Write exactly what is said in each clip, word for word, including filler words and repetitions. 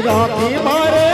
राखी मारे।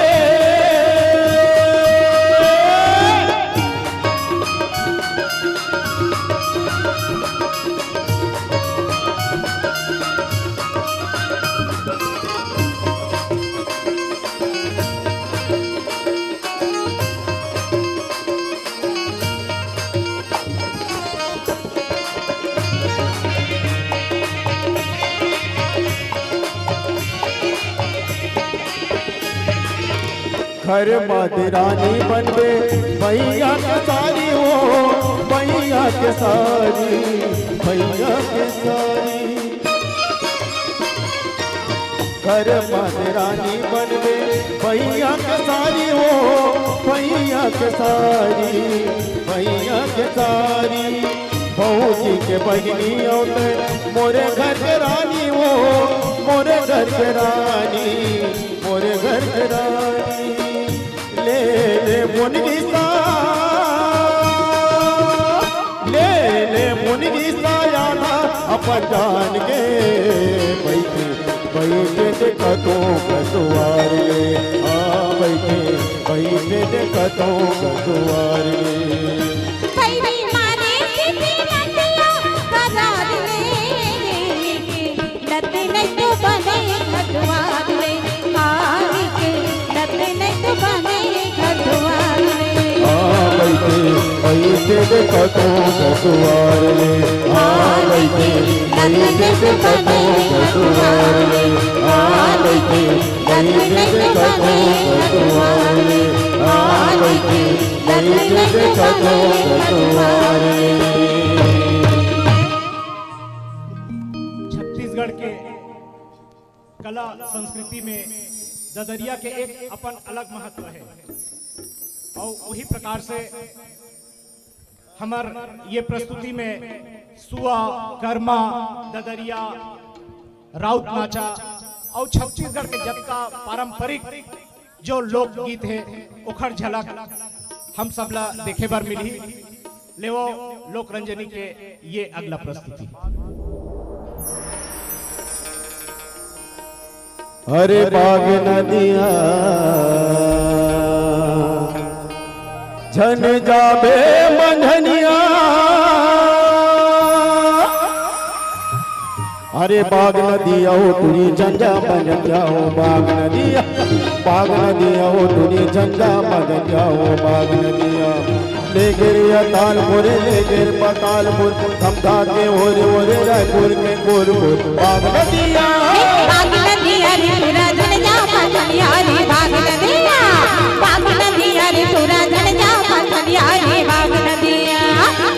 घर म देरानी बनबे, भैया के सारी हो, भैया के सारी, भैया के सारी। घर म देरानी बनबे, भैया के सारी हो, भैया के सारी, भैया के सारी। भौजी के बहिनी अउ ते मोरे घर के रानी हो, मोरे घर के रानी, मोरे घर के रानी। ले ले मुनगी सा, ले ले मुनगी सा आधा अपन जान के। बइठे बइठे देखत हों कटुवार ले, हाँ बइठे बइठे देखत हों कटुवार ले। खैरी मारे सीटी नदिया करार ले, लत नहीं तो बने खटवार ले, हारी के लत नहीं तो बने खटवार ले। हाँ बइठे बइठे देखत हों कटुवार ले, हाँ बइठे बइठे देखत हों कटुवार ले, हाँ बइठे बइठे देखत हों कटुवार ले, हाँ बइठे बइठे देखत हों कटुवार ले। छत्तीसगढ़ के कला संस्कृति में ददरिया के एक अपन अलग महत्व है। और वही प्रकार से हमर ये प्रस्तुति में सुआ, करमा, ददरिया, राउत नाचा और छत्तीसगढ़ के जतका पारंपरिक जो लोकगीत है, ओखर झलक हम सब ला देखे बर मिलही। लेवो लोक रंजनी के ये अगला प्रस्तुति। अरे बाग नदिया झन जाबे मंझनिया। अरे बाग नदिया हो टुरी झन जा मंझनिया हो बाग नदिया, बाग नदिया हो टुरी झन जा मंझनिया हो बाग नदिया। ले गिरिया तालपुर, ले गिर पतालपुर, धमधा के ओरे ओरे रायपुर के गोरपुर बाग नदिया। बाग नदिया रे टुरा झन जा मंझनिया रे बाग नदिया, बाग नदिया रे टुरा झन जा मंझनिया रे बाग नदिया।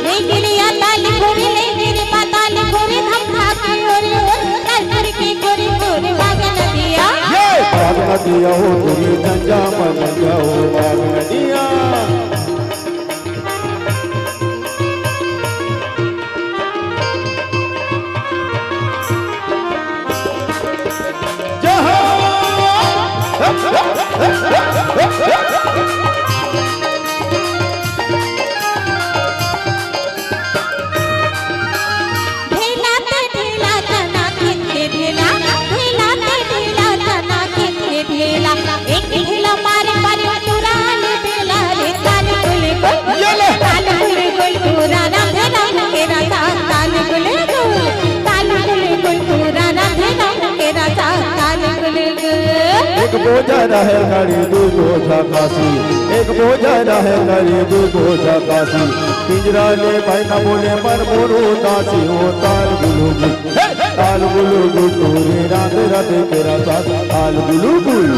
ले गिरिया तालपुर, ले गिर पतालपुर, धमधा के ओरे ओरे रायपुर के गोरपुर बाग नदिया। ये बाग नदिया हो टुरी झन जा मंझनिया हो बाग नदिया। ढेला ते ढेला तना खेत के ढेला, ढेला ते ढेला तना खेत के ढेला। एक ढेला मारे पारे पुरान ढेला रे ताल गुल गुल। ये ले। ताल गुल गुल पुराना ढेला के राजा ताल गुल गुल। ताल गुल गुल पुराना ढेला के राजा ताल गुल गुल। एक बोझा रहे घड़ी दू बोझा काशी, एक बोझा रहे घड़ी दू बोझा काशी। पिंजरा ले भाई ना बोले मन मोरो दासी हो ताल गुलू गुल। ताल गुलू गुल टोरे रात रात केरा साग ताल गुलू गुल।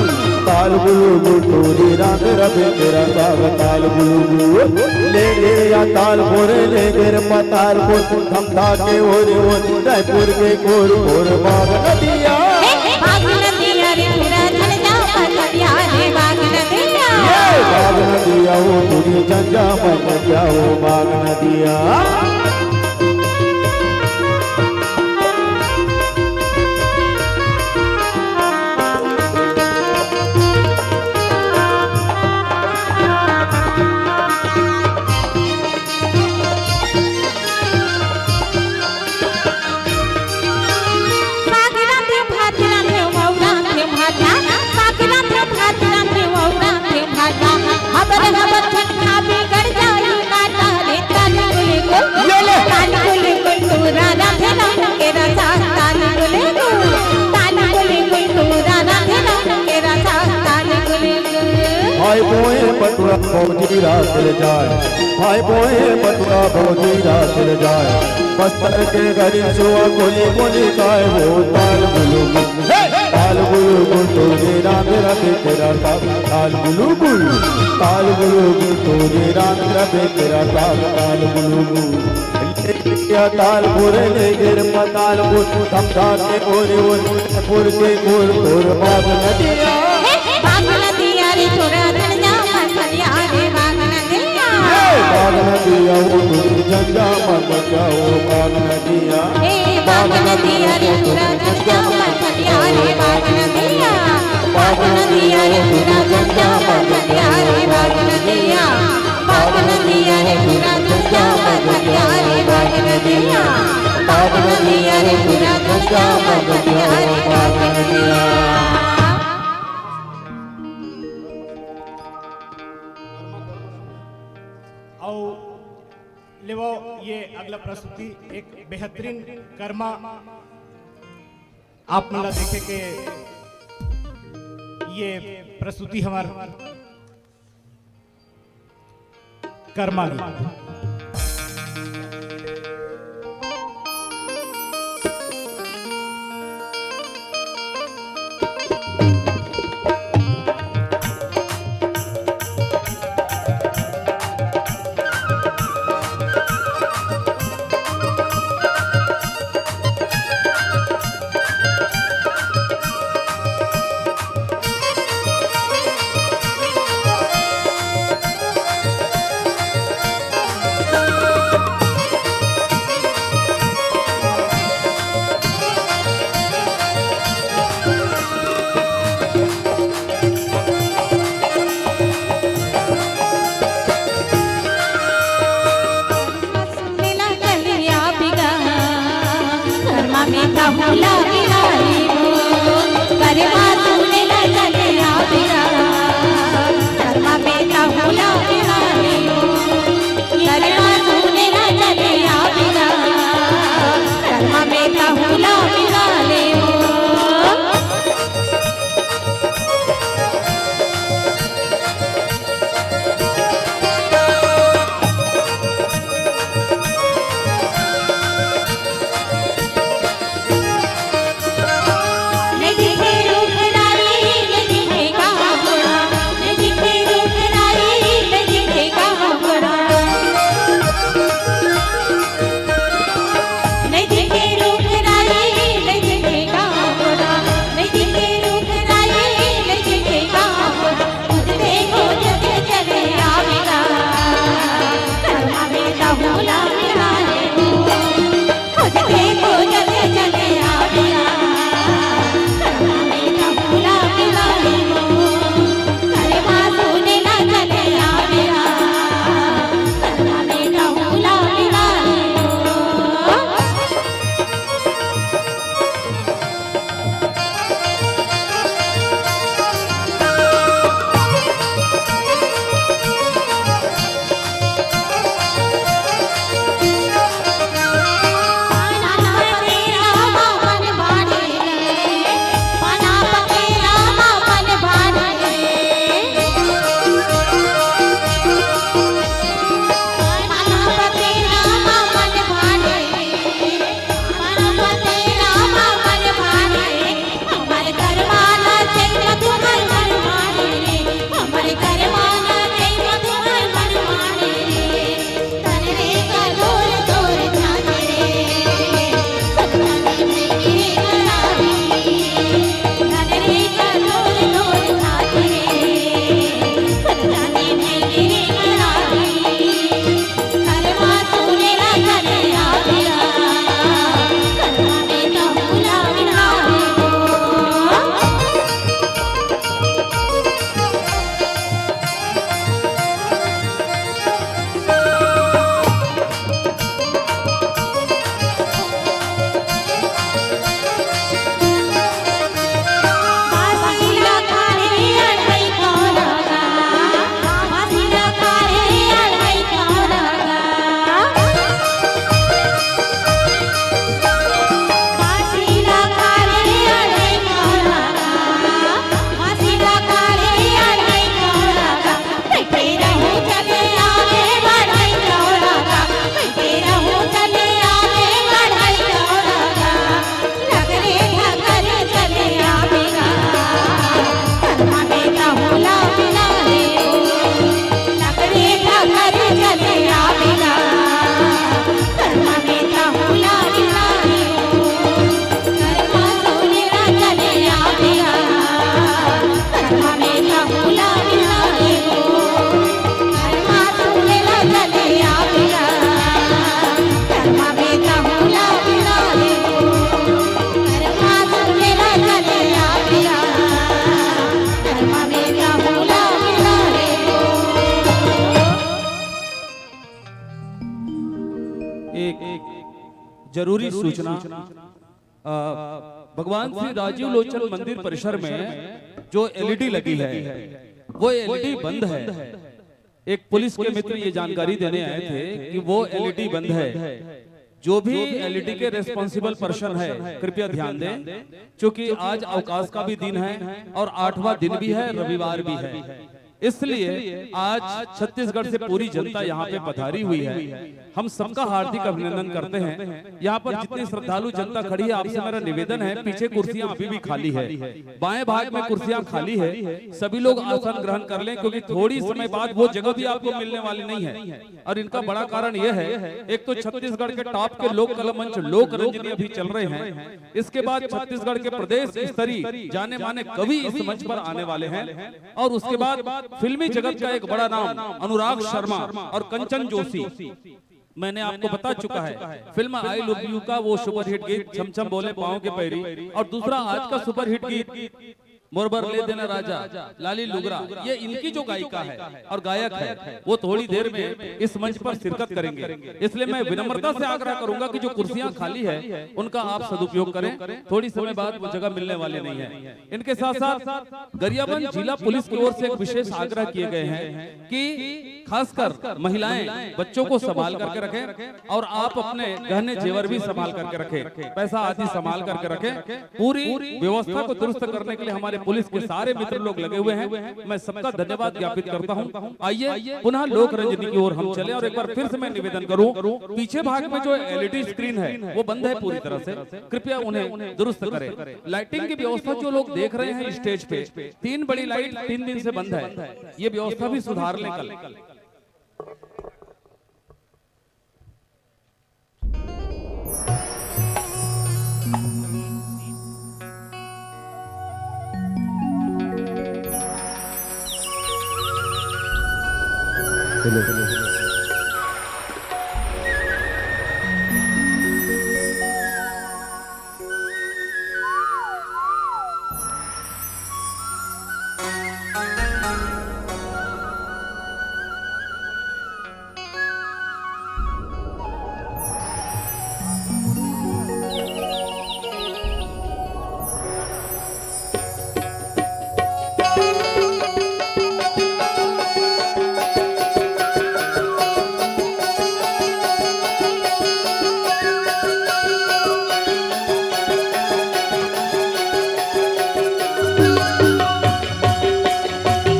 ताल गुलू गुल टोरे रात रात केरा साग ताल गुलू गुल। ले गिर या ताल बोरे ले गिर पताल बोर धमधा के ओरे ओरे रायपुर के कोर कोर बाग नदिया। बाग नदिया रे टुरा झन जा मंझनिया रे बाग नदिया। ये बाग नदिया हो टुरी झन जा मंझनिया हो बाग नदिया। साग रांधे भात रांधे मऊ रांधे भात, साग भाई बोए पटुआ भौजी रात ले जाए, भाई बोए पटुआ भौजी रात ले जाए। बस्तर के गरीब सुआ कोली कोली गाए, वो ताल गुलू गुल, हे! ताल गुलू गुल, तोरे राम रबे तेरा ताल, ताल गुलू गुल, ताल गुलू गुल, तोरे राम रबे तेरा ताल, ताल गुलू गुल। या ताल बोरे ले गिर पताल बोर, समझा के बोरे बोर, बोर के बोर, बोर बाग नदिया। हे, बाग नदिया रे छोरा धनिया, मछलिया रे बाग नदिया। हे, बाग नदिया वो दूर झंझा मत जाओ, बाग नदिया। हे, बाग नदिया रे छोरा धनिया, मछलिया रे बाग नदिया। बाग नदिया रे छोरा धनिया, मछलिया रे बाग नदिया। बाग नदिया रे पूरा दुनिया बगतिया रे बाग नदिया। बाग नदिया रे पूरा दुनिया बगतिया रे बाग नदिया। आओ लेवो ये अगला प्रस्तुति एक बेहतरीन कर्मा आप मन ला देखे के ये प्रस्तुति हमार कर्मा गीत। जरूरी सूचना। अ, भगवान श्री राजीव लोचन मंदिर परिसर में जो एलईडी लगी है, वो एलईडी बंद है। एक पुलिस के मित्र ये जानकारी देने आए थे कि वो एलईडी बंद है। जो भी एलईडी के रिस्पॉन्सिबल पर्सन है, कृपया ध्यान दें, क्योंकि आज अवकाश का भी दिन है और आठवां दिन भी है, रविवार भी है। इसलिए आज छत्तीसगढ़ से पूरी जनता यहाँ पे पधारी हुई है। हम सबका हार्दिक अभिनंदन करते हैं। यहाँ पर जितनी श्रद्धालु जनता खड़ी है, आपसे मेरा निवेदन है, पीछे कुर्सियां अभी भी खाली है, बाएं भाग में कुर्सियां खाली है, सभी लोग आसन ग्रहण कर लें, क्योंकि थोड़ी समय बाद वो जगह भी आपको मिलने वाली नहीं है। और इनका बड़ा कारण यह है, एक तो छत्तीसगढ़ के टॉप के लोक कला मंच लोक रंजनी अभी चल रहे हैं, इसके बाद छत्तीसगढ़ के प्रदेश स्तरीय जाने माने कवि इस मंच पर आने वाले हैं, और उसके बाद फिल्मी जगत का एक बड़ा नाम अनुराग शर्मा और कंचन जोशी। मैंने आपको बता चुका है, फिल्म आई लव यू का वो सुपरहिट गीत छम छम बोले पाँव के पैरी, और दूसरा आज का सुपरहिट गीत मोर बर ले देना राजा, लाली लुगरा, ये इनकी जो गायिका है और गायक है, वो थोड़ी देर में इस मंच पर शिरकत करेंगे। इसलिए मैं विनम्रता से आग्रह करूंगा कि जो कुर्सियां खाली है, उनका आप सदुपयोग करें। थोड़ी समय बाद वो जगह मिलने वाली नहीं है। इनके साथ साथ गरियाबंद जिला पुलिस की ओर से एक विशेष आग्रह किए गए हैं कि खासकर महिलाएं बच्चों को संभाल करके रखें और आप अपने गहने जेवर भी संभाल करके रखें, पैसा आदि संभाल करके रखें। पूरी व्यवस्था को दुरुस्त करने के लिए हमारे पुलिस के सारे मित्र लोग लगे हुए हैं। मैं सबका धन्यवाद ज्ञापित करता हूं। आइए, पुनः लोक रंजनी की ओर हम चले और एक बार फिर से मैं निवेदन करूं, पीछे भाग में जो एलईडी स्क्रीन है, वो बंद है पूरी तरह से, कृपया उन्हें दुरुस्त करें। लाइटिंग की व्यवस्था जो लोग देख रहे हैं स्टेज पे, तीन बड़ी लाइट तीन दिन से बंद है, ये व्यवस्था भी सुधार लें कल।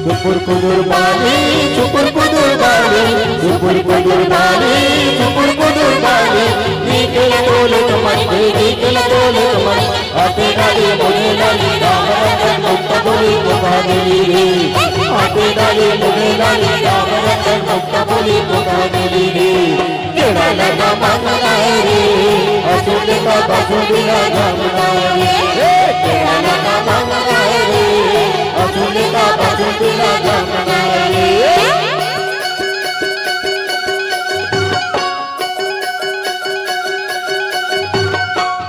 Chupur kudur bali, chupur kudur bali, chupur kudur bali, chupur kudur bali. Nikila dole kaman, nikila dole kaman. Ate dali mune dali, damara kan mutta boli ko padali re. Ate dali mune dali, damara kan mutta boli ko padali re. केळा लगा मागला रे, असून का बाजूला जमला रे. केळा लगा मागला रे, असून का बाजूला जमला रे.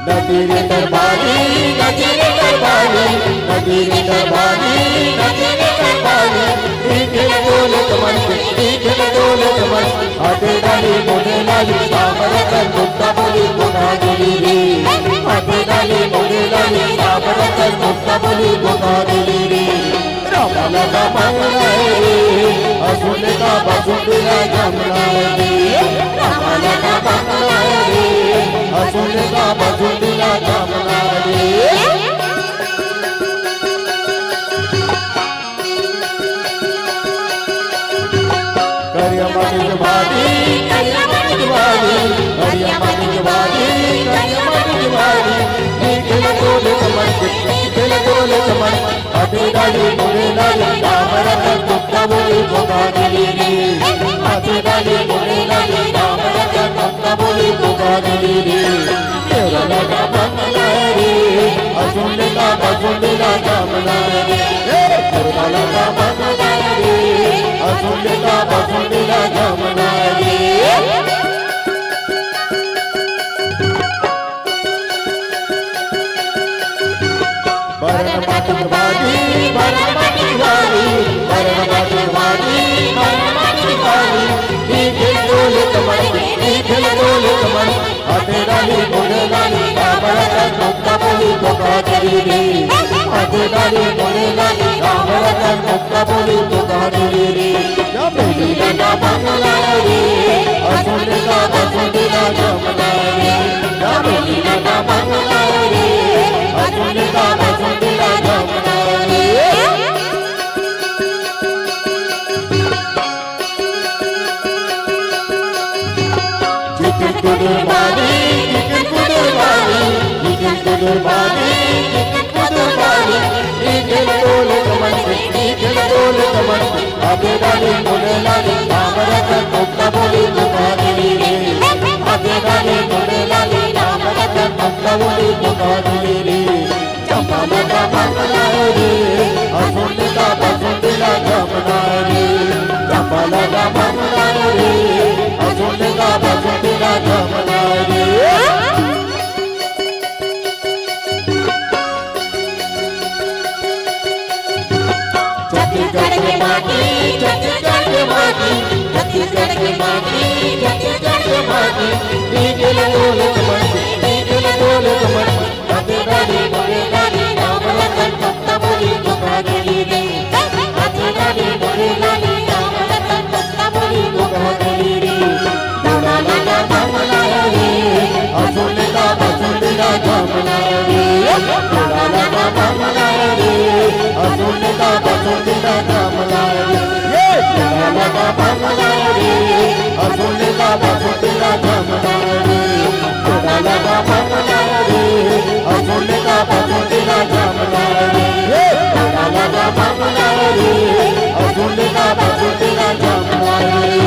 नदी रे दरबारी, नदी रे दरबारी, नदी रे दरबारी, नदी रे दरबारी. दिखे बोले कमन, दिखे बोले कमन. Ate dali mune dali, damara kan mutta boli ko padali re. Ate dali mune dali, damara kan mutta boli ko padali re. Rama laga bangla re, asul ka basul la jamla re. Rama laga bangla re, asul ka basul la jamla re. करिया माटी के बारी, करिया माटी के बारी, करिया माटी के बारी, करिया माटी के बारी. निकल तोले कमर, निकल तोले कमर. अते डाली मुड़े डाली, राम रतन तुक्का बोली को कागली रे. अते डाली मुड़े डाली, राम रतन तुक्का बोली को कागली रे. तेरा लगा बंगला रे, अजून का बजून राजा बना रे. तेरा लगा बंगला रे, अजून का बजून राजा बना रे. बरन बाटुक बाजी, बरन बाटुक बाजी, बरन बाटुक बाजी, बरन बाटुक बाजी. निखिल डोले कमर, निखिल डोले कमर. अते डाली बोली तो का करी रे, आते डाले मोरे लाली, राम रतन मुक्ता बोली तो का करी रे। या बेटी लगा बंगला रे, असुन का बसुन दिला जमना रे। या बेटी लगा बंगला रे, असुन का बसुन दिला जमना रे। चिकन कुदुर बाली, चिकन कुदुर बाली, चिकन कुदुर बाली, चिकन कुदुर बाली। नी खेल डोल कमन, नी खेल डोल कमन। आते डाली मोरे लाली, राम रतन मुक्ता बोली तो का करी रे। आते डाली मोरे लाली, राम रतन मुक्ता बोली तो का करी रे। चंपा लता बंगला रे, असुन का बसुन दिला जमना रे। चंपा लता बंगला रे, असुन का बसुन दिला जमना रे। छत्तीसगढ़ के माटी, छत्तीसगढ़ के माटी, छत्तीसगढ़ के माटी, छत्तीसगढ़ के माटी। नी खेल डोल कमन, नी खेल डोल कमन। आते डाली मोरे लाली, राम रतन मुक्ता बोली तो का करी रे। आते डाली मोरे लाली, राम रतन मुक्ता बोली तो का करी रे। लाला लाला बंगला रे, असुन का बसुन दिला जमना रे। लाला लाला बंगला रे, असुन का बसुन दिला जमना रे। ये लाला लाला बंगला रे, असुन का बसुन दिला जमना रे। लाला लाला बंगला रे, असुन का बसुन दिला जमना रे। ये लाला लाला बंगला रे, असुन का बसुन दिला जमना रे।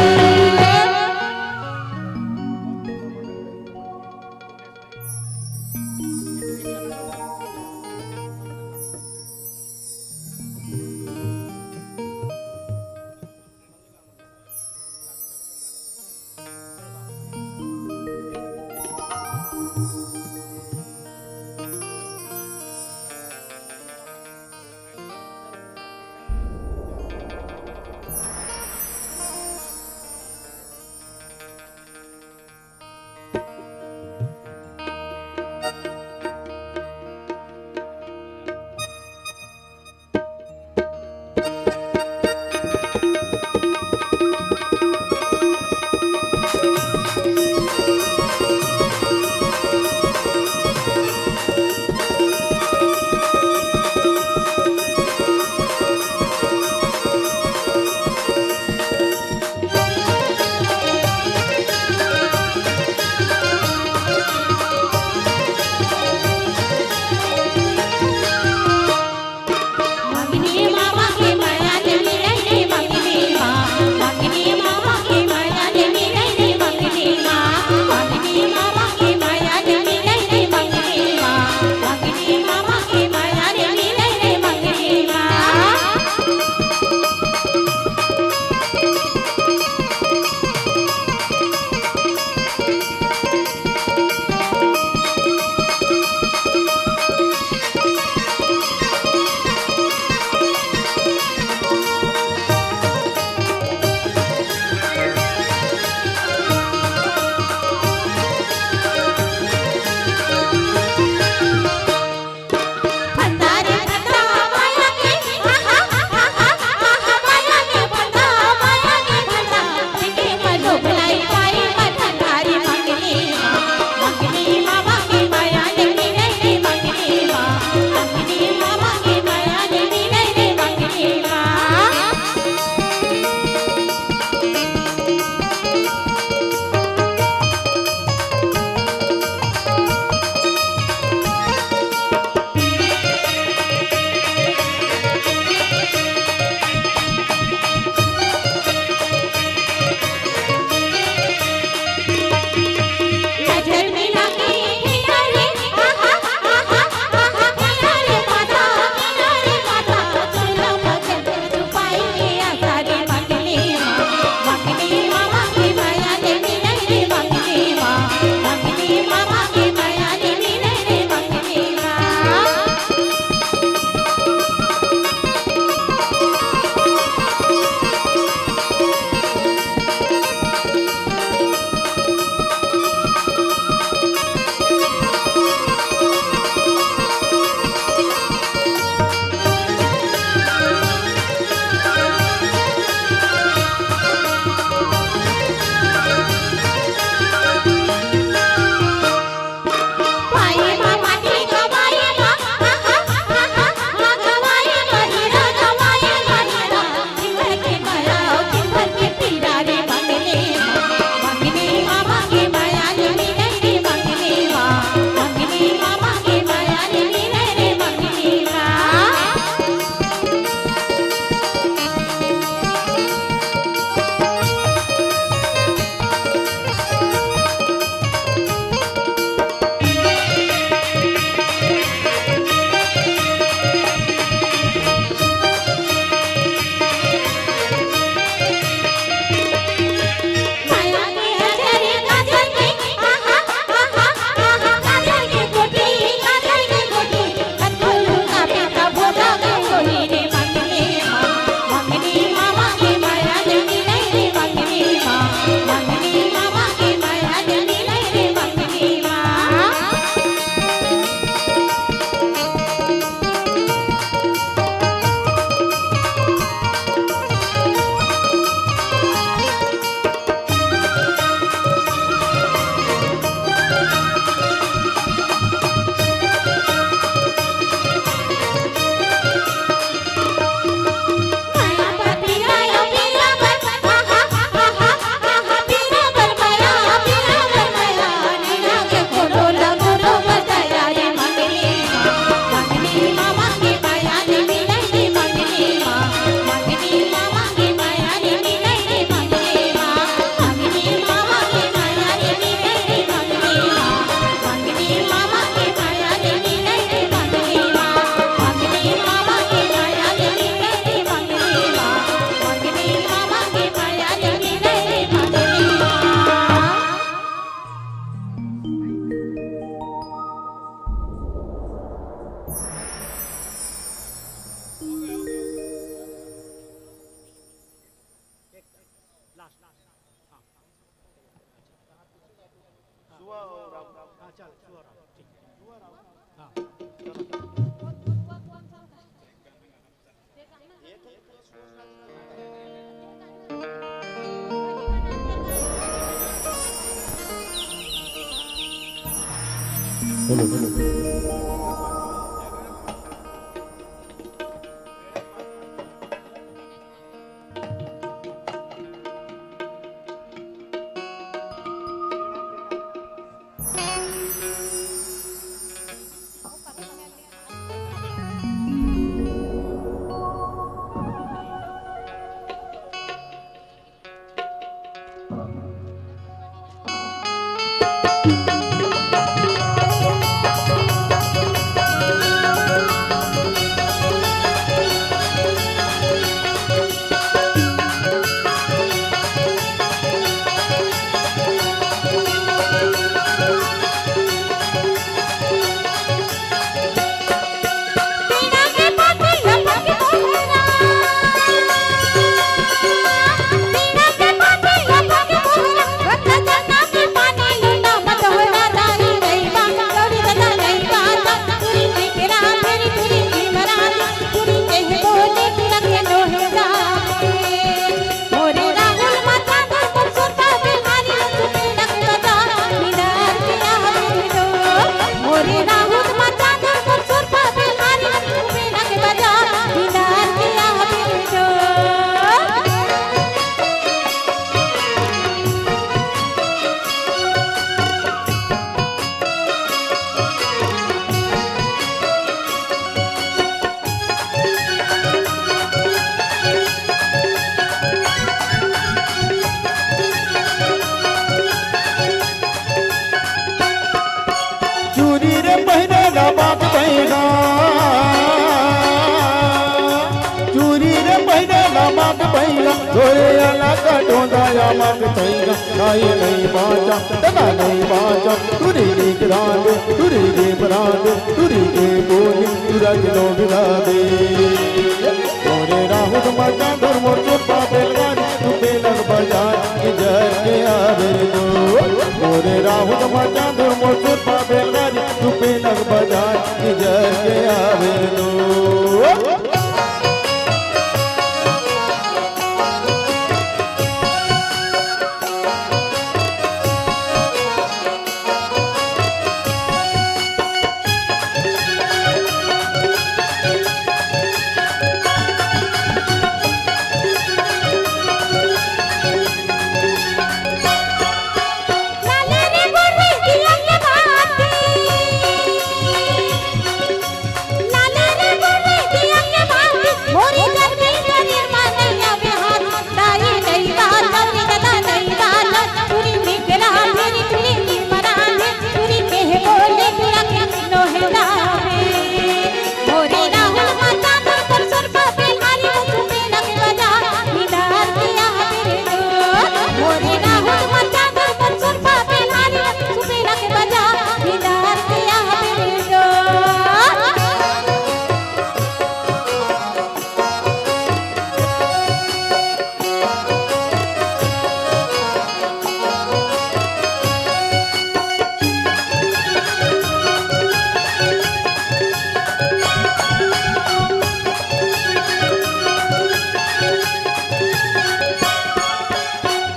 लास्ट। हाँ। सुआ और राहुल। हाँ, चल, सुआ राहुल। ठीक है। हाँ। Hello, hello. चूरी रे पहिने ला बाप भैया, चूरी रे पहिने ला बाप भैया, तोरे आला का ढोंदा या मात भैया, नाई नहीं बाचा, तना नहीं बाचा, टूरी रे के रांदे, टूरी रे बरांदे, टूरी रे बोली, टूरा के लोग रांदे। मोरे राहुल माता धर्म चोपा बेलगारी, तू बेलग बजा, इधर के आवे दो। मोरे राहुल माता धर्म चोपा बेलगारी, तू बेलग बजा, इधर के आवे दो।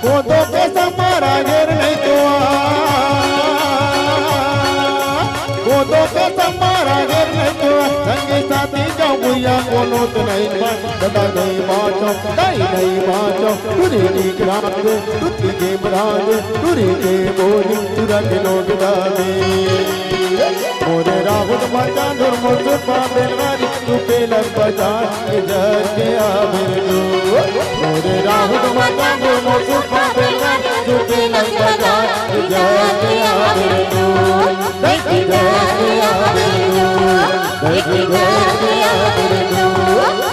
कोदो के समारा घेर नहीं तो आ, कोदो के समारा घेर नहीं तो आ, संगी साथी जाऊं भैया कोनो तो नहीं बन, दादा नहीं बाचो, दाई नहीं बाचो, टूरी नीक रांदे, टूरी के बरांदे, टूरी के बोली, टूरा के लोग दादे। मोरे राहुल माता धर्म चोपा बेलगारी, तू पेलक बजा, इधर के आवे दो। मोरे राहुल माता धर्म चोपा बेलगारी, तू पेलक बजा, इधर के आवे दो। देख इधर के आवे दो। देख इधर के आवे दो।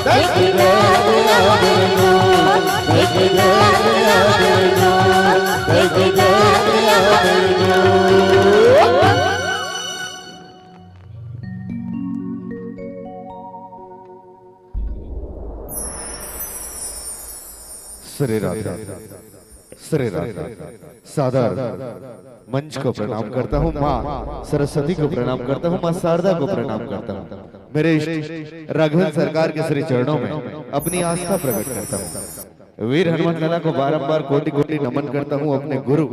देख इधर के आवे दो। देख इधर के आवे दो। देख इधर के आवे दो। श्री राधे, श्री राधे। सादर मंच को प्रणाम करता हूँ, माँ सरस्वती को प्रणाम करता हूँ, माँ शारदा को प्रणाम करता हूँ। मेरे इष्ट राघवेंद्र सरकार के श्री चरणों में अपनी आस्था प्रकट करता हूँ। वीर हनुमत लाला को बारंबार कोटि कोटि नमन करता हूँ, अपने गुरु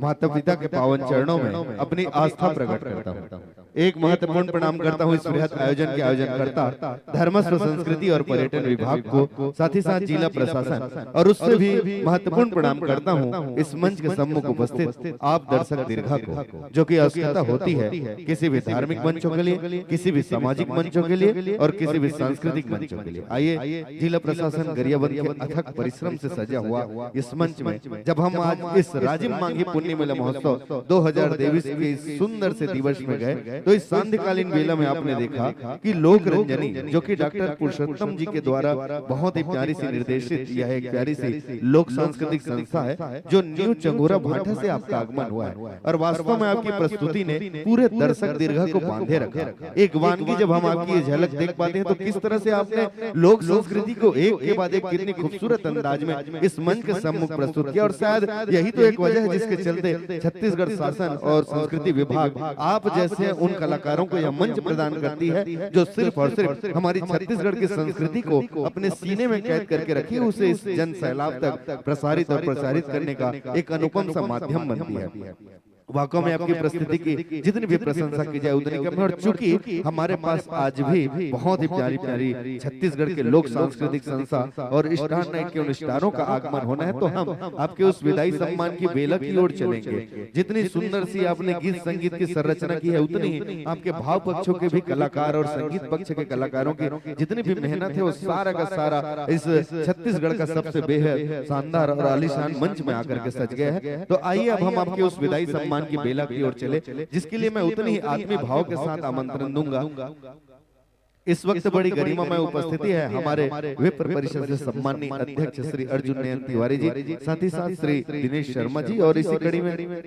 माता पिता के पावन चरणों में अपनी आस्था प्रकट करता हूँ। एक महत्वपूर्ण प्रणाम करता हूँ इस बृहत आयोजन के आयोजनकर्ता धर्मस्व संस्कृति और पर्यटन विभाग को, साथ ही साथ जिला प्रशासन, और उससे भी महत्वपूर्ण प्रणाम करता हूँ इस मंच के सम्मुख उपस्थित आप दर्शक दीर्घा को, जो कि आवश्यकता होती है किसी भी धार्मिक मंचों के लिए, किसी भी सामाजिक मंचों के लिए और किसी भी सांस्कृतिक मंचों के लिए। आइए, जिला प्रशासन गरियाबंद के अथक परिश्रम से सजा हुआ इस मंच में जब हम आज इस राजिम मांगी पुन्नी मेला महोत्सव दो हज़ार तेईस के इस सुंदर से दिवस में गए, तो इस सांध्यकालीन बेला में आपने देखा कि लोक रंजनी, जो कि डॉक्टर पुरुषोत्तम जी के द्वारा बहुत ही प्यारी सी निर्देशित यह एक प्यारी सी लोक सांस्कृतिक संस्था है, जो न्यू चंगोरा भाटा से आपका आगमन हुआ है और वास्तव में आपकी प्रस्तुति ने पूरे दर्शक दीर्घा को बांधे रखा। एक वानगी जब हम आपकी ये झलक देख पाते हैं, तो किस तरह से आपने लोक संस्कृति को एक के बाद एक कितनी खूबसूरत अंदाज में इस मंच के सम्मुख प्रस्तुत किया, और शायद यही तो एक वजह है जिसके चलते छत्तीसगढ़ शासन और संस्कृति विभाग आप जैसे उन कलाकारों को यह मंच प्रदान करती है, जो सिर्फ और सिर्फ हमारी छत्तीसगढ़ की संस्कृति को अपने सीने में कैद करके रखी, उसे इस जन सैलाब तक प्रसारित और प्रचारित करने का एक अनुपम सा माध्यम बनती है। वाकई में आपकी प्रस्तुति की जितनी भी प्रशंसा की जाए, उतनी कम है। और चूंकि हमारे पास आज भी बहुत ही प्यारी प्यारी छत्तीसगढ़ के लोक सांस्कृतिक संस्था और स्टार नाइट के उन स्टारों का आगमन होना है, तो हम आपके उस विदाई सम्मान की बेला की ओर चलेंगे। जितनी सुंदर सी आपने गीत संगीत की संरचना की है, उतनी ही आपके भाव पक्षों के भी कलाकार और संगीत पक्ष के कलाकारों की जितनी भी मेहनत है, वो सारा का सारा इस छत्तीसगढ़ का सबसे बेहद शानदार और आलीशान मंच में आकर के सज गया है। तो आइए, अब हम आपके उस विदाई सम्मान की बेला की ओर चले, जिसके लिए मैं उतनी ही आत्मीय भाव के साथ आमंत्रण दूंगा। इस वक्त बड़ी गरिमा में उपस्थिति है हमारे विप्र परिषद से सम्मानित अध्यक्ष श्री अर्जुन नयन तिवारी जी, साथ ही साथ श्री दिनेश शर्मा जी, और इसी कड़ी में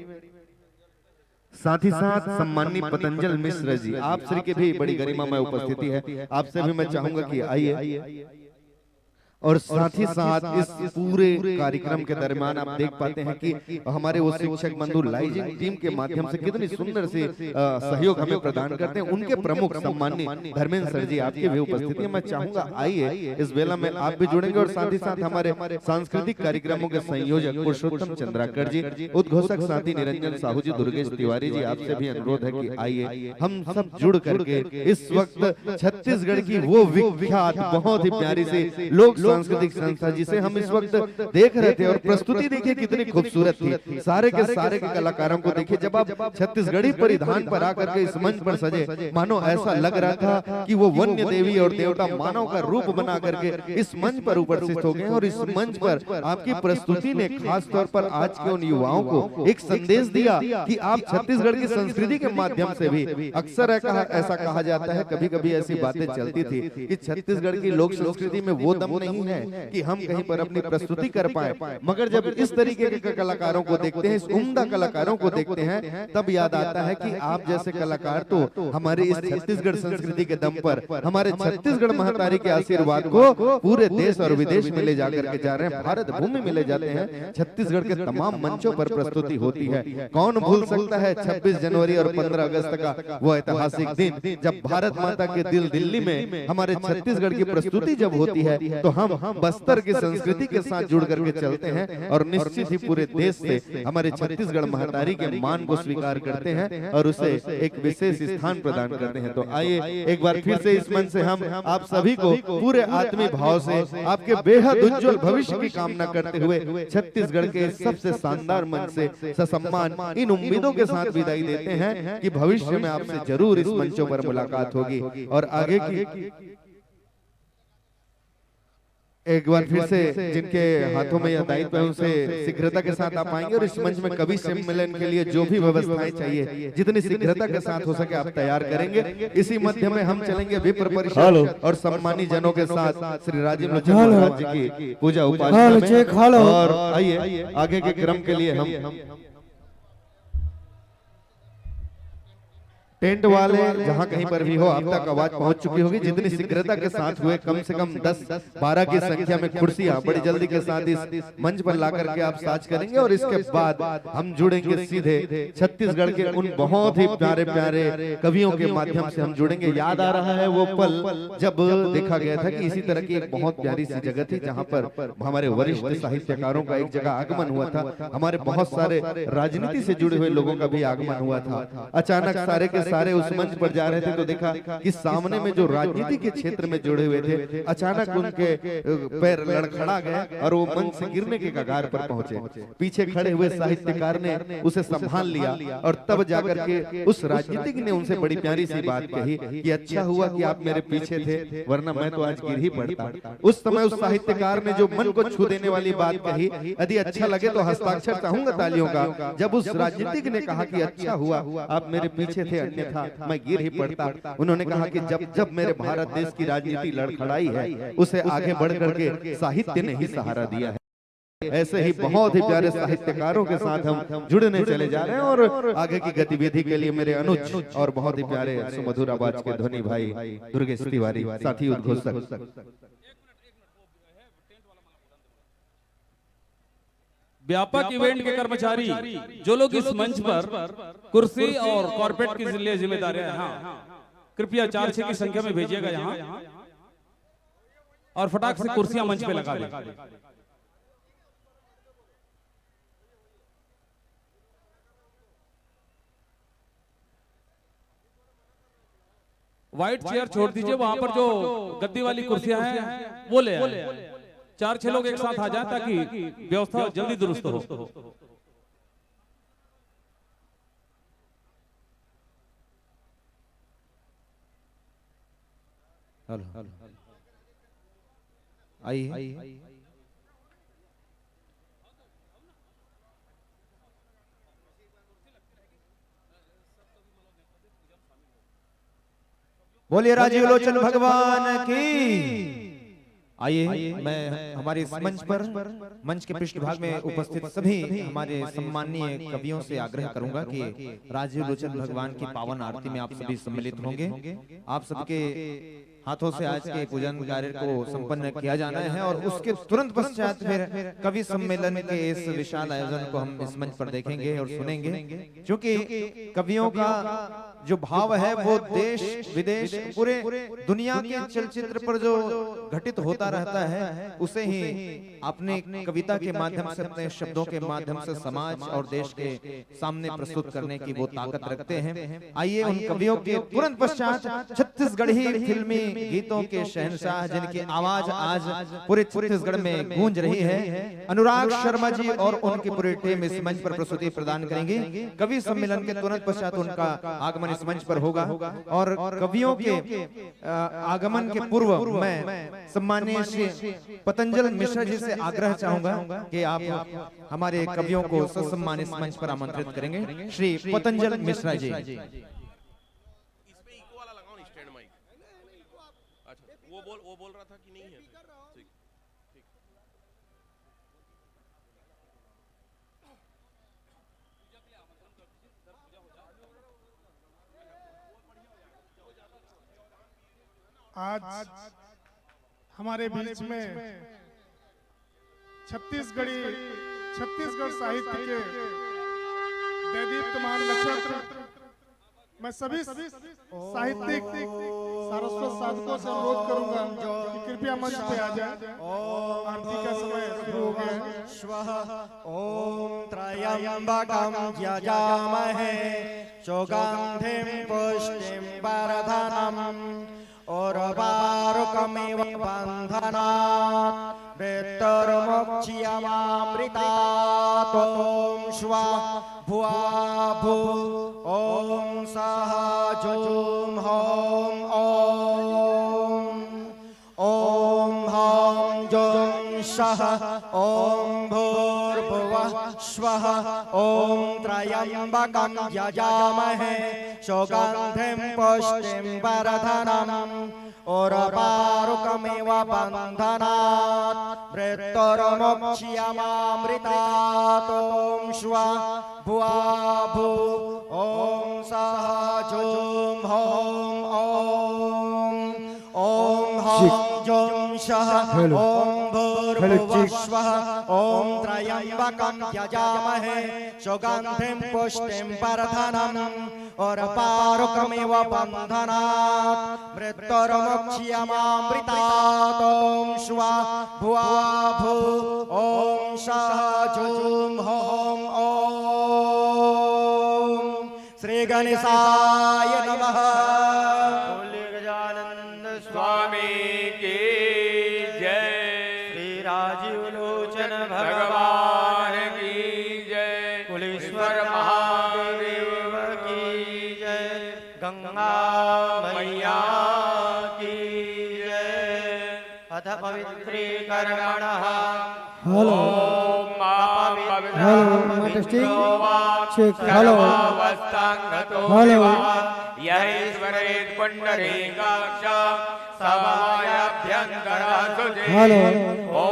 साथ ही साथ सम्मानित पतंजल मिश्र जी, आप श्री की भी बड़ी गरिमा में उपस्थिति है। आपसे भी मैं चाहूंगा कि आइए, और साथ ही साथ इस पूरे कार्यक्रम के दरमियान आप देख पाते हैं कि हमारे वो शिक्षक बंधु लाइजिंग टीम के माध्यम से कितनी सुंदर सी, अ, सहयोग हमें प्रदान करते हैं। उनके प्रमुख सम्मानित धर्मेंद्र सर जी आपकी भी उपस्थिति है। मैं चाहूंगा, आइए, इस बेला में आप भी जुड़ेंगे और साथ ही साथ हमारे सांस्कृतिक कार्यक्रमों के संयोजक पुरुषोत्तम चंद्राकर जी, उद्घोषक साथी निरंजन साहू जी, दुर्गेश तिवारी जी, आपसे भी अनुरोध है कि आइए, हम सब जुड़ करके इस वक्त छत्तीसगढ़ की वो विख्यात, बहुत ही प्यारी सी लोक सांस्कृतिक संस्था, जिसे हम इस वक्त देख रहे थे, और प्रस्तुति देखिए कितनी खूबसूरत थी, सारे के सारे के कलाकारों को देखिए। जब आप छत्तीसगढ़ी परिधान पर आकर के इस मंच पर सजे, मानो ऐसा लग रहा था कि वो वन्य देवी और देवता मानव का रूप बना करके इस मंच पर उपस्थित हो गए हैं, और इस मंच पर आपकी प्रस्तुति ने खास तौर पर आज के उन युवाओं को एक संदेश दिया कि आप छत्तीसगढ़ की संस्कृति के माध्यम से भी, अक्सर ऐ कहा, ऐसा कहा जाता है, कभी-कभी ऐसी बातें चलती थी कि छत्तीसगढ़ की लोक संस्कृति में वो दम नहीं है कि हम कहीं पर अपनी प्रस्तुति कर पाए, मगर जब इस तरीके के कलाकारों को देखते हैं, इस उम्दा कलाकारों को देखते हैं, तब याद आता है कि आप जैसे कलाकार तो हमारे इस छत्तीसगढ़ संस्कृति के दम पर, हमारे छत्तीसगढ़ महतारी के आशीर्वाद को पूरे देश और विदेश में ले जाकर के जा रहे हैं, भारत भूमि में ले जाते हैं। छत्तीसगढ़ के तमाम मंचों पर प्रस्तुति होती है। कौन भूल सकता है छब्बीस जनवरी और पन्द्रह अगस्त का वो ऐतिहासिक दिन, जब भारत माता के दिल दिल्ली में हमारे छत्तीसगढ़ की प्रस्तुति जब होती है, तो हम बस्तर की संस्कृति के साथ जुड़ करके चलते हैं और निश्चित ही पूरे देश से हमारे छत्तीसगढ़ महतारी के मान को स्वीकार करते हैं और उसे एक विशेष स्थान प्रदान करते हैं। तो आइए, एक बार फिर से इस मंच से हम आप सभी को पूरे आत्मीय भाव से आपके बेहद उज्जवल भविष्य की कामना करते हुए छत्तीसगढ़ के सबसे शानदार मंच से ससम्मान इन उम्मीदों के साथ विदाई देते हैं कि भविष्य में आपसे जरूर इस मंचों पर मुलाकात होगी और आगे की एक बार फिर से जिनके हाथों में यह दायित्व है, उनसे शीघ्रता के साथ आप आएंगे और इस मंच में कवि सम्मेलन के लिए जो भी व्यवस्थाएं चाहिए, जितनी शीघ्रता के साथ हो सके, आप तैयार करेंगे। इसी मध्य में हम चलेंगे विप्र परिषद हेलो। और सम्मानी जनों के साथ श्री राजीव लोचन हेलो। महाराज जी की पूजा उपासना हेलो, में। Check, hello. और आइए, आगे के क्रम के लिए हम टेंट वाले जहां कहीं पर भी हो, आप तक आवाज पहुंच चुकी होगी। जितनी शीघ्रता के साथ हुए, कम से कम दस बारह की संख्या में कुर्सियां बड़ी जल्दी के साथ इस मंच पर ला करके आप साझ करेंगे और इसके बाद हम जुड़ेंगे सीधे छत्तीसगढ़ के उन बहुत ही प्यारे प्यारे कवियों के माध्यम से। हम जुड़ेंगे। याद आ रहा है वो पल जब देखा गया था कि इसी तरह की एक बहुत प्यारी सी जगह थी जहां पर हमारे वरिष्ठ साहित्यकारों का एक जगह आगमन हुआ था, हमारे बहुत सारे राजनीति से जुड़े हुए लोगों का भी आगमन हुआ था। अचानक सारे के सारे उस मंच पर जा रहे थे तो देखा कि सामने में जो राजनीति के क्षेत्र में जुड़े हुए थे, अचानक उनके पैर लड़खड़ा गए और वो मंच से गिरने के कगार पर पहुंचे। पीछे खड़े हुए साहित्यकार ने उसे संभाल लिया और तब जाकर के उस राजनीतिक ने उनसे बड़ी प्यारी सी बात कही कि अच्छा हुआ कि आप मेरे पीछे थे, वरना मैं तो आज गिर ही पड़ता। उस समय उस साहित्यकार ने जो मन को छू देने वाली बात कही, यदि अच्छा लगे तो हस्ताक्षर चाहूंगा तालियों का। जब उस राजनीतिक ने कहा कि अच्छा हुआ आप मेरे पीछे थे, अन्यथा मैं गिर ही पड़ता, उन्होंने कहा कि जब जब मेरे भारत देश की राजनीति लड़खड़ाई है, उसे आगे बढ़ करके साहित्य ने ही सहारा दिया है। ऐसे ही बहुत ही प्यारे साहित्यकारों के साथ हम जुड़ने चले जा रहे हैं और आगे की गतिविधि के लिए मेरे अनुज और बहुत ही प्यारे सुमधुर आवाज के ध्वनि भाई दुर्गेश तिवारी, साथी उद्घोषक। व्यापक इवेंट के कर्मचारी, जो लोग इस मंच पर कुर्सी और कॉर्पेट के लिए जिम्मेदार हैं, हाँ, कृपया चार छह की संख्या में भेजिएगा यहाँ और फटाक से कुर्सियां मंच पे लगा दें। व्हाइट चेयर छोड़ दीजिए, वहां पर जो गद्दी वाली कुर्सियां हैं वो ले आए। चार छह लोग एक साथ आ जाए ताकि व्यवस्था जल्दी दुरुस्त हो। हेलो, आइए। बोलिए राजीव लोचन भगवान की। आइए, मैं हमारे इस मंच पर, मंच के पृष्ठभाग में उपस्थित सभी हमारे सम्माननीय कवियों से आग्रह करूंगा कि राजीव लोचन भगवान की पावन आरती में आप सभी सम्मिलित होंगे। आप सबके हाथों से आज के पूजन कार्य को संपन्न किया जाना है और उसके तुरंत पश्चात फिर कवि सम्मेलन के इस विशाल आयोजन को हम इस मंच पर देखेंगे और सुनेंगे, क्योंकि कवियों का जो भाव है वो देश विदेश, पूरे दुनिया के चलचित्र पर जो घटित होता रहता है उसे ही अपने कविता के माध्यम से, अपने शब्दों के माध्यम से समाज और देश के सामने प्रस्तुत करने की वो ताकत रखते हैं। आइए उन कवियों के तुरंत पश्चात छत्तीसगढ़ी फिल्मी गीतों के शहंशाह, जिनकी आवाज आज पूरे छत्तीसगढ़ में गूंज रही है, अनुराग शर्मा जी और उनकी पूरी टीम इस मंच पर प्रस्तुति प्रदान करेंगी। कवि सम्मेलन के तुरंत पश्चात उनका आगमन इस मंच पर होगा और कवियों के, अ, आगमन के पूर्व मैं सम्माननीय श्री पतंजल मिश्रा जी से आग्रह चाहूंगा कि आप हमारे कवियों को ससम्मान इस मंच पर आमंत्रित करेंगे। श्री पतंजल मिश्रा जी। इस पे इको वाला लगाओ ना, स्टैंड माइक। अच्छा, वो बोल वो बोल रहा था कि नहीं है। ठीक, ठीक। आज हमारे बीच में छत्तीसगढ़ी, छत्तीसगढ़ साहित्य के दैदीप्यमान नक्षत्र, मैं सभी साहित्यिक सारस्वत साधकों से अनुरोध करूंगा कि कृपया मंच पे आ जाए। आरती का समय शुरू हो गया है। ॐ त्र्यम्बकं यजामहे सुगन्धिं पुष्टिं वर्धनम् उर्वारुकमिव बन्धनात् मृत्युर्मुक्ष्यमामृतात्। ॐ श्वः भुवा भू ॐ सः जूं हौं ॐ ॐ हौं जूं सः ॐ भूर्भुवः स्वः ॐ त्र्यम्बकं यजामहे सुगन्धिं पुष्टिं वर्धनम् उर्वारुकमिव बन्धनात् मृत्युर्मुक्ष्यमामृतात्। ॐ श्वः भुवा भू ॐ सः जूं हौं ॐ। ॐ हौं जूं सः। Hello. ॐ भूर्भुवः स्वः। ॐ त्र्यम्बकं यजामहे सुगन्धिं पुष्टिं वर्धनम्। उर्वारुकमिव बन्धनात् मृत्युर्मुक्षीयमामृतात्। ॐ स्वाहा भुवः भू। ॐ सः जूं हौं ॐ। श्री गणेशाय नमः। बोलिए गजानंद स्वामी की जय। श्री राजीव लोचन भगवान की जय। कुलेश्वर महादेव की जय। गंगा मैया की जय। अथ पवित्रीकर्मणः। Hello. ॐ मा पवित्रं Hello, mic testing. पित्रो वा Check. Hello. सर्वावस्थाङ्गतो Hello. विवा। यः स्मरेत् पुण्डरीकाक्षं समवायाभ्यन्तरः शुचिः। Hello. ॐ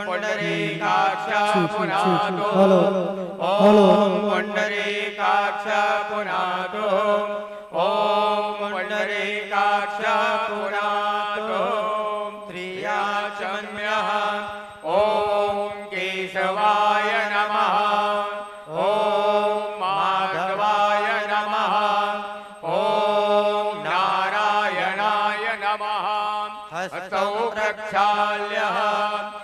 Pundarikaksha Check, check, check, check. पुनातु। Hello. Hello. ॐ पुण्डरीकाक्ष पुनातु। ॐ पुण्डरीकाक्ष पुनातु। त्रियाक्षमन्यः। ॐ केशवाय नमः। ॐ माधवाय नमः। ॐ नारायणाय नमः। हस्तौ प्रक्षाल्य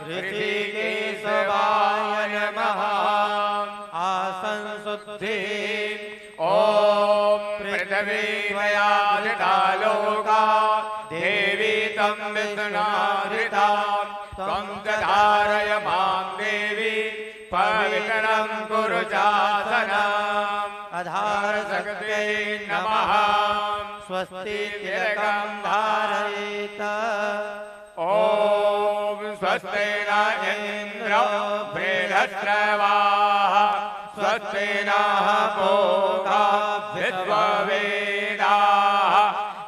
हृषीकेशवाय नमः। आसनं शुद्धिः। ॐ पृथिवी त्वया धृता लोका देवी त्वं विष्णुना धृता। त्वं च धारय मां देवी पवित्रं कुरु चासनम्। आधारशक्त्यै नमः। स्वस्ति तिलकं धारयेत्। ॐ स्वस्ति न इन्द्रो वृद्धश्रवाः। स्वस्ति नः पूषा विश्ववेदाः।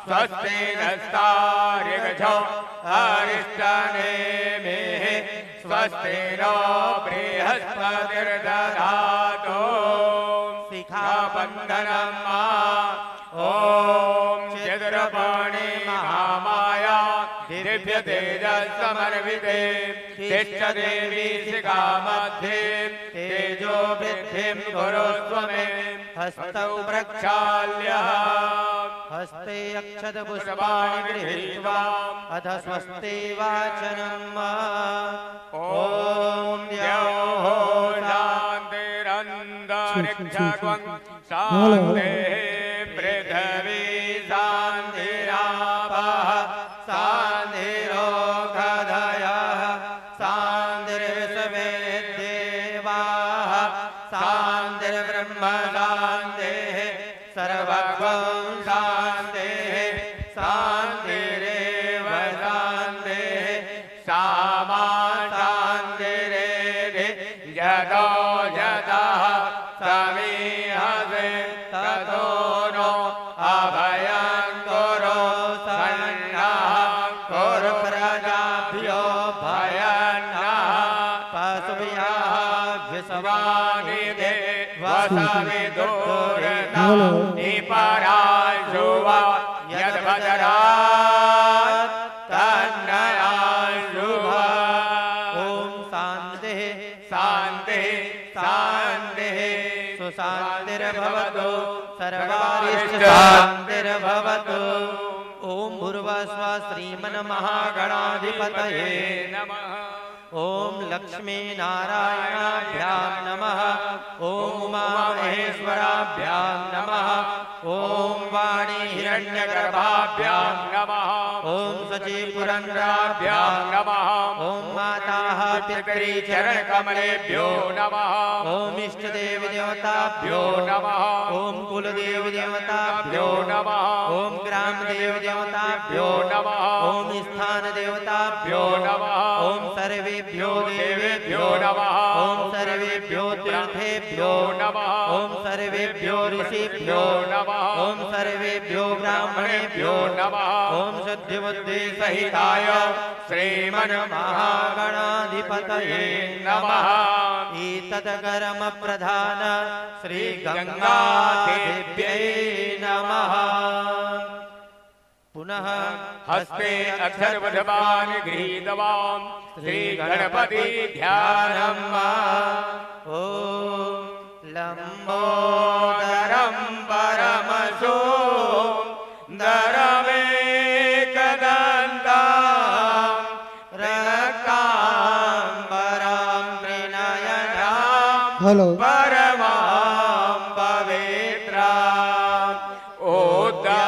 स्वस्ति नस्तार्क्ष्यो अरिष्टनेमिः। स्वस्ति नो बृहस्पतिर्दधातु। शिखाबन्धनं मा ॐ चित्रपाणि महामाया दिव्यतेजस्समन्विते। तिष्ठ देवी शिखामध्ये तेजोवृद्धिं कुरुष्व मे। हस्तौ प्रक्षाल्य हस्ते अक्षतपुष्पाणि गृहीत्वा अथ स्वस्ति वाचनम्। ॐ द्यौः शान्तिरन्तरिक्षं Hello. शान्तिः पृथिवी शान्तिरापः शान्तिरोषधयः शान्तिर्विश्वे देवाः शान्तिर्ब्रह्म शान्तिः सर्वगुण शान्तिः शान्तिरेव शान्तिः सामा शान्तिरेधि यतो यतः समीहसि ततो नो अभयं कुरु सन्नः कुरु प्रजाभ्यो भयन्नः पशुभ्यः विश्वानि देवसवितुर्न निपराशुव यद्वज्रात् तन्नयाशुव। ॐ शान्तिः शान्तिः शान्तिः सुशान्तिर्भवतु सर्वारिष्ट शान्तिर्भवतु। ॐ भूर्भुवः स्वः श्रीमन्महागणाधिपतये नमः। ॐ लक्ष्मीनारायणाभ्यां नमः। ॐ उमामहेश्वराभ्यां नमः। ॐ वाणी हिरण्यगर्भाभ्यां नमः। ॐ शचीपुरन्द्राभ्यां नमः। ॐ माताः पितृचरणकमलेभ्यो नमः। ॐ इष्टदेव देवताभ्यो नमः। ॐ कुलदेव देवताभ्यो नमः। ॐ ग्रामदेव देवताभ्यो नमः। ॐ स्थान देवताभ्यो नमः। ॐ सर्वेभ्यो देवेभ्यो नमः। ॐ सर्वेभ्यो तीर्थ भ्यो नमः। ॐ सर्वेभ्यो ऋषिभ्यो नमः। ॐ सर्वेभ्यो ब्राह्मणेभ्यो नमः। ॐ सिद्धिबुद्धिसहिताय श्रीमन्महागणाधिपतये नमः। एतदगरमप्रधान श्रीगङ्गादेव्यै नमः। पुनः हस्ते अक्षतपुष्पाणि गृहीत्वा श्रीगणपति ध्यानम्। ॐ लम्बोदरं परमसुन्दरमेकदन्तं रक्ताम्बरं त्रिनयनं Hello। परमं पवित्रम्। उद्या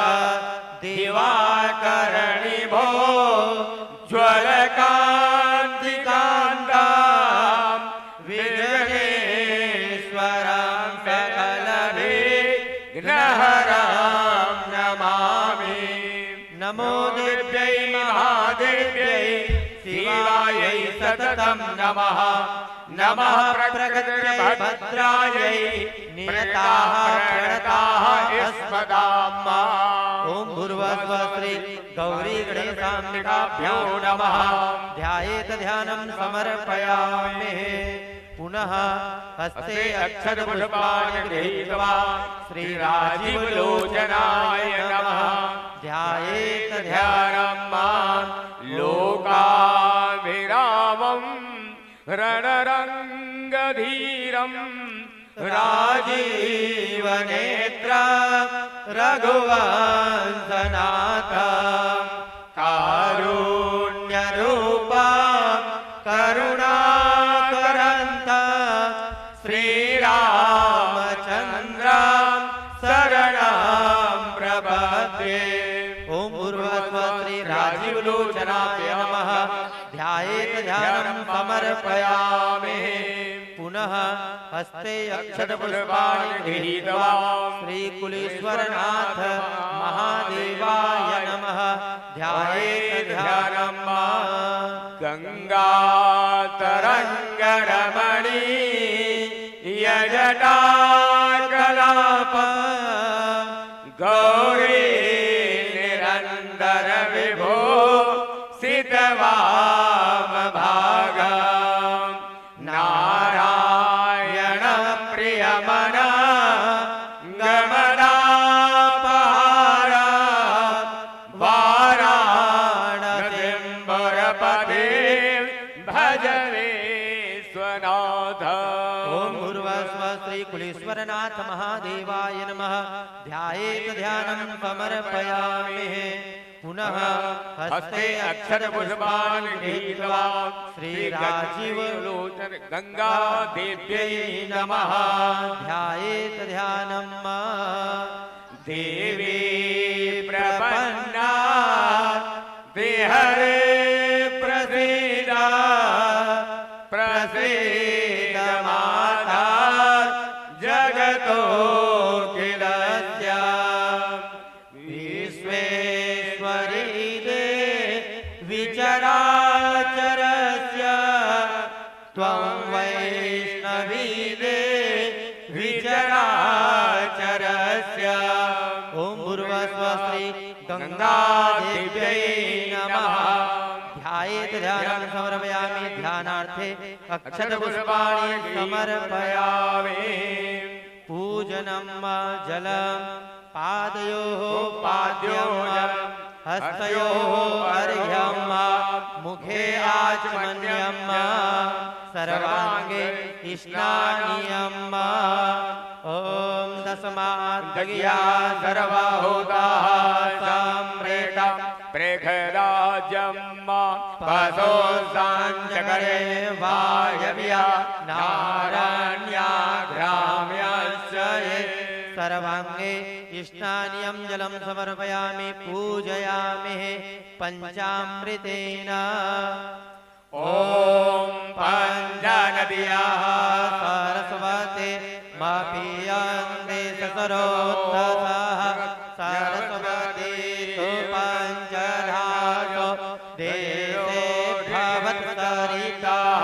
दिवाकरणिभो ज्वलकान्तिकान्तां विघ्नेश्वरं सकलविघ्नहरं नमामि। नमो देव्यै महादेव्यै शिवायै सततं नमः। नमः प्रकृतिर्भद्रायै नियताः प्रणताः स्मदाम्मा। ॐ भूर्भुवः स्वः श्री गौरी गणेशाम्बिकाभ्यो नमः। ध्यायेत ध्यानं समर्पयामि। पुनः हस्ते अक्षतपुष्पाणि गृहीत्वा श्रीराजीवलोचनाय नमः। ध्यायेत ध्यानम्मा लोकाभिरामं रणरङ्गधीरं राजीवनेत्र रघुवंशनाथ। कारुण्यरूपा करुणाकरन्त श्रीरामचन्द्र शरणं प्रपद्ये। ॐ भूर्भुवः स्वः श्रीराजीवलोचनाय नमः। ध्यायेत ध्यानं समर्पयामि। पुनः हस्ते अक्षतपुष्पाणि गृहीत्वा श्रीकुलीश्वरनाथ महादेवाय नमः। ध्यायेत ध्यानम्मा गङ्गातरङ्गरमणी यजटाकलाप गौरी निरन्तर विभो सितवाम भाग नारायण प्रियमना गमनापहार वाराणसीं पुरपतिं भज विश्वनाथ। ॐ भूर्भुवः स्वः श्रीकुलीश्वरनाथ महादेवाय नमः। ध्यायेत ध्यानं समर्पयामि। पुनः हस्ते अक्षतपुष्पाणि गृहीत्वा श्रीराजीवलोचन गङ्गादेव्यै नमः। ध्यायेत ध्यानम्मा देवी प्रपन्ना देहरे प्रसीद प्रसीद माता जगतोऽखिलस्य। विश्वेश्वरी देवी चराचरस्य त्वं वैष्णवी देवी चराचरस्य। ॐ भूर्भुवः स्वः श्री गङ्गादेव्यै नमः। ध्यायेत ध्यानं समर्पयामि। ध्यानार्थे अक्षतपुष्पाणि समर्पयामि। पूजनं जलं पादयोः पाद्यं हस्तयोः अर्घ्यं मुखे आचमनीयं सर्वाङ्गे स्नानीयं। ॐ तस्माद् दग्या सर्वभूताः सम्प्रेता प्रेक्षदाजम्मा पशोस्साञ्चकरे वायव्या नारण्याग्राम्यश्च ये। सर्वाङ्गे स्नानीयं जलं समर्पयामि पूजयामि पञ्चामृतेन। ॐ पञ्चनद्याः सरस्वती मपीयन्ते सरोत्तसः सरस्वती तु पञ्चधासो देशे भवत्सरितः।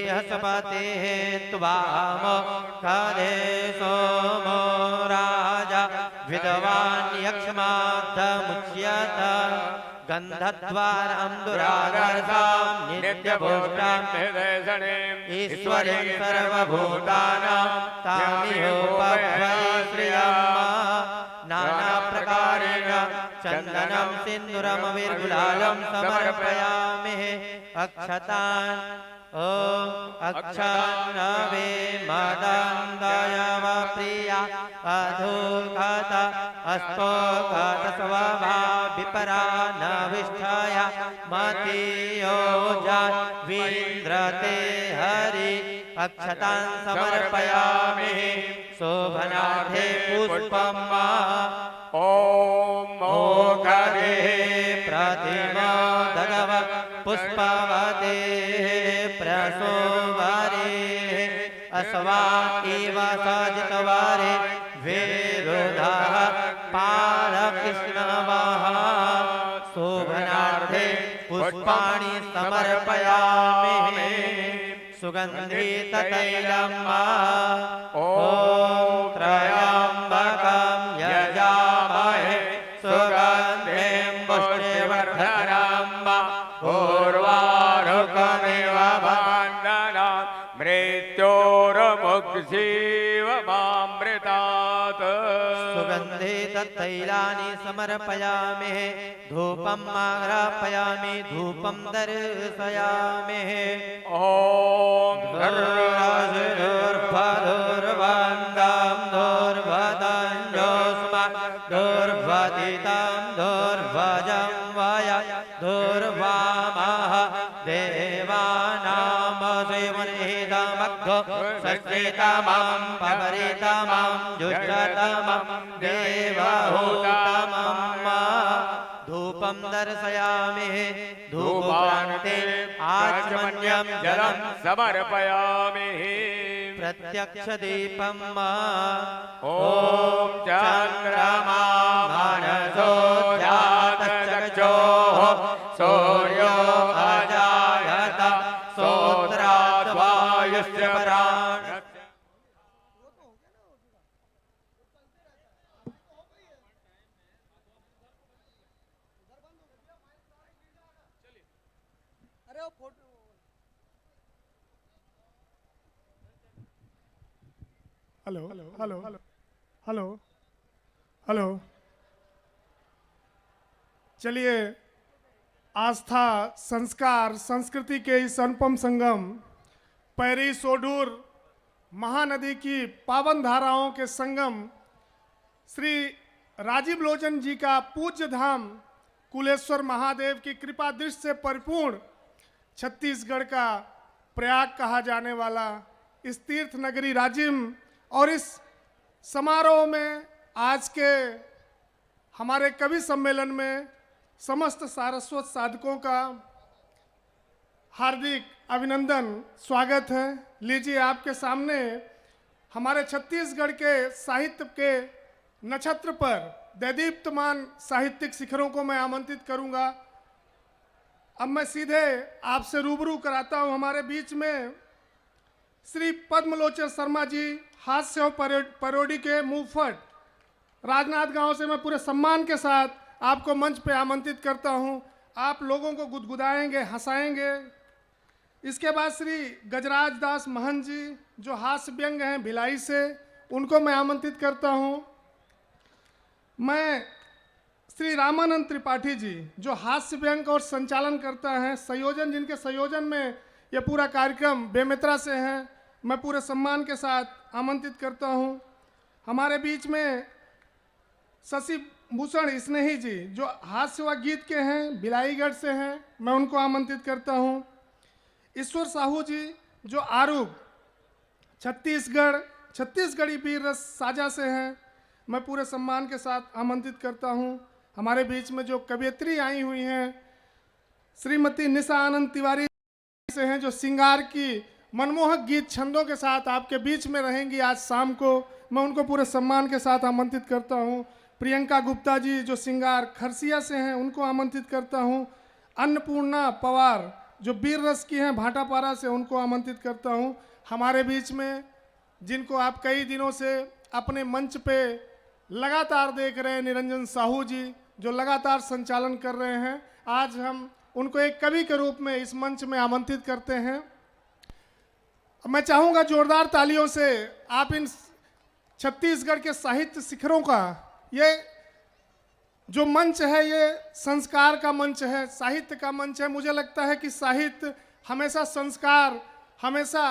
बृहस्पतिः त्वामोक्षधे सोमो राजा विद्वान् यक्ष्माब्दमुच्यत। गन्धद्वारं दुराधर्षां नित्यपुष्टिं नित्यपुष्टिं निदर्शनीम् ईश्वरीं सर्वभूतानां तामिहोपह्वये श्रियम्। नानाप्रकारेण चन्दनं सिन्दूरमविर्गुलालं समर्पयामि। अक्षतान् ॐ अक्षन्नवे मदन्त यव प्रिया अधोगत अस्तोगत स्वभा विपरा न विष्ठया मतियो जान्वीन्द्र ते हरि। अक्षतान् समर्पयामि शोभनार्थे पुष्पम्। ॐ मोक्षधे प्रतिमोदनव पुष्पवते प्रसोवरे अश्वा इव सज्जितवरे विरुधः पालकृष्णवः। शोभनार्थे पुष्पाणि समर्पयामि। सुगन्धिततैलम्। ॐ त्र्यम्बकं यजामहे सुगन्धिं पुष्टिवर्धनम्। उर्वारुकमिव बन्धनान् मृत्योर्मुक्षीव मामृतात्। सुगन्धिततैलानि समर्पयामि। धूपम् आघ्रापयामि, धूपं दर्शयामि। ॐ दुर्वासि दुर्भदुर्वन्तं दुर्वदञ्जोष्म दुर्वदितं दुर्वजं वय दुर्वामः देवानामसि मुनिहितमग्धो षष्टितमं पवरितमं जुष्टतमं देवहूतमम्। धूपं दर्शयामि। धूपोपरान्ते आचमनीयं जलं समर्पयामि। प्रत्यक्षदीपम्। ॐ चन्द्रमा मनसो जातश्चक्षोः सूर्यो अजायत श्रोत्राद्वायुश्च प्राण हेलो, हेलो, हेलो, हेलो। चलिए, आस्था, संस्कार, संस्कृति के इस अनुपम संगम पैरी सोडूर महानदी की पावन धाराओं के संगम श्री राजीव लोचन जी का पूज्य धाम कुलेश्वर महादेव की कृपा दृष्टि से परिपूर्ण छत्तीसगढ़ का प्रयाग कहा जाने वाला इस तीर्थ नगरी राजिम और इस समारोह में आज के हमारे कवि सम्मेलन में समस्त सारस्वत साधकों का हार्दिक अभिनंदन, स्वागत है। लीजिए, आपके सामने हमारे छत्तीसगढ़ के साहित्य के नक्षत्र पर दैदीप्यमान साहित्यिक शिखरों को मैं आमंत्रित करूंगा। अब मैं सीधे आपसे रूबरू कराता हूं हमारे बीच में श्री पद्मलोचन शर्मा जी, हास्य और पैरो-, पैरोडी के मुफट, राजनांदगांव से मैं पूरे सम्मान के साथ आपको मंच पे आमंत्रित करता हूं। आप लोगों को गुदगुदाएंगे, हंसाएंगे। इसके बाद श्री गजराज दास महंत जी, जो हास्य व्यंग हैं भिलाई से, उनको मैं आमंत्रित करता हूं। मैं श्री रामानंद त्रिपाठी जी, जो हास्य व्यंग और संचालन करता है, संयोजन, जिनके संयोजन में यह पूरा कार्यक्रम बेमेतरा से है, मैं पूरे सम्मान के साथ आमंत्रित करता हूं। हमारे बीच में शशि भूषण स्नेही जी, जो हास्य व गीत के हैं, भिलाईगढ़ से हैं, मैं उनको आमंत्रित करता हूं। ईश्वर साहू जी, जो आरूग छत्तीसगढ़, छत्तीसगढ़ी वीर रस साजा से हैं, मैं पूरे सम्मान के साथ आमंत्रित करता हूं। हमारे बीच में जो कवयित्री आई हुई हैं, श्रीमती निशा आनंद तिवारी से हैं, जो श्रृंगार की मनमोहक गीत छंदों के साथ आपके बीच में रहेंगी आज शाम को, मैं उनको पूरे सम्मान के साथ आमंत्रित करता हूं। प्रियंका गुप्ता जी, जो श्रृंगार खरसिया से हैं, उनको आमंत्रित करता हूं। अन्नपूर्णा पवार, जो वीर रस की हैं भाटापारा से, उनको आमंत्रित करता हूं। हमारे बीच में, जिनको आप कई दिनों से अपने मंच पे लगातार देख रहे हैं, निरंजन साहू जी, जो लगातार संचालन कर रहे हैं, आज हम उनको एक कवि के रूप में इस मंच में आमंत्रित करते हैं। मैं चाहूंगा, जोरदार तालियों से आप इन छत्तीसगढ़ के साहित्य शिखरों का, ये जो मंच है, ये संस्कार का मंच है, साहित्य का मंच है। मुझे लगता है कि साहित्य हमेशा संस्कार, हमेशा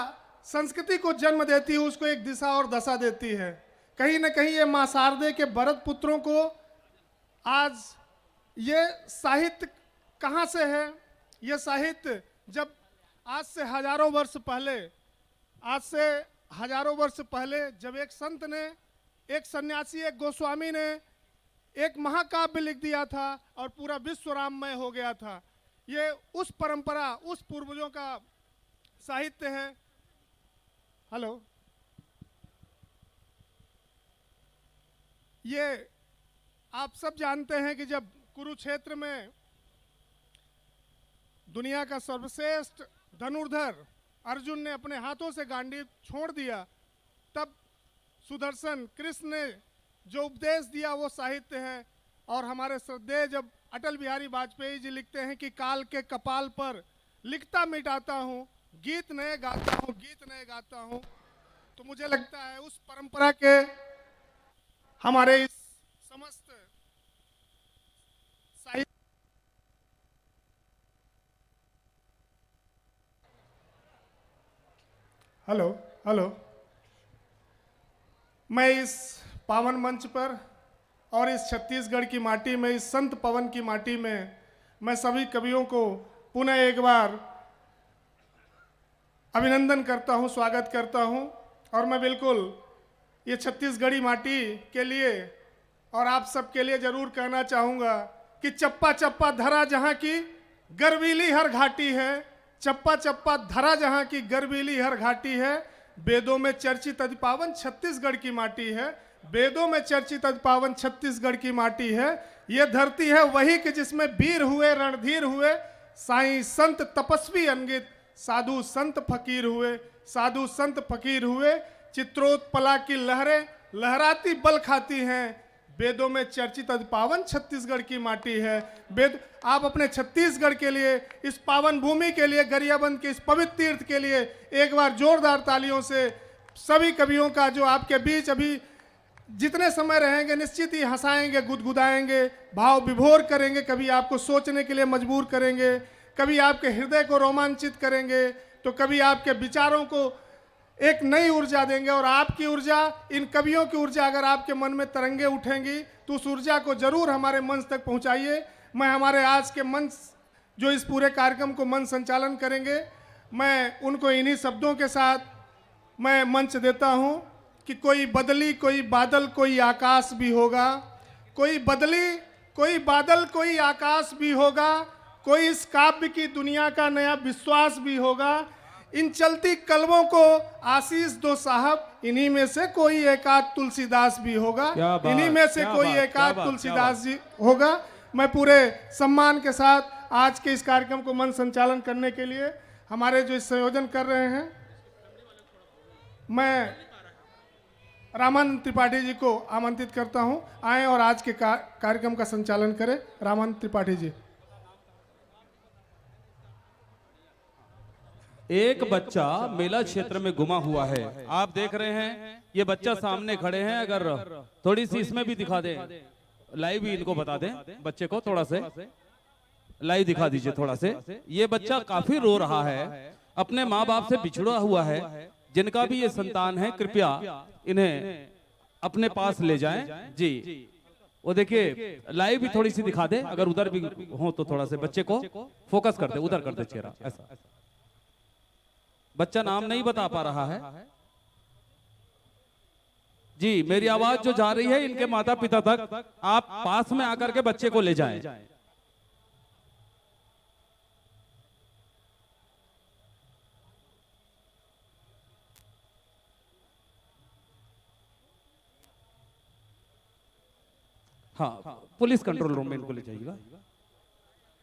संस्कृति को जन्म देती है, उसको एक दिशा और दशा देती है। कहीं ना कहीं ये माँ शारदे के भरत पुत्रों को आज ये साहित्य कहाँ से है? ये साहित्य जब आज से हजारों वर्ष पहले, आज से हजारों वर्ष पहले जब एक संत ने, एक सन्यासी, एक गोस्वामी ने एक महाकाव्य लिख दिया था और पूरा विश्व राममय हो गया था। ये उस परंपरा, उस पूर्वजों का साहित्य है। हेलो, ये आप सब जानते हैं कि जब कुरुक्षेत्र में दुनिया का सर्वश्रेष्ठ धनुर्धर अर्जुन ने अपने हाथों से गांडीव छोड़ दिया, तब सुदर्शन कृष्ण ने जो उपदेश दिया, वो साहित्य है। और हमारे श्रद्धेय जब अटल बिहारी वाजपेयी जी लिखते हैं कि काल के कपाल पर लिखता मिटाता हूँ, गीत नए गाता हूँ, गीत नए गाता हूँ, तो मुझे लगता है उस परंपरा के हमारे इस समस्त साहित्य हेलो, हेलो। मैं इस पावन मंच पर और इस छत्तीसगढ़ की माटी में, इस संत पवन की माटी में, मैं सभी कवियों को पुनः एक बार अभिनंदन करता हूं, स्वागत करता हूं। और मैं बिल्कुल ये छत्तीसगढ़ी माटी के लिए और आप सबके लिए जरूर कहना चाहूंगा कि चप्पा चप्पा धरा जहां की गर्वीली हर घाटी है, चप्पा चप्पा धरा जहां की गर्वीली हर घाटी है, वेदों में चर्चित अति पावन छत्तीसगढ़ की माटी है, वेदों में चर्चित अति पावन छत्तीसगढ़ की माटी है। ये धरती है वही कि जिसमें वीर हुए, रणधीर हुए, साईं संत तपस्वी अनगित, साधु संत फकीर हुए, साधु संत फकीर हुए। चित्रोत्पला की लहरें लहराती बल खाती हैं। वेदों में चर्चित अति पावन छत्तीसगढ़ की माटी है। वेद, आप अपने छत्तीसगढ़ के लिए, इस पावन भूमि के लिए, गरियाबंद के इस पवित्र तीर्थ के लिए एक बार जोरदार तालियों से सभी कवियों का, जो आपके बीच अभी जितने समय रहेंगे, निश्चित ही हंसाएंगे, गुदगुदाएंगे, भाव विभोर करेंगे, कभी आपको सोचने के लिए मजबूर करेंगे, कभी आपके हृदय को रोमांचित करेंगे, तो कवि आपके विचारों को एक नई ऊर्जा देंगे और आपकी ऊर्जा, इन कवियों की ऊर्जा अगर आपके मन में तरंगे उठेंगी तो उस ऊर्जा को जरूर हमारे मंच तक पहुंचाइए। मैं हमारे आज के मंच, जो इस पूरे कार्यक्रम को मंच संचालन करेंगे, मैं उनको इन्हीं शब्दों के साथ मैं मंच देता हूं कि कोई बदली, कोई बादल, कोई आकाश भी होगा, कोई बदली, कोई बादल, कोई आकाश भी होगा, कोई इस काव्य की दुनिया का नया विश्वास भी होगा। इन चलती कलमों को आशीष दो साहब, इन्हीं में से कोई एक आध तुलसीदास भी होगा, क्या बात, इन्हीं में से क्या कोई बात, एक क्या आध बात, क्या तुलसीदास बात। जी होगा। मैं पूरे सम्मान के साथ आज के इस कार्यक्रम को मंच संचालन करने के लिए हमारे जो इस संयोजन कर रहे हैं, मैं रामानंद त्रिपाठी जी को आमंत्रित करता हूं, आए और आज के का-, कार्यक्रम का संचालन करें। रामानंद त्रिपाठी जी। एक बच्चा मेला क्षेत्र में गुमा हुआ है, आप देख रहे हैं, ये बच्चा सामने खड़े हैं, अगर थोड़ी सी इसमें भी दिखा दें, लाइव भी इनको बता दें, बच्चे को थोड़ा से लाइव दिखा दीजिए थोड़ा से। ये बच्चा काफी रो रहा है, अपने माँ बाप से बिछड़ा हुआ है। जिनका भी ये संतान है, कृपया इन्हें अपने पास ले जाएं जी। वो देखिए, लाइव भी थोड़ी सी दिखा दे, अगर उधर भी हो तो थोड़ा से बच्चे को फोकस कर दे, उधर कर दे चेहरा ऐसा। बच्चा नाम नहीं बता पा रहा है जी। मेरी आवाज जो जा रही है इनके माता पिता तक, आप पास में आकर के बच्चे को ले जाएं। हाँ, पुलिस कंट्रोल रूम में इनको ले जाइएगा।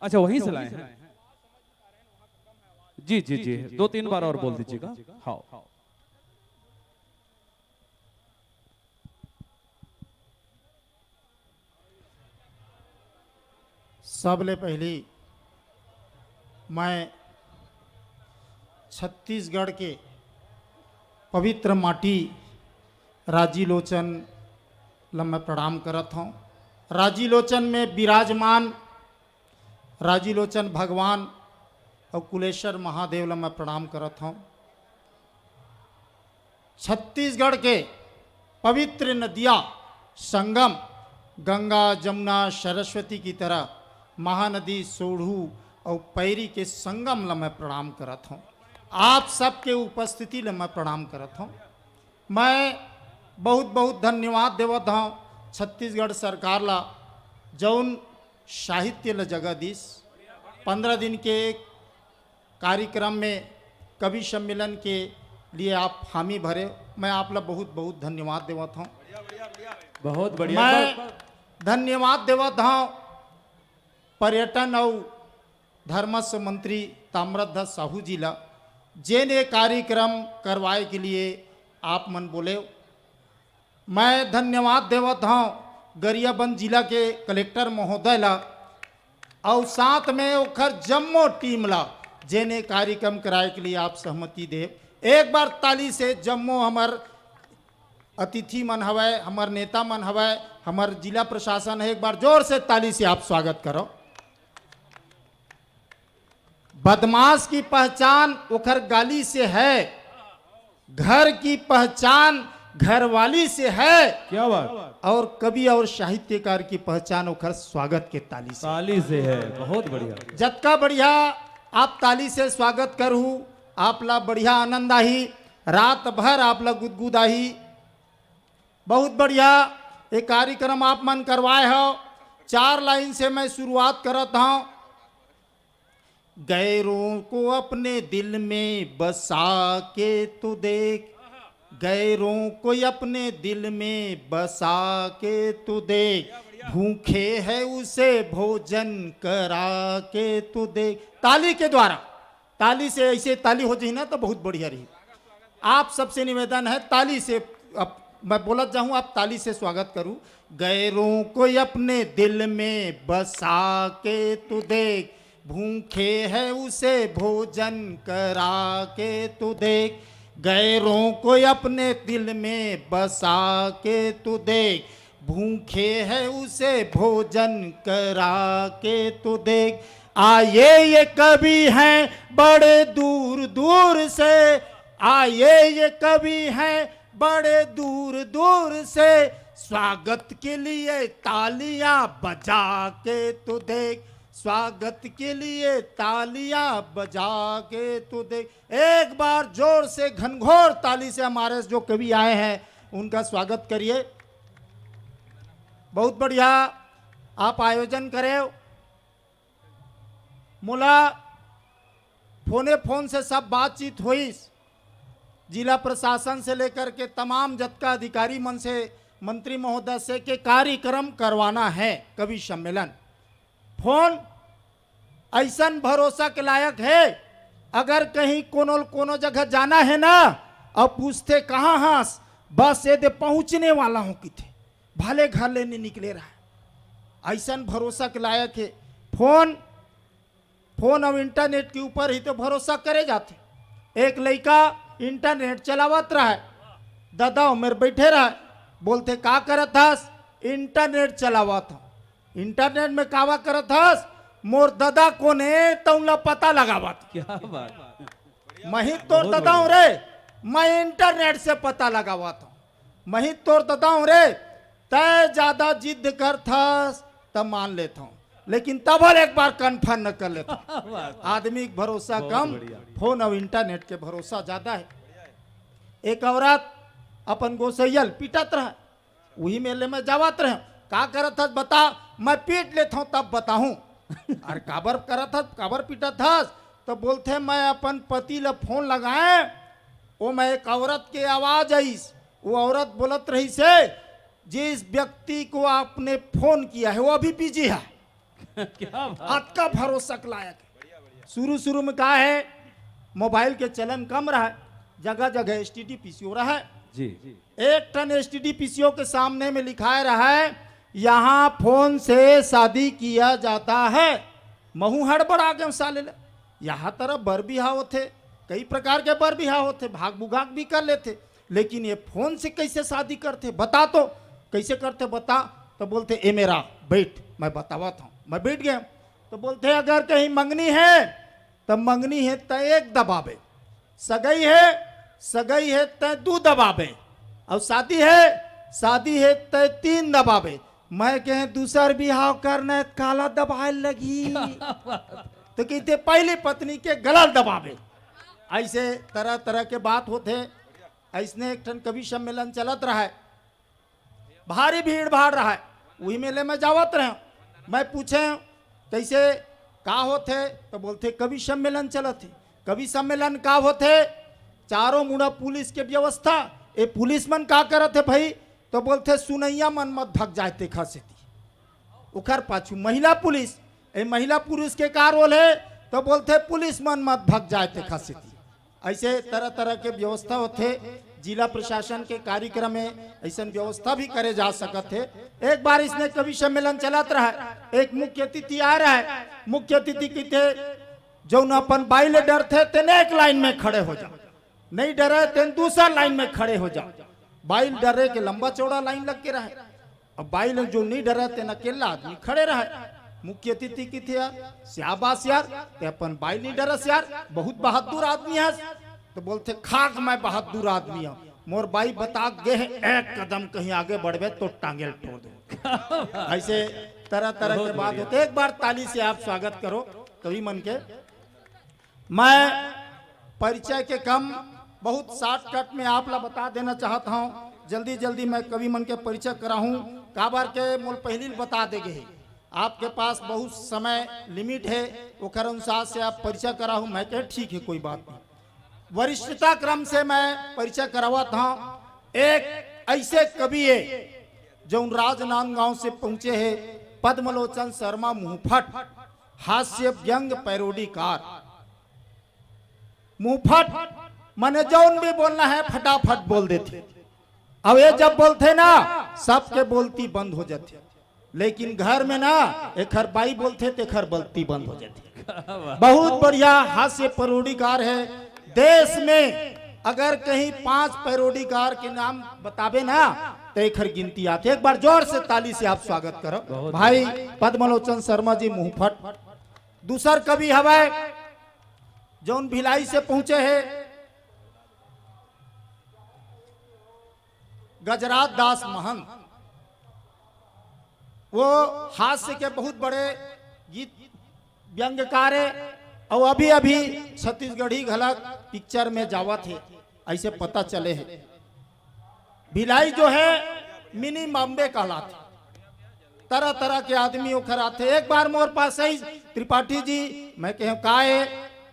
अच्छा, वहीं से लाए हैं। जी जी जी, दो तीन बार और बोल दीजिएगा। हाँ। सबले पहली मैं छत्तीसगढ़ के पवित्र माटी राजीलोचन ल मैं प्रणाम करत हौं। राजीलोचन में विराजमान राजीलोचन भगवान अउ कुलेश्वर महादेव ल मैं प्रणाम करत हौं। छत्तीसगढ़ के पवित्र नदिया संगम गंगा, जमुना, सरस्वती की तरह महानदी सोढ़ू अउ पैरी के संगम ल मैं प्रणाम करत हौं। आप सबके उपस्थिति ल मैं प्रणाम करत हौं। मैं बहुत बहुत धन्यवाद देवत हौं छत्तीसगढ़ सरकार ला, जौन साहित्य ल जगह दिस। पंद्रह दिन के कार्यक्रम में कवि सम्मेलन के लिए आप हामी भरे, मैं आप ला बहुत बहुत धन्यवाद देवत हौं। बहुत बढ़िया। मैं धन्यवाद देवत हौं पर्यटन अउ धर्मस्व मंत्री ताम्रध्वज साहू जी ला, जेन ये कार्यक्रम करवाए के लिए आप मन बोले। मैं धन्यवाद देवत हौं गरियाबंद जिला के कलेक्टर महोदय ला अउ साथ में ओखर जम्मो टीम ला, जेन ये कार्यक्रम कराए के लिए आप सहमति देव। एक बार ताली से जम्मो हमर अतिथि मन हवय, हमर नेता मन हवय, हमर जिला प्रशासन है, एक बार जोर से ताली से आप स्वागत करो। बदमाश की पहचान ओखर गाली से है, घर की पहचान घरवाली से है। क्या बात। और कवि और साहित्यकार की पहचान ओखर स्वागत के ताली से। ताली से है। बहुत बढ़िया। जतका बढ़िया आप ताली से स्वागत करहू, आप ला बढ़िया आनंद आही, रात भर आप ला गुदगुद आही। बहुत बढ़िया ये कार्यक्रम आप मन करवाए हो। चार लाइन से मैं शुरुआत करत हूँ। गैरों को अपने दिल में बसा के तो देख, गैरों को अपने दिल में बसा के तो देख, भूखे है उसे भोजन करा के तो देख। ताली के द्वारा, ताली से, ऐसे ताली हो जाए ना तो बहुत बढ़िया रही। आप सबसे निवेदन है, ताली से, अब मैं बोलत जाऊं, आप ताली से स्वागत करूं। गैरों को अपने दिल में बसा के तू देख, भूखे है उसे भोजन करा के तू देख। गैरों को अपने दिल में बसा के तू देख, भूखे है उसे भोजन करा के तू देख। आए ये कवि हैं बड़े दूर दूर से, आए ये कवि हैं बड़े दूर दूर से, स्वागत के लिए तालियां बजा के तो देख, स्वागत के लिए तालियां बजा के तो देख। एक बार जोर से घनघोर ताली से हमारे जो कवि आए हैं उनका स्वागत करिए। बहुत बढ़िया आप आयोजन करे। मोला फोने फोन से सब बातचीत होइस, जिला प्रशासन से लेकर के तमाम जतका अधिकारी मन से, मंत्री महोदय से के कार्यक्रम करवाना है कवि सम्मेलन। फोन ऐसन भरोसा के लायक है, अगर कहीं कोनो कोनो जगह जाना है ना, अब पूछथे कहाँ हस, बस ये दे पहुँचने वाला हूँ किथे, भले घर ले नहीं निकले रहा, ऐसन भरोसा के लायक है। फोन फोन अउ इंटरनेट के ऊपर ही तो भरोसा करे जाथे। एक लइका इंटरनेट चलावत रहय, ददा ओमेर बइठे रहय, बोलथे, "का करत हस?" "इंटरनेट चलावत हंव।" "इंटरनेट में कावा करत हस?" "मोर ददा कोन हे, तउन ला पता लगावत।" क्या बात। "मही तोर बहुत ददा हंव रे, मैं इंटरनेट से पता लगावत हंव।" "मही तोर ददा हंव रे, तै जादा जिद करथस त मान लेथंव, लेकिन तभो ले एक बार कन्फर्म कर लेथंव।" आदमी के भरोसा बहुत कम, बढ़िया। फोन अउ इंटरनेट के भरोसा जादा हे। एक औरत अपन गोसैया ल पीटत रहय, उही मेर ले मैं जावत रहेंव। "का करत हस बता, मैं पीट लेथंव तब बताहूं।" "अरे काबर करत हस, काबर पीटत हस?" त बोलथे, "मैं अपन पति ल फोन लगाएंव, ओमा एक औरत के आवाज आइस, वो औरत बोलत रहिस हे, 'जिस व्यक्ति को आपने फोन किया है वो अभी बिजी है।'" क्या बात। अतका भरोसा के लायक हे। शुरू शुरू में का हे, मोबाइल के चलन कम रहय, जगह जगह एसटीडी पीसीओ रहय। जी। एक ठन एसटीडी पीसीओ के सामने में लिखाय रहय, "यहाँ फोन से शादी किया जाता है।" महूं हड़बड़ा गेंव साले ले। यहाँ तरफ बर बिहाव होथे, कई प्रकार के बर बिहाव होथे, भाग बुगाग भी कर लेथे, लेकिन ये फोन से कइसे शादी करथे, बता तो, कइसे करथे बता। त बोलथे, "ए मेर आ, बइठ, मैं बतावत हंव।" मैं बइठ गेंव। त बोलथे, "अगर कहीं मंगनी हे, त मंगनी हे त एक दबाबे, सगई हे, सगई हे त दू दबाबे, अउ शादी हे, शादी हे त तीन दबाबे।" मैं कहेंव, "दूसर बिहाव करना हे त काला दबाय लगही?" त कहिथे, "पहली पत्नी के गला ल दबाबे।" अइसे तरह तरह के बात होथे। अइसने एक ठन कवि सम्मेलन चलत रहय, भारी भीड़ भाड़ रहय, उही मेर ले मैं जावत रहेंव। मैं पूछेंव, "कइसे का होथे?" त बोलथे, "कवि सम्मेलन चलत हे।" "कवि सम्मेलन का होथे?" "चारों मुड़ा पुलिस के व्यवस्था।" "ए पुलिस मन का करत हे भई?" त बोलथे, "सुनइया मन मत भग जाय तेखर सेती।" ओखर पाछू महिला पुलिस, ए महिला पुलिस के का रोल हे? त बोलथे, "पुलिस मन मत भग जाय तेखर सेती।" अइसे तरह तरह के व्यवस्था होथे। जिला प्रशासन के कार्यक्रम में अइसन व्यवस्था भी करे जा सकत हे। एक बार अइसने कवि सम्मेलन चलत रहय, एक मुख्य अतिथि आय रहय। मुख्य अतिथि कहिथे, "जउन अपन बाई ले डरथे, तेन एक लाइन में खड़े हो जा, नइ डरय, तेन दूसर लाइन में खड़े हो जा।" बाई ल डरे के लंबा चौड़ा लाइन लग के रहय। अब बाई ल जो नइ डरय, तेन अकेल्ला आदमी खड़े रहय। मुख्य अतिथि कहिथे, "यार, शाबाश यार, तैं अपन बाई ल नइ डरस यार, बहुत बहादुर आदमी हस।" त बोलथे, "खाक मैं बहादुर आदमी हंव, मोर बाई बता गे हे, एक कदम कहीं आगे बढ़बे त टांगे ल तोड़ देहूं।" अइसे तरह तरह के बात होथे। एक बार ताली से आप स्वागत करो कवि मन के। मैं परिचय के कम, बहुत शॉर्टकट में आप ला बता देना चाहत हंव। जल्दी जल्दी मैं कवि मन के परिचय कराहूं, काबर के मोला पहिली ल बता दे गे हे, आपके पास बहुत समय लिमिट हे, ओकर अनुसार से आप परिचय कराहू। मैं कहेंव, "ठीक हे, कोई बात नहीं।" वरिष्ठता क्रम से मैं परिचय करावत हंव। एक अइसे कवि हे, जउन राजनांदगांव से पहुंचे हे, पद्मलोचन शर्मा मुंहफट, हास्य व्यंग पैरोडीकार। मुंहफट माने जउन भी बोलना हे, फटाफट बोल देथे। अउ ए जब बोलथे ना, सबके बोलती बंद हो जाथे। लेकिन घर में ना, एखर बाई बोलथे, तेखर बोलती बंद हो जाथे। बहुत बढ़िया हास्य पैरोडीकार हे। देश में अगर कहीं पांच पैरोडीकार के नाम बताबे ना, त एखर गिनती आथे। एक बार जोर से ताली से आप स्वागत करो बहुत भाई पद्मलोचन शर्मा जी मुंहफट। दूसर कवि हवय, जौन भिलाई से पहुंचे हे, गजराज दास महंत। वो हास्य के बहुत बड़े गीत व्यंगकार हे, अउ अभी-अभी छत्तीसगढ़ी घलक पिक्चर में जावत हे, अइसे पता चले हे। भिलाई जो हे, मिनी बॉम्बे कहलाथे। तरह-तरह के आदमी ओखर आथे। एक बार मोर पास आइस, "त्रिपाठी जी," मैं कहेंव, "का हे?"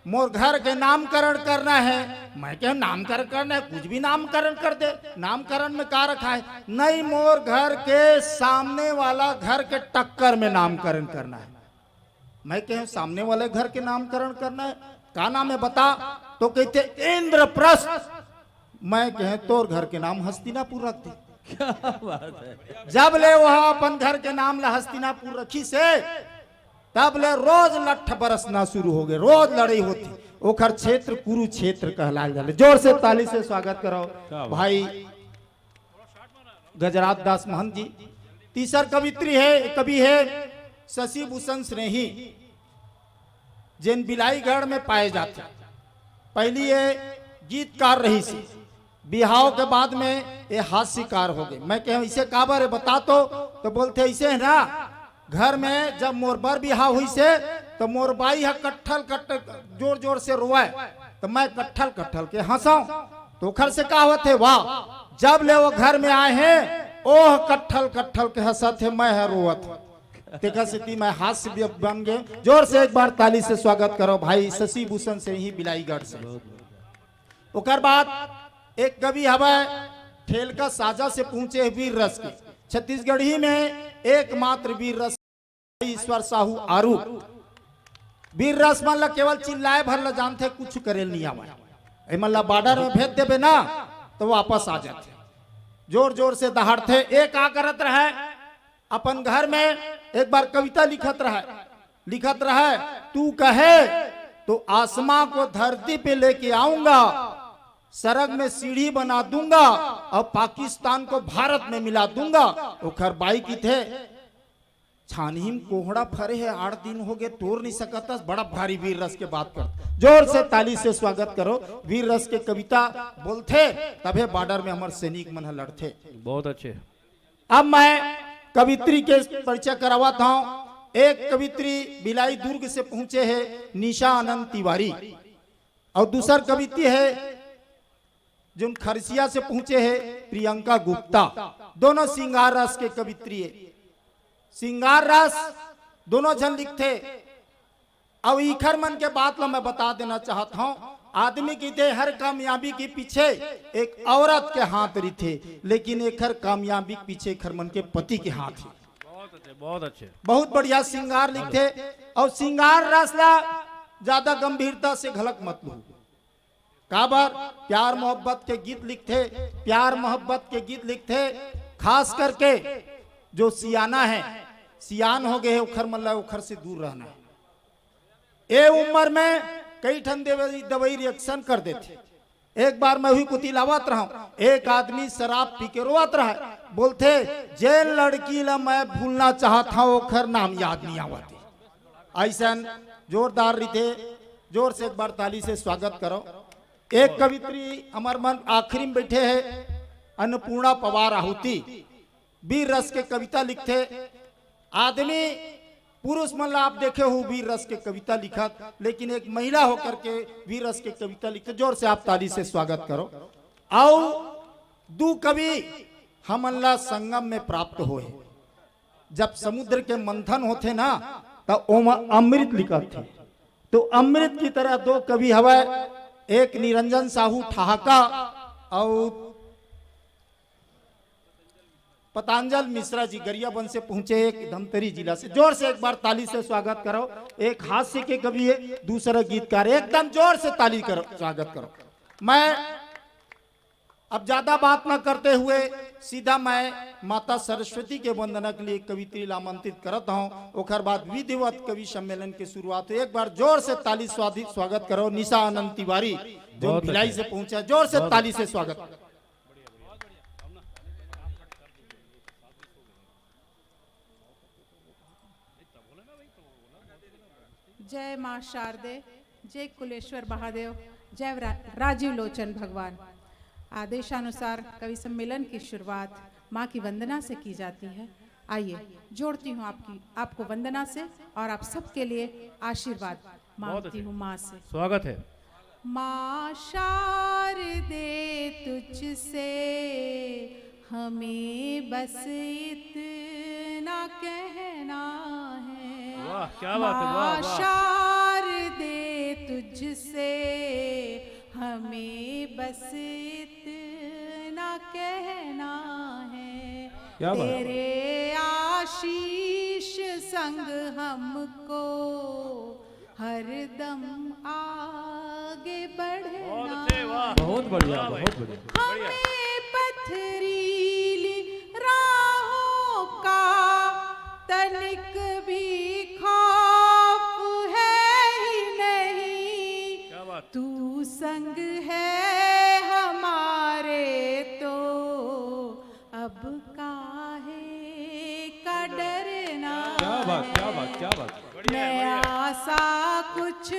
"मोर घर के नामकरण करना हे।" मैं कहेंव, "नामकरण करना हे? कुछ भी नामकरण कर दे, नामकरण में का रखा हे?" "नहीं, मोर घर के सामने वाला घर के टक्कर में नामकरण करना हे।" मैं कहेंव, "सामने वाले घर के नामकरण करना हे? का नाम हे बता?" तो कहिथे, "इंद्रप्रस्थ।" मैं कहेंव, "तोर घर के नाम हस्तिनापुर रख दे।" क्या बात हे। जब ले वह अपन घर के नाम ला हस्तिनापुर रखिस हे, तब ले रोज लट्ठ बरसना शुरू होगे, रोज लड़ई होथे। ओखर क्षेत्र कुरुक्षेत्र कहलाय जाथे। जोर से ताली से स्वागत करव क्या बात। भाई गजराज दास महंत जी। तीसर कवित्री हे, कवि हे शशि भूषण स्नेही, जेन बिलाईगढ़ में पाए जाथे। पहिली ये गीतकार रहिस हे, बिहाव के बाद में ये हास्यकार होगे। मैं कहेंव, "अइसे काबर हे, बता तो।" तो बोलथे, "अइसे हे ना, घर में जब मोर बर बिहाव होइस हे, तो मोर बाई ह कट्ठल कट्ठल जोर जोर से रोवय, तो मैं कट्ठल कट्ठल के हंसंव।" तो ओखर से का होथे? वाह, जब ले वो घर में आए हे, ओह कट्ठल कट्ठल के हंसत हे, मैं ह रोवत हंव। तेकर सेती मैं हास्य भी बन गेंव। जोर से एक बार ताली से स्वागत करव भाई शशि भूषण स्नेही बिलाईगढ़ से। ओकर बाद एक कवि हवय, ठेलका साजा से पहुंचे हे वीर रस के। छत्तीसगढ़ी में एकमात्र वीर रस, ईश्वर साहू आरू। वीर रस मन ला केवल चिल्लाए भर ला जानथे, कुछ करे ल नइ आवय। एमन ला बॉर्डर में भेज देबे ना, तो वापस आ जाथे। जोर जोर से दहाड़थे। ए का करत रहय? अपन घर में एक बार कविता लिखत रहय, लिखत रहय, "तू कहे तो आसमां को धरती पे लेके आऊंगा, सरग में सीढ़ी बना दूंगा और पाकिस्तान को भारत में मिला दूंगा।" ओखर बाई कहिथे, "छानही म कोहड़ा फरे हे, आठ दिन होगे, तोर नइ सकत हस, बड़ा भारी वीर रस के बात कर।" जोर से ताली से स्वागत करव। वीर रस के कविता बोलथे, तभे बॉर्डर में हमर सैनिक मन ह लड़थे। बहुत अच्छे। अब मैं कवित्री के परिचय करावत हंव। एक कवित्री भिलाई दुर्ग से पहुंचे हे निशा आनंद तिवारी, अउ दूसर कवित्री हे जोन खरसिया से पहुंचे हे प्रियंका गुप्ता। दोनों श्रृंगार रस के कवित्री हे। श्रृंगार रस दोनों झन लिखथे। अब इखर मन के बात ला मैं बता देना चाहत हंव, आदमी कहिथे हर कामयाबी के पीछे एक औरत के हाथ रहिथे, लेकिन एखर कामयाबी के पीछे एखर मन के पति के हाथ हे। बहुत अच्छे, बहुत अच्छे। बहुत बढ़िया श्रृंगार लिखथे, अउ श्रृंगार रस ला ज्यादा गंभीरता से घलक मत लू। काबर? प्यार मोहब्बत के गीत लिखथे, प्यार मोहब्बत के गीत लिखथे, खास करके जो सियाना हे, सियान होगे हे, ओखर मन ला ओखर से दूर रहना हे। ए उम्र में कई ठन दवई, दवई reaction कर देथे। एक बार मैं उही कोती लावत रहंव, एक आदमी शराब पी के रोवत रहय, बोलथे, "जेन लड़की ला मैं भूलना चाहत हंव, ओखर नाम याद नइ आवत हे।" अइसन जोरदार रहिथे, जोर से एक बार ताली से स्वागत करव। एक कवित्री हमर मन आखिरी में बइठे हे, अन्नपूर्णा पवार आहुति। वीर रस के कविता लिखथे। आदमी, पुरुष मन ला आप देखे हो वीर रस के कविता लिखत, लेकिन एक महिला होकर के वीर रस के कविता लिखथे। जोर से आप ताली से स्वागत करव। अउ दू कवि हमन ला संगम में प्राप्त होए। जब समुद्र के मंथन होथे ना, त ओमा अमृत निकलथे। तो अमृत की तरह दो कवि हवय, एक निरंजन साहू ठहाका अउ पतंजल मिश्रा जी गरियाबंद से पहुंचे, एक धमतरी जिला से। जोर से एक बार ताली से स्वागत करव। एक हास्य के कवि हे, दूसरा गीतकार हे। एकदम जोर से ताली करव, स्वागत करव। मैं अब ज्यादा बात न करते हुए सीधा मैं माता सरस्वती के वंदना के लिए कवित्री ला आमंत्रित करत हंव। ओकर बाद विधिवत कवि सम्मेलन के शुरुआत होही। एक बार जोर से ताली स्वादि-, स्वागत करव निशा आनंद तिवारी, जो बहुत भिलाई अच्छा। से पहुंचा है। जोर से बहुत ताली से स्वागत। जय माँ शारदे, जय कुलेश्वर महादेव, जय रा-, राजीव लोचन भगवान। आदेशानुसार कवि सम्मेलन की शुरुआत माँ की वंदना से की जाती है। आइए, जोड़ती हूँ आपकी, आपको वंदना से और आप सबके लिए आशीर्वाद मांगती हूँ माँ से। स्वागत है। माँ शारदे, तुझसे हमें बस इतना कहना है। वाह, क्या बात है, वाह, माँ वाह। शारदे, तुझसे हमें बस इतना कहना है। क्या बात है। तेरे आशीष संग हमको हरदम आगे बढ़ना। बहुत अच्छे, वाह। बहुत बढ़िया, वाह भाई। बहुत बढ़िया। बढ़िया। हमें पथरीली राहों का तनिक भी खौफ है ही नहीं। क्या बात। तू संग है हमारे तो अब काहे का डरना। क्या बात, क्या बात, क्या बात। बढ़िया है, बढ़िया। नया सा कुछ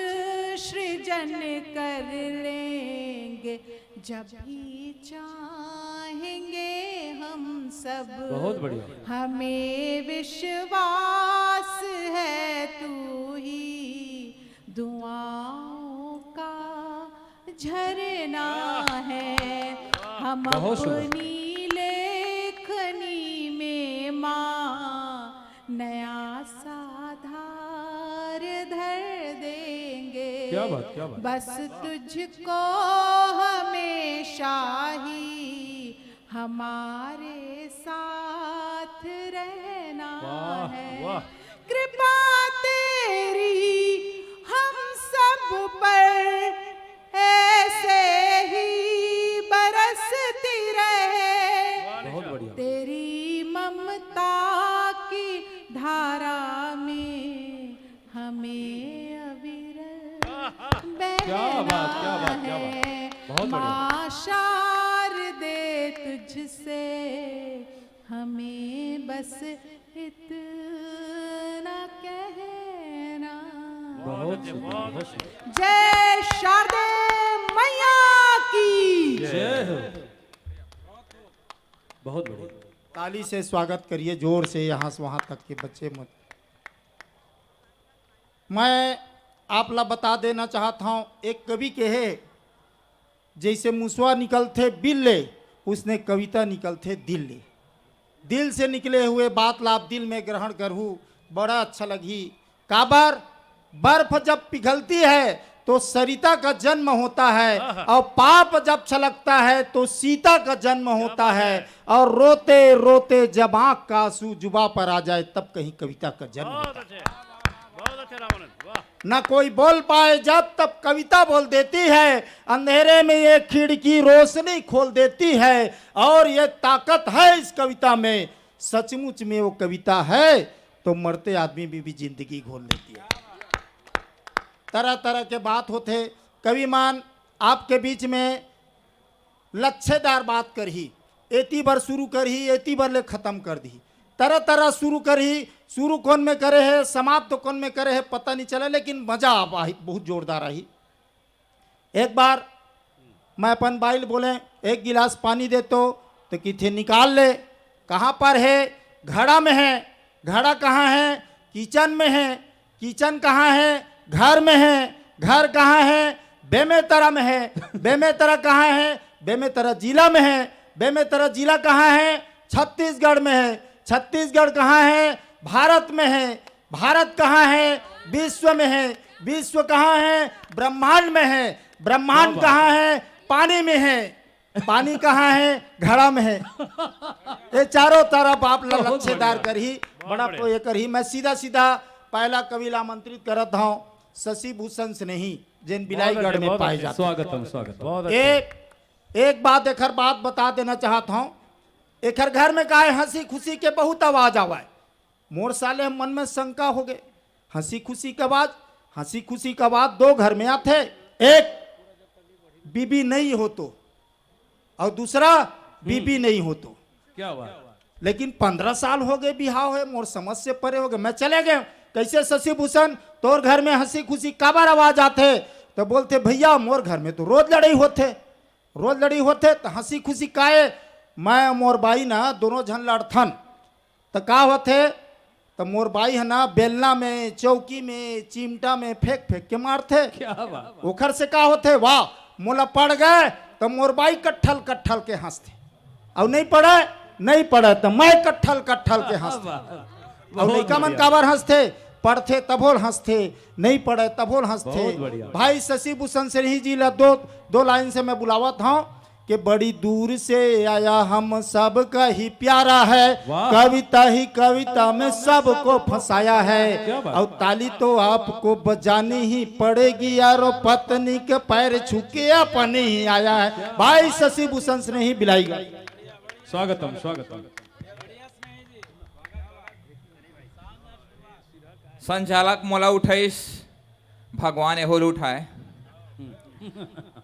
सृजन कर लेंगे, जब भी चाहेंगे हम सब। बहुत बढ़िया। हमें विश्वास है तू ही दुआओं का झरना है। हम बहुत सुंदर। अपनी लेखनी में माँ नया सा धार धर देंगे। क्या बात, क्या बात। बस तुझको हमेशा ही हमारे साथ रहना वाह, है। वाह। कृपा तेरी हम सब पर ऐसे ही बरसती रहे। बहुत बढ़िया। तेरी ममता की धारा में हमें अविरल बहना है। क्या बात, क्या बात, क्या बात। बहुत बढ़िया। माँ शारदे, तुझसे हमें बस इतना कहना। बहुत सुंदर, बहुत सुंदर। जय शारदे मैया की। जय हो। बहुत बढ़िया। ताली से स्वागत करिए जोर से, यहाँ से वहाँ तक के बच्चे मत। मैं आप ला बता देना चाहत हौं, एक कवि के हे, जैसे मुसवा निकलथे बिल ले, उसने कविता निकलथे दिल ले। दिल से निकले हुए बात ला आप दिल में ग्रहण करहू, बड़ा अच्छा लगही। काबर? बर्फ जब पिघलती है तो सरिता का जन्म होता है, आहा। और पाप जब छलकता है तो सीता का जन्म होता है, और रोते रोते जब आंख का आंसू जुबा पर आ जाए, तब कहीं कविता का जन्म होता है। बहुत अच्छे, बहुत अच्छे रामानंद, वाह। ना कोई बोल पाए जब, तब कविता बोल देती है। अंधेरे में ये खिड़की रोशनी खोल देती है, और ये ताकत है इस कविता में। सचमुच में वो कविता है तो मरते आदमी में भी जिंदगी घोल लेती है। तरह तरह के बात होथे। कवि मान आपके बीच में लच्छेदार बात करही, एती बर शुरू करही, एती बर ले खत्म कर दीही। तरह तरह शुरू करही, शुरू कोन में करे हे, समाप्त कोन में करे हे, पता नहीं चला, लेकिन मजा आप आही, बहुत जोरदार आही। एक बार मैं अपन बाई ल बोले, "एक गिलास पानी दे तो," तो किथे निकाल ले। कहाँ पर है? घड़ा में है। घड़ा कहाँ है? किचन में है। किचन कहाँ है? घर में है। घर कहाँ है? बेमेतरा में है। बेमेतरा कहाँ है? बेमेतरा जिला में है। बेमेतरा जिला कहाँ है? छत्तीसगढ़ में है। छत्तीसगढ़ कहाँ है? भारत में है। भारत कहाँ है? विश्व में है। विश्व कहाँ है? ब्रह्मांड में है। ब्रह्मांड कहाँ है? पानी में है। पानी कहाँ है? घड़ा में है। ये चारों तरफ आप लच्छेदार करही, बड़ा ये करही। मैं सीधा सीधा पहला कवि ला आमंत्रित करत हौं, शशि भूषण स्नेही, जेन बिलाईगढ़ में पाए जाते। स्वागत है, स्वागत है। एक, एक बात, एकर बात बता देना चाहत हौं। एकर घर में का है, हंसी खुशी के बहुत आवाज आवा है। मोर साले मन में शंका हो गए, हंसी खुशी का आवाज, हंसी खुशी का आवाज दो घर में आथे, एक बीबी नहीं हो तो, और दूसरा बीबी नहीं हो तो। क्या बात। लेकिन पंद्रह साल हो गए बिहाव है, मोर समझ से परे हो गए। मैं चले गए, "कइसे शशि भूषण, तोर घर में हंसी खुशी काबर आवाज आथे?" त बोलथे, "भइया, मोर घर में तो रोज लड़ई होथे, रोज लड़ई होथे, त हंसी खुशी काय? मैं मोर बाई ना दोनों झन लड़थन, त का होथे? त मोर बाई ह ना बेलना में, चौकी में, चिमटा में फेंक फेंक के मारथे।" क्या बात। "ओखर से का होथे? वाह, मोला पड़ गए त मोर बाई कट्ठल कट्ठल के हंसथे, अउ नहीं पड़े, नहीं पड़े त मैं कट्ठल कट्ठल के हंसथे।" अउ लइका मन काबर हंसथे? पढ़थे तभो ल हंसथे, नहीं पढ़े तभो ल हंसथे। भाई शशि भूषण सिंह जी ला दो, दो लाइन से मैं बुलावत हूँ कि बड़ी दूर से आया, हम सबका ही प्यारा है। कविता ही कविता में सबको फंसाया है। और ताली तो आपको बजानी ही पड़ेगी यारो, पत्नी के पैर छू के अपनी ही आया है। भाई शशि भूषण सिंह ही बिलाईगढ़। स्वागतम, स्वागतम। संचालक मोला उठाइस, भगवान एहो ल उठाए।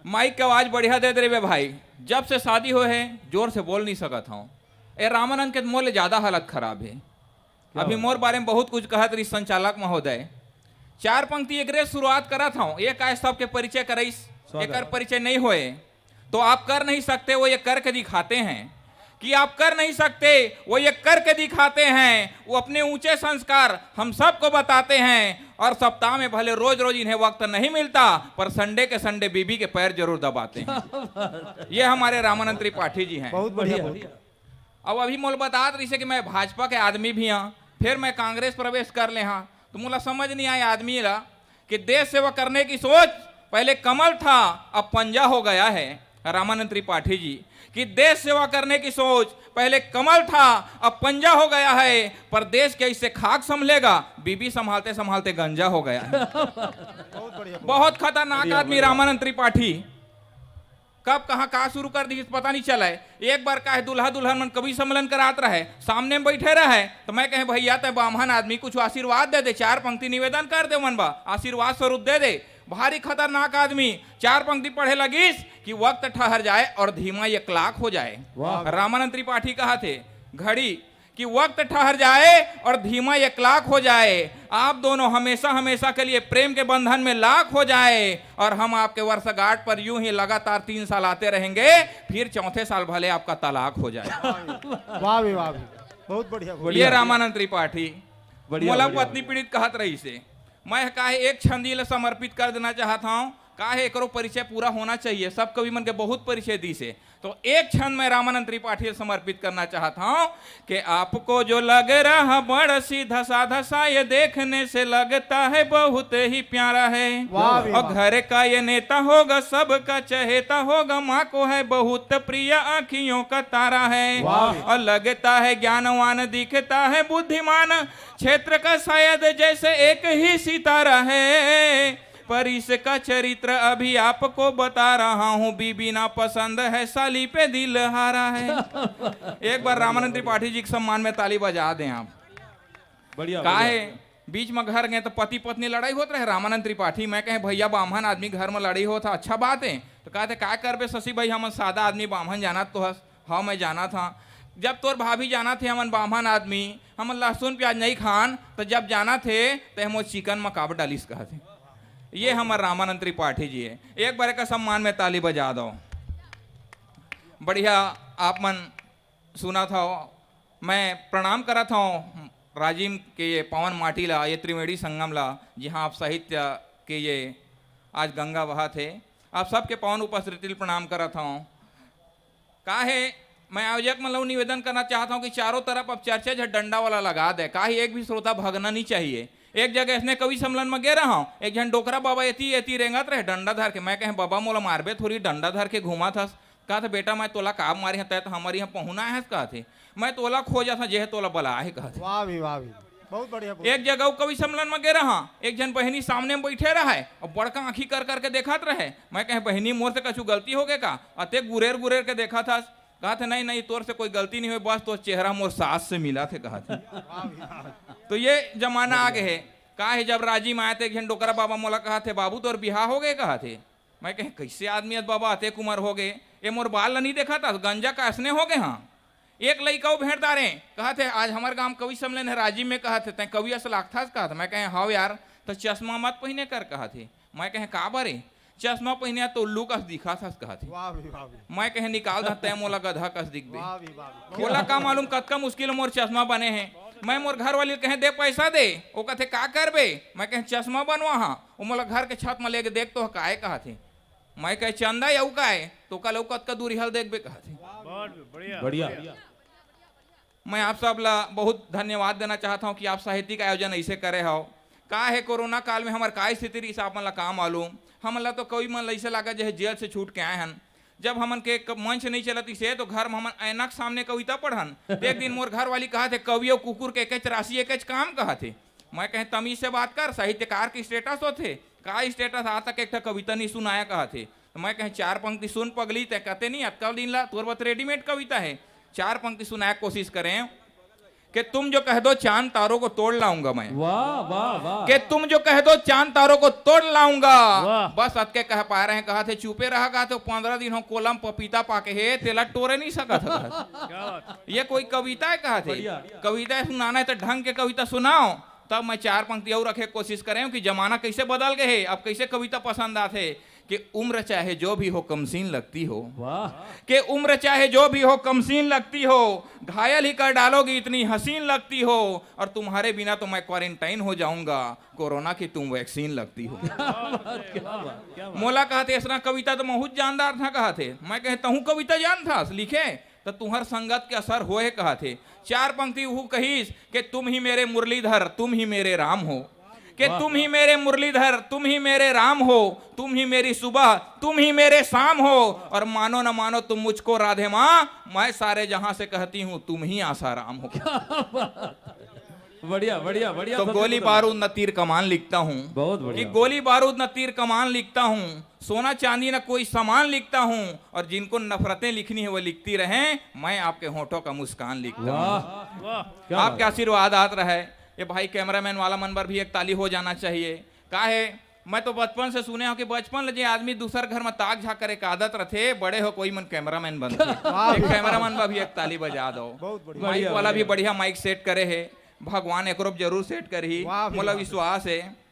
माइक के आवाज बढ़िया दे दे रे बे भाई। जब से शादी होए हे, जोर से बोल नहीं सकत हूँ। ए रामानंद के मोर ले ज्यादा हालत खराब हे। अभी मोर बारे में बहुत कुछ कहत रही संचालक महोदय। चार पंक्ति एकरे शुरुआत करत हूँ। एक आय सबके परिचय कराइस, एकर परिचय नहीं होए। तो आप कर नहीं सकते, वो ये करके दिखाते हैं। कि आप कर नहीं सकते, वो ये करके दिखाते हैं। वो अपने ऊंचे संस्कार हम सबको बताते हैं, और सप्ताह में भले रोज रोज इन्हें वक्त नहीं मिलता, पर संडे के संडे बीबी के पैर जरूर दबाते हैं। ये हमारे रामानंद त्रिपाठी जी हैं। बहुत बढ़िया, बहुत बढ़िया। अब अभी मोला बतात रहिसे कि मैं भाजपा के आदमी भी हाँ, फिर मैं कांग्रेस प्रवेश कर ले हाँ, तो मोला समझ नहीं आए आदमी ला कि देश सेवा करने की सोच पहले कमल था, अब पंजा हो गया है। रामानंद त्रिपाठी जी कि देश सेवा करने की सोच पहले कमल था, अब पंजा हो गया है। पर देश के इसे खाक संभलेगा, बीबी संभालते संभालते गंजा हो गया है। बहुत खतरनाक आदमी रामानंद त्रिपाठी। कब कहाँ का शुरू कर दिस, पता नहीं चला है। एक बार का हे, दूल्हा दुल्हन मन कवि सम्मेलन करात रहे, सामने में बैठे रहे, तो मैं कहे, "भैया, तैं बाम्हन आदमी, कुछ आशीर्वाद दे दे, चार पंक्ति निवेदन कर दे मन बा, आशीर्वाद स्वरूप दे दे।" भारी खतरनाक आदमी, चार पंक्ति पढ़े लगिस कि वक्त ठहर जाए और धीमा ये क्लाक हो जाए। रामानंद त्रिपाठी कहा थे, घड़ी कि वक्त ठहर जाए और धीमा ये क्लाक हो जाए, आप दोनों हमेशा हमेशा के लिए प्रेम के बंधन में लाक हो जाए, और हम आपके वर्षगांठ पर यूं ही लगातार तीन साल आते रहेंगे, फिर चौथे साल भले आपका तलाक हो जाए। वाह भी, वाह भी, बहुत बढ़िया, ये रामानंद त्रिपाठी। मोला पत्नी पीड़ित कहत रहिसे, मैं काहे एक छंदी ला समर्पित कर देना चाहत हूँ, काहे एकरो परिचय पूरा होना चाहिए, सब कवि मन के बहुत परिचय दिसे। तो एक छंद मैं रामानंद त्रिपाठी से समर्पित करना चाहता हूँ कि आपको जो लग रहा बड़ा सीधा साधा सा, ये देखने से लगता है बहुत ही प्यारा है। और घर का ये नेता होगा, सबका चहेता होगा, माँ को है बहुत प्रिय, आँखियों का तारा है। और लगता है ज्ञानवान, दिखता है बुद्धिमान, क्षेत्र का शायद जैसे एक ही सितारा है। पर इसका चरित्र अभी आपको बता रहा हूँ, बीबी ना पसंद है, साली पे दिल हारा है। एक बार रामानंद त्रिपाठी जी के सम्मान में ताली बजा दें आप। बढ़िया, का बढ़िया। हे, बीच में घर गए तो पति पत्नी लड़ाई होत रहे, रामानंद त्रिपाठी, मैं कहे, "भैया, बाम्हन आदमी घर में लड़ाई होत हे, अच्छा बात हे।" तो कहते, "का करबे शशि भाई, हम सादा आदमी, बाम्हन जानत तो हस।" "हाँ, मैं जानत हूँ।" "जब तोर भाभी जानत हे हमन बाम्हन आदमी, हमन लहसुन प्याज नहीं खान, तो जब जानत हे तो हमो चिकन में काबर डालिस?" कहत हे। ये हमर रामानंद त्रिपाठी जी हे, एक बार का सम्मान में ताली बजा दो। बढ़िया, आप मन सुनत हव, मैं प्रणाम करत हूँ राजिम के ये पावन माटी ला, ये त्रिवेणी संगम ला, जहाँ आप साहित्य के ये आज गंगा बहत हे। आप सबके पावन उपस्थिति ल प्रणाम करत हूँ। का हे, मैं आयोजक मन ला निवेदन करना चाहत हूँ कि चारों तरफ अब चर्चा झ डंडा वाला लगा दे, का हे, एक भी श्रोता भगना नहीं चाहिए। एक जगह इसने कवि सम्मेलन में गे रहा हूँ, एक झन डोकरा बाबा एती एती रेंगत रहे डंडा धर के। मैं कहे, "बाबा, मोला मारबे थोड़ी, डंडा धर के घूमत हस।" कहत हे, "बेटा, मैं तोला का मारे हँव, तैं तो हमर यहाँ पहुना हस," कहत हे। "मैं तोला खोजत हँव, जेह तोला बलाए हे," कहत हे। वाह भी, वाह भी। बहुत बढ़िया, बहुत एक जगह अउ कवि सम्मेलन में गे रहा, एक झन बहिनी सामने में बैठे रहे और बड़का आँखी कर करके देखत रहे। मैं कहे, "बहिनी, मोर से कछु गलती होगे का? अतेक गुरेर गुरेर के देखत हस।" कहत हे, "नहीं, नहीं, तोर से कोई गलती नहीं होय, बस तोर चेहरा मोर सास से मिलत हे," कहत हे। तो ये जमाना आ गे हे। का हे, जब राजिम आए त एक झन डोकरा बाबा मोला कहत हे, "बाबू, तोर बिहाव होगे?" कहत हे। मैं कहे, "कइसे आदमी अस बाबा, अतेक उमर होगे, ये मोर बाल ल नहीं देखत हस, गंजा का असने होगे हँव।" एक लइका अउ भेंट डारे, कहत हे, "आज हमर गांव कवि सम्मेलन हे राजिम में," कहत हे, "तैं कवि अस लागथस," कहत हे। मैं कहें, "हव यार, त चश्मा मत पहिने कर," कहत हे। मैं कहें, "काबर ए?" "चश्मा पहिने हस त उल्लू कस दिखत हस," कहत हे। वाह भी, वाह भी। मैं कहें, "निकाल द, तैं मोला गधा कस दिखबे।" वाह भी, वाह भी। ओला का मालूम कतका मुश्किल मोर चश्मा बने हे। मैं मोर घर वाली ल कहें, "दे पैसा दे।" ओ कथे, "का करबे?" मैं कहें, "चश्मा बनवा हा।" ओ मोला घर के छत म लेके देख तो काय कहत हे। मैं कहे, "चंदा, अउ काय?" तो कल अउ कतका दूरी हल देखबे कहत हे। बहुत बढ़िया। बढ़िया। मैं आप सब ला बहुत धन्यवाद देना चाहत हौं कि आप साहित्यिक आयोजन ऐसे करे हव। का हे, कोरोना काल में हमर का स्थिति रहिस, आप मन ला का मालूम? हमन ला तो कवि मन ला ऐसे लागत जैसे जेल से छूट के आए हन। जब हमन के क-, मंच नहीं चलत इसे तो घर में हमन ऐनक सामने कविता पढ़न। तो एक दिन मोर घर वाली कहत हे, "कवि अउ कुकुर के एकेच राशि एकेच काम," कहत हे। मैं कहें, "तमीज से बात कर, साहित्यकार के status होथे, का status?" आज तक एक ठा कविता नहीं सुनाया कहत हे। तो मैं कहें, "चार पंक्ति सुन पगली, तैं कते नहीं अतका दिन ला, तोर बर readymade कविता हे।" चार पंक्ति सुनाए के कोशिश करें कि "तुम जो कह दो चांद तारों को तोड़ लाऊंगा मैं।" वाह, वाह, वाह। कि "तुम जो कह दो चांद तारों को तोड़ लाऊंगा।" वाह। बस अतके कह पाए रहें, कहत हे, "चुपे रहा," कहत हे, "पंद्रह दिन हो कोलम पपीता पाके हे, तेला टोरे नहीं सकत हे," कहत हे। क्या बात। ये कोई कविता हे कहत हे? बढ़िया। कविता सुनाना हे तो ढंग के कविता सुनाओ। तब मैं चार पंक्ति अउ रखे के कोशिश करें कि जमाना कैसे बदल गए हे, अब कैसे कविता पसंद आथे। कि "उम्र चाहे जो भी हो, कमसीन लगती हो।" वाह। कि "उम्र चाहे जो भी हो, कमसीन लगती हो, घायल ही कर डालोगी, इतनी हसीन लगती हो, और तुम्हारे बिना तो मैं quarantine हो जाऊंगा, कोरोना की तुम vaccine लगती हो।" क्या बात, क्या बात। मोला कहत हे, "ऐसना कविता तो महूँ जानदार था," कहत हे। मैं कहें, "तहूँ कविता जानथस लिखे?" त तुंहर संगत के असर होए कहत हे। चार पंक्ति उहू कहिस कि "तुम ही मेरे मुरलीधर, तुम ही मेरे राम हो।" कि वाह, "तुम ही मेरे मुरलीधर, तुम ही मेरे राम हो, तुम ही मेरी सुबह, तुम ही मेरे शाम हो, और मानो न मानो तुम मुझको राधे माँ, मैं सारे जहां से कहती हूँ तुम ही आसाराम हो।" बढ़िया, बढ़िया, बढ़िया तो शब्द गोली बोला। बारूद न तीर कमान लिखता हूँ। बहुत बढ़िया। कि गोली बारूद न तीर कमान लिखता हूँ, सोना चांदी ना कोई सामान लिखता हूँ, और जिनको नफरतें लिखनी है वो लिखती रहें, मैं आपके होठों का मुस्कान लिखता हूँ। वाह। वाह। क्या आपके बात। आशीर्वाद आत रहे। ये भाई cameraman वाला मन बर भी एक ताली हो जाना चाहिए। का हे, मैं तो बचपन से सुने हौं कि बचपन ले जे आदमी दूसर घर में ताक झांक करे के आदत रथे, बड़े हो कोई मन cameraman बनथे। वाह। एक cameraman बर भी एक ताली बजा दो। बहुत बढ़िया। Mic बढ़िया, वाला भी बढ़िया। बढ़िया mic set करे हे, भगवान एकरो जरूर set करही, वाह भी मोला वाह। विश्वास हे।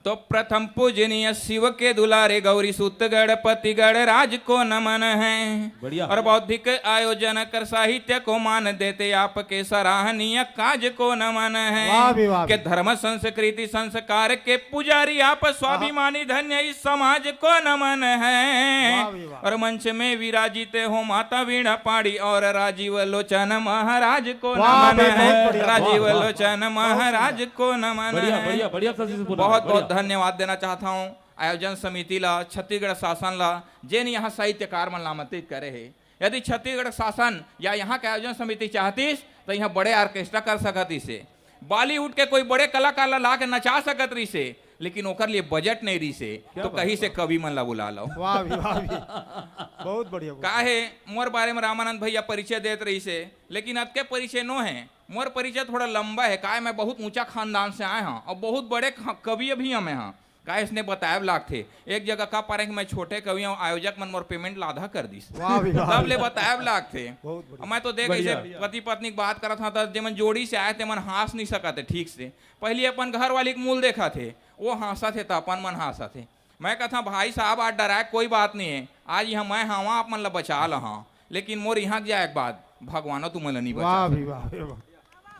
तो प्रथम पूजनीय शिव के दुलारे, गौरी सुत गणपति गणराज को नमन है। बढ़िया। और बौद्धिक आयोजन कर साहित्य को मान देते, आपके सराहनीय काज को नमन है। वाह भी वाह कि भी। धर्म संस्कृति संस्कार के पुजारी आप, स्वाभिमानी धन्य इस समाज को नमन है। वाह भी वाह। और मंच में विराजित हो माता वीणा पाणी और राजीव लोचन महाराज को वाह नमन भाई, बहुत है। बढ़िया। राजीव वाह, वाह। लोचन महाराज को नमन बढ़िया, है। बढ़िया, बढ़िया शशि से बोला, बहुत, बहुत बढ़िया। धन्यवाद देना चाहता हूँ आयोजन समिति ला, छत्तीसगढ़ शासन ला, जेन यहाँ साहित्यकार मन ला आमंत्रित करे हे। यदि छत्तीसगढ़ शासन या यहाँ के आयोजन समिति चाहतिस, तो यहाँ बड़े orchestra कर सकतिस हे, Bollywood के कोई बड़े कलाकार ला ला के नचा सकत रहिस हे, लेकिन ओकर लिए budget नहीं रहिस हे, क्या तो बात, कहिस हे वाह। कवि मन ला बुला लो। वाह भी, वाह भी। बहुत बढ़िया, बहुत का हे, मोर बारे में रामानंद भैया परिचय देत रहिस हे, लेकिन अतके परिचय नो हे। मोर परिचय थोड़ा लंबा हे, का हे, मैं बहुत ऊंचा खानदान से आए हौं और बहुत बड़े ख-, कवि भी हमें हाँ। का हे, इसने बताए ब लागथे। एक जगह का पारे कि मैं छोटे कवि हौं, आयोजक मन मोर payment ला आधा कर दिस। वाह भी, वाह तब भी। ले बताए ब लागथे। बहुत बढ़िया। मैं तो देख बढ़िया। ऐसे पति पत्नी की बात करत हौं, त जेमन जोड़ी से आए, तेमन हाँस नहीं सकत हे ठीक से। पहली अपन घर वाली के मुंह ल देखत हे, वो हाँसत हे, त अपन मन हाँसत हे। मैं कहत हौं, भाई साहब, आज डराए कोई बात नहीं हे, आज यहाँ मैं हवा, आप मन ला बचा लहा, लेकिन मोर यहाँ के जाए के बाद भगवानो तुमन ला नहीं बचा वाह सके। भी वाह, वाह।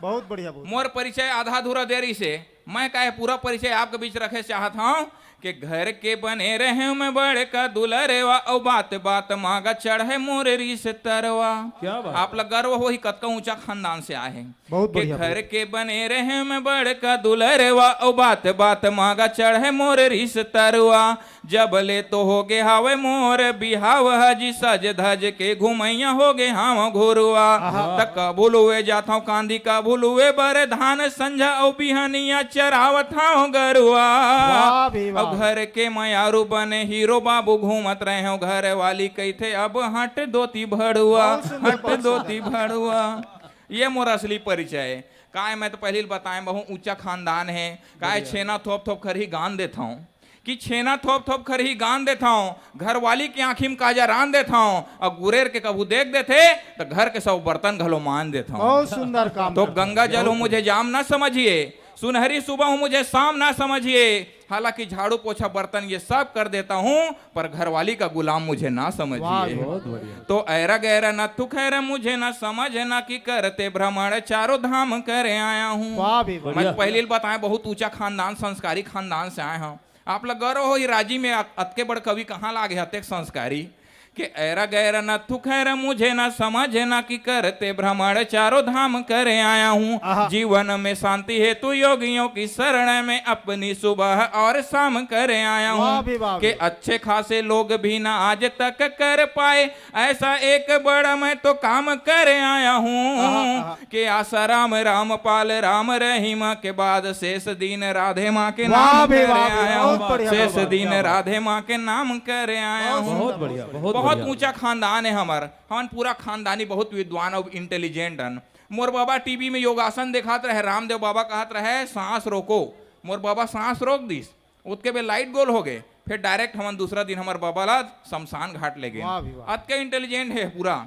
बहुत बढ़िया, बहुत मोर परिचय आधा अधूरा दे रहिस हे, मैं का हे पूरा परिचय आपके बीच रखे चाहत हौं कि घर के बने रहेंव मैं बड़का दुलरवा, अउ बात बात मांगा चढ़े मोर रिश्तरवा। क्या बात। आप ला गर्व होही कतका ऊंचा खानदान से आए हे। बहुत के बढ़िया, घर बहुत। के बने रहेंव मैं बड़का दुलरवा, अउ बात बात मांगा चढ़े मोर रिश्तरवा। जब ले तो होगे हावय मोर बिहाव ह जी, सज धज के घुमैया होगे हावंव घुरुवा। आहा। त कभू लुए जाथंव कांदी, कभू लुए बर धान, संझा अउ बिहनिया चरावत हंव गरुवा। वाह भी वाह। अउ घर के मयारू बने हीरो बाबू, घूमत रहेंव घर वाली कहिथे अब हट दोती भड़ुआ, बहुत सुंदर, हट बहुत दोती सुंदर। भड़ुआ। ये मोर असली परिचय हे। का हे, मैं तो पहिली ल बताएंव, बहुत ऊंचा खानदान हे। का हे, बढ़िया। छेना थोप थोप खरही गान देथंव। कि छेना थोप थोप खरही गान देथंव, घरवाली के आँखी म काजर आन देथंव, अउ गुरेर के कभू देख देथे, त घर के सब बर्तन घलो मान देथंव। बहुत सुंदर काम तो करथंव। गंगा जल हो मुझे जाम ना समझिए, सुनहरी सुबह हो मुझे शाम ना समझिए, हालांकि झाड़ू पोछा बर्तन ये सब कर देता हूँ, पर घरवाली का गुलाम मुझे ना समझिए। बहुत बढ़िया। तो ऐरा गैरा न तू खैर मुझे न समझ न कि करते भ्रमण चारों धाम करे आया हूँ। वाह भी वाह। मैं पहले बताएं, बहुत ऊंचा खानदान, संस्कारी खानदान से आए हंव। आप ला गर्व होही, राजिम में अत-, अतके बड़ कवि कहाँ लागे, अतेक संस्कारी। के ऐरा गैरा न तू खैर मुझे न समझ न कि करते भ्रमण चारों धाम करे आया हूँ। आहा। जीवन में शांति हेतु योगियों की शरण में अपनी सुबह और शाम करे आया हूँ। वाह भी वाह। के अच्छे खासे लोग भी न आज तक कर पाए ऐसा एक बड़ा मैं तो काम करे आया हूँ। आहा, आहा। के आसाराम रामपाल राम रहीम के बाद शेष दिन राधे माँ के नाम करे आया हूँ। वाह भी वाह, बहुत बढ़िया, शेष दिन राधे माँ के नाम करे आया हूँ। बहुत बढ़िया, बहुत बढ़िया। ऊंचा खानदान है हमर। हमन पूरा खानदानी बहुत विद्वान अउ इंटेलिजेंट हन। मोर बाबा टीवी में योगासन देखात रहे, रामदेव बाबा कहत रहे, "सांस रोको।" मोर बाबा सांस रोक दिस, ओतके बेर लाइट गोल हो गे। फिर डायरेक्ट हमन दूसरा दिन हमर बाबा ला शमशान घाट ले गेन। वाह भी वाह। अतके इंटेलिजेंट हे पूरा।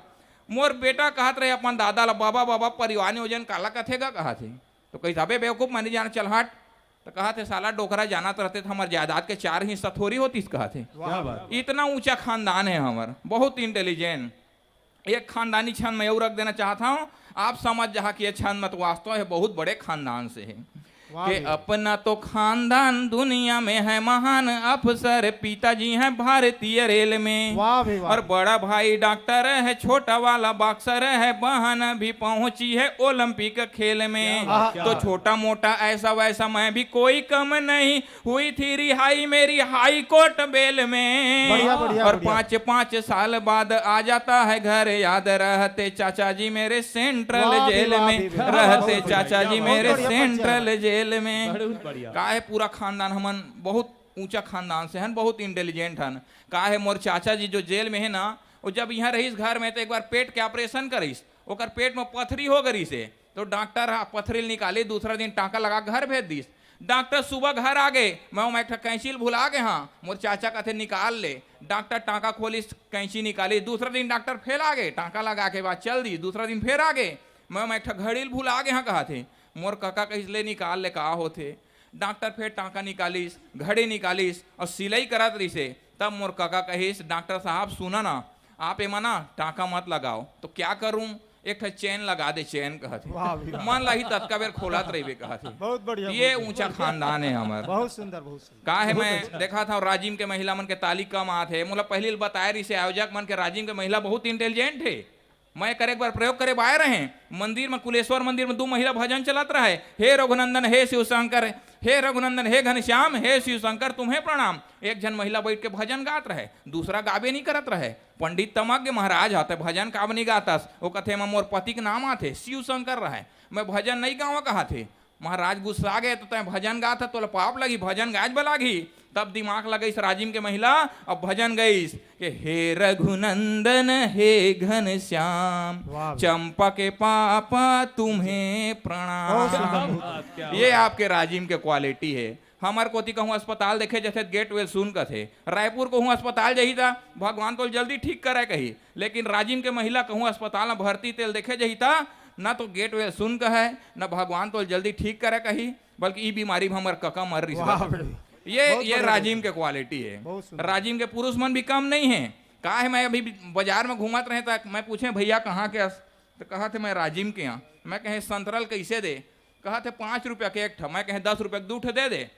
मोर बेटा कहत रहे अपन दादा ला, "बाबा, बाबा, परिवार नियोजन काला कथे गा?" कहत हे। तो कहिस, "अबे बेवकूफ, मैं नहीं जाना, चल हट।" तो कहत हे, "साला डोकरा, जानत रहते त हमर जायदाद के चार हिस्सा थोड़ी होतिस," कहत हे। वाह, वाह। इतना ऊंचा खानदान है हमर, बहुत इंटेलिजेंट। एक खानदानी छंद मैं अउ रख देना चाहत हंव, आप समझ जहा कि ये छंद मत वास्तव है बहुत बड़े खानदान से है। वाह कि भैया। अपना तो खानदान दुनिया में है महान, अफसर पिताजी हैं भारतीय रेल में। वाह भाई वाह। और बड़ा भाई डॉक्टर है, छोटा वाला बॉक्सर है, बहन भी पहुंची है ओलंपिक खेल में। क्या बात, क्या तो बात। छोटा मोटा ऐसा वैसा मैं भी कोई कम नहीं, हुई थी रिहाई मेरी हाई कोर्ट बेल में। बढ़िया, बढ़िया, और बढ़िया। पाँच, पाँच साल बाद आ जाता है घर, याद रहते चाचा जी मेरे सेंट्रल जेल में। वाह भी वाह, वाह भी वाह। रहते चाचा जी मेरे सेंट्रल जेल में। बहुत बढ़िया। का है, पूरा खानदान हमन बहुत ऊंचा खानदान से हन, बहुत इंटेलिजेंट हन। का है, मोर चाचा जी जो जेल में है ना, वो जब यहाँ रहीस घर में, तो एक बार पेट के ऑपरेशन करिस, ओकर पेट में पथरी हो गई से, तो डॉक्टर हा पथरी ल निकाली, दूसरा दिन टांका लगा घर भेज दिस। डॉक्टर सुबह घर आ गए, मैं ओमा एक ठा कैंची ल भुला गे हाँ, मोर चाचा कथे निकाल ले। डॉक्टर टांका खोलिस, कैंची निकाली, दूसरा दिन डॉक्टर फेर आ गए, टांका लगा के बाद चल दी, दूसरा दिन फेर आ गए, मैं ओमा एक ठा घड़ी ल भुला गे हाँ कहत हे। मोर कका कहिस ले निकाल ले का होथे। डॉक्टर फेर टांका निकालिस, घड़ी निकालिस और सिलाई करत रहिसे। तब मोर कका कहिस, "डॉक्टर साहब सुना ना, आप एमा ना टांका मत लगाओ।" तो क्या करूं, एक ठो चेन लगा दे, चेन कहत हे। वाह भैया। मन लाही ततका बेर खोलत रहिबे कहत हे। बहुत बढ़िया, ये बहुत बढ़िया। ऊंचा खानदान है हमर। बहुत सुंदर, बहुत सुंदर। का है, बहुत मैं अच्छा। देखा था राजिम के महिला मन के ताली कम आत हे। मोला पहली बताए रहिसे आयोजक मन के राजिम के महिला बहुत इंटेलिजेंट हे। मैं करे एक बार प्रयोग करे बाय रहे, मंदिर में, कुलेश्वर मंदिर में दू महिला भजन चलत रहे, "हे रघुनंदन, हे शिव शंकर, हे रघुनंदन, हे घनश्याम, हे शिव शंकर, तुम्हें प्रणाम।" एक झन महिला बैठ के भजन गात रहे, दूसरा गाबे नहीं करत रहे। पंडित तमक गे, "महाराज, हा तैं भजन काबर नहीं गातस?" वो कथे, "मैं, मोर पति के नाम आथे शिव शंकर रहे, मैं भजन नहीं गावा," कहा थे। महाराज गुस्सा गे, "तो तैं भजन गात ह, तोला पाप लगही, भजन गाए बर लागही।" तब दिमाग लगइस राजिम के महिला, अब भजन गइस के, "हे रघुनंदन, हे घनश्याम, वाह। चंपा के पापा तुम्हें प्रणाम।" बहुत सुंदर, बहुत सुंदर। ये आपके राजिम के क्वालिटी है। हमर कोती कहूँ अस्पताल देखे जथे, गेट वेल सुन कथे। रायपुर कहूँ अस्पताल जही त, "भगवान तोल जल्दी ठीक करे," कही। लेकिन राजिम के महिला कहूँ अस्पताल में भर्ती तेल देखे जही त, ना तो गेट वेल सुन कहे, ना भगवान तोल जल्दी ठीक करे कही, बल्कि ई बीमारी में हमर कका मर रहिस वाह बा। बे। ये, बहुत ये बढ़िया, राजिम के क्वालिटी है। बहुत सुंदर। राजिम के पुरुष मन भी कम नहीं है। का है, मैं अभी बाजार में घूमत रहे त मैं पूछे, "भैया कहाँ के अस?" तो कहा थे, "मैं राजिम के यहाँ।" मैं कहे, "संतरा ल कैसे दे?" कहा थे, "पाँच रुपया के एक ठा।" मैं कहे, "दस रुपया के दू ठा दे दे।"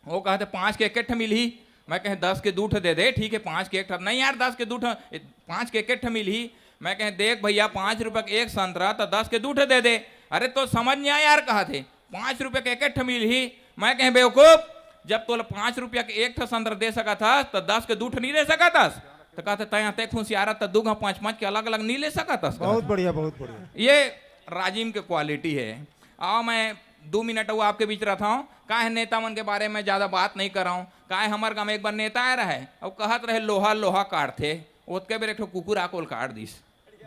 वो कहा थे, "पाँच के एक ठा मिलही।" मैं कहे, "दस के दू ठा दे दे।" "ठीक है, पाँच के एक ठा।" "नहीं यार, दस के दू ठा, ए, पाँच के एक ठा मिलही।" मैं कहे, "देख भैया, पाँच रुपया के एक संतरा, तो दस के दू ठा दे दे।" "अरे, तो समझ नहीं आया यार," कहा थे, "पाँच रुपया के एक ठा मिलही।" मैं कहे, "बेवकूफ, जब तोला पाँच रुपया के एक ठा संतरा दे सकत हस, तो दस के दू ठा नहीं दे सकत हस?" तो कहते, "तय अतेक होशियार, तो दू घा पाँच पाँच के अलग अलग नहीं ले सकत हस?" बहुत बढ़िया, बहुत बढ़िया। ये राजिम के क्वालिटी है। आओ, मैं दू मिनट अउ आपके बीच रथंव। काहे नेता मन के बारे में ज्यादा बात नहीं करंव। काहे हमर गांव में एक बार नेता आए रहे, अउ कहत रहे, "लोहा लोहा काटथे।" ओतके बेर एक ठो कुकुर आके ओल काट दिस।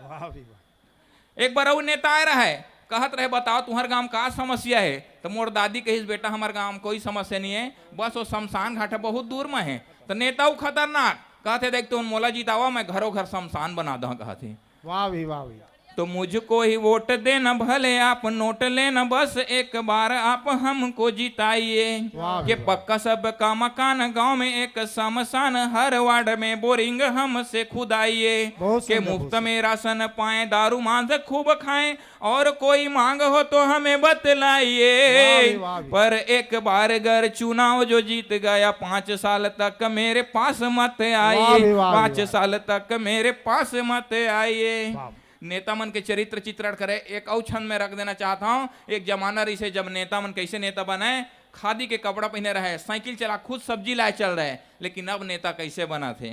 वाह भी वाह। एक बार अउ नेता आए रहे, कहत रहे, "बताओ, तुम्हर गांव का समस्या हे?" त मोर दादी कहिस, "बेटा, हमर गांव म कोई समस्या नइ हे, बस वो शमशान घाट ह, बहुत दूर म हे।" त नेता वो खतरनाक, कहत हे, "देख, तुमन मोला जितावा, मैं घरो घर शमशान बना दंव," कहत हे। वाह भी, वाह भी। तो मुझको ही वोट देना, भले आप नोट लेना, बस एक बार आप हमको जिताइए। वाह कि भी, वाह। पक्का सबका मकान, गांव में एक शमशान, हर वार्ड में बोरिंग हमसे खुदाइए। बहुत कि सुंदर, मुफ्त बहुत में राशन पाएं, दारू मांस खूब खाएं, और कोई मांग हो तो हमें बतलाइए। वाह भी, वाह भी। पर एक बार अगर चुनाव जो जीत गया, पाँच साल तक मेरे पास मत आइए। वाह भी, वाह भी, पाँच वाह। साल तक मेरे पास मत आइए। वाह। नेता मन के चरित्र चित्रण करे, एक अउ छंद में रख देना चाहत हंव। एक जमाना रहिसे, जब नेता मन कैसे नेता बने, खादी के कपड़ा पहिने रहे, साइकिल चला, खुद सब्जी लाए चल रहे, लेकिन अब नेता कैसे बनत हे?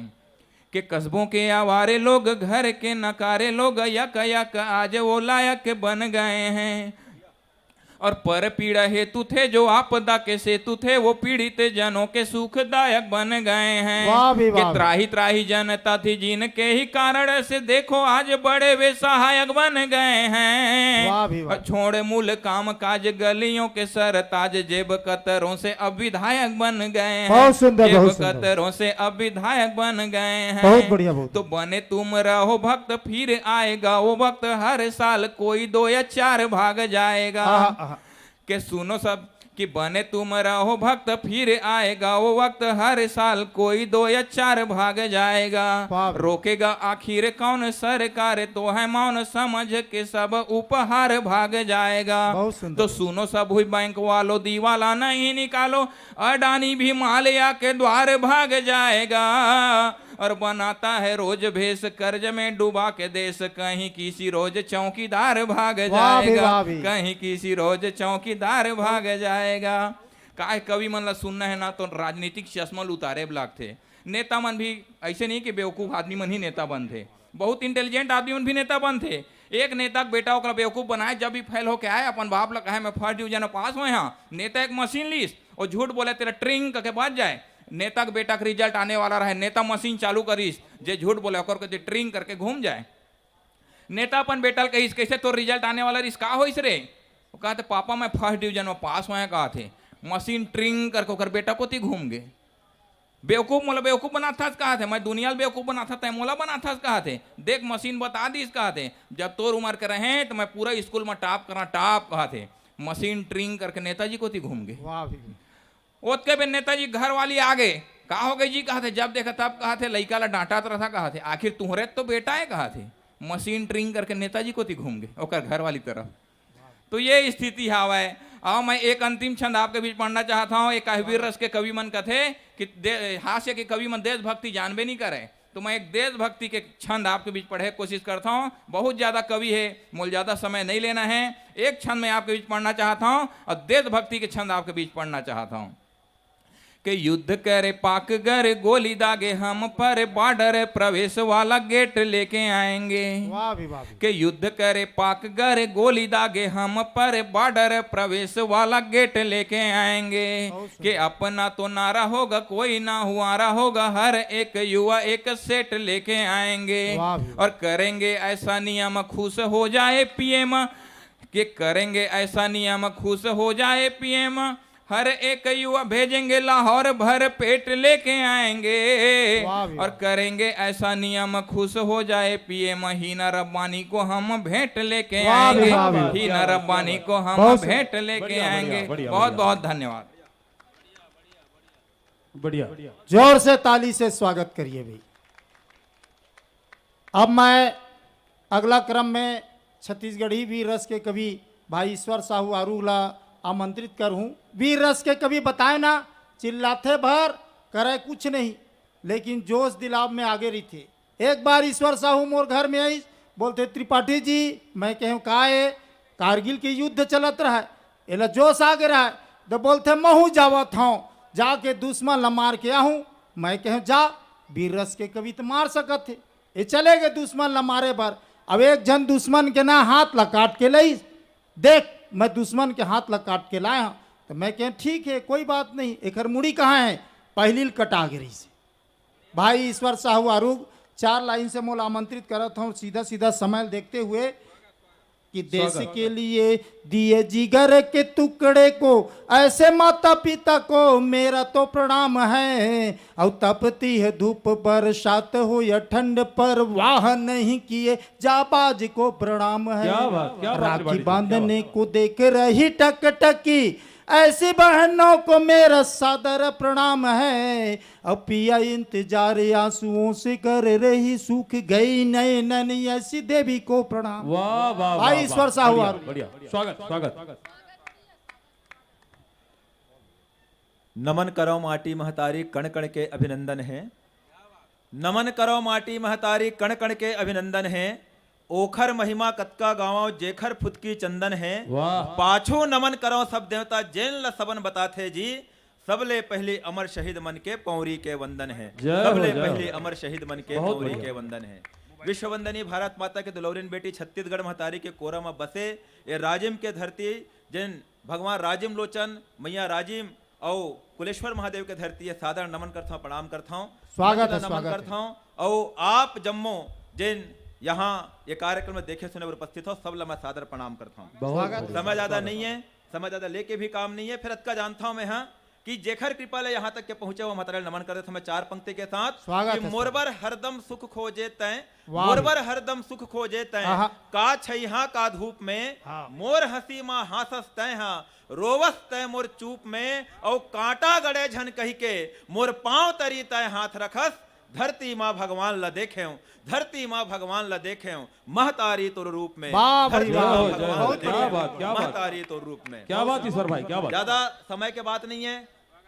कि कस्बों के आवारे लोग, घर के नकारे लोग, यक यक आज वो लायक बन गए हैं। और पर पीड़ा हेतु थे जो आपदा के सेतु थे, वो पीड़ित जनों के सुखदायक बन गए हैं। वाह भी कि वाह। त्राही त्राही जनता थी जिनके ही कारण से, देखो आज बड़े वे सहायक बन गए हैं। वाह भी वाह। और छोड़ मूल काम काज, गलियों के सरताज, जेब कतरों से अब विधायक बन गए हैं। बहुत सुंदर, जेब बहुत सुंदर। कतरों से अब विधायक बन गए हैं। बहुत बढ़िया, बहुत। तो बने तुम रहो भक्त, फिर आएगा वो वक्त, हर साल कोई दो या चार भाग जाएगा। आहा, आहा। के सुनो सब कि बने तुम रहो भक्त, फिर आएगा वो वक्त, हर साल कोई दो या चार भाग जाएगा। वाह। रोकेगा आखिर कौन सरकार, तो है मौन समझ के सब उपहार भाग जाएगा। बहुत सुंदर। तो सुनो सब हुई बैंक वालों, दिवाला नहीं निकालो, अडानी भी माल्या के द्वार भाग जाएगा। और बनाता है रोज भेष, कर्ज में डुबा के देश, कहीं किसी रोज चौकीदार भाग वाह भी, जाएगा, वाह भी। कहीं किसी रोज चौकीदार भाग जाएगा। काय कवि मन ला सुनना हे ना, तो राजनीतिक चश्मा ल उतारे ब लागथे। नेता मन भी ऐसे नहीं कि बेवकूफ आदमी मन ही नेता बनथे, बहुत इंटेलिजेंट आदमी मन भी नेता बनथे। एक नेता के बेटा ओकरा बेवकूफ बनाए, जब भी फेल होके आए, अपन बाप ला कहे, "मैं फर्स्ट डिवीजन में पास होए हंव।" नेता एक मशीन लीस, वो झूठ बोले, तेला ट्रिंग करके बाज जाए। नेता के बेटा के रिजल्ट आने वाला रहे, नेता मशीन चालू करिस, जे झूठ बोले ओकर कति ट्रिंग करके घूम जाए। नेता अपन बेटा ल कहिस, "कैसे तोर रिजल्ट आने वाला रिस, का होइस रे?" वो कहते, "पापा, मैं फर्स्ट डिवीजन में पास होए," कहत हे। मशीन ट्रिंग करके ओकर बेटा कोती घूम गे। "बेवकूफ, मोला बेवकूफ बनाथस," कहत हे, "मैं दुनिया ल बेवकूफ बनाथंव, तैं मोला बनाथस," कहत हे। "देख, मशीन बता दिस," कहत हे, "जब तोर उम्र के रहे त मैं पूरा स्कूल में टॉप करा, टॉप," कहत हे। मशीन ट्रिंग करके नेताजी कोती घूम गे। वाह भी। ओतके बेर नेताजी घर वाली आ गे। "का हो गे जी?" कहत हे। "जब देखा तब," कहत हे, "लइका ला डांटत रहिथस," कहत हे। "आखिर तुंहरे तो बेटा हे," कहत हे। मशीन ट्रिंग करके नेताजी कोती घूम गे, ओकर घर वाली तरफ। तो ये स्थिति हावय। अउ मैं एक अंतिम छंद आपके बीच पढ़ना चाहत हंव। एक वीर रस के कवि मन कथे कि दे-, हास्य के कवि मन देशभक्ति जानबे नहीं करे, तो मैं एक देशभक्ति के छंद आपके बीच पढ़े के कोशिश करत हंव। बहुत ज्यादा कवि हे, मोला ज्यादा समय नहीं लेना हे। एक छंद मैं आपके बीच पढ़ना चाहत हंव अउ देशभक्ति के छंद आपके बीच पढ़ना चाहत हंव। के युद्ध करे पाक गर, गोली दागे हम पर, बॉर्डर प्रवेश वाला गेट लेके आएंगे। वाह भी, वाह भी। के युद्ध करे पाक गर, गोली दागे हम पर, बॉर्डर प्रवेश वाला गेट लेके आएंगे। बहुत सुंदर। के अपना तो नारा होगा, कोई ना हुआरा होगा, हर एक युवा एक सेट लेके आएंगे। वाह भी। और करेंगे ऐसा नियम, खुश हो जाए पीएम, के करेंगे ऐसा नियम, खुश हो जाए पीएम, हर एक युवा भेजेंगे लाहौर, भर पेट लेके आएंगे। वाह भी और वाह। करेंगे ऐसा नियम, खुश हो जाए पीएम, हीना रब्बानी को हम भेंट लेके वाह भी आएंगे। वाह भी। हीना रब्बानी को हम बहुत सुंदर। भेंट लेके बढ़िया, बढ़िया, आएंगे। बढ़िया, बहुत बढ़िया। बहुत धन्यवाद। बढ़िया। जोर से ताली से स्वागत करिए भाई। अब मैं अगला क्रम में छत्तीसगढ़ी वीर रस के कवि भाई ईश्वर साहू आरूग ला आमंत्रित करहूं। वीर रस के कवि बताए ना, चिल्लाथे भर, करे कुछ नहीं, लेकिन जोश दिलाव में आगे रहिथे। एक बार ईश्वर साहू मोर घर में आइस, बोलथे, "त्रिपाठी जी," मैं कहेंव, "का ए?" "कारगिल के युद्ध चलत रहय, एला जोश आगे रहय, त बोलथे, महूं जावत हंव, जाके दुश्मन ला मार के आहूं।" मैं कहेंव, "जा, वीर रस के कवि त मार सकत हे।" ए चले गे दुश्मन ला मारे बर। अब एक झन दुश्मन के ना हाथ ला काट के लइस। "देख, मैं दुश्मन के हाथ ला काट के लाए हंव।" त मैं कहेंव, "ठीक हे, कोई बात नहीं, एकर मुड़ी कहां हे?" पहिली ल कटा गे रहिस हे। भाई ईश्वर साहू आरूग, चार लाइन से मोला आमंत्रित करत हंव, सीधा सीधा समय ल देखते हुए, कि देश के लिए दिए जिगर के टुकड़े को, ऐसे माता पिता को मेरा तो प्रणाम है। और तपती है धूप, बरसात हो या ठंड, परवाह नहीं किए जाबाज को प्रणाम है। क्या बात, क्या बात, राखी बांधने को देख रही टकटकी, ऐसी बहनों को मेरा सादर प्रणाम है। अब पिया इंतजार आंसुओं से कर रही, सूख गई नैनन, ऐसी देवी को प्रणाम। वाह, वाह, भाई वाह, ईश्वर वाह, साहू बढ़िया, आप। बढ़िया। स्वागत, स्वागत। नमन करौं माटी महतारी, कण कण के अभिनंदन हे। नमन करौं माटी महतारी, कण कण के अभिनंदन हे। ओखर महिमा कतका गावौं, जेखर फुतकी चंदन हे। वाह। पाछू नमन करौं सब देवता, जेन ल सबन बताथे जी। सबले पहिली अमर शहीद मन के पौंरी के वंदन हे। जय हो, सबले जय हो। पहिली अमर शहीद मन के बहुत पौंरी बढ़िया। के वंदन हे। विश्व वंदनी भारत माता के दुलौरिन बेटी, छत्तीसगढ़ महतारी के कोरा म बसे ए राजिम के धरती, जेन भगवान राजिम लोचन, मैया राजिम अउ कुलेश्वर महादेव के धरती हे, सादर नमन करथौं, प्रणाम करथौं। स्वागत हे, नमन स्वागत हे। करथौं। अउ आप जम्मो जेन यहाँ ये कार्यक्रम में देखे सुने बर उपस्थित हो, सब ला मैं सादर प्रणाम करथौं। बहुत स्वागत हे, बढ़िया। समय ज्यादा स्वागत। नहीं हे, समय ज्यादा लेके भी काम नहीं हे। फिर अतका जानथौं मैं, हाँ, कि जेखर कृपा ले यहाँ तक के पहुँचे, वो महतारी ल नमन कर देथौं मैं चार पंक्ति के साथ स्वागत कि हे, मोर स्वागत। बर हरदम सुख खोजे तैं, वाह। मोर बर हरदम सुख खोजे तैं, आहा। का छइहाँ का धूप में, हाँ। मोर हंसी मा हाँसस तैं हा, रोवस तैं मोर चूप में, अउ कांटा गड़े झन कहिके, मोर पांव तरी तैं हाथ रखस, धरती माँ भगवान ल देखेंव, धरती माँ भगवान ल देखेंव, महतारी तोर रूप में, वाह भाई धरती वाह, माँ जय हो, भगवान ल जय हो। क्या देखेंव, बात, क्या बात। महतारी तोर रूप में। क्या बात ईश्वर भाई, क्या बात। ज्यादा समय के बात नहीं हे।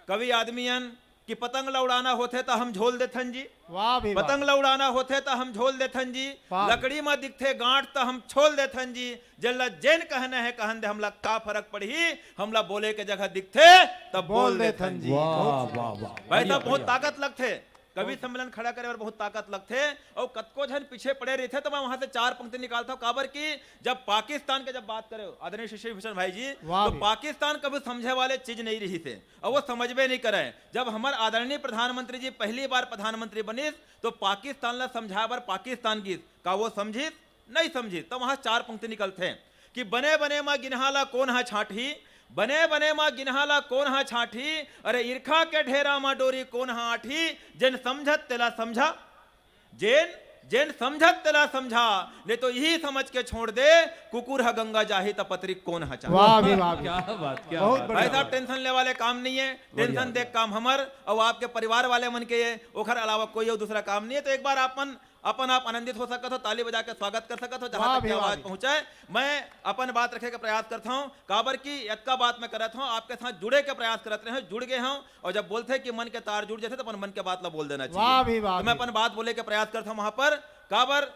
कवि आदमी हन कि पतंग ल उड़ाना होथे त हम झोल देथन जी, वाह भाई वाह। पतंग ल उड़ाना होथे त हम झोल देथन जी, वाह। लकड़ी म दिखथे गांठ त हम छोल देथन जी, जेन ल जेन कहना हे कहन दे, हमला का फरक पड़ही, हमला बोले के जगह दिखथे त बोल बोल देथन देथन जी। जी। वाह, वाह, वाह। भाई बढ़िया, साहब, बहुत बढ़िया। ताकत लगथे। कवि बहुत सम्मेलन खड़ा करे बर बहुत ताकत लगथे, अउ कतको झन पीछे पड़े रहिथे, त मैं वहां से चार पंक्ति निकालथौं। काबर कि जब पाकिस्तान के जब बात करे आदरणीय शशि भूषण भाई जी, वाह तो भैया। पाकिस्तान कभी समझे वाले चीज नहीं रहिस हे, अउ वो समझबे नहीं करे। जब हमर आदरणीय प्रधानमंत्री जी पहली बार प्रधानमंत्री बनिस, तो पाकिस्तान ला समझाए बर पाकिस्तान गिस, का वो समझिस? नहीं समझिस। त वहां चार पंक्ति निकलथे कि बने बने मा गिनहा ला कोन हा छांटही, बने बने मा गिनहा ला कोन हा छांटही, अरे ईरखा के ढेरा मा डोरी कोन हा आंटही, जेन समझत तेला समझा, जेन, जेन समझत तेला समझा, नहीं तो इही समझ के छोड़ दे, कुकुर ह गंगा जाही त पतरी कोन ह चाही। वाह भी वाह भी। क्या बात, क्या बहुत बात। बढ़िया। भाई साहब, टेंशन ले वाले काम नहीं हे, बढ़िया, टेंशन देख बढ़िया। काम हमर अउ आपके परिवार वाले मन के हे, ओखर अलावा कोई अउ दूसरा काम नहीं हे। तो एक बार अपन, अपन आप आनंदित हो सकत हो, ताली बजा के स्वागत कर सकत हो, जहां वाह तक भी के वाह आवाज भी। पहुंचे। मैं अपन बात रखे के प्रयास करत हूं, काबर कि अतका बात मैं करत हूं, आपके साथ जुड़े के प्रयास करत रहे हूं, जुड़ गए हूं। अउ जब बोलथे कि मन के तार जुड़ जाथे, त अपन मन के बात ला बोल देना चाहिए। वाह भी वाह तो मैं भी। अपन बात बोले के प्रयास करत हूं वहां पर, काबर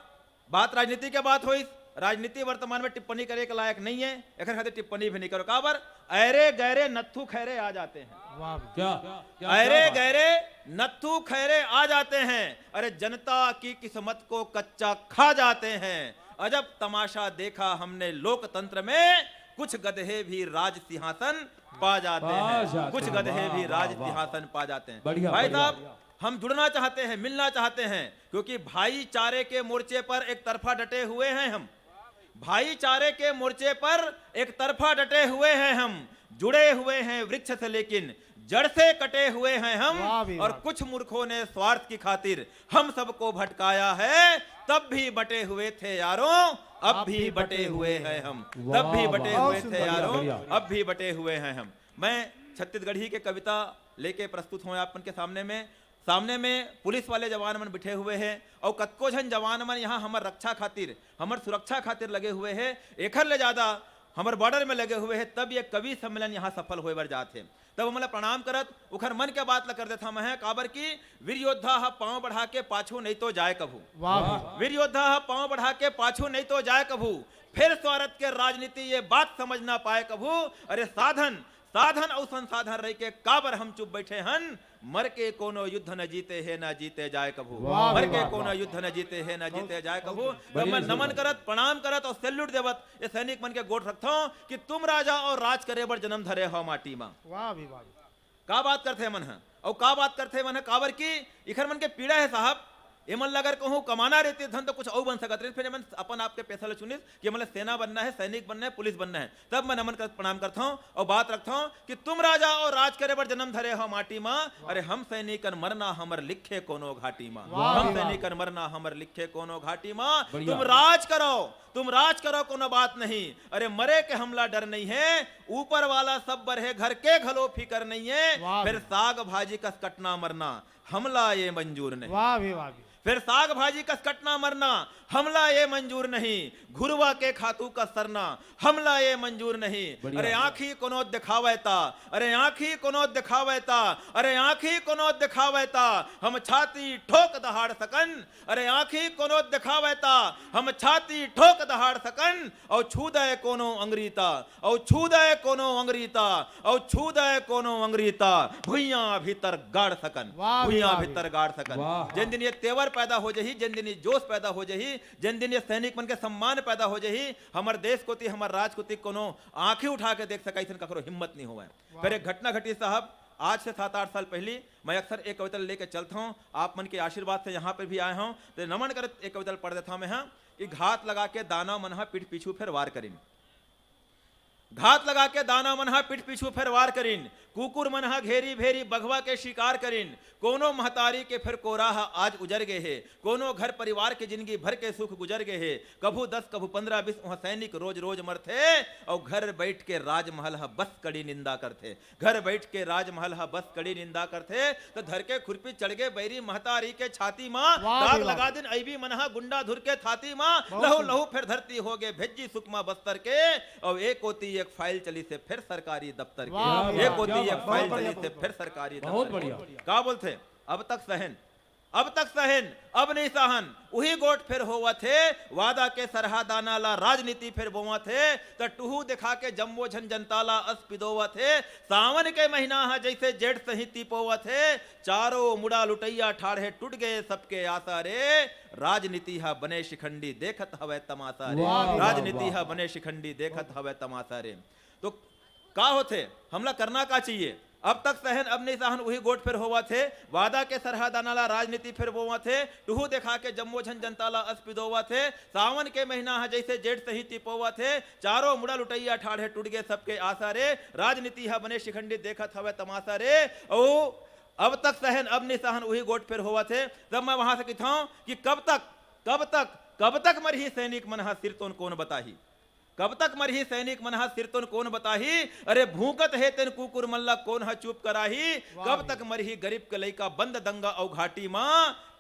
बात राजनीति के बात होइस, राजनीति वर्तमान में टिप्पणी करे के लायक नहीं हे, एखर खातिर टिप्पणी भी नहीं करो। काबर अरे गैरे नत्थू खैरे आ जाते हैं। वाह भी। क्या, क्या, क्या अरे बात। गैरे नत्थू खैरे आ जाते हैं, अरे जनता की किस्मत को कच्चा खा जाते हैं। अजब तमाशा देखा हमने लोकतंत्र में, कुछ गधे भी राज सिंहासन पा जाते पा हैं, जाते कुछ हैं। गधे वाह, भी वाह, राज वाह। सिंहासन पा जाते हैं। बढ़िया, भाई बढ़िया। साहब, हम जुड़ना चाहते हैं, मिलना चाहते हैं, क्योंकि भाईचारे के मोर्चे पर एक तरफा डटे हुए हैं हम। भाईचारे के मोर्चे पर एक तरफा डटे हुए हैं हम, जुड़े हुए हैं वृक्ष से लेकिन जड़ से कटे हुए हैं हम। वाह भी और वाह। कुछ मूर्खों ने स्वार्थ की खातिर हम सबको भटकाया है, तब भी बटे हुए थे यारों, अब भी बटे हुए हैं हम। वाह, तब भी बटे वाह। हुए बहुत थे सुंदर, यारों, बढ़िया। अब भी बटे हुए हैं हम। मैं छत्तीसगढ़ी के कविता लेके प्रस्तुत हूँ आप मन के सामने में। सामने में पुलिस वाले जवान मन बिठे हुए हे अउ कतको झन जवान मन यहाँ हमर रक्षा खातिर, हमर सुरक्षा खातिर लगे हुए हे। एखर ले ज्यादा हमर बॉर्डर में लगे हुए हे, तब ये कवि सम्मेलन यहाँ सफल होए बर जात हे। तब हमला प्रणाम करत उखर मन के बात ला कर देथन मैं, काबर कि वीर योद्धा ह पांव बढ़ा के पाछू नहीं तो जाए कभू। वाह भाई। वीर योद्धा ह पांव बढ़ा के पाछू नहीं तो जाए कभू, फिर स्वार्थ के राजनीति ये बात समझ ना पाए कभू। अरे साधन, साधन अउ संसाधन रहिके काबर हम चुप बैठे हन? मर के कोनो युद्ध न जीते हे, न जीते जाए कभू। वाह, मर के वाह, कोनो वाह। युद्ध न जीते हे, न जीते जाए कभू। बहुत तो मैं बढ़िया नमन बात। करत, प्रणाम करत अउ सैल्यूट देवत ये सैनिक मन के गोठ रखथौं कि तुम राजा अउ राज करे बर जन्म धरे हो माटी मा। वाह भी वाह। का बात करथे मन ह, अउ का बात करथे मन ह, काबर कि इखर मन के पीड़ा हे साहब, एमन ला अगर कहूँ कमाना रहती धन तो कुछ अउ बन सकत रहिस, फेर एमन अपन आप के पेशा ला चुनिस कि एमन ला सेना बनना हे, सैनिक बनना हे, पुलिस बनना हे। तब मैं नमन कर प्रणाम करथौं अउ बात रखथौं कि तुम राजा अउ राज करे बर जन्म धरे हो माटी मा, अरे हम सैनिकन मरना हमर लिखे कोनो घाटी मा, वाह हम भाई वाह। सैनिकन मरना हमर लिखे कोनो घाटी मा। बढ़िया। तुम राज करो, तुम राज करो, कोनो बात नहीं, अरे मरे के हमला डर नहीं है, ऊपर वाला सब बर हे, घर के घलो फिकर नहीं है। वाह फिर भाई। साग भाजी कस कटना मरना हमला ये मंजूर नहीं। वाह भी वाह भी। फिर साग भाजी कस कटना मरना हमला ये मंजूर नहीं, घुरवा के खातू का सरना हमला ये मंजूर नहीं। बढ़िया। अरे आँखी कोनो दिखावे ता, अरे आँखी कोनो दिखावे ता, अरे आँखी कोनो दिखावे ता, हम छाती ठोक दहाड़ सकन। अरे आँखी कोनो दिखावे ता, हम छाती ठोक दहाड़ सकन। अउ छू दे कोनो अंगरी ता, अउ छू दे कोनो अंगरी ता, अउ छू दे कोनो अंगरी ता, भुइयां भीतर गाड़ सकन, वाह, भुइयां वाह, भीतर गाड़ सकन। वाह। जेन दिन ये तेवर पैदा हो जही, जेन दिन ये जोश पैदा हो जही, जेन दिन ये सैनिक मन के सम्मान पैदा हो जही, हमर देश कोती, हमर राज कोती कोनो आँखी उठा के देख सका, अइसन ककरो हिम्मत नहीं होवय। वाह। फिर एक घटना घटी साहब, आज से सात आठ साल पहली मैं अक्सर एक कविता लेके चलता हूँ, आप मन के आशीर्वाद से यहाँ पे भी आए हूँ, तो नमन कर एक कविता पढ़ देता हूँ मैं, हाँ, कि घात लगा के दानव मन हा पीठ पीछू फेर वार करिन। घात लगा के दानव मन हा पीठ पीछू फेर वार करिन। कुकुर मन हा घेरी भेरी बघवा के शिकार करिन। कोनो महतारी के फेर कोरा हा आज उजर गे हे। कोनो घर परिवार के जिंदगी भर के सुख गुजर गे हे। कभू दस, कभू पन्द्रह, बीस, उहाँ सैनिक रोज रोज मरथे, अउ घर बैठ के राजमहल हा बस कड़ी निंदा करथे। घर बैठ के राजमहल हा बस कड़ी निंदा करथे, त धर के खुरपी चढ़ गे बैरी महतारी के छाती मा, वाह दाग भाई वाह। लगा दिन अइबी मन हा गुंडा धुर के थाती मा, बहुत लहू सुंदर। लहू फेर धरती हो गे भेज्जी सुकमा बस्तर के, अउ एक कोती एक फाइल चली से फेर सरकारी दफ्तर के, वाह भाई एक वाह, कोती क्या एक बात, फाइल बहुत चली बढ़िया, से बहुत फेर सरकारी बहुत दफ्तर के। बढ़िया। का बोलथे? अब तक सहन, अब तक सहन, अब नहीं सहन, उही गोठ फेर होवत हे, वादा के सरहा दाना ला राजनीति फेर बोवत हे, त टुहू देखा के जम्मो झन जनता ला अस पिदोवत हे। सावन के महीना ह जइसे जेठ सही तिपोवत हे, चारों मुड़ा लुटैया ठाढ़ हे, टूट गे सबके आशा रे। राजनीति ह बने शिखंडी देखत हवय तमाशा रे, वाह, वाह, राजनीति वाह। ह बने शिखंडी देखत हवय तमाशा रे। तो का होथे, हमला करना का चाहिए? अब तक सहन, अब नहीं सहन, उही गोठ फेर होवत हे। वादा के सरहा दाना ला राजनीति फेर बोवत हे। टुहू देखा के जम्मो झन जनता ला अस पिदोवत हे। सावन के महीना ह जइसे जेठ सही तिपोवत हे। चारों मुड़ा लुटैया ठाढ़ हे, टूट गे सबके आशा रे। राजनीति ह बने शिखंडी देखत हवय तमाशा रे। अउ अब तक सहन, अब नहीं सहन, उही गोठ फेर होवत हे। तब मैं वहां से कहिथौं कि कब तक, कब तक, कब तक मरही सैनिक मन ह सिर तोन कोन बताही? कब तक मरही सैनिक मन ह सिर तोन कोन बताही? अरे भूंकत हे तेन कुकुर मन ला कोन ह चुप कराही? वाह कब भैया। तक मरही गरीब के लइका बंद दंगा अउ घाटी मा?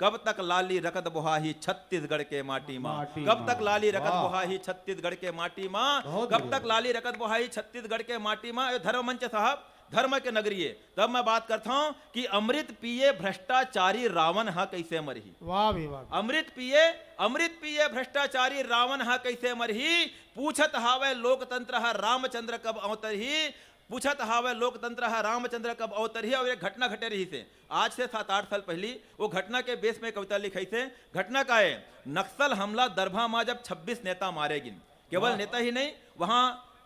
कब तक लाली रकत बोहाही छत्तीसगढ़ के माटी मा? माटी कब मा। तक लाली रकत वाह। बोहाही छत्तीसगढ़ के माटी मा? बहुत कब बढ़िया। तक लाली रकत बोहाही छत्तीसगढ़ के माटी मा? ए धर्म मंच साहब, धर्म के नगरी ए। तब मैं बात करथौं कि अमृत पिए भ्रष्टाचारी रावण ह कइसे मरही? वाह भी वाह। अमृत पिए, अमृत पिए भ्रष्टाचारी रावण ह कइसे मरही? पूछत हावय लोकतंत्र ह रामचंद्र कब अवतरही? पूछत हावय लोकतंत्र ह रामचंद्र कब अवतरही? अउ एक घटना घटे रहिस हे आज से सात आठ साल पहिली, वो घटना के बेस में कविता लिखाइस हे। घटना का ए, नक्सल हमला दरभा मा जब छब्बीस नेता मारे गिन, केवल वाह। नेता ही नहीं, वहाँ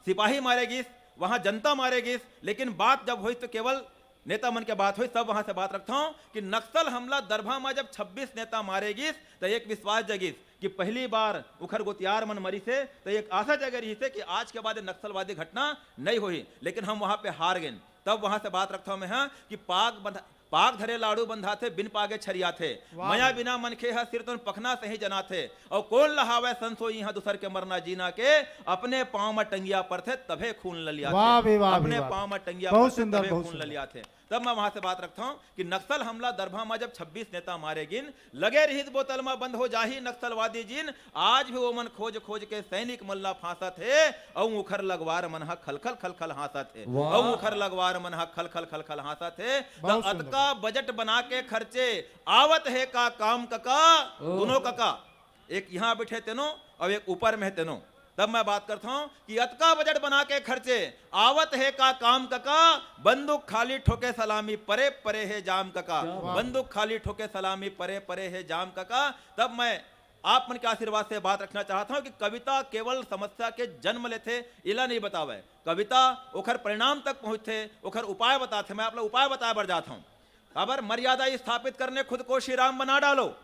सिपाही मारे गिस, वहाँ जनता मारे गिस, लेकिन बात जब होइस तो केवल नेता मन के बात होइस। तब वहाँ से बात रखथौं कि नक्सल हमला दरभा मा जब छब्बीस नेता मारे गिस, त एक विश्वास जगिस कि पहली बार उखर गोतियार मन मरिस हे, त एक आशा जगे रहिस हे कि आज के बाद ये नक्सलवादी घटना नहीं होही, लेकिन हम वहाँ पे हार गेन। तब वहाँ से बात रखथौं मैं, हाँ, कि पाग बंधा-, पाग धरे लाड़ू बंधाथे, बिन पागे छरियाथे। वाह। मया बिना मनखे ह सिर तोन पखना सही जनाथे। अउ कोन लहावय संसो इहाँ दूसर के मरना जीना के, अपने पाँव म टंगिया परथे तभे खून ललियाथे। वाह बे वाह बे अपने वाह। पाँव म टंगिया बहुत परथे सुंदर, तभे बहुत खून सुंदर। ललियाथे। तब मैं वहाँ से बात रखथौं कि नक्सल हमला दरभा म जब छब्बीस नेता मारे गिन, लगे रहिस बोतल म बंद हो जाही नक्सलवादी जिन, आज भी ओमन खोज खोज के सैनिक मन ला फांसत हे, अउ उखर लगवार मन ह खलखल खलखल हाँसत हे, वाह। अउ उखर लगवार मन ह खलखल खलखल हाँसत हे। त बहुत सुंदर। अतका बजट बना के खर्चे, आवत हे का काम कका? ओह। दोनों कका, एक यहाँ बैठे तेनो अउ एक ऊपर में हे तेनो। तब मैं बात करथौं कि अतका बजट बना के खर्चे, आवत हे का काम कका? बंदूक खाली ठोके सलामी परे परे हे जाम कका। क्या बात। बंदूक खाली ठोके सलामी परे परे हे जाम कका। तब मैं आप मन के आशीर्वाद से बात रखना चाहत हौं कि कविता केवल समस्या के जन्म लेथे, इला नहीं बतावय। कविता ओखर परिणाम तक पहुँचथे, ओखर उपाय बताथे। मैं आप ला उपाय बताए बर जात हौं। काबर? मर्यादा स्थापित करने खुद को श्री राम बना डालो।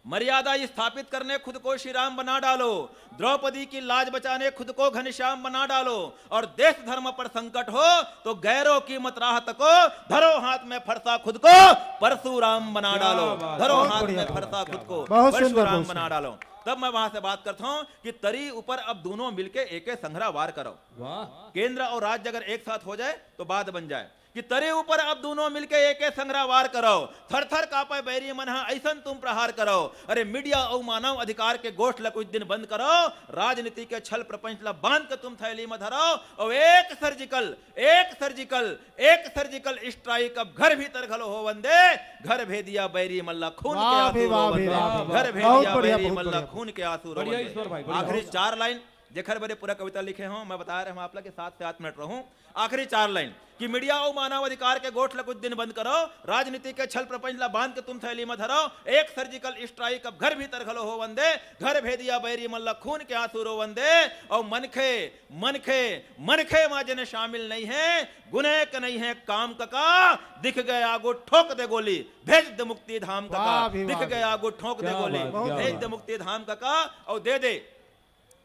मर्यादा स्थापित करने खुद को श्री राम बना डालो, द्रौपदी की लाज बचाने खुद को घनश्याम बना डालो, और देश धर्म पर संकट हो तो गैरों की मत राह तको, धरो हाथ में फरसा खुद को परशुराम बना डालो। धरो हाथ में फरसा खुद को परशुराम बना डालो। तब मैं वहां से बात करता हूं कि तरी ऊपर अब दोनों मिलके एके संघरा वार करो। केंद्र और राज्य अगर एक साथ हो जाए तो बात बन जाए कि तरे ऊपर अब दोनों मिलके एके संघरा वार करो। थर थर कापे बैरी मन ह, ऐसन तुम प्रहार करो। अरे मीडिया अउ मानव अधिकार के गोष्ठ ल कुछ दिन बंद करो, राजनीति के छल प्रपंच ल बांध के तुम थैली म धरो, अउ एक सर्जिकल, एक सर्जिकल, एक सर्जिकल स्ट्राइक अब घर भीतर घलो होवन दे। घर भेदिया बैरी मन ल खून के आंसू रोवन दे। घर भेदिया बैरी मन ल खून के आंसू रोवन दे। आखिरी चार लाइन, जेखर बरे पूरा कविता लिखे हों, मैं बता रहे हूं आप लोग के साथ से आठ मिनट रहूं। आखिरी चार लाइन कि मीडिया अउ मानव अधिकार के गोठ ल कुछ दिन बंद करो, राजनीति के छल प्रपंच ल बांध के तुम थैली म धरो, एक सर्जिकल स्ट्राइक अब घर भीतर घलो होवन दे। घर भेदिया बैरी मन ल खून के आंसू रोवन दे। अउ मनखे, मनखे, मनखे म जेन शामिल नइ हे, गुने के नइ हे काम कका, दिख गए आगू ठोक दे गोली, भेज दे मुक्ति धाम कका। दिख गए आगू ठोक दे गोली, भेज दे मुक्ति धाम कका। अउ दे दे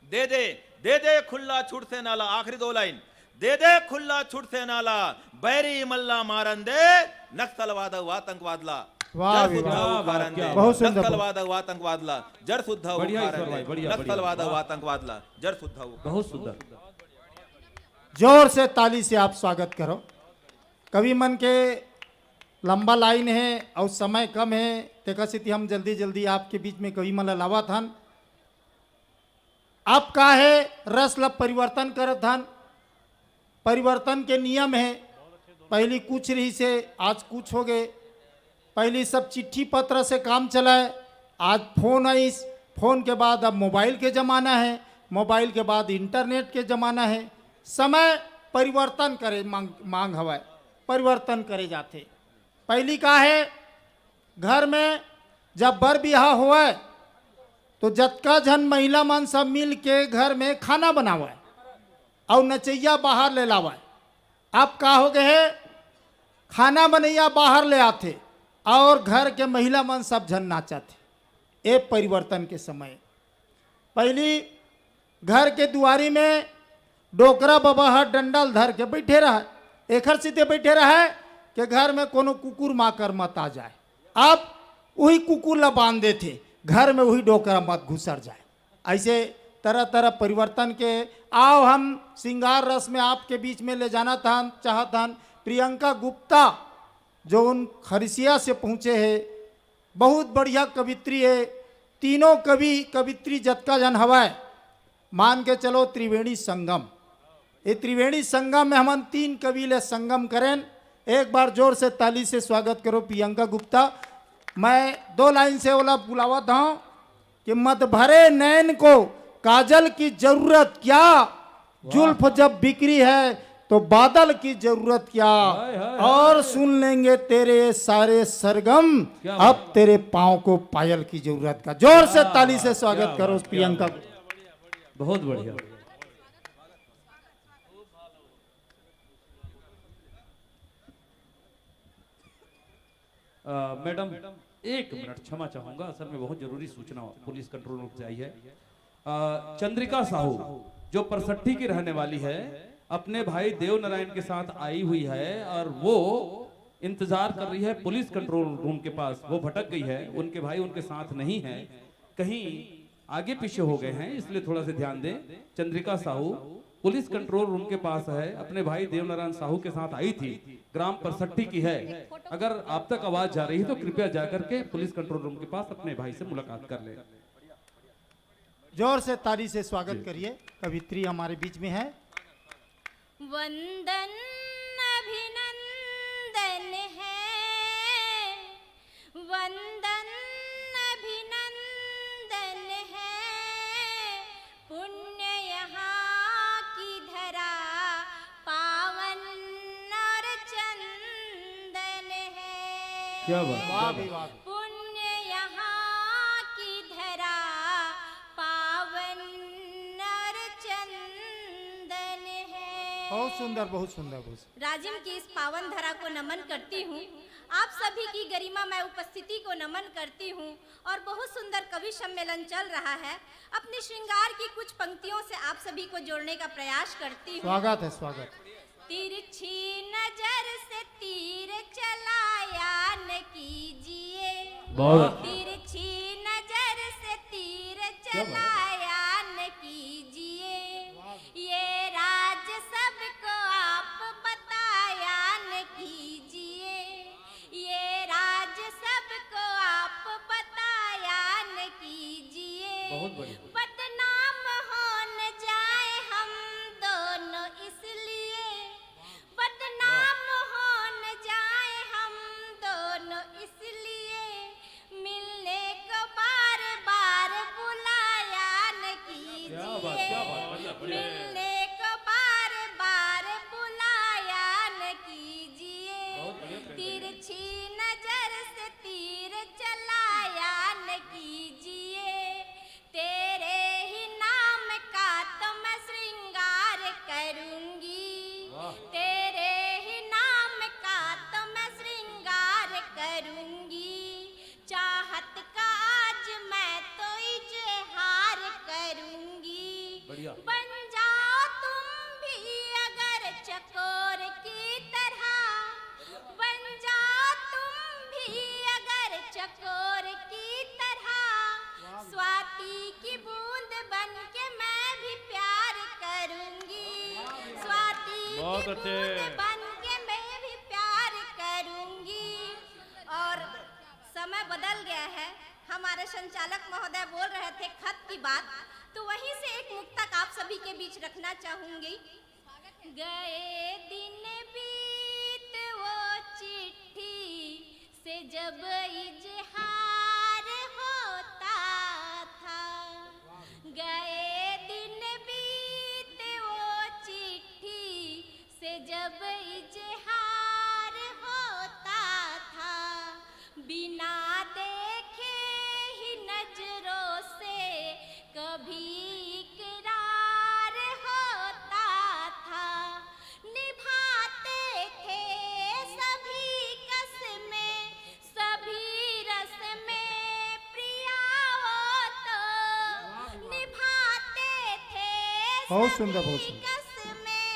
दे दे, दे दे खुल्ला छूट सेना ला, आखिरी दो लाइन। दे दे खुल्ला छूट सेना ला, बैरी मल्ला मारन दे, नक्सलवाद अउ आतंकवाद ला जर सुद्धा उखारन दे। नक्सलवाद अउ आतंकवाद ला जर सुद्धा उखारन दे। नक्सलवाद अउ आतंकवाद ला जर सुद्धा उखारन दे। बहुत सुंदर। जोर से ताली से आप स्वागत करो। कवि मन के लंबा लाइन हे अउ समय कम हे, तेकर सेती हम जल्दी जल्दी आपके बीच में कवि मन ला लावत हन। आप का हे, रस ल परिवर्तन करत हन। परिवर्तन के नियम हे, पहिली कुछ रहिसे, आज कुछ हो गे। पहिली सब चिट्ठी पत्र से काम चलय, आज फोन आइस, फोन के बाद अब मोबाइल के जमाना हे, मोबाइल के बाद इंटरनेट के जमाना हे। समय परिवर्तन करे मांग, मांग हवय, परिवर्तन करे जाथे। पहिली का हे, घर में जब बर बिहा होवय तो जतका झन महिला मन सब मिल के घर में खाना बनावय अउ नचइया बाहर ले लावय। अब का हो गए हे, खाना बनइया बाहर ले आथे अउ घर के महिला मन सब झन नाचत हे। ए परिवर्तन के समय पहिली घर के दुआरी में डोकरा बबा ह डंडा ल धर के बइठे रहय। एखर सेती बइठे रहय के घर में कोनो कुकुर माकर मत आ जाय। अब उही कुकुर ल बांध देथे, घर में उही डोकरा मत घुसर जाय। अइसे तरह-तरह परिवर्तन के आओ हम श्रृंगार रस में आपके बीच में ले जाना था, चाहत हन प्रियंका गुप्ता, जो उन खरिसिया से पहुंचे हे, बहुत बढ़िया कवित्री हे। तीनों कवि कवित्री जतका झन हवय, मान के चलो त्रिवेणी संगम। ये त्रिवेणी संगम में हमन तीन कवि ले संगम करेन। एक बार जोर से ताली से स्वागत करो प्रियंका गुप्ता। मैं दो लाइन से ओला बुलावत हूं कि मत भरे नैन को काजल की जरूरत क्या, जुल्फ जब बिखरी है तो बादल की जरूरत क्या। और सुन लेंगे तेरे सारे सरगम, अब तेरे पाँव को पायल की जरूरत क्या। जोर से ताली से स्वागत करो प्रियंका। बहुत बढ़िया। अ, मैडम, एक मिनट क्षमा चाहूंगा, असल में बहुत जरूरी सूचना पुलिस कंट्रोल रूम से आई है। अ, चंद्रिका साहू, जो परसट्ठी की रहने वाली है, अपने भाई देव नारायण के साथ आई हुई है और वो इंतजार कर रही है पुलिस कंट्रोल रूम के पास। वो भटक गई है, उनके भाई उनके साथ नहीं है, कहीं आगे पीछे हो गए हैं, इसलिए थोड़ा सा ध्यान दें। Chandrika Sahu police control room के पास है, अपने भाई देवनारायण साहू के साथ आई थी, ग्राम परसट्ठी की है। अगर आप तक आवाज जा रही है तो कृपया जाकर के पुलिस कंट्रोल रूम के पास अपने भाई से मुलाकात कर लें। जोर से ताली से स्वागत करिए, कवित्री हमारे बीच में है। वंदन अभिनंदन है, वंदन अभिनंदन है, पुण्य यहाँ की धरा पावन और चंदन है। क्या बात, वाह क्या भी बात। वाह। पुण्य यहाँ की धरा पावन और चंदन है। बहुत सुंदर, बहुत सुंदर, बहुत सुंदर। राजिम की इस पावन धरा को नमन करती हूँ। आप सभी की गरिमामय उपस्थिति को नमन करती हूँ और बहुत सुंदर कवि सम्मेलन चल रहा है। अपने श्रृंगार की कुछ पंक्तियों से आप सभी को जोड़ने का प्रयास करती हूँ। स्वागत है, स्वागत। तिरछी नजर से तीर चलाया न कीजिए, बहुत। तिरछी नजर से तीर चलाया न कीजिए, ये राज सबको आप बताया न कीजिए, ये राज सबको आप बताया न कीजिए। बहुत बढ़िया। बदनाम हो न जाए हम दोनों इसलिए, बदनाम हो न जाए हम दोनों इसलिए, मिलने को बार बार बुलाया न कीजिए, क्या बात, क्या बात, बढ़िया, बढ़िया। मिलने को बार बार बुलाया न कीजिए, बहुत बढ़िया, बढ़िया। तिरछी नजर से तीर चलाया न कीजिए, तेरे ही नाम का तो मैं श्रृंगार करूंगी, वाह। तेरे ही नाम का तो मैं श्रृंगार करूंगी, चाहत का आज मैं तो इजहार करूंगी। बढ़िया। बन जाओ तुम भी अगर चकोर की तरह, बन जाओ तुम भी अगर चकोर की तरह, स्वाति की बूंद बन के मैं भी प्यार करूंगी, स्वाति की बहुत अच्छे। बूंद बन के मैं भी प्यार करूंगी। और समय बदल गया है, हमारे संचालक महोदय बोल रहे थे खत की बात, तो वहीं से एक मुक्तक आप सभी के बीच रखना चाहूंगी। गए दिन बीत वो चिट्ठी से जब इजहार होता था, गए दिन बीत वो चिट्ठी से जब इजहार होता था, बिना देखे ही नजरों से कभी इकरार होता था, निभाते थे सभी कसमें, सभी रस्में प्रिया वो तो, निभाते थे बहुत सुंदर, बहुत सभी सुंदर। कसमें,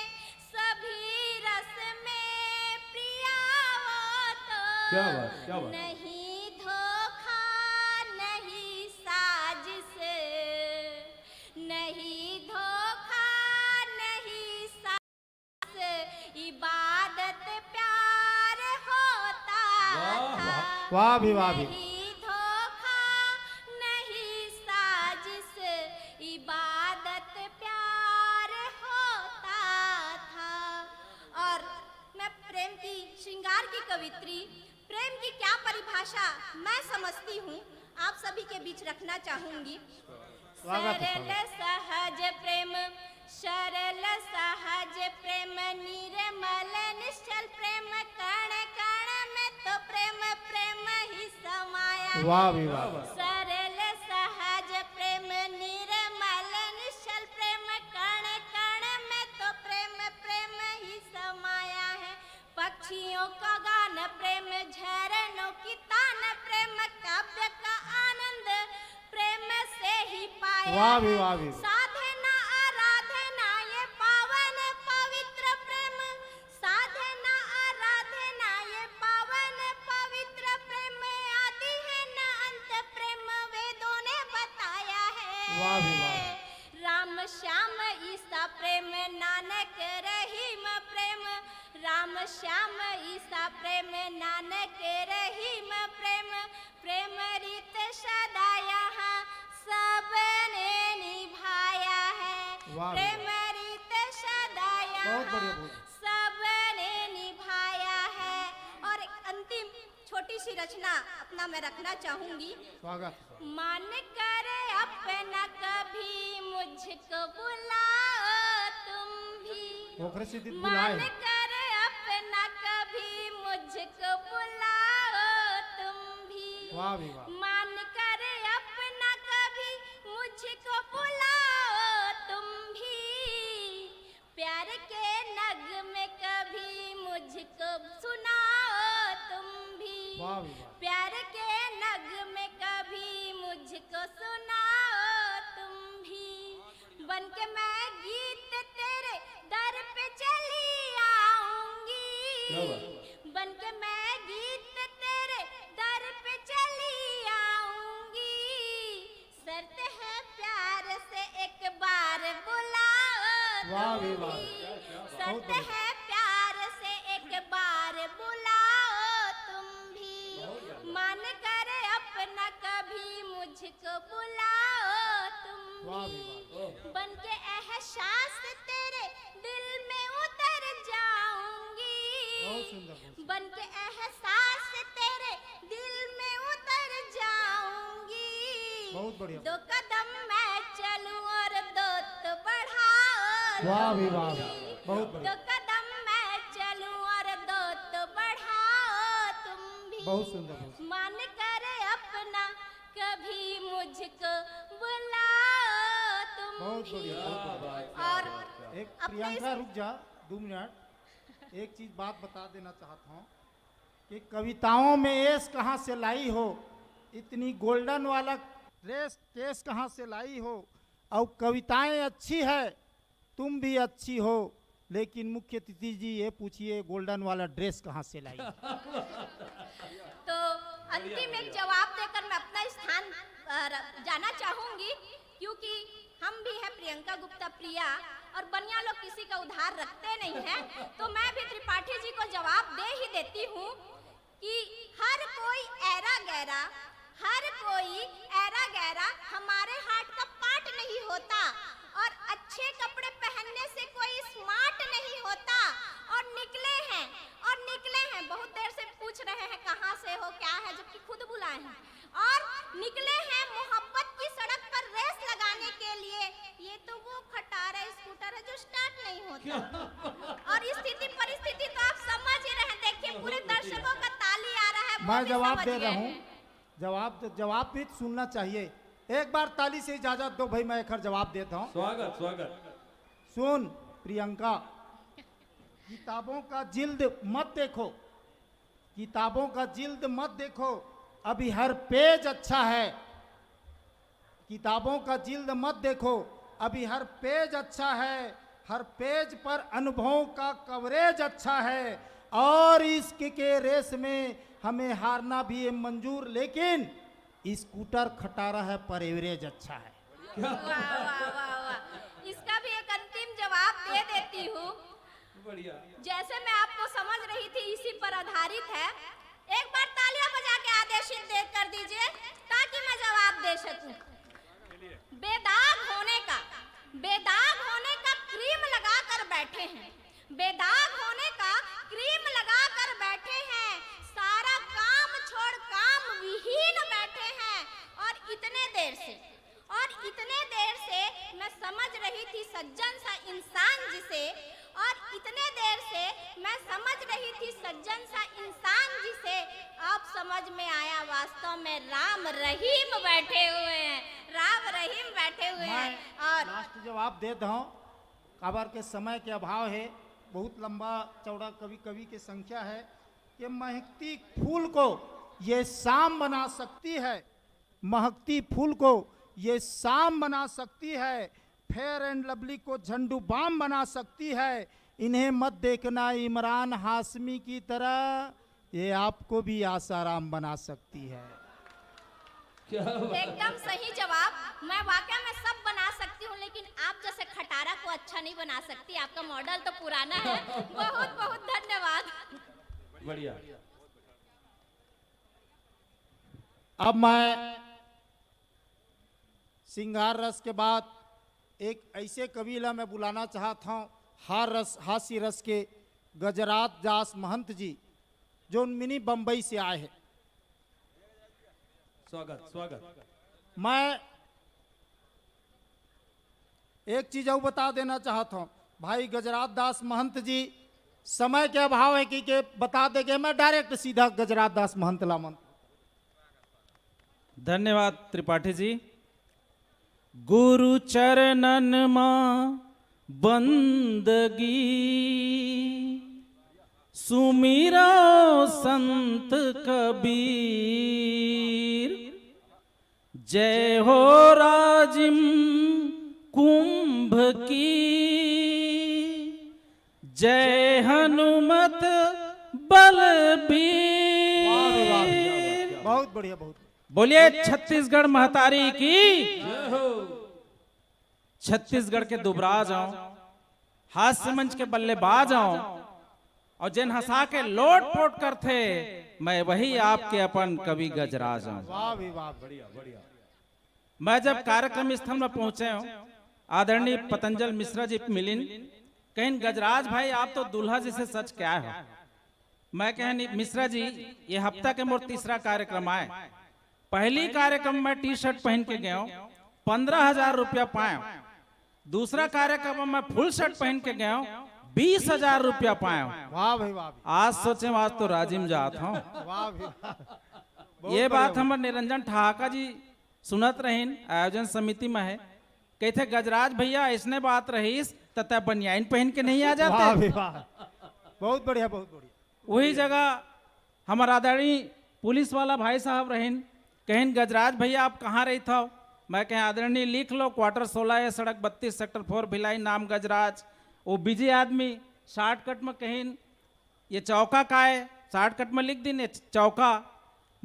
सभी रस्में प्रिया वो तो, क्या बात, क्या बात। नहीं धोखा, नहीं साजिश, नहीं धोखा, नहीं साजिश, इबादत प्यार होता वाह, था। वाह। वाह भी, वाह भी। नहीं धोखा, नहीं साजिश, इबादत प्यार होता था। और मैं प्रेम की, श्रृंगार की कवित्री, प्रेम की क्या परिभाषा मैं समझती हूँ, आप सभी के बीच रखना चाहूंगी। स्वागत है, सरल स्वागत। सहज प्रेम, सरल सहज प्रेम, निर्मल निश्चल प्रेम, कण कण में तो प्रेम, प्रेम ही समाया है। वाह भी वाह। सरल सहज प्रेम, निर्मल निश्चल प्रेम, कण कण में तो प्रेम, प्रेम ही समाया है। पक्षियों का गान प्रेम, झरनों की तान प्रेम, काव्य का आनंद प्रेम से ही पाया वाह भी, है। वाह भी। साधना आराधना ये पावन पवित्र प्रेम, साधना आराधना ये पावन पवित्र प्रेम, आदि है न अंत प्रेम, वेदों ने बताया है। वाह भी, वाह। राम श्याम ईसा प्रेम, नानक रहीम प्रेम, राम श्याम ईसा प्रेम, नानक रहीम प्रेम, प्रेम रीत सदा यहाँ सबने निभाया है। वाह, वाह। प्रेम रीत सदा यहाँ बहुत बढ़िया, बहुत। सबने निभाया है। और एक अंतिम छोटी सी रचना अपना मैं रखना चाहूंगी। स्वागत। मन करे अपना कभी मुझको बुलाओ तुम भी। ओखरे से दीदी बुलाए। मन करे अपना कभी मुझको बुलाओ तुम भी। वाह भी वाह। मन करे अपना कभी मुझको बुलाओ तुम भी। प्यार के नगमे कभी मुझको सुनाओ तुम भी। वाह भी वाह। प्यार के नगमे कभी मुझको सुनाओ तुम भी, बन के मैं गीत तेरे दर पे चली आऊंगी। क्या बात। बन के मैं गीत तेरे दर पे चली आऊंगी। शर्त है प्यार से एक बार बुलाओ। वाह तुम भी वाह। भी। शर्त है प्यार से एक बार बुलाओ तुम भी। मान कर अपना कभी मुझको बुलाओ तुम भी। बन के एहसास तेरे दिल में उतर जाऊंगी। बहुत सुंदर। बन के एहसास तेरे दिल में उतर जाऊंगी। बहुत बढ़िया। दो कदम मैं चलूं और दो तो बढ़ाओ। वाह भी वाह। बहुत बढ़िया। दो कदम मैं चलूं और दो तो बढ़ाओ तुम भी। बहुत सुंदर। मान कर अपना कभी मुझको बुलाओ तुम बहुत बढ़िया। बहुत बढ़िया। और एक प्रियंका, रुक जा, दो मिनट। एक चीज बात बता देना चाहता हूँ कि कविताओं में एस कहाँ से लाई हो, इतनी गोल्डन वाला ड्रेस केस कहाँ से लाई हो, और कविताएं अच्छी है, तुम भी अच्छी हो, लेकिन मुख्य अतिथि जी ये पूछिए गोल्डन वाला ड्रेस कहाँ से लाई? तो अंतिम एक जवाब देकर मैं अपना स्थान जाना चाहूंगी, क्योंकि हम भी हैं प्रियंका गुप्ता प्रिया, और बनिया लोग किसी का उधार रखते नहीं हैं। तो मैं भी त्रिपाठी जी को जवाब दे ही देती हूँ कि हर कोई ऐरा गैरा, हर कोई ऐरा गैरा हमारे हाट का पार्ट नहीं होता, और अच्छे कपड़े पहनने से कोई स्मार्ट नहीं होता। और निकले हैं, और निकले हैं, बहुत देर से पूछ रहे हैं कहाँ से हो, क्या है, जबकि खुद बुलाए हैं। और निकले हैं मोहब्बत की सड़क पर रेस लगाने के लिए। ये तो वो खटारा स्कूटर है जो स्टार्ट नहीं होता। और स्थिति परिस्थिति तो आप समझ ही रहे हैं। देखिए, पूरे दर्शकों का ताली आ रहा है, मैं जवाब दे रहा हूँ। जवाब, जवाब भी सुनना चाहिए। एक बार ताली से इजाजत दो भाई, मैं एक बार जवाब देता हूँ। स्वागत, स्वागत। सुन प्रियंका, किताबों का जिल्द मत देखो, किताबों का जिल्द मत देखो, अभी हर पेज अच्छा है। किताबों का जिल्द मत देखो, अभी हर पेज अच्छा है, हर पेज पर अनुभवों का कवरेज अच्छा है, और इश्क के रेस में हमें हारना भी है मंजूर, लेकिन स्कूटर खटारा है पर एवरेज अच्छा है। वाह, वाह, वाह, वाह। इसका भी एक अंतिम जवाब दे देती हूँ। बढ़िया। जैसे मैं आपको समझ रही थी, इसी पर आधारित है। एक बार तालियां बजा के आदेशित दे कर दीजिए, ताकि मैं जवाब दे सकूं। बेदाग होने का, बेदाग होने का क्रीम लगा कर बैठे हैं, बेदाग होने का क्रीम लगा कर बैठे हैं, सारा काम छोड़ काम विहीन बैठे हैं। और इतने देर से, और इतने देर से मैं समझ रही थी सज्जन सा इंसान जिसे, और इतने देर से मैं समझ रही थी सज्जन सा इंसान जिसे, अब समझ में आया वास्तव में राम रहीम बैठे हुए हैं, राम रहीम बैठे हुए हैं। और लास्ट जवाब दे दो, काबर के समय के अभाव है, बहुत लंबा चौड़ा कवि, कवि के संख्या है कि महकती फूल को ये शाम बना सकती है, महकती फूल को ये शाम बना सकती है, फेयर एंड लवली को झंडू बाम बना सकती है। इन्हें मत देखना इमरान हाशमी की तरह, ये आपको भी आसाराम बना सकती है। क्या बात। एकदम सही जवाब। मैं वाकई में सब बना सकती हूँ, लेकिन आप जैसे खटारा को अच्छा नहीं बना सकती। आपका मॉडल तो पुराना है। बहुत बहुत धन्यवाद। बढ़िया। अब मैं श्रृंगार रस के बाद एक ऐसे कवि ला मैं बुलाना चाहत हूँ, हार रस, हास्य रस के गजराज दास महंत जी, जो मिनी बम्बई से आए हैं। स्वागत, स्वागत। मैं एक चीज और बता देना चाहत हूँ, भाई गजराज दास महंत जी, समय के अभाव है कि के बता दे के मैं डायरेक्ट सीधा गजराज दास महंत ला मंत। धन्यवाद त्रिपाठी जी। गुरु चरणन मा बंदगी, सुमिरो संत कबीर, जय हो राजिम कुंभ की, जय हनुमत बलबीर। वाह, वाह, वाह, वाह। बहुत बढ़िया, बहुत बढ़िया। बोलिए छत्तीसगढ़ महतारी की। छत्तीसगढ़ के दुबराज हों, हास्य मंच के बल्लेबाज हों, और जिन हंसा के लोट पोट करथे, मैं वही आपके अपन कवि गजराज हों। वाह भी वाह, बढ़िया, बढ़िया। मैं जब कार्यक्रम स्थल में पहुंचे हों, आदरणीय पतंजल मिश्रा जी मिलिन, कहिन, "गजराज भाई, आप तो दूल्हा जैसे सज के आए हो।" मैं कहें, "मिश्रा जी, ये हफ्ता के मोर तीसरा कार्यक्रम आय। पहली कार्यक्रम में टी शर्ट पहन के गयो, पंद्रह हजार रुपया पायो। दूसरा कार्यक्रम में फुल शर्ट पहन के गयो, बीस हजार रुपया पायो। वाह भाई वाह, आज सोचे, आज तो राजिम जात हों।" वाह भी वाह। बहुत ये बढ़िया, बात हमर निरंजन ठहाका जी सुनत रहिन, आयोजन समिति में है, कहिथे, "गजराज भैया, इसने बात रहीस त तै बनियाइन पहन के नहीं आ जाते?" वाह भी वाह, बहुत बढ़िया, बहुत बढ़िया। वही जगह हमर आदरणीय पुलिस वाला भाई साहब रहिन, कहिन, "गजराज भैया, आप कहाँ रहित हव?" मैं कहें, "आदरणीय, लिख लो, क्वार्टर सोलह ए, सड़क बत्तीस, सेक्टर फोर, भिलाई, नाम गजराज।" वो बिजी आदमी शॉर्टकट में कहिन, "ये चौका का है?" शॉर्टकट में लिख दिन, "ये चौका।"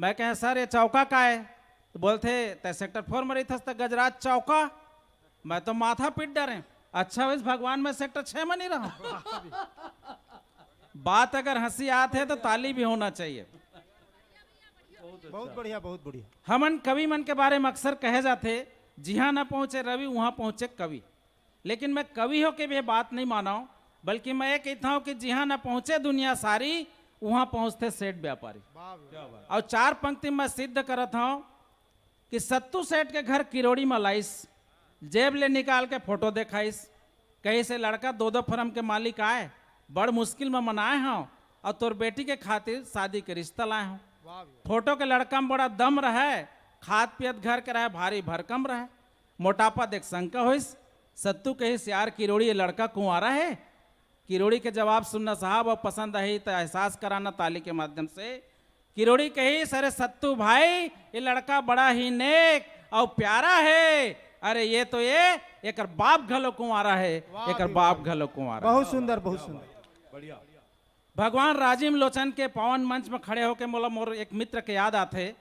मैं कहें, "सर, ये चौका का है?" तो बोलथे, "तै सेक्टर फोर में रहिथस त गजराज चौका।" मैं तो माथा पीट डरें, अच्छा होइस भगवान मैं सेक्टर छह में नहीं रहा। बात अगर हंसी आत है तो ताली भी होना चाहिए। बहुत बढ़िया, बहुत बढ़िया। हमन कवि मन के बारे में अक्सर कहे जाथे, "जिहां न पहुंचे रवि, उहां पहुंचे कवि।" लेकिन मैं कवि होके भी ये बात नहीं मानव, बल्कि मैं ये कहता हूं कि जिहां न पहुंचे दुनिया सारी, उहां पहुंचथे सेठ व्यापारी। वाह भी वाह। और चार पंक्ति मैं सिद्ध करत हूं कि सत्तू सेठ के घर किरोड़ी में लाइस, जेब ले निकाल के फोटो देखाइस, कहिस, "ए लड़का, दो दो फर्म के मालिक आय, बड़ मुश्किल में मनाए हंव, और तोर बेटी के खातिर शादी के रिश्ता लाए हंव।" वाह भी वाह। फोटो के लड़का में बड़ा दम रहे, खात पियत घर के रहे, भारी भरकम रहे, मोटापा देख शंका होइस। सत्तू कहिस, "यार किरोड़ी, ये लड़का कुंवारा है?" किरोड़ी के जवाब सुनना साहब, अब पसंद आही त एहसास कराना ताली के माध्यम से। किरोड़ी कहिस, "अरे सत्तू भाई, ये लड़का बड़ा ही नेक और प्यारा है। अरे ये तो ये, एकर बाप घलो कुंवारा है, वाह एकर भी बाप वाह। घलो कुंवारा।" बहुत सुंदर, बहुत सुंदर। भगवान राजिम लोचन के पावन मंच में खड़े होके मोला मोर एक मित्र के याद आथे।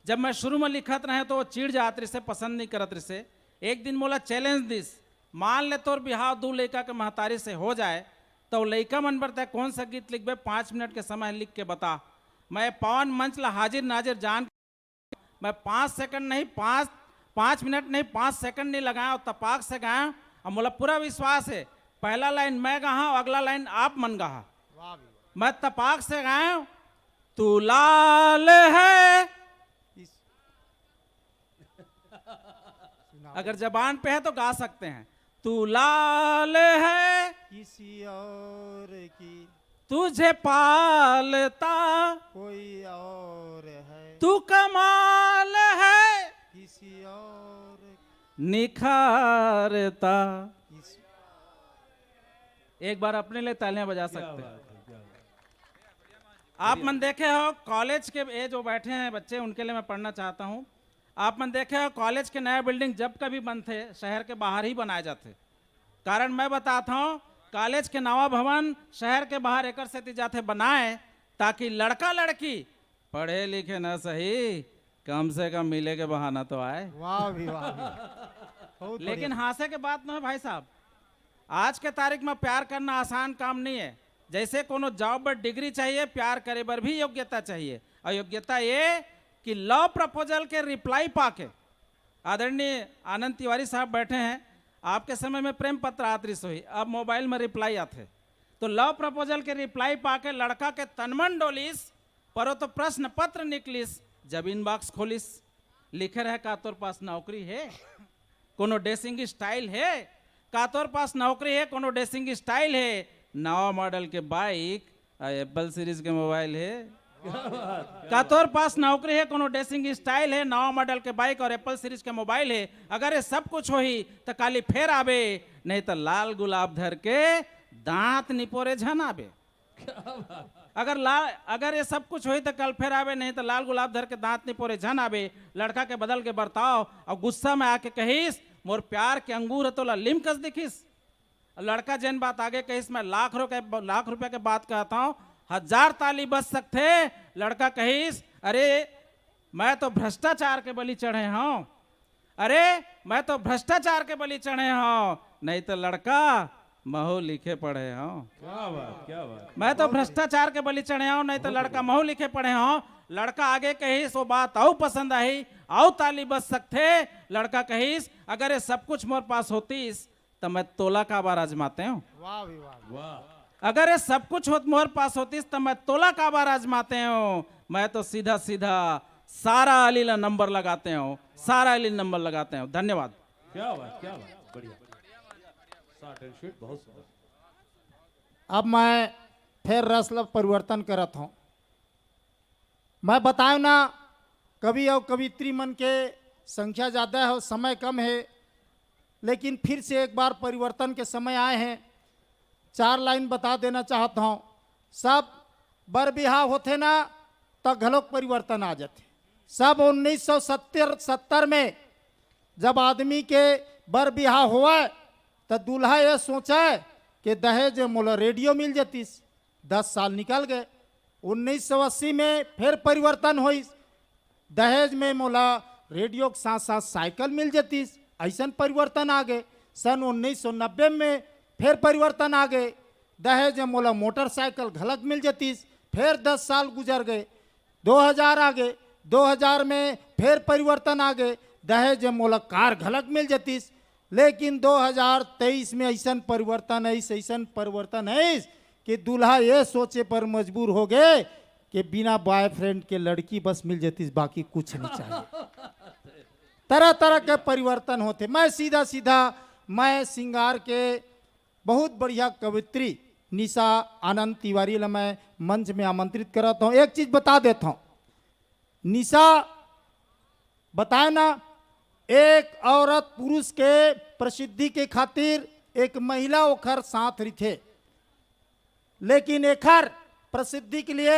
जब मैं शुरू में लिखत रहे तो वो चिढ़ जात रिसे, पसंद नहीं करत रिसे। एक दिन मोला चैलेंज दिस, "मान ले तोर बिहाव दू लइका के महतारी से हो जाए, तो लइका मन बर तै कौन सा गीत लिखबे, पाँच मिनट के समय लिख के बता।" मैं पावन मंच ला हाजिर नाजिर जान, मैं पाँच सेकंड नहीं, पाँच, पाँच मिनट नहीं, पाँच सेकंड नहीं लगाया और तपाक से गाया। और मोला पूरा विश्वास है, पहला लाइन मैं गाहा, अगला लाइन आप मन गाहा। वाह भी वाह। मैं तपाक से गाया, "तू लाल है।" इस- सुनाओ। अगर जबान पे है तो गा सकते हैं। "तू लाल है, किसी और की तुझे पालता, कोई और है, तू कमाल है, किसी और निखारता।" किस एक बार अपने लिए तालियां बजा सकते हैं। आप मन देखे हो, कॉलेज के, ये जो बैठे हैं बच्चे, उनके लिए मैं पढ़ना चाहता हूँ। आप मन देखे हो, कॉलेज के नया बिल्डिंग जब कभी बनथे, शहर के बाहर ही बनाए जाथे। कारण मैं बताता हूँ, कॉलेज के नवा भवन शहर के बाहर एकर सेती जाथे बनाए, ताकि लड़का लड़की पढ़े लिखे न सही, कम से कम मिले के बहाना तो आए। वाह भी वाह भी। बहुत लेकिन बढ़िया। हांसे के बात न है भाई साहब, आज के तारीख में प्यार करना आसान काम नहीं है। जैसे कोनो जॉब बर डिग्री चाहिए, प्यार करे बर भी योग्यता चाहिए। और योग्यता ये कि लव प्रपोजल के रिप्लाई पाके, आदरणीय आनंद तिवारी साहब बैठे हैं, आपके समय में प्रेम पत्र आत रिस होही, अब मोबाइल में रिप्लाई आथे। तो लव प्रपोजल के रिप्लाई पाके लड़का के तनमन डोलिस, पर वो तो प्रश्न पत्र निकलिस, जब इनबॉक्स खोलिस, लिखे रहे, "का तोर पास नौकरी है? कोनो डेसिंग स्टाइल है? का तोर पास नौकरी है? कोनो डेसिंग स्टाइल है? नवा मॉडल के बाइक आ एप्पल सीरीज के मोबाइल है? का तोर पास नौकरी है? कोनो डेसिंग स्टाइल है? नवा मॉडल के बाइक और एप्पल सीरीज के मोबाइल है? अगर ये सब कुछ होही, त काली फेर आबे, नहीं त लाल गुलाब धर के दांत निपोरे झन आबे।" अगर ला अगर ये सब कुछ होई त कल फेर आबे, नहीं त लाल गुलाब धर के दांत नहीं पोरे झन आबे। लड़का के बदल के बरताव अउ गुस्सा में आके कहिस, "मोर प्यार के अंगूर ह तोला लीम कस दिखिस।" अउ लड़का जेन बात आगे कहिस, "मैं लाख रुपए लाख रुपए के बात कहत हंव, हजार ताली बज सकथे।" लड़का कहिस, "अरे, मैं तो भ्रष्टाचार के बलि चढ़े हंव, अरे, मैं तो भ्रष्टाचार के बलि चढ़े हंव, नहीं त लड़का महू लिखे पढ़े हंव।" क्या बात, क्या बात। मैं तो भ्रष्टाचार के बलि चढ़े हंव, नहीं त लड़का महू लिखे पढ़े हंव। लड़का आगे कहिस, वो बात अउ पसंद आही, अउ ताली बज सकथे। लड़का कहिस, "अगर ये सब कुछ मोर पास होतिस, त मैं तोला काबर आजमातेंव?" वाह भी वाह। वाह। "अगर ये सब कुछ होत मोर पास होतिस, त मैं तोला काबर आजमातेंव? मैं तो सीधा सीधा सारा अली ला नंबर लगातेंव, सारा अली ला नंबर लगातेंव।" धन्यवाद। क्या बात, क्या बात, बढ़िया। शॉर्ट एंड स्वीट, बहुत सुंदर। अब मैं फेर रस ल परिवर्तन करत हंव। मैं बतायेंव ना, कवि अउ कवित्री मन के संख्या ज्यादा हे, समय कम हे, लेकिन फिर से एक बार परिवर्तन के समय आए हे। चार लाइन बता देना चाहत हंव, सब बर बिहाव होथे ना, त घलोक परिवर्तन आ जाथे। सब उन्नीस सौ सत्तर, सत्तर में जब आदमी के बर बिहाव होवय, त दूल्हा ये सोचय के दहेज में मोला रेडियो मिल जतिस, दस साल निकल गए। उन्नीस सौ अस्सी में फेर परिवर्तन होइस, दहेज में मोला रेडियो के साथ साथ साइकिल मिल जतिस, अइसन परिवर्तन आ गए। सन उन्नीस सौ नब्बे में फेर परिवर्तन आ गए, दहेज में मोला मोटरसाइकिल घलक मिल जतिस, फेर दस साल गुजर गए, दो हजार आ गए, दो हजार में फेर परिवर्तन आ गए, दहेज में मोला कार घलक मिल जतिस, लेकिन दो हजार तेईस में अइसन परिवर्तन आइस, अइसन परिवर्तन आइस कि दूल्हा ये सोचे पर मजबूर हो गए कि बिना बॉयफ्रेंड के लड़की बस मिल जतिस, बाकी कुछ नहीं चाहिए। तरह तरह के परिवर्तन होथे। मैं सीधा सीधा, मैं सिंगार के बहुत बढ़िया कवित्री निशा आनंद तिवारी ला मैं मंच में आमंत्रित करत हंव। एक चीज बता देत हंव, निशा बताए ना, एक औरत पुरुष के प्रसिद्धि के खातिर एक महिला ओखर साथ रिथे, लेकिन एखर प्रसिद्धि के लिए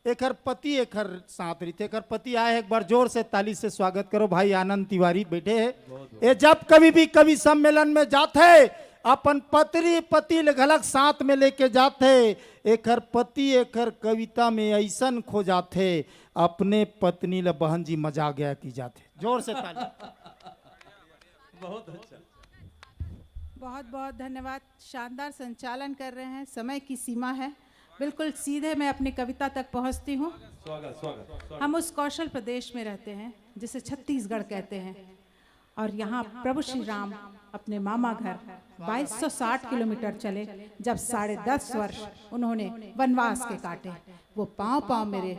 एखर पति एखर साथ रिथे। एखर पति आए हे, एक बार जोर से ताली से स्वागत करो भाई आनंद तिवारी बैठे हे। ये जब कभी भी कवि सम्मेलन में जाथे, अपन पत्नी पति ले घलक साथ में लेके जाथे। एखर पति एखर कविता में अइसन खो जाथे, अपने पत्नी ल बहन जी मजा गया की जाथे। जोर से ताली। बहुत अच्छा। बहुत बहुत धन्यवाद। शानदार संचालन कर रहे हैं, समय की सीमा है। बिल्कुल सीधे मैं अपनी कविता तक पहुंचती हूँ। स्वागत, स्वागत, स्वागत। हम उस कौशल प्रदेश में रहते हैं जिसे छत्तीसगढ़ कहते हैं, और यहाँ प्रभु श्री राम अपने मामा घर बाईस सौ साठ किलोमीटर चले, जब साढ़े दस वर्ष उन्होंने वनवास के काटे। वो पांव पांव मेरे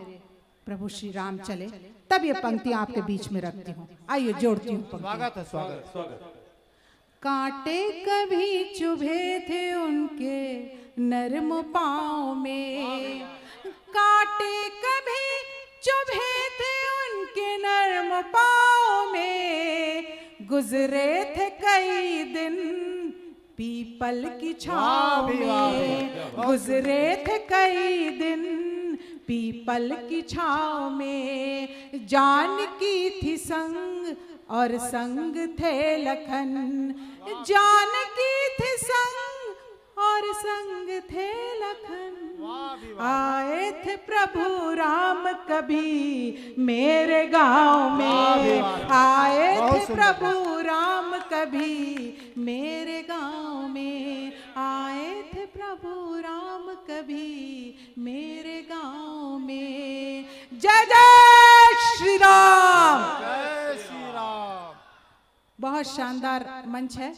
प्रभु श्री राम चले, तब ये पंक्तियां आपके बीच में रखती हूँ। आइए, जोड़ती हूँ पंक्तियां। स्वागत है, स्वागत। कांटे कभी चुभे थे उनके नर्म पाँव में, कांटे कभी चुभे थे उनके नर्म पाँव में, गुजरे थे कई दिन पीपल की छाँव में, गुजरे थे कई दिन पीपल की छाँव में। जानकी थी संग और संग थे लखन, जानकी थी संग और संग थे लखन। आए थे प्रभु राम कभी मेरे गांव में, आए थे प्रभु राम कभी मेरे गांव में, आए थे प्रभु राम कभी मेरे गांव में। जय जय श्री राम। जय श्री राम। बहुत शानदार मंच है।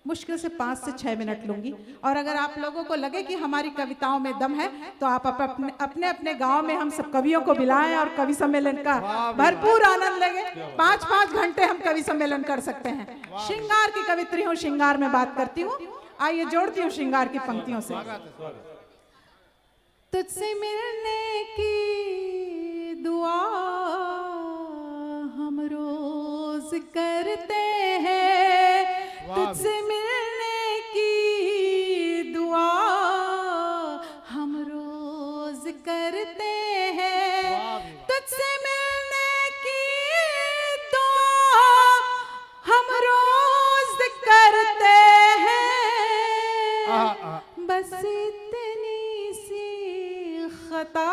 मुश्किल से पाँच से छह मिनट लूंगी, और अगर आप लोगों को लगे कि हमारी कविताओं में दम है, तो आप अप-, अपने अपने अपने गांव में हम सब कवियों को बुलाएं और कवि सम्मेलन का भरपूर आनंद लेंगे। पाँच पाँच घंटे हम कवि सम्मेलन कर सकते हैं। श्रृंगार की कवित्री हूँ, श्रृंगार में बात करती हूँ। आइए, जोड़ती हूँ श्रृंगार की पंक्तियों से। तुझसे मिलने की दुआ हम रोज करते हैं, तुझसे मिलने की दुआ हम बस इतनी सी खता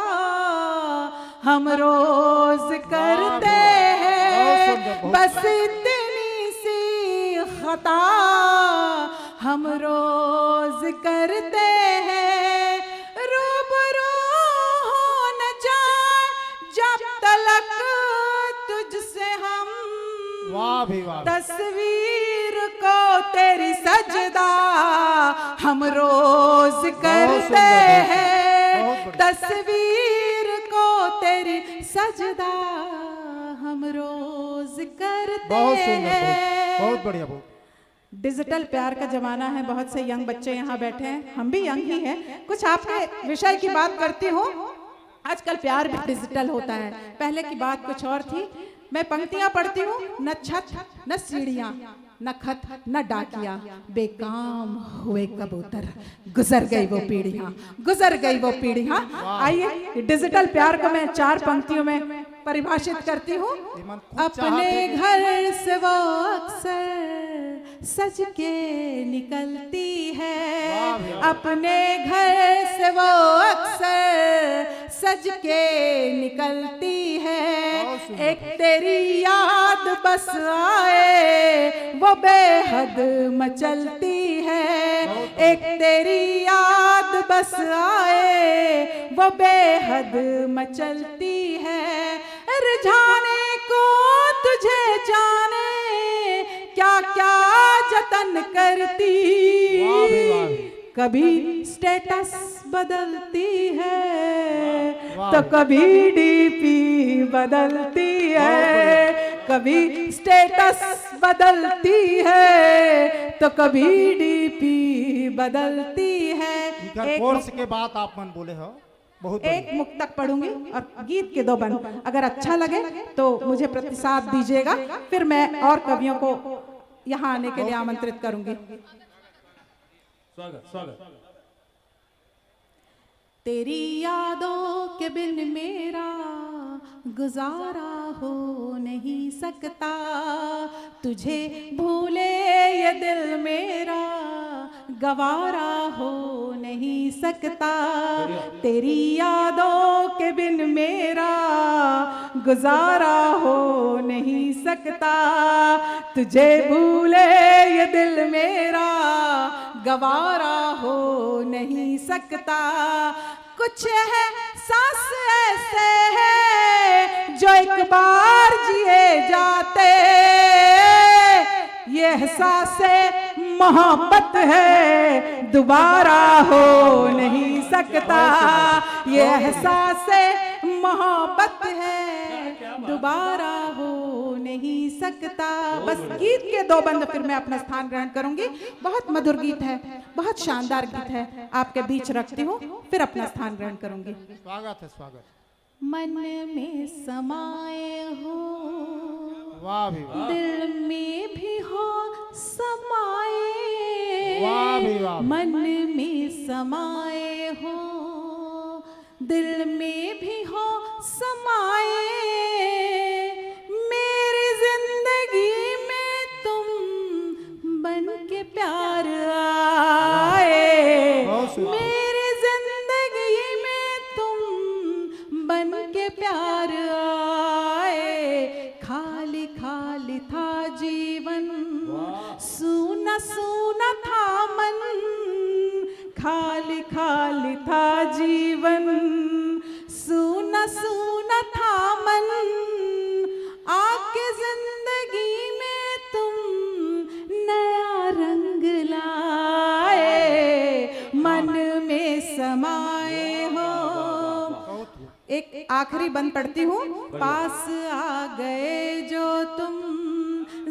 हम रोज करते हैं, बस इतनी सी खता हम रोज करते हैं। रूबरू हो न जाए जब तलक तुझसे हम, वाह भी वाह। तस्वीर को तेरी सजदा हम रोज करते हैं। तस्वीर को तेरी सजदा हम रोज करते हैं। बहुत बढ़िया, बहुत। डिजिटल प्यार का जमाना है, बहुत से यंग बच्चे यहाँ बैठे हैं, हम भी यंग ही हैं। कुछ आपके विषय की बात करती हूँ। आजकल प्यार भी डिजिटल होता है, पहले की बात कुछ और थी। मैं पंक्तियां पढ़ती हूँ। न छत, न सीढ़ियां, न खत, न डाकिया, बेकाम हुए कबूतर। गुजर गई वो पीढ़ियां, गुजर गई वो पीढ़ियां। आइए, डिजिटल प्यार को मैं चार पंक्तियों में परिभाषित करती हूँ। अपने घर से वो अक्सर सज के निकलती है, अपने घर से वो अक्सर सज के निकलती है। एक तेरी याद बस आए, वो बेहद मचलती है। एक तेरी याद बस आए, वो बेहद मचलती है। रिझाने को तुझे जाने क्या क्या जतन करती। कभी स्टेटस बदलती है तो कभी डीपी बदलती है। कभी स्टेटस बदलती है तो कभी डीपी बदलती है। एक कोर्स के बात आप मन बोले हो, बहुत एक मुक्तक पढ़ूंगी और गीत के दो बंद। अगर अच्छा लगे तो मुझे प्रतिसाद दीजिएगा, फिर मैं और कवियों को यहाँ आने के लिए आमंत्रित करूंगी। स्वागत, स्वागत। तेरी यादों के बिन मेरा गुजारा हो नहीं सकता, तुझे भूले ये दिल मेरा गवारा हो नहीं सकता। तेरी यादों के बिन मेरा गुजारा हो नहीं सकता, तुझे भूले ये दिल मेरा गवारा हो नहीं सकता। कुछ एहसास ऐसे हैं जो एक बार जिए जाते, ये एहसास मोहब्बत है, दोबारा हो नहीं सकता। ये एहसास मोहब्बत है, दोबारा हो नहीं सकता। बस गीत के दो बंद, फिर मैं अपना स्थान ग्रहण करूंगी। बहुत मधुर गीत है, बहुत शानदार गीत है, आपके बीच रखती हूँ, फिर अपना स्थान ग्रहण करूंगी। स्वागत है, स्वागत। मन में समाए हो, वाह भी वाह। दिल में भी हो समाए, वाह भी वाह। मन में समाए हो, दिल में भी हो समाए, मेरी जिंदगी में तुम बन के प्यार आए, बहुत सुंदर। मेरी जिंदगी में तुम बन के प्यार आए। खाली खाली था जीवन, सूना सूना था मन, खाली खाली था जीवन, सूना सूना था मन। आके जिंदगी में तुम नया रंग लाए, मन में समाए हो। एक आखिरी बंद पढ़ती हूँ। पास आ गए जो तुम,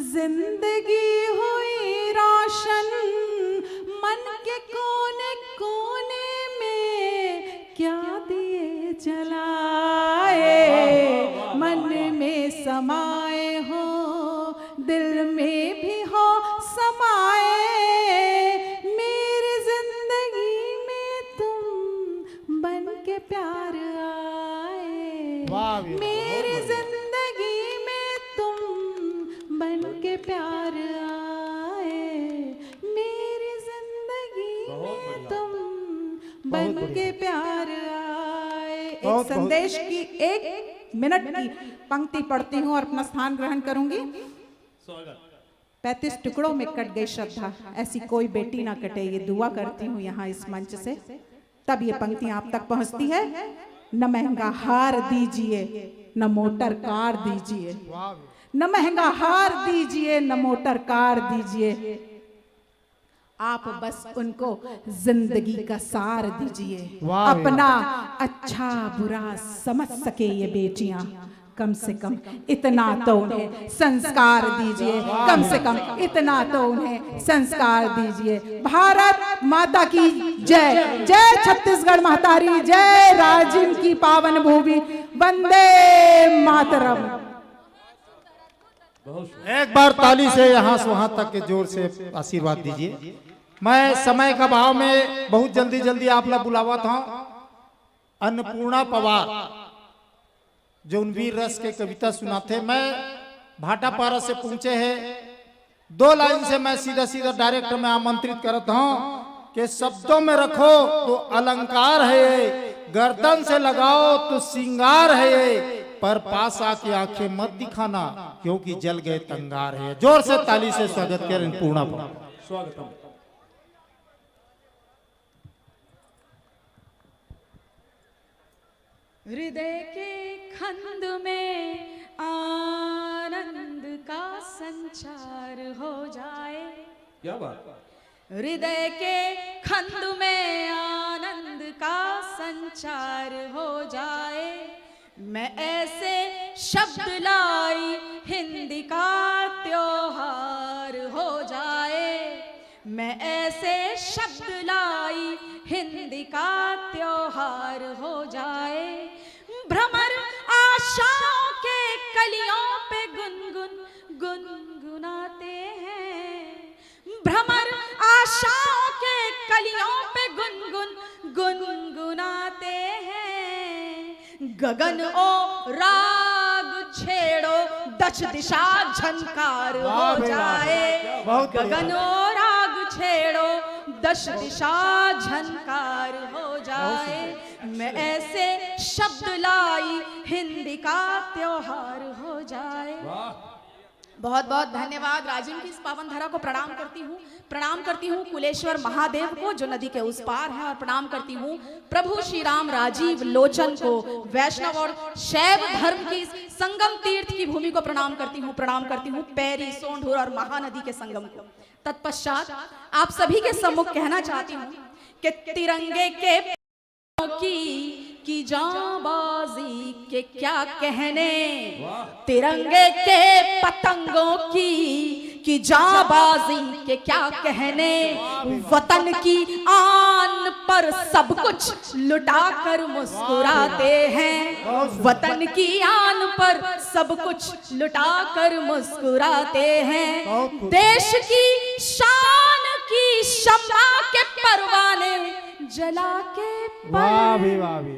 जिंदगी हुई रोशन, मन के कोने कोने में क्या दिए जलाए, मन में समाए हो, दिल में भी हो समाए, मेरी जिंदगी में तुम बन के प्यार आए, वाह भी वाह, मेरी बहुत बढ़िया। जिंदगी में तुम बन के प्यार आए, मेरी जिंदगी बहुत में बढ़िया। तुम के प्यार आए। एक बहुत, बहुत। संदेश की एक मिनट की पंक्ति पढ़ती हूँ और अपना स्थान ग्रहण करूंगी। पैंतीस टुकड़ों में कट गई श्रद्धा, ऐसी कोई बेटी ना कटे, ये दुआ करती हूँ यहाँ इस मंच से, तब ये पंक्तियां आप तक पहुंचती है। न महंगा हार दीजिए, न मोटर कार दीजिए, न महंगा हार दीजिए, न मोटर कार दीजिए, आप बस उनको जिंदगी का सार दीजिए। वाह, वाह। अपना अच्छा बुरा समझ सके ये बेटियां, कम से कम इतना तो उन्हें संस्कार दीजिए, कम से कम इतना तो उन्हें संस्कार दीजिए। भारत माता की जय, जय छत्तीसगढ़ महतारी, जय राजिम की पावन भूमि, वंदे मातरम। एक बार ताली से यहाँ से वहां तक के जोर से आशीर्वाद दीजिए। मैं समय का अभाव में बहुत जल्दी जल्दी आप ला बुलावत हंव। अन्नपूर्णा पवार, जौन वीर रस के कविता सुनाथे, मैं भाटापारा से पहुंचे हे। दो लाइन से मैं सीधा सीधा डायरेक्ट में आमंत्रित करत हंव कि शब्दों में रखो तो अलंकार है ये, गर्दन से लगाओ तो सिंगार है ये, पर पास आके आंखें मत दिखाना, क्योंकि जल गए तंगार है। जोर से ताली से स्वागत करें पूर्णा पर। स्वागतम। हृदय के खंद में आनंद का संचार हो जाए। क्या बात। हृदय के खंद में आनंद का संचार हो जाए। मैं ऐसे शब्द लाई, हिंदी का त्योहार हो जाए। मैं ऐसे शब्द लाई, हिंदी का त्योहार हो जाए। भ्रमर आशाओं के कलियों पे गुनगुन गुनगुनाते हैं। भ्रमर आशाओं के कलियों पे गुनगुन गुनगुनाते हैं। गगन ओ राग छेड़ो, दस दिशा झंकार हो जाए। गगन ओ राग छेड़ो, दस दिशा झंकार हो जाए। मैं ऐसे शब्द लाई, हिंदी का त्योहार हो जाए। बहुत बहुत धन्यवाद। राजिम की इस पावन धरा को प्रणाम करती हूँ। प्रणाम करती हूँ कुलेश्वर महादेव को, जो नदी के उस पार है, और प्रणाम करती हूँ प्रभु श्री राम राजीव लोचन को, वैष्णव और शैव धर्म की इस संगम तीर्थ की भूमि को प्रणाम करती हूँ। प्रणाम करती हूँ पैरी, सोंढूर और महानदी के संगम को। तत्पश्चात आप सभी के सम्मुख कहना चाहती हूँ कि तिरंगे के की, की जाबाजी के क्या कहने, तिरंगे के पतंगों की, की जाबाजी के क्या कहने। वतन की आन पर सब कुछ लुटा कर मुस्कुराते हैं। वतन की आन पर सब कुछ लुटा कर मुस्कुराते हैं। देश की शान की शम्मा के परवाने जला के पर, वाह भी, वाह भी।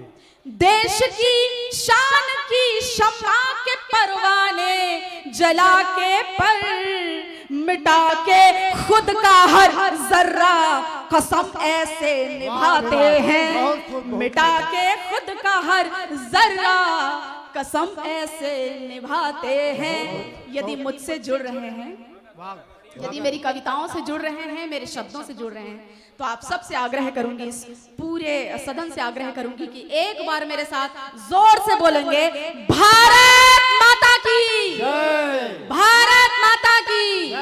देश की शान की शम्मा के परवाने जला के पर, मिटा के खुद का हर जर्रा कसम ऐसे निभाते हैं। मिटा के खुद का हर जर्रा कसम ऐसे निभाते हैं। यदि मुझसे जुड़ रहे हैं, यदि मेरी कविताओं से जुड़ रहे हैं, मेरे शब्दों से जुड़ रहे हैं, तो आप सबसे आग्रह करूंगी, इस पूरे सदन से आग्रह करूंगी कि एक बार मेरे साथ जोर से बोलेंगे, भारत माता की, भारत माता की।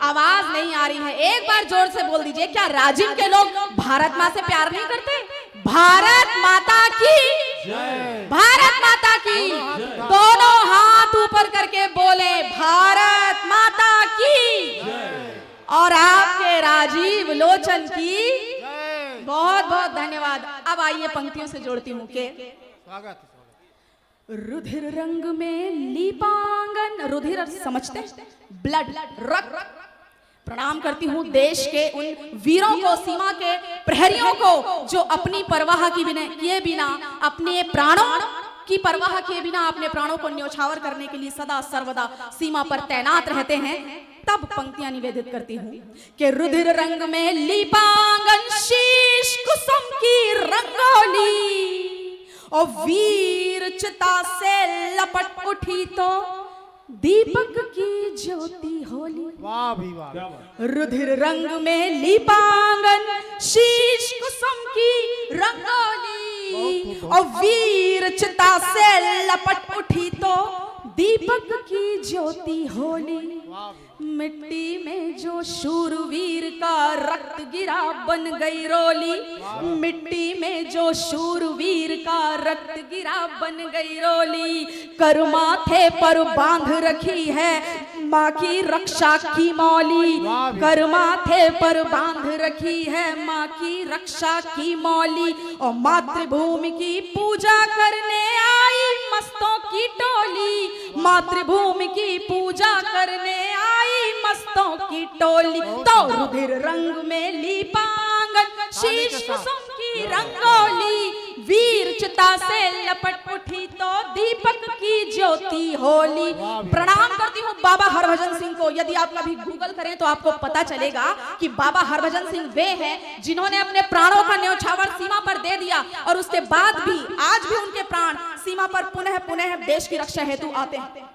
आवाज नहीं आ रही है, एक बार जोर से बोल दीजिए। क्या राजिम के लोग भारत माँ से प्यार नहीं करते? भारत माता की, भारत माता की। दोनों हाथ ऊपर करके बोले, भारत माता की। और आपके राजीव लोचन की बहुत बहुत धन्यवाद। अब आइए, पंक्तियों से जोड़ती हूँ के। रुधिर रंग में लीपांगन, रुधिर अर्थ समझते हैं, ब्लड, रक्त। प्रणाम करती हूँ देश के उन वीरों को, सीमा के प्रहरियों को, जो अपनी परवाह की बिना, किए बिना, अपने प्राणों की परवाह किए बिना अपने प्राणों को न्योछावर करने के लिए सदा सर्वदा सीमा पर तैनात रहते हैं। तब पंक्तियां निवेदित करती हूँ कि रुधिर रंग में लीपांगन, शीश कुसुम की रंगोली, और वीर चिता से लपट उठी तो दीपक की ज्योति होली। वाह भी वाह। रुधिर रंग में लीपांगन, शीश कुसुम की रंगोली, और वीर चिता से लपट उठी तो दीपक की ज्योति होली। मिट्टी में जो शूरवीर का रक्त गिरा, बन गई रोली। मिट्टी में जो शूरवीर का रक्त गिरा, बन गई रोली। कर माथे पर बांध रखी है माँ की रक्षा की मौली। कर माथे पर बांध रखी है माँ की रक्षा की मौली। और मातृभूमि की पूजा करने आई मस्तों की टोली। मातृभूमि की पूजा करने आई मस्तों की टोली। तो रुधिर रंग में लीपांगन, शीश कुसुम की रंगोली, वीर चिता से लपट उठी तो दीपक की ज्योति होली। प्रणाम करती हूँ बाबा हरभजन सिंह को। यदि आप कभी Google करें तो आपको पता चलेगा कि बाबा हरभजन सिंह वे हैं जिन्होंने अपने प्राणों का न्यौछावर सीमा पर दे दिया और उसके बाद भी आज भी उनके प्राण सीमा पर पुनः पुनः देश की रक्षा हेतु आते हैं।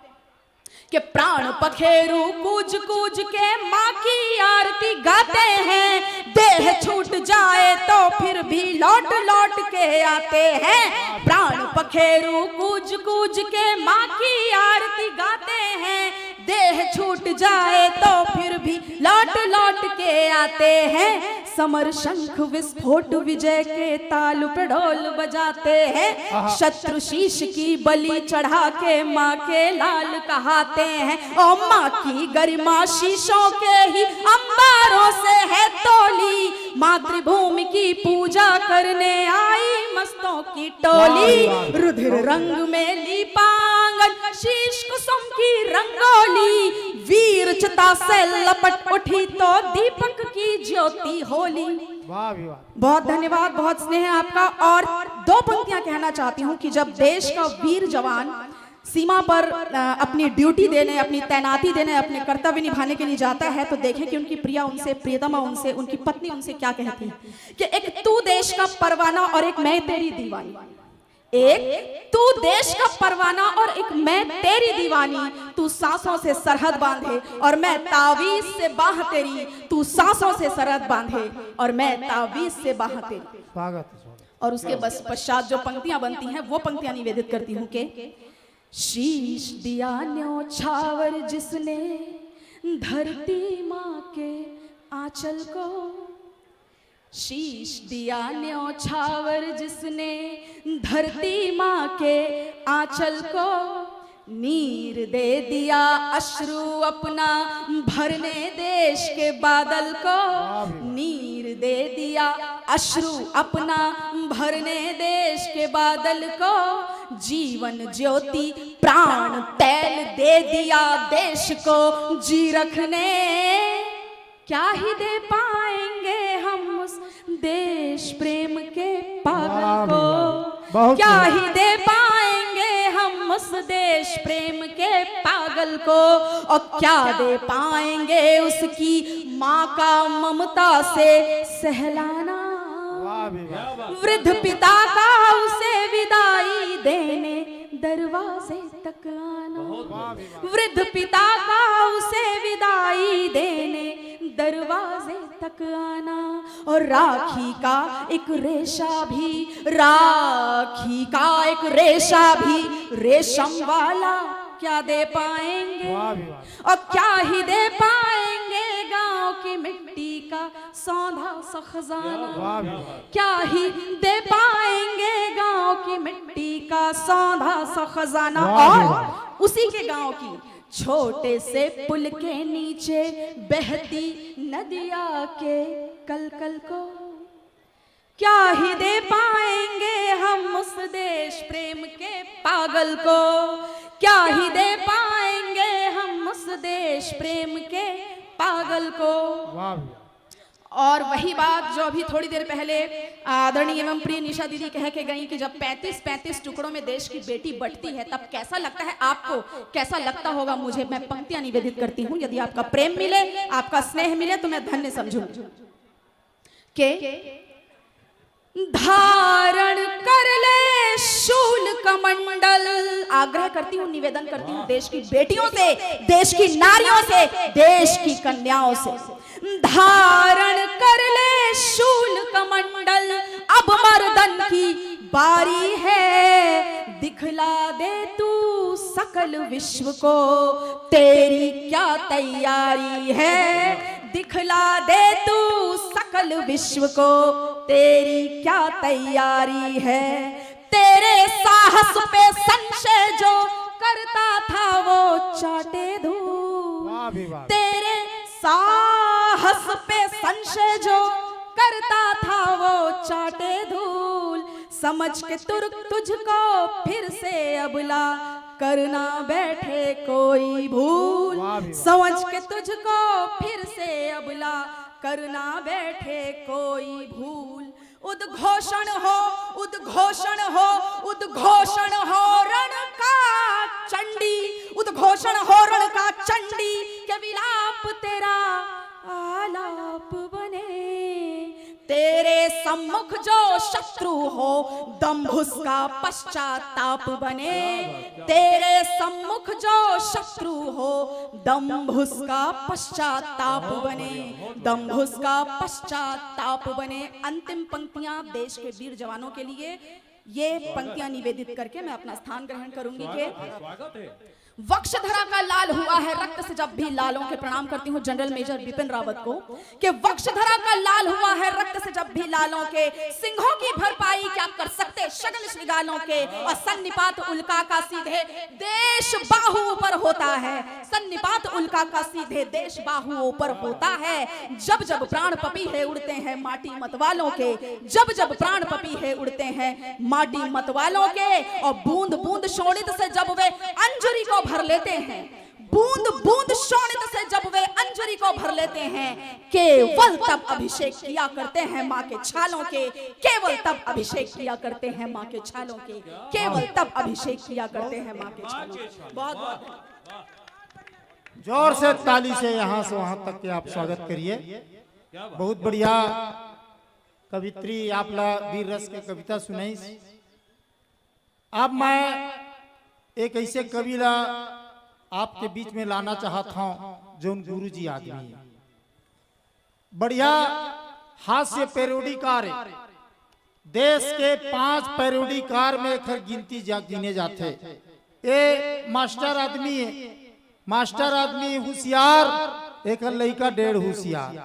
कि प्राण पखेरु कूज कूज के माँ की आरती गाते हैं। देह छूट जाए तो फिर भी लौट लौट के आते हैं। प्राण पखेरु कूज कूज के माँ की आरती गाते हैं। देह छूट जाए तो फिर भी लौट लौट के आते हैं। समर शंख विस्फोट विजय के ताल पे ढोल बजाते हैं। शत्रु शीश की बलि चढ़ा के माँ के लाल कहाते हैं। और माँ की गरिमा शीशों के ही अंबारों से है तोली। मातृभूमि की पूजा करने आई मस्तों की टोली। रुधिर रंग में लीपांगन, शीश कुसुम की रंगोली, वीर चिता से लपट उठी तो दीपक की ज्योति होली। वाह भी वाह। बहुत धन्यवाद, बहुत स्नेह है आपका। और दो पंक्तियां कहना चाहती हूँ कि जब देश का वीर जवान सीमा पर अ, अपनी ड्यूटी देने, अपनी तैनाती देने, अपने कर्तव्य निभाने के लिए जाता है तो देखें कि उनकी प्रिया उनसे, प्रियतमा उनसे, उनकी पत्नी उनसे क्या कहती है कि एक तू देश का परवाना और एक मैं तेरी दीवानी। एक तू देश का परवाना और एक मैं तेरी दीवानी। तू सांसों से सरहद बांधे और मैं तावीज से बाह तेरी। तू सांसों से सरहद बांधे और मैं तावीज से बाह तेरी। स्वागत है, स्वागत। और उसके बस पश्चात जो पंक्तियां बनती हैं वो पंक्तियां निवेदित करती हूँ कि शीश दिया न्यौछावर जिसने धरती माँ के आंचल को। शीश दिया न्यौछावर जिसने धरती माँ के आंचल को। नीर दे दिया अश्रु अपना भरने देश के बादल को। नीर दे दिया अश्रु अपना भरने देश के बादल को। जीवन ज्योति प्राण तेल दे दिया देश को जी रखने। क्या ही दे पाएंगे हम उस देश प्रेम के पागल को। क्या ही दे पाएंगे हम उस देश प्रेम के पागल को। और क्या दे पाएंगे उसकी माँ का ममता से सहलाना। वृद्ध पिता का उसे विदाई देने दरवाजे तक आना। वृद्ध पिता का उसे विदाई देने दरवाजे तक आना। और राखी का एक रेशा भी, राखी का एक रेशा भी रेशम वाला क्या दे पाएंगे। और क्या ही दे पाएंगे गांव की मिट्टी का सौंधा सा खजाना। क्या ही दे पाएंगे गांव की मिट्टी का सौंधा सा खजाना। और उसी के गांव की छोटे से पुल के नीचे बहती नदिया के कलकल को। क्या ही दे पाएंगे हम उस देश प्रेम के पागल को। क्या ही दे पाएंगे हम उस देश प्रेम के पागल को। वाह भैया। और वही बात जो अभी थोड़ी देर पहले आदरणीय एवं प्रिय निशा दीदी कह के गई कि जब पैंतीस पैंतीस टुकड़ों में देश की बेटी बंटती है, तब कैसा लगता है आपको, कैसा लगता होगा मुझे। मैं पंक्तियां निवेदित करती हूँ, यदि आपका प्रेम मिले, आपका स्नेह मिले, तो मैं धन्य समझूं। के धारण कर ले शूल कमंडल। आग्रह करती हूँ, निवेदन करती हूँ देश की बेटियों से, देश की नारियों से, देश की कन्याओं से, धारण कर ले शूल कमंडल। अब मर्दन की बारी है, दिखला दे तू सकल विश्व को, तेरी क्या तैयारी है। दिखला दे तू सकल विश्व को, तेरी क्या तैयारी है। तेरे साहस पे संशय जो करता था, वो चाटे धूल। वाह भी वाह। तेरे साहस पे संशय जो करता था, वो चाटे धूल। समझ के तुर तुझको फिर से अबला, करना बैठे कोई भूल। वाह भी वाह। समझ के तुझको फिर से अबला, करना बैठे कोई भूल। उद्घोषण हो, उद्घोषण हो, उद्घोषण हो रण का चंडी, उद्घोषण हो रण का चंडी, के विलाप तेरा आलाप बने। तेरे सम्मुख जो शत्रु हो, दंभ उसका पश्चाताप बने। तेरे सम्मुख जो शत्रु हो, दंभ उसका पश्चाताप बने, दंभ उसका पश्चाताप बने। अंतिम पंक्तियां देश के वीर जवानों के लिए, ये पंक्तियां निवेदित करके मैं अपना स्थान ग्रहण करूंगी। के स्वागत है। वक्षधरा का लाल हुआ है रक्त से जब भी लालों के, प्रणाम करती हूँ जनरल मेजर बिपिन रावत को, कि वक्षधरा का लाल हुआ है रक्त से जब भी लालों के, सिंहों की भरपाई क्या कर सकते शगल शृगालों के। और सन्निपात उल्का का सीधे देश बाहुओं पर होता है, सन्निपात उल्का का सीधे देश बाहुओं पर होता है। जब जब प्राण पपीहे उड़ते हैं माटी मतवालों के, जब जब प्राण पपीहे उड़ते हैं माटी मतवालों के, और बूंद बूंद शोणित से जब वे अंजुरी को भर लेते हैं, बूंद बूंद शोणित से जब वे अंजुरी को भर लेते हैं, केवल तब अभिषेक किया करते हैं माँ के छालों के, केवल तब अभिषेक किया करते हैं माँ के छालों के, केवल तब अभिषेक किया करते हैं माँ के छालों के। बहुत बहुत जोर से ताली से यहाँ से वहाँ तक के आप स्वागत करिए। बहुत बढ़िया कवित्री आप ला वीर रस के कविता सुनाइस। अब मैं एक ऐसे कवि ला आपके बीच में लाना चाहत हूँ जो उन गुरु जी आदमी है। बढ़िया हास्य पैरोडीकार है। देश के पांच पैरोडीकार में एकर गिनती जा गिने जाथे। ए मास्टर आदमी है, मास्टर आदमी होशियार, एकर लइका डेढ़ होशियार।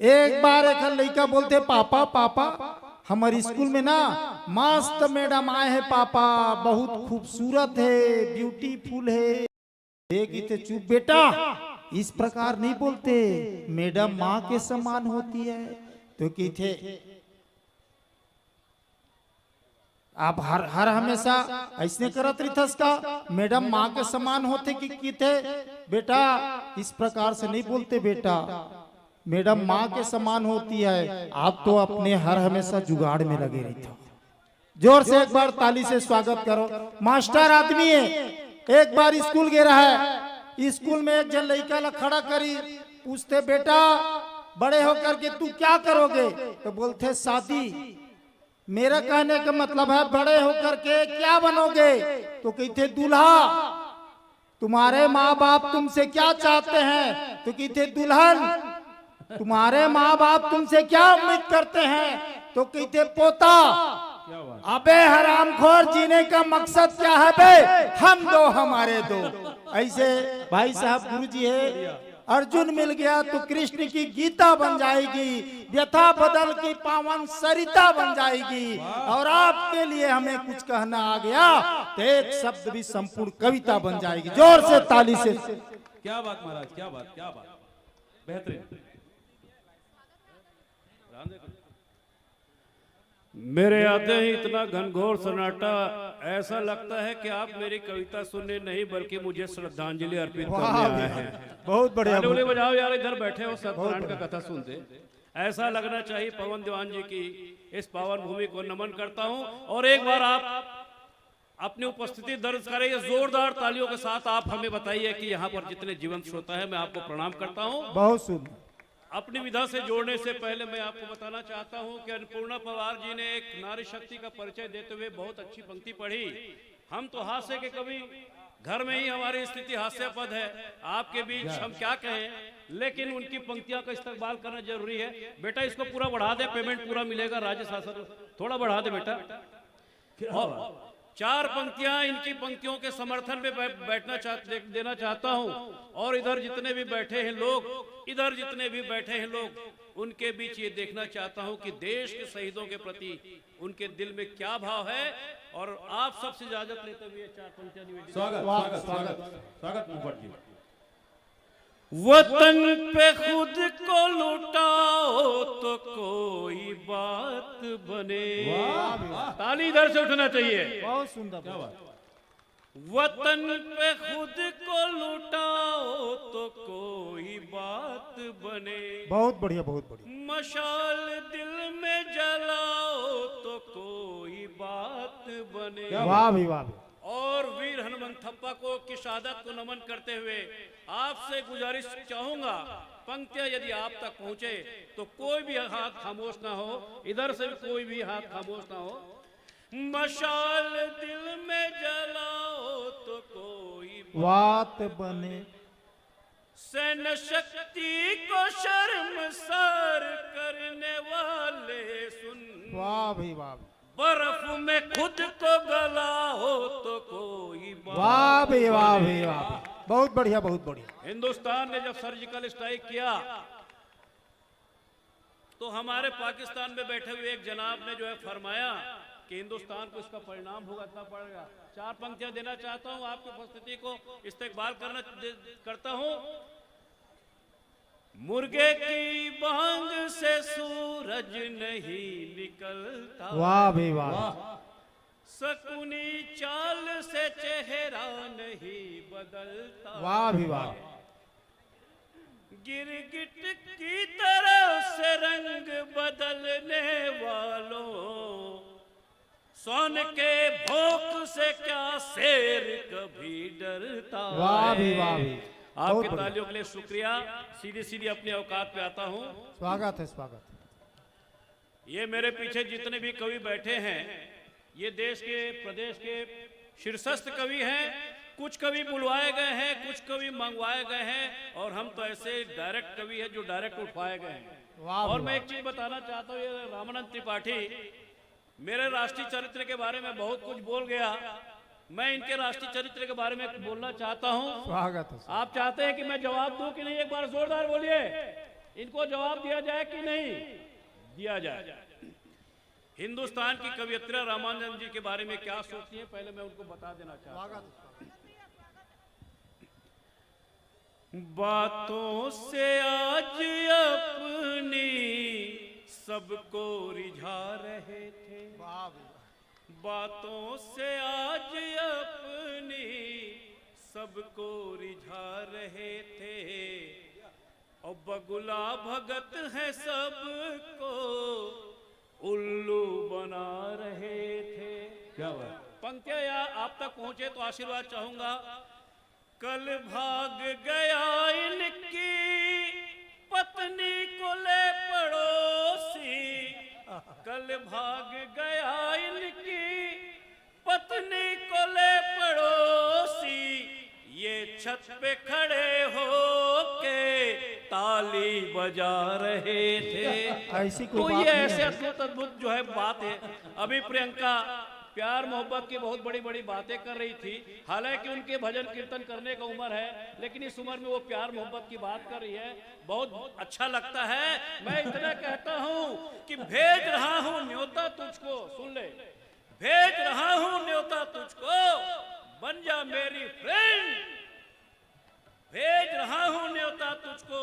एक बार एकर लइका बोलथे, पापा पापा, हमर स्कूल में ना मस्त मैडम आए हैं पापा, बहुत खूबसूरत है, ब्यूटीफुल है। ए कहिथे, चुप बेटा, इस प्रकार नहीं बोलते, मैडम माँ के समान होती है। तो कहिथे, आप हर हर हमेशा ऐसने करत रहिथस का? मैडम माँ के समान होथे कि कहिथे, बेटा इस प्रकार से नहीं बोलते बेटा, मैडम माँ के समान होती है। आप तो अपने हर हमेशा जुगाड़ में लगे रहिथो। जोर से एक बार ताली से स्वागत करो। मास्टर आदमी है, एक बार स्कूल गे रहा है, स्कूल में एक झन लइका ला खड़ा करी, पूछथे, बेटा बड़े होकर के तू क्या करोगे? तो बोलथे, शादी। मेरा कहने का मतलब है बड़े होकर के क्या बनोगे? तो कहिथे, दूल्हा। तुम्हारे माँ बाप तुमसे क्या चाहते हैं? तो कहिथे, दुल्हन। तुम्हारे माँ बाप तुमसे क्या उम्मीद करते हैं? तो कहिथे, पोता। अबे हरामखोर, जीने का मकसद क्या है बे? हम दो हमारे दो। ऐसे भाई साहब गुरु जी है, अर्जुन मिल गया तो कृष्ण की गीता बन जाएगी, व्यथा बदल की पावन सरिता बन जाएगी। और आपके लिए हमें कुछ कहना आ गया तो एक शब्द भी संपूर्ण कविता बन जाएगी। जोर से ताली से। क्या बात महाराज, क्या बात, क्या बात, बेहतरीन। मेरे आते ही इतना घनघोर सन्नाटा ऐसा लगता है कि आप मेरी कविता सुनने नहीं, बल्कि मुझे श्रद्धांजलि अर्पित करने आए हैं। बहुत बढ़िया। ताली बजाओ यार, इधर बैठे हो, सत्यनारायण का कथा सुनते। ऐसा लगना चाहिए पवन दीवान जी की इस पावन भूमि को नमन करता हूं। और एक बार आप अपनी उपस्थिति दर्ज करें, ये जोरदार तालियों के साथ आप हमें बताइए कि यहाँ पर जितने जीवंत श्रोता है, मैं आपको प्रणाम करता हूँ। बहुत सुंदर। अपनी विधा से जोड़ने से पहले मैं आपको बताना चाहता हूँ कि अन्नपूर्णा पवार जी ने एक नारी शक्ति का परिचय देते हुए बहुत अच्छी पंक्ति पढ़ी। हम तो हास्य के कवि, घर में ही हमारी स्थिति हास्यास्पद है, आपके बीच हम क्या कहें, लेकिन उनकी पंक्तियां का इस्तेमाल करना जरूरी है। बेटा, इसको पूरा बढ़ा दे, पेमेंट पूरा मिलेगा राज्य शासन। थोड़ा बढ़ा दे बेटा। और चार पंक्तियां इनकी पंक्तियों के समर्थन में बै-, बैठना चाह, दे, देना चाहता हूं। और इधर जितने भी बैठे हैं लोग, इधर जितने भी बैठे हैं लोग, उनके बीच ये देखना चाहता हूं कि देश के शहीदों के प्रति उनके दिल में क्या भाव है। और आप सबसे इजाजत लेते हुए चार पंक्तियां निवेदित स्वागत, स्वागत, स्वागत, स्वागत मुखर्जी। वतन पे खुद को लुटाओ तो कोई बात बने। वाह, वाह। ताली इधर से उठना चाहिए। बहुत सुंदर, क्या बात। वतन पे खुद को लुटाओ तो कोई बात बने। बहुत बढ़िया, बहुत बढ़िया। मशाल दिल में जलाओ तो कोई बात बने। क्या बात। वाह भी, वाह भी। और वीर हनुमंथप्पा को की शहादत को नमन करते हुए आपसे गुजारिश चाहूंगा, पंक्तियां यदि आप तक पहुंचे तो कोई भी हाथ खामोश ना हो, इधर से भी कोई भी हाथ खामोश ना हो। मशाल दिल में जलाओ तो कोई बात बने। सैन्य शक्ति को शर्मसार करने वाले सुन। वाह भाई वाह। बर्फ में खुद को गलाओ तो कोई बात। वाह भाई वाह भाई वाह। बहुत बढ़िया, बहुत बढ़िया। हिंदुस्तान ने जब सर्जिकल स्ट्राइक किया तो हमारे पाकिस्तान में बैठे हुए एक जनाब ने जो है फरमाया कि हिंदुस्तान को इसका परिणाम भुगतना पड़ेगा। चार पंक्तियां देना चाहता हूं, आपकी उपस्थिति को इस्तेकबाल करना दे- करता हूं। मुर्गे की बांग से सूरज नहीं निकलता। वाह भाई वाह। शकुनी चाल से चेहरा नहीं बदलता। वाह भाई वाह। गिरगिट की तरह से रंग बदलने वालों, सोन के भोंक से क्या शेर कभी डरता है? वाह भी, वाह भी। आपके तालियों के लिए शुक्रिया। सीधी सीधी अपनी औकात पे आता हूँ। स्वागत है, स्वागत है। ये मेरे पीछे जितने भी कवि बैठे हैं, ये देश के, प्रदेश के शीर्षस्थ कवि हैं। कुछ कवि बुलवाए गए हैं, कुछ कवि मंगवाए गए हैं, और हम तो ऐसे डायरेक्ट कवि हैं जो डायरेक्ट उठवाए गए हैं। वाह, और वाह। मैं एक चीज बताना चाहता हूँ, ये रामानंद त्रिपाठी मेरे राष्ट्रीय चरित्र के बारे में बहुत कुछ बोल गया। मैं इनके राष्ट्रीय चरित्र के बारे में बोलना चाहता हूँ। स्वागत है, स्वागत। आप चाहते हैं कि मैं जवाब दूं कि नहीं? एक बार जोरदार बोलिए, इनको जवाब दिया जाए कि नहीं दिया जाए? हिंदुस्तान की कवियत्री रामानंद जी के बारे में क्या सोचती हैं, पहले मैं उनको बता देना चाहता हूँ। बातों से आज अपनी सबको रिझा रहे थे। बातों से आज अपनी सबको रिझा रहे थे। और बगुला भगत है, सबको उल्लू बना रहे थे। क्या बात। पंक्तियां या आप तक पहुंचे तो आशीर्वाद चाहूंगा। कल भाग गया इनकी पत्नी को ले पड़ोसी, कल भाग गया इनकी पत्नी को ले पड़ोसी, ये छत पे खड़े होके ताली बजा रहे थे। ऐसी कोई तो बात ये नहीं ऐसे है। अद्भुत अद्भुत जो है बात है। अभी प्रियंका प्यार मोहब्बत की बहुत बड़ी बड़ी बातें कर रही थी, हालांकि उनके भजन कीर्तन करने का उम्र है, लेकिन इस उम्र में वो प्यार मोहब्बत की बात कर रही है। बहुत अच्छा लगता है। मैं इतना कहता हूँ कि भेज रहा हूँ न्योता तुझको, सुन ले, भेज रहा हूँ न्योता तुझको, बन जा मेरी फ्रेंड। भेज रहा हूँ न्योता तुझको,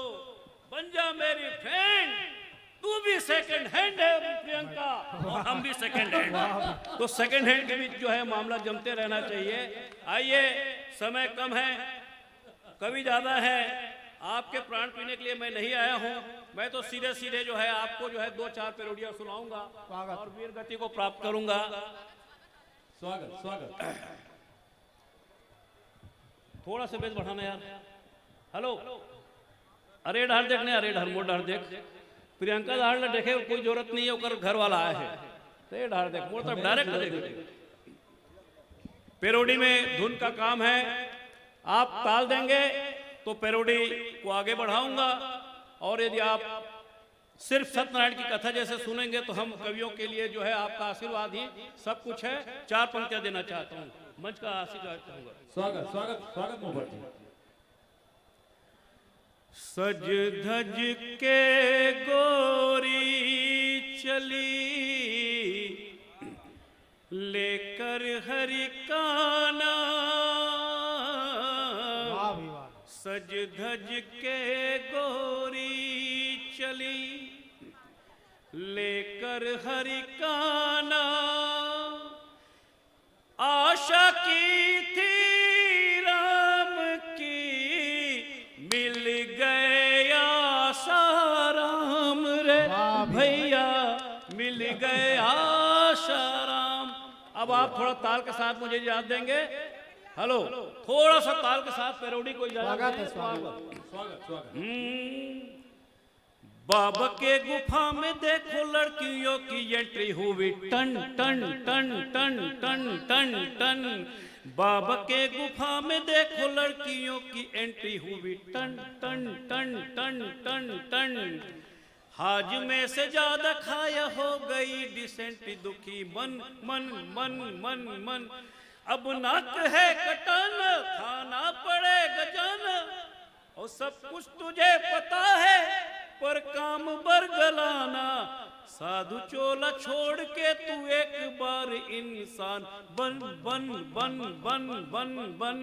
बन जा मेरी फ्रेंड। तू तू भी सेकंड हैंड है प्रियंका, और हम भी सेकंड हैंड। तो सेकंड हैंड के बीच जो है मामला जमते रहना चाहिए। आइए, समय कम है। कवि ज्यादा है, आपके प्राण पीने के लिए मैं नहीं आया हूँ। मैं तो सीधे सीधे जो है आपको जो है दो चार पेरोडियां सुनाऊंगा और वीर गति को प्राप्त करूंगा। स्वागत, स्वागत। थोड़ा सा बेस बढ़ाना यार। हेलो, अरे डहर देख ने, अरे डहर मोर डहर देख। प्रियंका डहर ला देखे कोई जरूरत नहीं है, ओकर घर वाला आए है। ते डहर देख, मोर तरफ डायरेक्ट देख। पेरोडी में धुन का काम है, आप ताल देंगे तो पेरोडी को आगे बढ़ाऊंगा। और यदि आप सिर्फ सत्यनारायण की कथा जैसे सुनेंगे तो हम कवियों के लिए जो है आपका आशीर्वाद ही सब कुछ है। चार पंक्तियां देना चाहता हूँ, मंच का आशीर्वाद चाहूंगा। स्वागत, स्वागत, स्वागत मोहब्बत जी। सज धज के गोरी चली, लेकर हरि का नाम। सज धज के गोरी चली, लेकर हरि का नाम। आशा की थी राम की, मिल गए आसाराम रे भैया, मिल गए आसाराम। अब आप थोड़ा ताल के साथ मुझे इजाजत देंगे। हेलो, थोड़ा सा ताल के साथ पेरोडी को इजाजत देंगे। स्वागत है, स्वागत। स्वागत, स्वागत। हम्म। बाबा के गुफा में देखो लड़कियों की एंट्री हुई टन टन टन टन टन टन टन। बाबा के गुफा में देखो लड़कियों की एंट्री हुई टन टन टन टन टन टन। हाज में से ज्यादा खाया हो गई डिसेंट, दुखी मन मन मन मन मन। अब नाक है कटन, खाना पड़ेगा जान। और सब कुछ तुझे पता है, पर काम बरगलाना। साधु चोला छोड़ के तू एक बार इंसान बन बन बन बन बन बन।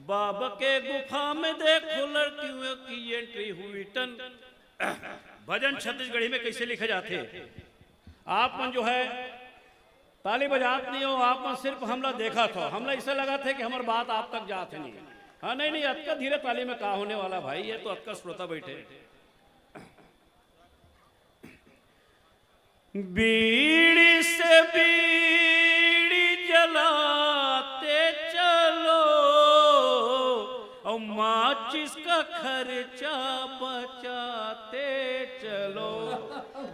बाबा के गुफा में देखो लड़कियों की एंट्री हुई टन। भजन छत्तीसगढ़ी में कैसे लिखे जाते? आप मन जो है ताली बजात नहीं हो, आप मन सिर्फ हमला देखा था, हमला ऐसा लगा था कि हमार बात आप तक जात नहीं। हाँ, नहीं नहीं, अतका धीरे ताली में का होने वाला भाई, ये तो अतका श्रोता बैठे। बीड़ी से बीड़ी जलाते चलो और माचिस का खर्चा बचाते चलो।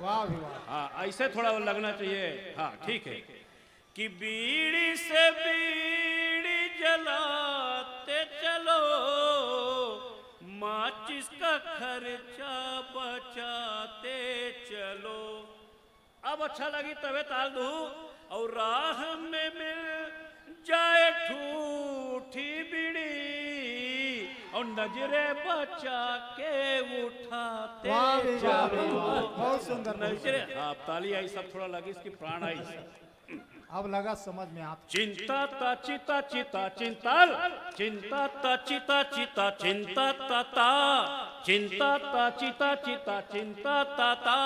वाह भी वाह। हाँ, ऐसे थोड़ा लगना चाहिए। हाँ, ठीक है। कि बीड़ी से बीड़ी जलाते चलो, माचिस का खर्चा बचाते चलो। अब अच्छा लगी तबे ताल दू। और राह में मिल जाए ठूठी बीड़ी और नजरे बचा के उठाते चलो। बहुत सुंदर, बहुत नजरे सुंदर। आप ताली आई सब थोड़ा लगी, इसकी प्राण आई सब। अब लगा समझ में आप। चिंता ता चिता चिता चिंताल, चिंता ता चिता चिता चिंता ता ता, चिंता ता चिता चिता चिंता ता ता।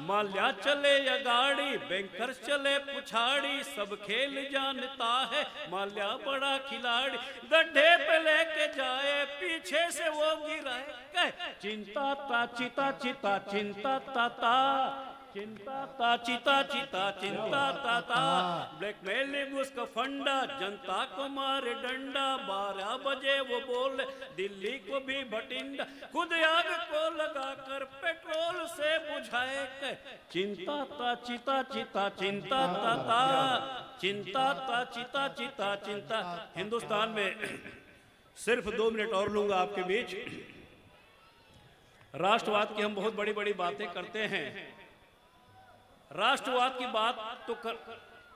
माल्या चले या गाड़ी, बैंकर्स चले पुछाड़ी, सब खेल जानता है माल्या बड़ा खिलाड़ी। गड्ढे पे लेके जाए, पीछे से वो गिराए, कहे चिंता ता चिता चिता चिंता ता ता। चिंता ता चिता चिता चिंता ता ता। ब्लैकमेलिंग उसका फंडा, जनता को मारे डंडा। बारह बजे वो बोले दिल्ली को भी भटिंडा, खुद आग को लगाकर पेट्रोल से बुझाए के। चिंता ता चिता चिता चिंता ता ता, चिंता ता चिता चिता चिंता। हिंदुस्तान में सिर्फ दो मिनट और लूंगा आपके बीच। राष्ट्रवाद की हम बहुत बड़ी बड़ी बातें करते हैं, राष्ट्रवाद की बात तो कर।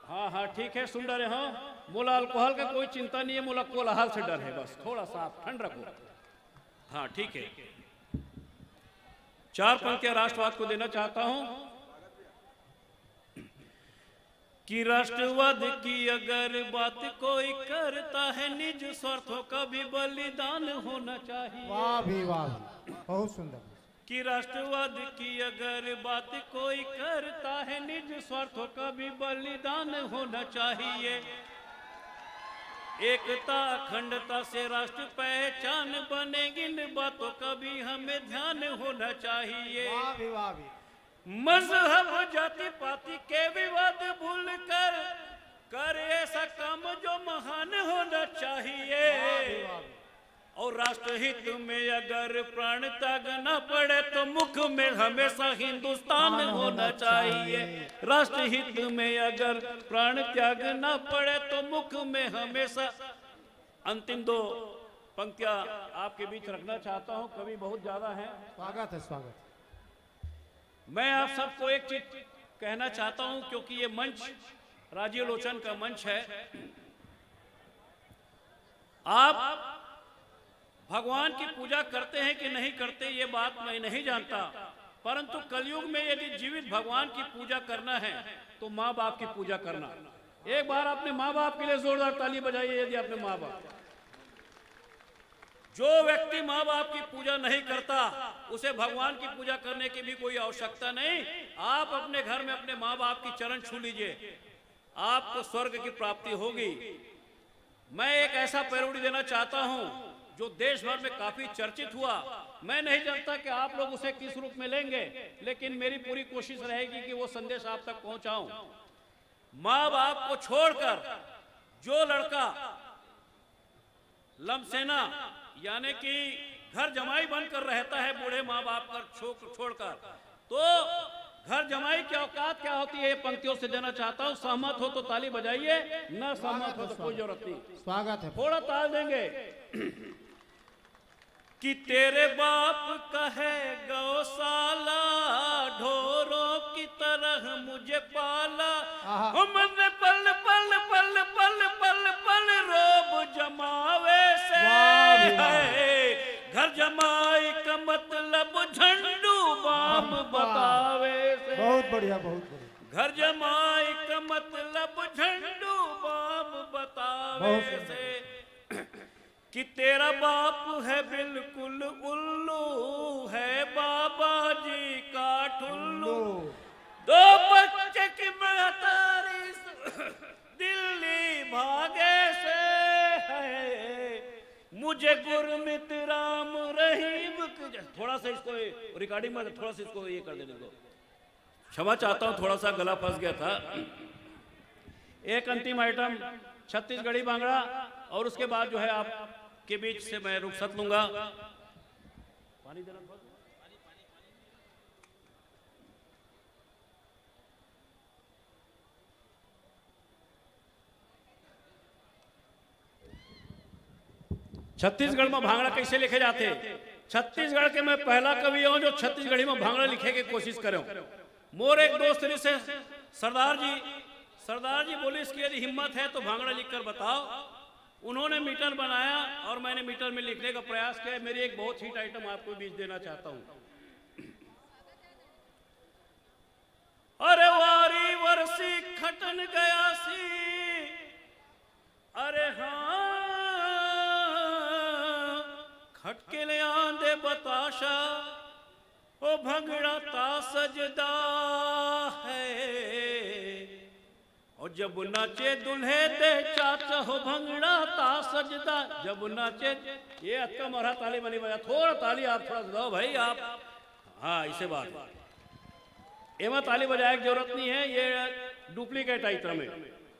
हाँ हाँ, ठीक है, सुन डरे हो। मोला अल्कोहल का कोई चिंता नहीं है, मोला कोलाहल से डर है, बस थोड़ा सा आप ठंड रखो। हाँ, ठीक है, चार पंक्तियां राष्ट्रवाद को देना चाहता हूं कि राष्ट्रवाद की अगर बात कोई करता है, निज स्वार्थों का भी बलिदान होना चाहिए। वाह भी वाह, बहुत सुंदर। कि राष्ट्रवाद की अगर बात कोई करता है, निज स्वार्थों का भी बलिदान होना चाहिए। एकता अखंडता से राष्ट्र पहचान बनेगी, इन बातों का भी हमें ध्यान होना चाहिए। वाह भी, वाह भी। मजहब जाति पाति के विवाद भूलकर कर ऐसा काम जो महान होना चाहिए। वाह भी, वाह भी। और राष्ट्रहित में अगर प्राण त्यागना पड़े तो मुख में हमेशा हिंदुस्तान होना होना चाहिए। चाहिए। राष्ट्रहित में अगर प्राण त्यागना पड़े तो मुख में हमेशा। अंतिम दो पंक्तियां आपके बीच रखना चाहता हूं, कवि बहुत ज्यादा हैं। स्वागत है, स्वागत। मैं आप सबको एक चीज कहना चाहता हूं, क्योंकि ये मंच राजीव लोचन का मंच है। आप भगवान की पूजा करते हैं कि नहीं करते, ये बात मैं नहीं जानता, परंतु कलयुग में यदि जीवित भगवान की पूजा करना है तो माँ बाप की पूजा करना। एक बार अपने माँ बाप के लिए जोरदार ताली बजाइए, यदि अपने माँ बाप। जो व्यक्ति माँ बाप की पूजा नहीं करता, उसे भगवान की पूजा करने की भी कोई आवश्यकता नहीं। आप अपने घर में अपने माँ बाप की चरण छू लीजिए, आपको स्वर्ग की प्राप्ति होगी। मैं एक ऐसा पैरोडी देना चाहता हूं जो देश भर में काफी चर्चित हुआ। मैं नहीं जानता कि आप लोग उसे किस रूप में लेंगे, लेकिन मेरी पूरी कोशिश रहेगी कि वो संदेश आप तक पहुंचाऊं। माँ बाप को छोड़कर जो लड़का लमसेना यानी कि घर जमाई बनकर रहता है बूढ़े माँ बाप पर छो-, छोड़कर, तो घर जमाई की औकात क्या होती है, ये पंक्तियों से देना चाहता हूं। सहमत हो तो ताली बजाइए, न सहमत हो तो कोई जरूरत नहीं। स्वागत है। थोड़ा ताल देंगे। कि तेरे बाप का है गौशाला, ढोरों की तरह मुझे पाला। आहा। हमने पल पल पल पल पल पल रोब जमावे से वाह भी वाह। है। घर जमाई का मतलब झंडू बाम बतावे से। बहुत बढ़िया, बहुत बढ़िया। घर जमाई का मतलब झंडू बाम बतावे बहुत सुंदर। से। कि तेरा बाप है बिल्कुल उल्लू, है बाबा जी का ठुल्लू। लो। दो बच्चे की महतारी दिल्ली भागे से है। मुझे गुरमित राम रहीम की, थोड़ा सा इसको रिकॉर्डिंग में थोड़ा सा इसको ये कर देने दो। क्षमा चाहता हूं, थोड़ा सा गला फंस गया था। एक अंतिम आइटम छत्तीसगढ़ी भांगड़ा, और उसके बाद जो है आपके बीच से मैं रुखसत लूंगा। पानी देना थोड़ा। छत्तीसगढ़ में भांगड़ा कैसे लिखे जाते? छत्तीसगढ़ के मैं पहला कवि हूं जो छत्तीसगढ़ी में भांगड़ा लिखे के कोशिश करूं। मोर एक दोस्त रिहिसे सरदार जी, सरदार जी बोलिस कि यदि हिम्मत है तो भांगड़ा लिख कर बताओ। उन्होंने मीटर बनाया और मैंने मीटर में लिखने का प्रयास किया। मेरी एक बहुत हिट आइटम आपको बीच देना चाहता हूं। अरे वारी वरसी खटन गया सी, अरे हां, खटके ले आंदे बताशा, ओ भंगड़ा ता सजदा है। और जब नाचे दुल्हे दे चाचा, हो भंगड़ा ता सजदा, जब नाचे, ये अतका मरहा ताली बनी बजा, थोड़ा ताली आप थोड़ा सा दो भाई आप। हां, इसे बात है। एमा ताली बजाए की जरूरत नहीं है, ये डुप्लीकेट आइटम है।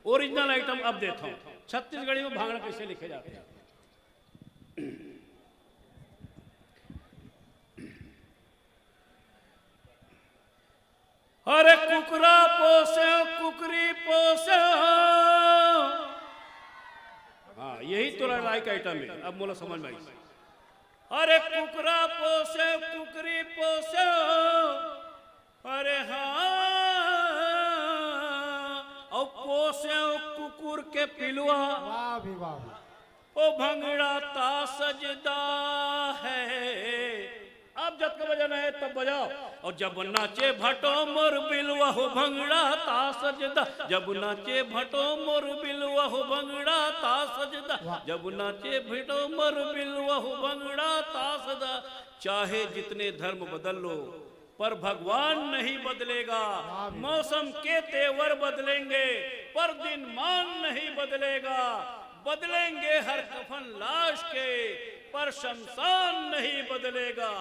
ओरिजिनल आइटम अब देता हूं, छत्तीसगढ़ी में भांगड़ा कैसे लिखे जाते हैं। अरे कुकरा पोसे, कुकरी पोसे। हां, यही तो लाइक आइटम है, अब मोला समझ में आई। अरे कुकरा पोसे, कुकरी पोसे, अरे हां, अउ पोसे कुकुर के पिलुआ। वाह भी वाह भी। ओ भंगड़ा ता सजदा है। अब जतका बजाना है तब बजाओ। और जब नाचे भटो मोर बिलवा हो भंगड़ा ता सजदा, जब नाचे भटो मोर बिलवा हो भंगड़ा ता सजदा, जब नाचे भटो मोर बिलवा हो भंगड़ा ता सजदा। चाहे जितने धर्म बदल लो, पर भगवान नहीं बदलेगा। मौसम के तेवर बदलेंगे, पर दिनमान नहीं बदलेगा। बदलेंगे हर कफन लाश के, पर शमशान नहीं बदलेगा।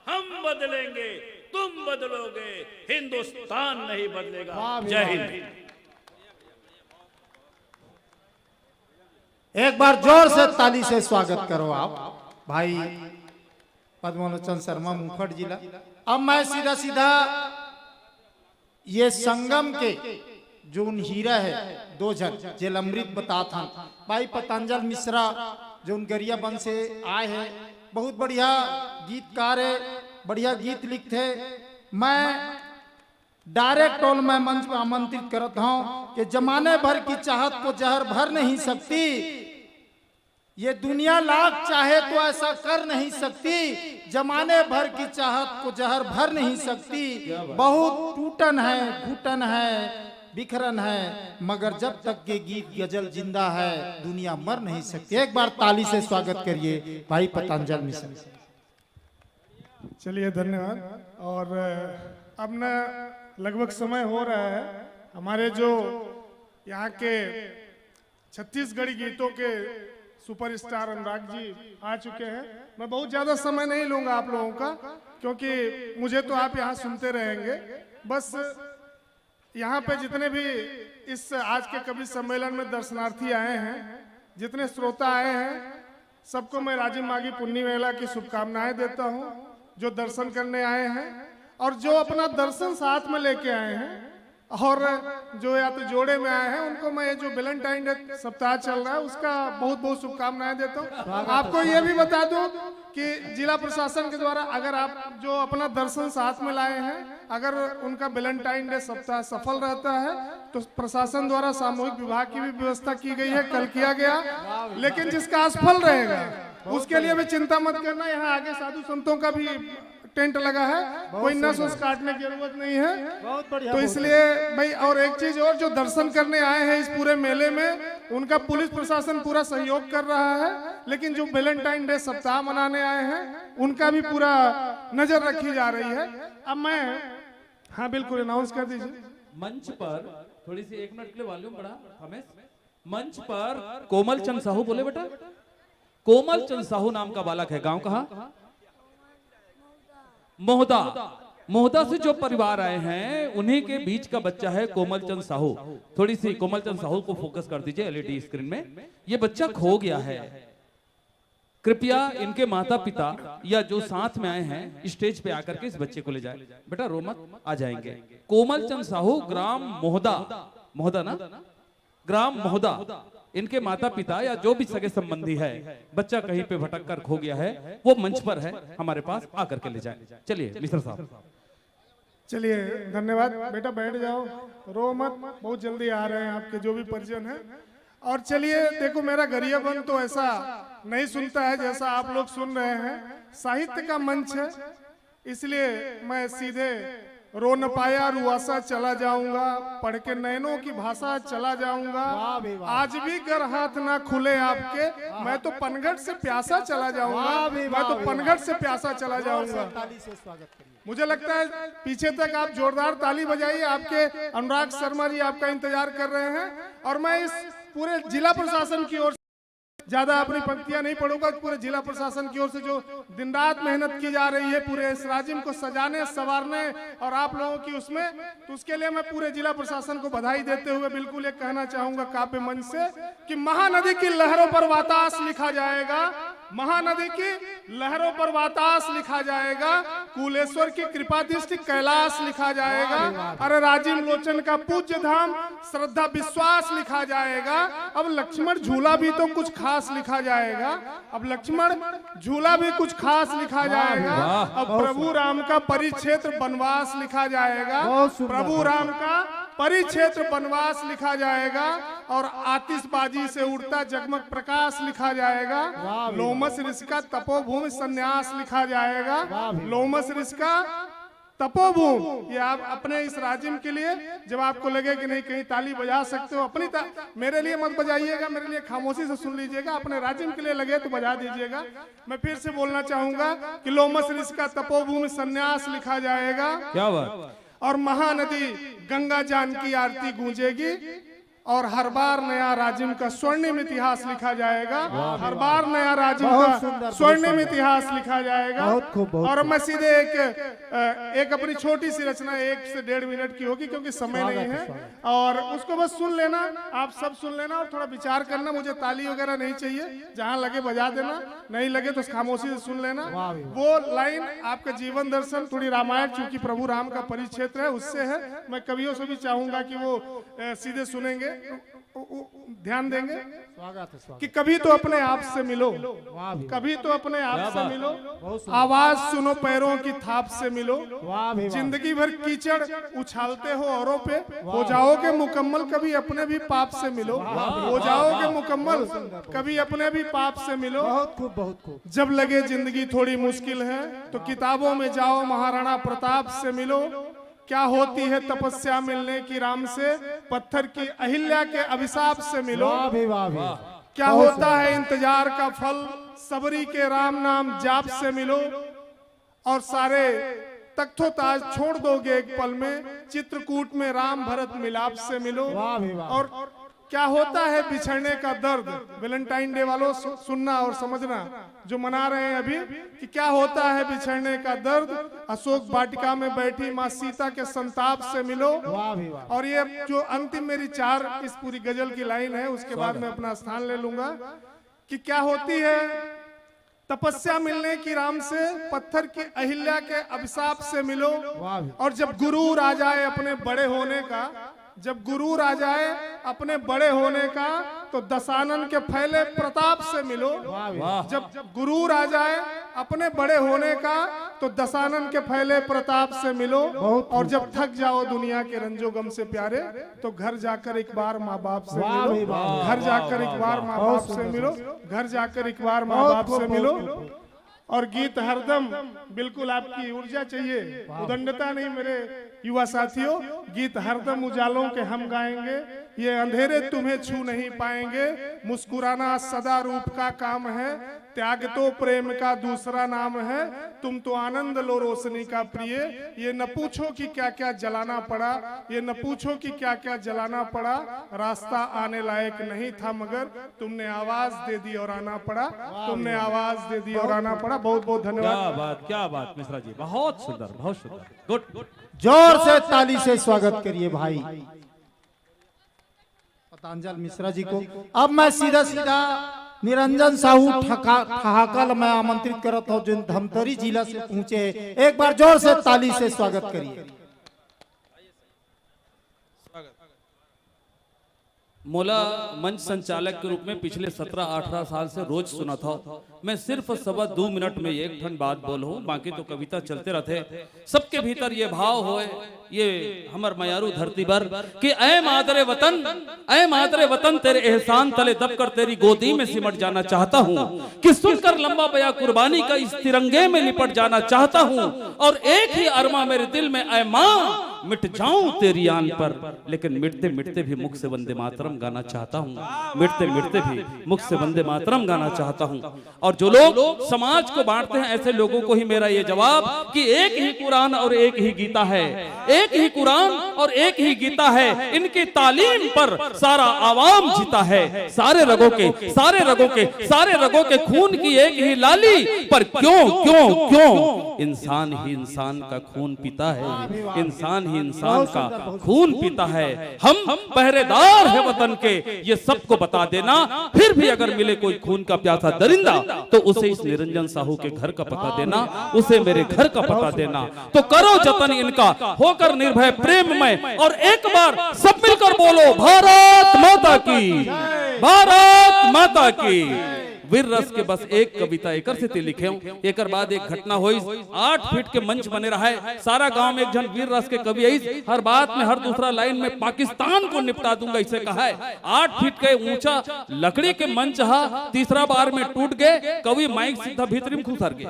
हम बदलेंगे, तुम बदलोगे, हिंदुस्तान नहीं बदलेगा। वाह भाई, जय वाह। हिंद। एक बार जोर से ताली से स्वागत करो आप भाई पद्मलोचन शर्मा मुफट जी ला। अब मैं सीधा सीधा ये संगम के जोन हीरा है, दो झन जेला अमृत बतात हन, भाई पतंजल मिश्रा जोन गरियाबंद से आए हैं, बहुत बढ़िया गीतकार है, बढ़िया गीत लिखथे। मैं डायरेक्ट ओला मैं मंच पर आमंत्रित करत हूँ कि जमाने भर की चाहत को जहर भर नहीं सकती, ये दुनिया लाख चाहे तो ऐसा कर नहीं सकती, जमाने भर की चाहत को जहर भर नहीं सकती। बहुत टूटन है, घुटन है, बिखरन है, मगर जब तक ये गीत गजल जिंदा है, दुनिया मर नहीं सकती। एक बार ताली से स्वागत करिए भाई पतंजल मिश्रा। चलिए, धन्यवाद। और अब ना लगभग समय हो रहा है, हमारे जो यहाँ के छत्तीसगढ़ी गीतों के सुपरस्टार अनुराग जी आ चुके हैं। मैं बहुत ज़्यादा समय नहीं लूँगा आप लोगों का, क्योंकि मुझे तो आप यहाँ सुनते रहेंगे। बस यहाँ पे जितने भी इस आज के कवि सम्मेलन में दर्शनार्थी आए हैं, जितने श्रोता आए हैं, सबको मैं राजिम माघी पुन्नी मेला की शुभकामनाएं देता हूँ, जो दर्शन करने आए हैं और जो अपना दर्शन साथ में लेके आए हैं, और जो या तो जोड़े में आए हैं, उनको मैं ये जो वैलेंटाइन डे सप्ताह चल रहा है, उसका बहुत बहुत शुभकामनाएं देता हूँ। आपको ये भी बता दूं कि जिला प्रशासन के द्वारा अगर आप जो अपना दर्शन साथ में लाए हैं, अगर उनका वैलेंटाइन डे सप्ताह सफल रहता है, तो प्रशासन द्वारा सामूहिक विवाह की भी व्यवस्था की गई है, कल किया गया। लेकिन जिसका असफल रहेगा, उसके लिए भी चिंता मत करना। यहाँ आगे साधु संतों का भी टेंट लगा है, कोई नस उस काटने की जरूरत नहीं है। बहुत बढ़िया, तो बहुत इसलिए भाई, और एक चीज और, जो दर्शन करने आए हैं इस पूरे मेले में, उनका पुलिस प्रशासन पूरा सहयोग कर रहा है, लेकिन जो वैलेंटाइन डे सप्ताह मनाने आए हैं, उनका भी पूरा नजर रखी जा रही है। अब मैं, हाँ, बिल्कुल, अनाउंस कर दीजिए। मंच पर थोड़ी सी, एक मिनट के लिए वॉल्यूम बढ़ा, रमेश। मंच पर कोमल चंद साहू, बोले बेटा। कोमल चंद साहू नाम का बालक है, गांव कहाँ? मोहदा। मोहदा से जो परिवार आए हैं, उन्हीं के बीच का बच्चा है कोमल चंद साहू। थोड़ी सी कोमल चंद साहू को फोकस कर दीजिए एलईडी स्क्रीन में। ये बच्चा खो गया है, कृपया इनके माता पिता या जो साथ में आए हैं, स्टेज पे आकर के इस बच्चे को ले जाए। बेटा, रो मत, आ जाएंगे। कोमल चंद साहू, ग्राम मोहदा, मोहदा ना, ग्राम मोहदा, इनके माता पिता या जो भी सगे संबंधी है, बच्चा कहीं पे भटक कर खो गया है, वो मंच पर है, हमारे पास आकर के ले जाए। चलिए मिश्रा साहब। चलिए, धन्यवाद। बेटा, बैठ जाओ, रो मत, बहुत जल्दी आ रहे हैं आपके जो भी परिजन हैं। और चलिए, देखो, मेरा गरियाबंद तो ऐसा नहीं सुनता है जैसा आप लोग सुन रहे हैं। साहित्य का मंच है, इसलिए मैं सीधे रो न पाया रुआसा चला जाऊंगा, पढ़ के नैनों की भाषा चला जाऊंगा। आज भी घर हाथ ना खुले आपके, मैं तो पनघट से प्यासा चला जाऊंगा। मैं तो पनघट से प्यासा चला जाऊंगा। ताली से स्वागत करिए। मुझे लगता है पीछे तक आप जोरदार ताली बजाइए, आपके अनुराग शर्मा जी आपका इंतजार कर रहे हैं। और मैं इस पूरे जिला प्रशासन की ओर ज्यादा अपनी पंक्तियां नहीं पढ़ूंगा। पूरे जिला प्रशासन की ओर से जो दिन रात मेहनत की जा रही है पूरे इस राजिम को सजाने संवारने और आप लोगों की उसमें, तो उसके लिए मैं पूरे जिला प्रशासन को बधाई देते हुए बिल्कुल ये कहना चाहूंगा काव्य मंच से कि महानदी की लहरों पर वातास लिखा जाएगा, महानदी की लहरों पर वातास लिखा जाएगा, कुलेश्वर की कृपा दृष्टि कैलाश लिखा जाएगा। अरे, राजिम लोचन का पूज्य धाम श्रद्धा विश्वास लिखा जाएगा। अब लक्ष्मण झूला भी तो कुछ खास लिखा जाएगा, अब लक्ष्मण झूला भी कुछ खास लिखा जाएगा। अब प्रभु राम का परिक्षेत्र वनवास लिखा जाएगा, प्रभु राम का परिक्षेत्र वनवास लिखा जाएगा और आतिशबाजी से उड़ता जगमग प्रकाश लिखा जाएगा। लोमस ऋषि का तपोभूमि संन्यास लिखा जाएगा। लोमस ऋषि का तपोभूमि, ये आप अपने इस राजिम के लिए, जब आपको लगे कि नहीं, कहीं ताली बजा सकते हो, अपनी ता-, मेरे लिए मत बजाइएगा, मेरे लिए खामोशी से सुन लीजिएगा, अपने राजिम के लिए लगे तो बजा दीजिएगा। मैं फिर से बोलना चाहूंगा कि लोमस ऋषि का तपोभूमि संन्यास लिखा जाएगा। क्या बात। और महानदी गंगा जान की आरती गूंजेगी और हर बार नया राजिम का स्वर्णिम इतिहास लिखा जाएगा। हर बार नया राजिम का स्वर्णिम इतिहास लिखा जाएगा। और मैं सीधे एक, एक अपनी छोटी सी रचना, एक से डेढ़ मिनट की होगी, क्योंकि समय नहीं है। और उसको बस सुन लेना, आप सब सुन लेना और थोड़ा विचार करना। मुझे ताली वगैरह नहीं चाहिए, जहां लगे बजा देना, नहीं लगे तो खामोशी से सुन लेना। वो लाइन आपका जीवन दर्शन, थोड़ी रामायण, चूंकि प्रभु राम का परिक्षेत्र है, उससे है। मैं कवियों से भी चाहूंगा कि वो सीधे सुनेंगे, ध्यान देंगे। स्वागत है, स्वागत। कि कभी तो अपने आप से मिलो, कभी तो अपने आप से मिलो। आवाज सुनो पैरों की थाप से मिलो। जिंदगी भर कीचड़ उछालते हो औरों पे, हो जाओगे मुकम्मल कभी अपने भी पाप से मिलो। हो जाओगे मुकम्मल कभी अपने भी पाप से मिलो। बहुत खूब, बहुत खूब। जब लगे जिंदगी थोड़ी मुश्किल है तो किताबों में जाओ, महाराणा प्रताप से मिलो। क्या होती है तपस्या मिलने की राम से, पत्थर की अहिल्या के अभिशाप से मिलो। क्या होता है इंतजार का फल, सबरी के राम नाम जाप से मिलो। और सारे तख्तोताज छोड़ दोगे एक पल में, चित्रकूट में राम भरत मिलाप से मिलो। और क्या होता है बिछड़ने का दर्द, वैलेंटाइन डे वालों, सुनना और समझना, जो मना रहे हैं अभी, कि क्या होता है बिछड़ने का दर्द, अशोक वाटिका में बैठी माँ सीता के संताप से मिलो। और ये जो अंतिम मेरी चार इस पूरी गजल की लाइन है, उसके बाद मैं अपना स्थान ले लूंगा। कि क्या होती है तपस्या मिलने की राम से, पत्थर की अहिल्या के अभिशाप से मिलो। और जब गुरूर आ जाए अपने बड़े होने का, जब गुरूर आ जाए अपने बड़े होने का, तो दशानन के फैले प्रताप से मिलो। जब गुरूर आ जाए अपने बड़े होने का, तो दशानन के फैले प्रताप से मिलो। और जब थक जाओ दुनिया के रंजो गम से प्यारे, तो घर जाकर एक बार माँ बाप से मिलो। घर जाकर एक बार माँ बाप से मिलो। घर जाकर एक बार माँ बाप से मिलो। और गीत हरदम, बिल्कुल आपकी ऊर्जा चाहिए, उदंडता नहीं मेरे युवा साथियों। गीत हरदम उजालों के हम गाएंगे, ये अंधेरे तुम्हें छू नहीं पाएंगे। मुस्कुराना सदा रूप का काम है, त्याग तो प्रेम का दूसरा नाम है। तुम तो आनंद लो रोशनी का प्रिय। ये न पूछो कि क्या क्या जलाना पड़ा, ये न पूछो कि क्या क्या जलाना पड़ा। रास्ता आने लायक नहीं था मगर तुमने आवाज दे दी और आना पड़ा। तुमने आवाज दे दी और आना पड़ा। बहुत बहुत धन्यवाद। क्या बात, क्या बात मिश्रा जी, बहुत सुंदर, बहुत सुंदर। गुड। जोर से ताली से स्वागत करिए भाई पतंजल मिश्रा जी को। अब मैं सीधा सीधा निरंजन साहू ठका-, ठहाका ल मैं आमंत्रित करत हूं, जो धमतरी जिला से पहुंचे हैं। एक बार जोर से ताली से स्वागत करिए। मोला मंच संचालक के रूप में पिछले सत्रह अठारह साल से रोज सुनत हव। मैं सिर्फ सवा दू मिनट में एक ठन बात बोलहूं, बाकी तो कविता चलते रथे। सबके भीतर ये भाव होय, ये हमर मयारू धरती बर, कि ऐ मादरे वतन, ऐ मादरे वतन, तेरे एहसान तले दबकर तेरी गोदी में सिमट जाना चाहता हूँ, कि सुनकर लंबा बया कुर्बानी का इस तिरंगे में लिपट जाना चाहता हूँ, और एक ही अरमा मेरे दिल में, ऐ माँ, मिट जाऊं तेरी आन पर, लेकिन मिटते मिटते भी मुख से वंदे मातरम गाना चाहता हूँ, मिटते मिटते भी मुख से वंदे मातरम गाना चाहता हूँ। और जो लोग समाज को बांटते हैं, ऐसे लोगों को ही मेरा ये जवाब कि एक ही कुरान और एक ही गीता है, एक ही कुरान और एक ही गीता है। इनकी तालीम पर सारा आवाम जीता है, सारे रगों के, सारे रगों के, सारे रगों के खून की एक ही लाली। पर क्यों, क्यों, क्यों इंसान ही इंसान का खून पीता है, इंसान ही इंसान का खून पीता है। हम पहरेदार है वतन के, ये सबको बता देना। फिर भी अगर मिले कोई खून का प्यासा दरिंदा, तो उसे इस निरंजन साहू के घर का पता देना, उसे मेरे घर का पता देना। तो करो जतन इनका, होकर निर्भय प्रेम में, और एक बार सब मिलकर बोलो, भारत माता की, भारत माता की। वीर रस के बस एक कविता एकर सेती लिखेंव। एकर बाद एक घटना होइस, आठ फीट के मंच बने रहय, सारा गांव में एक झन वीर रस के कवि आइस, हर बात में, हर दूसरा लाइन में पाकिस्तान को निपटा दूंगा, इसे कहा है। आठ फीट के ऊंचा लकड़ी के मंच हा तीसरा बार में टूट गे, कवि माइक सीधा भीतरी में खुसर गे।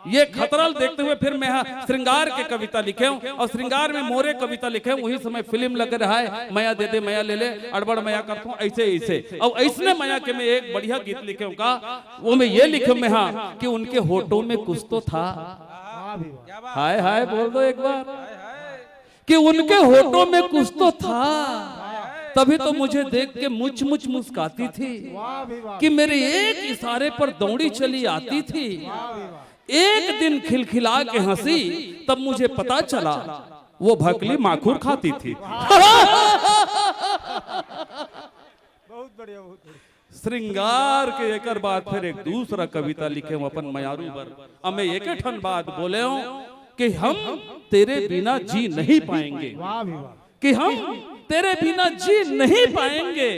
ये खतरा ल देखते हुए फिर मैं हा श्रृंगार के कविता लिखेंव, अउ श्रृंगार में मोरे कविता लिखेंव। उही समय फिल्म लगे रहय, मया दे दे मया ले ले, अड़बड़ मया करथों, अइसे अइसे। अउ अइसने मया के मैं एक बढ़िया गीत लिखेंव का, वो मैं ये लिखेंव मैं हा कि उनके होठों में कुछ तो था। हाय हाय बोल दो एक बार, कि उनके होठों में कुछ तो था, तभी तो मुझे देख के मुच मुच मुस्काती थी, कि मेरे एक इशारे पर दौड़ी चली आती थी। एक दिन खिलखिला के हंसी, तब मुझे पता चला वो भकली माखुर खाती थी। बहुत बढ़िया, बहुत बढ़िया। श्रृंगार के एकर बाद फिर एक दूसरा कविता लिखेंव अपन मयारू बर। अमे एक ठन बात बोलेंव कि हम तेरे बिना जी नहीं पाएंगे, वाह भी वाह। कि हम तेरे बिना जी नहीं पाएंगे,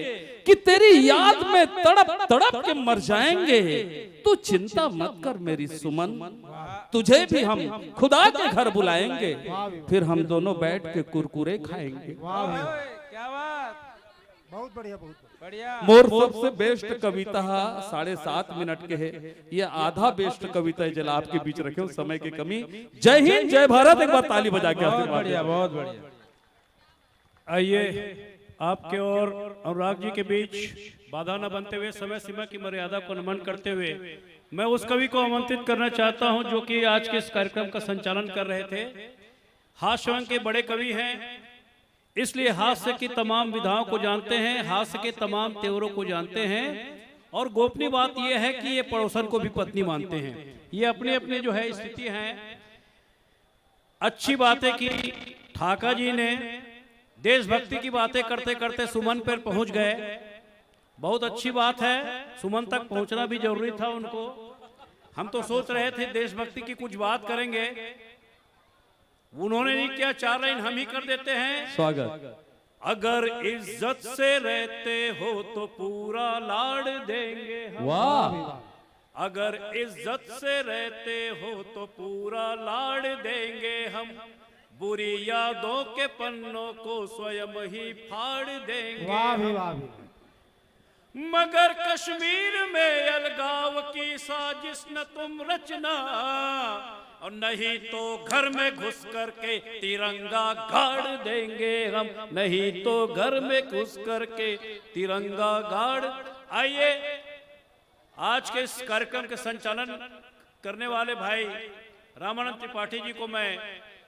कि तेरी याद में तड़प तड़प के मर जाएंगे। तू चिंता मत कर मेरी सुमन, तुझे भी हम खुदा के घर बुलाएंगे, फिर हम दोनों बैठ के कुरकुरे खाएंगे। वाह भी वाह। क्या बात। बहुत बढ़िया, बहुत बढ़िया। बढ़िया। मोर सबसे बेस्ट कविता हा साढ़े सात मिनट के है, ये आधा बेस्ट कविता है, जेला आपके बीच रखेंव समय के कमी। जय हिंद, जय भारत। एक बार ताली बजा के बहुत आशीर्वाद बढ़िया, दें। बहुत बढ़िया। आइए, आपके और अनुराग जी के बीच बाधा न बनते हुए समय सीमा की मर्यादा को नमन करते हुए मैं उस कवि को आमंत्रित करना चाहता हूं जो कि आज के इस कार्यक्रम का संचालन कर रहे थे। हास्य रंग के बड़े कवि हैं, इसलिए हास्य की तमाम विधाओं को जानते हैं, हास्य के तमाम तेवरों को जानते हैं। और गोपनीय बात यह है कि ये पड़ोसन को भी पत्नी मानते हैं। ये अपनी अपनी जो है स्थिति है। अच्छी बातें की ठाका जी ने, देशभक्ति की बातें करते करते सुमन पर पहुंच गए। बहुत अच्छी बात है, सुमन तक पहुंचना भी जरूरी था उनको। हम तो सोच रहे थे देशभक्ति की कुछ बात करेंगे, उन्होंने नहीं किया, चार लाइन हम ही कर देते हैं। स्वागत। अगर इज्जत से रहते हो तो पूरा लाड़ देंगे हम। वाह। अगर इज्जत से रहते हो तो पूरा लाड़ देंगे हम। बुरी यादों के पन्नों को स्वयं ही फाड़ देंगे वाह भी हम। वाह भी। मगर कश्मीर में अलगाव की साजिश न तुम रचना, और नहीं तो घर में घुस करके तिरंगा गाड़ देंगे हम। नहीं तो घर में घुस करके तिरंगा गाड़। आइए, आज के इस कार्यक्रम के संचालन करने वाले भाई रामानंद त्रिपाठी जी को मैं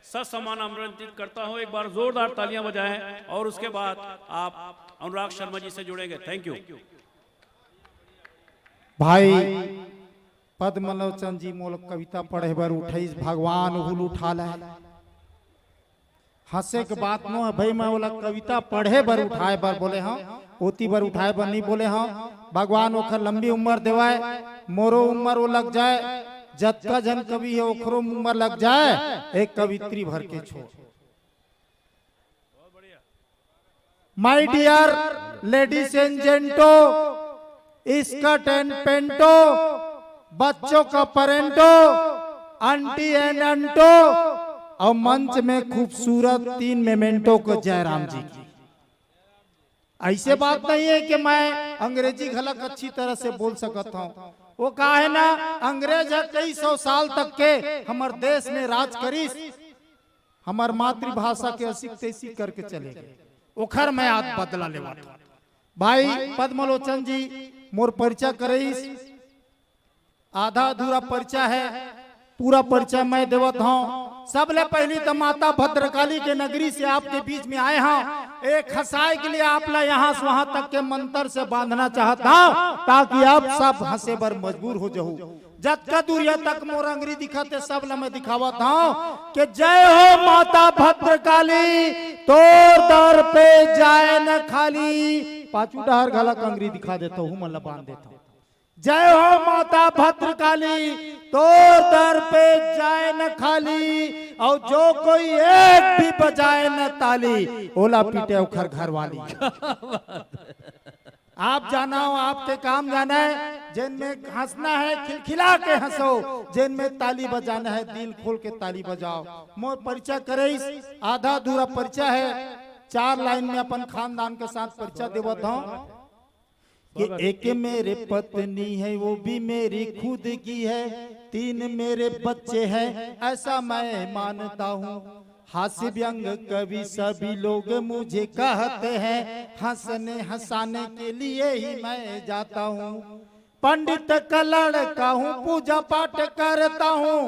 ससम्मान आमंत्रित करता हूं। एक बार जोरदार तालियां बजाएं और उसके बाद आप अनुराग शर्मा जी से जुड़ेंगे। Thank you. भाई पद्मलोचन जी मोला कविता पढ़े बर उठाइस, भगवान उहुल उठा ले। हंसे के बात नो है भाई, मैं ओला कविता पढ़े बर उठाए बर बोले हंव, ओती बर उठाए बर नहीं बोले हंव। भगवान ओखर लंबी उम्र देवाय, मोरो उम्र वो लग जाए, जतका झन कवि हे ओखरो उम्र लग जाए, एक कवित्री भर के छोड़। My dear ladies and gentlemen, skirt and पेंटो, बच्चों का परेंटो, आंटी एंड अंटो, और मंच में खूबसूरत तीन मेमेंटो को जयराम जी की। ऐसे बात नहीं है कि मैं अंग्रेजी घलक अच्छी तरह से बोल सकत हंव। वो का है ना, अंग्रेज ह कई सौ साल तक के हमर देश में राज करिस, हमर मातृभाषा के असिक तैसिक करके चले गए, ओखर मैं आज बदला लेवत हंव। भाई पद्मलोचन जी मोर परिचय करइस, आधा अधूरा परिचय है, पूरा परिचय मैं देवत हंव। सबले पहली तो माता भद्रकाली के नगरी से आपके बीच में आए हंव। एक हंसाए के लिए आप ला यहां से वहां तक के मंत्र से बांधना चाहत हंव, ताकि आप सब हंसे बर मजबूर हो जाहू। जतका दूरिया तक मोर अंगरी दिखत हे, सब ला मैं दिखावत हंव कि जय हो माता भद्रकाली, तोर दर पे जाए न खाली। पाछू डहर घलक अंगरी दिखा देथंव, हूं मन ला बांध देथंव। जय हो माता भद्रकाली, तोर दर पे जाए न खाली, और जो कोई एक भी बजाए न ताली, ओला पीटे ओखर घरवाली। आप जाना हो, आपके काम जाना है। जिनमें हंसना है, खिलखिला के हंसो। जिनमें ताली बजाना है, दिल खोल के ताली बजाओ। मोर परिचय करेस, आधा अधूरा परिचय है। चार लाइन में अपन खानदान के साथ परिचय देवत हूँ कि एक मेरे पत्नी है, वो भी मेरी खुद की है। तीन मेरे बच्चे हैं, ऐसा मैं मानता हूँ। हास्य व्यंग कवि सभी लोग मुझे कहते हैं, हंसने हंसाने के लिए ही मैं जाता हूँ। पंडित का लड़का हूँ, पूजा पाठ करता हूँ,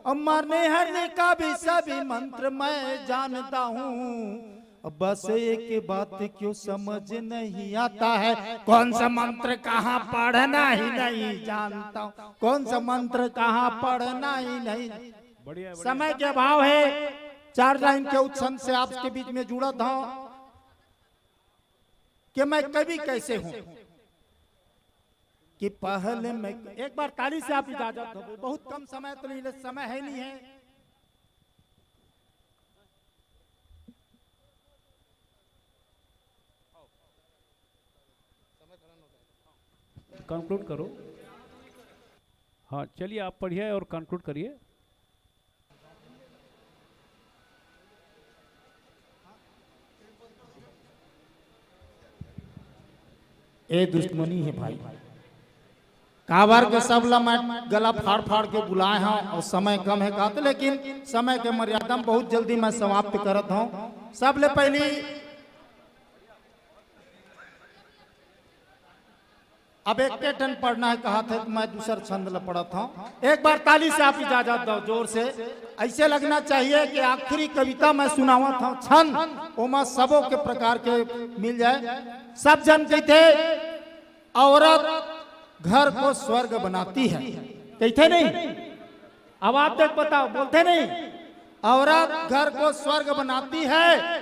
और मरने हरने का भी सभी मंत्र मैं जानता हूँ। अब बस एक बात क्यों समझ नहीं आता है, कौन सा मंत्र कहाँ पढ़ना ही नहीं जानता हूँ, कौन सा मंत्र कहाँ पढ़ना ही नहीं। बढ़िया, बढ़िया। समय के अभाव है, चार लाइन के उच्छंद से आपके बीच में जुड़ा था कि मैं कवि कैसे हूँ। कि पहले मैं, एक बार ताली से आप इजाजत दो, बहुत कम समय तो नहीं, समय है नहीं है। कंक्लूड करो। हाँ, चलिए, आप पढ़िए और कंक्लूड करिए। ए दुश्मनी है भाई, काबर के सब ला मैं गला फाड़ फाड़ के बुलाए हूँ और समय कम है कहते, लेकिन समय के मर्यादा में बहुत जल्दी मैं समाप्त करत हूँ। सबले पहली अब एक के टन पढ़ना है कहा थे तो मैं दूसर छंद ला पढ़त हूँ। एक बार ताली से आप इजाजत दो जोर से, ऐसे लगना चाहिए कि आखिरी कविता मैं सुनावत हूँ। छंद ओमा सबो के प्रकार के मिल जाए। सब जन कहिथे औरत घर को स्वर्ग बनाती है, कहिथे नहीं? अब आप तक बताओ, बोलते नहीं? औरत घर को स्वर्ग बनाती है,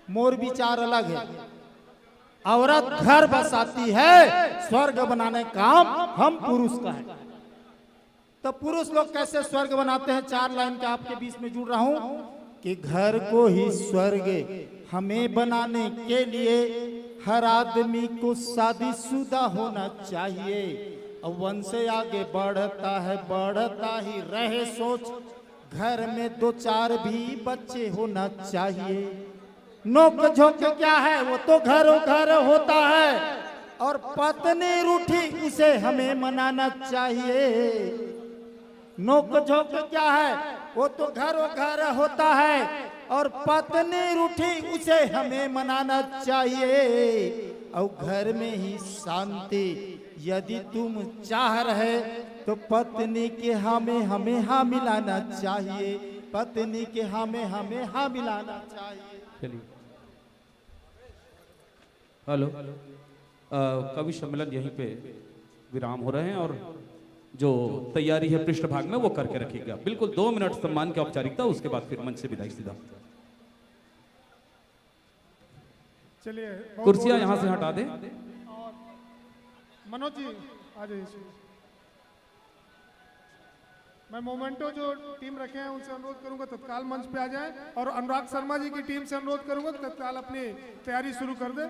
मोर विचार अलग है। औरत घर बसाती है, स्वर्ग बनाने काम हम पुरुष का है। तो पुरुष लोग कैसे स्वर्ग बनाते हैं, चार लाइन का आपके बीच में जुड़ रहा हूं कि घर को ही स्वर्ग हमें बनाने के लिए हर आदमी को शादीशुदा होना चाहिए। अब वंश आगे बढ़ता है, बढ़ता ही रहे सोच, घर में दो चार भी बच्चे होना चाहिए। नोक झोंक क्या है, वो तो घरों घर होता है, और पत्नी रूठी उसे हमें मनाना चाहिए। नोक झोंक क्या है, वो तो घरों घर होता है, और पत्नी रूठी उसे हमें मनाना चाहिए। और घर में ही शांति यदि तुम चाह रहे तो पत्नी के हमें हमें हाँ मिलाना चाहिए, पत्नी के हमें हमें हाँ मिलाना चाहिए। चलिए, हेलो, अ, कवि सम्मेलन यहीं पे विराम हो रहे हैं और जो तैयारी है पृष्ठभाग में वो करके रखिएगा। बिल्कुल दो मिनट सम्मान की औपचारिकता, उसके बाद फिर मंच से विदाई सीधा। चलिए, बहुत कुर्सियां बहुत यहां से हटा दें। और मनोज जी आ जाइए। मैं मोमेंटो जो टीम रखे हैं उनसे अनुरोध करूंगा तत्काल मंच पे आ जाए और अनुराग शर्मा जी की टीम से अनुरोध करूंगा तत्काल अपनी तैयारी शुरू कर दे।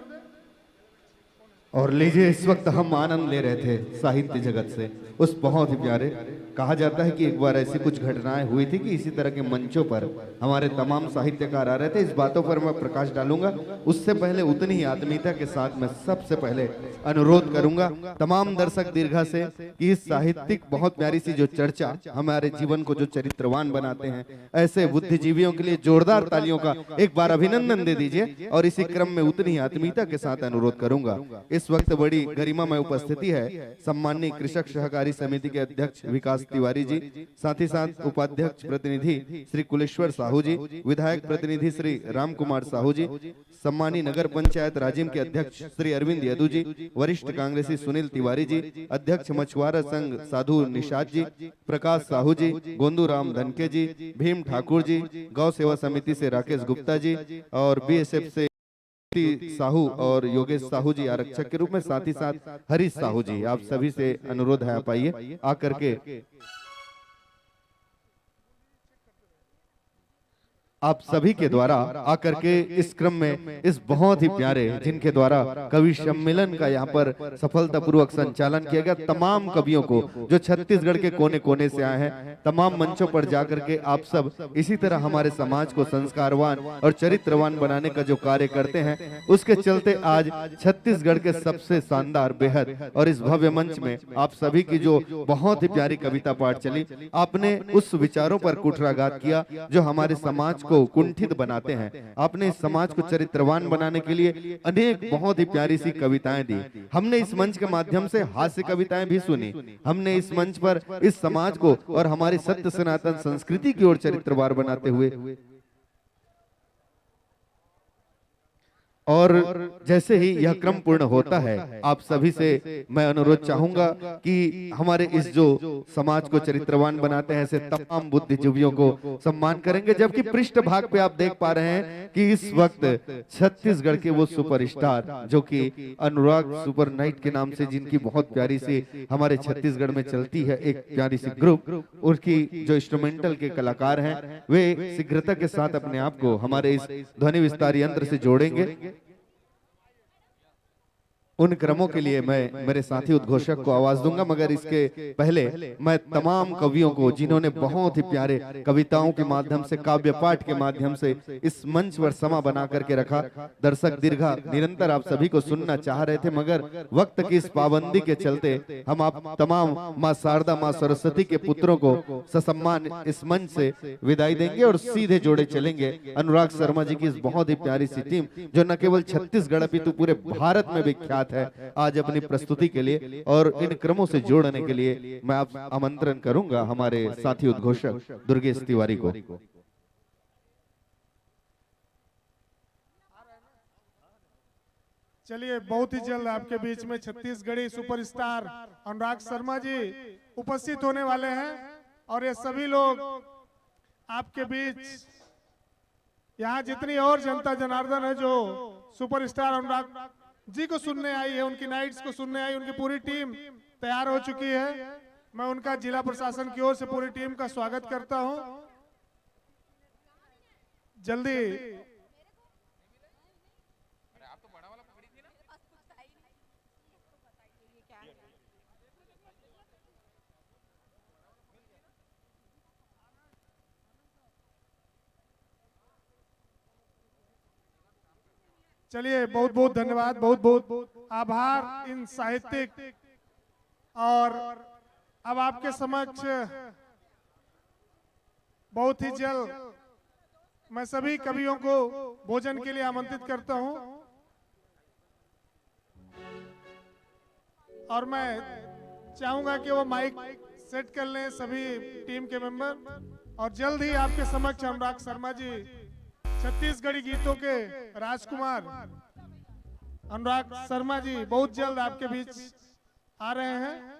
और लीजिए, इस वक्त हम आनंद ले रहे थे साहित्य जगत से उस बहुत ही प्यारे, कहा जाता है कि एक बार ऐसी कुछ घटनाएं हुई थी कि इसी तरह के मंचों पर हमारे तमाम साहित्यकार आ रहे थे। इस बातों पर मैं प्रकाश डालूंगा, उससे पहले उतनी ही आत्मीयता के साथ मैं सबसे पहले अनुरोध करूंगा तमाम दर्शक दीर्घा से कि इस साहित्यिक बहुत प्यारी सी जो चर्चा हमारे जीवन को जो चरित्रवान बनाते हैं, ऐसे बुद्धिजीवियों के लिए जोरदार तालियों का एक बार अभिनंदन दे दीजिए। और इसी क्रम में उतनी ही आत्मीयता के साथ अनुरोध करूंगा, इस वक्त बड़ी गरिमा में उपस्थिति है सम्माननीय कृषक सहकारी समिति के अध्यक्ष विकास तिवारी जी, साथ ही साथ उपाध्यक्ष प्रतिनिधि श्री कुलेश्वर साहू जी, विधायक प्रतिनिधि श्री राम कुमार साहू जी, सम्मानी नगर पंचायत राजिम के अध्यक्ष श्री अरविंद यदु जी, वरिष्ठ कांग्रेसी सुनील तिवारी जी, अध्यक्ष मछुआरा संघ साधु निषाद जी, प्रकाश साहू जी, गोंदू राम धनके जी, भीम ठाकुर जी, गौ सेवा समिति से राकेश गुप्ता जी और बीएसएफ से साहू और योगेश साहू जी आरक्षक के रूप में, साथ ही साथ हरीश साहू जी, आप सभी से अनुरोध है, आप आइए, आकर के आप सभी के द्वारा आकर के इस क्रम में इस बहुत ही प्यारे, जिनके द्वारा कवि सम्मेलन का यहाँ पर सफलतापूर्वक संचालन किया गया, तमाम कवियों को जो छत्तीसगढ़ के कोने कोने से आए हैं, तमाम मंचों पर जाकर के आप सब इसी तरह हमारे समाज को संस्कारवान और चरित्रवान बनाने का जो कार्य करते हैं, उसके चलते आज छत्तीसगढ़ के सबसे शानदार, बेहद और इस भव्य मंच में आप सभी की जो बहुत ही प्यारी कविता पाठ चली, आपने उस विचारों पर कुठाराघात किया जो हमारे समाज को कुंठित बनाते हैं। आपने इस समाज को चरित्रवान बनाने के लिए अनेक बहुत ही प्यारी सी कविताएं दी। हमने इस मंच के माध्यम से हास्य कविताएं भी सुनी। हमने इस मंच पर इस समाज को और हमारी सत्य सनातन संस्कृति की ओर चरित्रवार बनाते हुए, और जैसे ही यह क्रम पूर्ण होता है, आप सभी से मैं अनुरोध चाहूंगा कि हमारे इस जो समाज को चरित्रवान बनाते हैं, ऐसे तमाम बुद्धिजीवियों को सम्मान करेंगे। जबकि पृष्ठभाग पे आप देख पा रहे हैं कि इस वक्त छत्तीसगढ़ के वो सुपरस्टार, जो कि अनुराग सुपर नाइट के नाम से, जिनकी बहुत प्यारी सी हमारे छत्तीसगढ़ में चलती है एक प्यारी सी ग्रुप, उनकी जो इंस्ट्रूमेंटल के कलाकार हैं, वे शीघ्रता के साथ अपने आप को हमारे इस ध्वनि विस्तार यंत्र से जोड़ेंगे। उन क्रमों के लिए मैं मेरे साथी उद्घोषक को आवाज दूंगा, मगर इसके पहले मैं तमाम कवियों को, जिन्होंने बहुत ही प्यारे कविताओं के माध्यम से, काव्य पाठ के माध्यम से इस मंच पर समा बना करके रखा। दर्शक दीर्घा निरंतर आप सभी को सुनना चाह रहे थे, मगर वक्त की इस पाबंदी के चलते हम आप तमाम माँ शारदा, माँ सरस्वती के पुत्रों को ससम्मान इस मंच से विदाई देंगे और सीधे जोड़े चलेंगे अनुराग शर्मा जी की इस बहुत ही प्यारी सी टीम, जो न केवल छत्तीसगढ़ अपितु पूरे भारत में विख्यात है, आज अपनी प्रस्तुति के लिए और इन क्रमों से जोड़ने के लिए मैं आप आमंत्रण करूंगा हमारे साथी उद्घोषक दुर्गेश तिवारी को। चलिए, बहुत ही जल्द आपके बीच में छत्तीसगढ़ी सुपरस्टार अनुराग शर्मा जी उपस्थित होने वाले हैं और ये सभी लोग आपके बीच, यहाँ जितनी और जनता जनार्दन है जो सुपरस्टार अनुराग जी को सुनने आई है, उनकी नाइट्स को सुनने आई, उनकी पूरी टीम तैयार हो चुकी है। मैं उनका जिला प्रशासन की ओर से पूरी टीम का स्वागत करता हूँ। जल्दी चलिए, बहुत बहुत धन्यवाद, बहुत बहुत आभार इन साहित्यिक। और अब आपके समक्ष बहुत ही जल्द मैं सभी कवियों को भोजन के लिए आमंत्रित करता हूं और मैं चाहूंगा कि वो माइक सेट कर लें सभी टीम के मेंबर। और जल्द ही आपके समक्ष अनुराग शर्मा जी, छत्तीसगढ़ी गीतों के राजकुमार अनुराग शर्मा जी बहुत जल्द आपके बीच आ रहे हैं।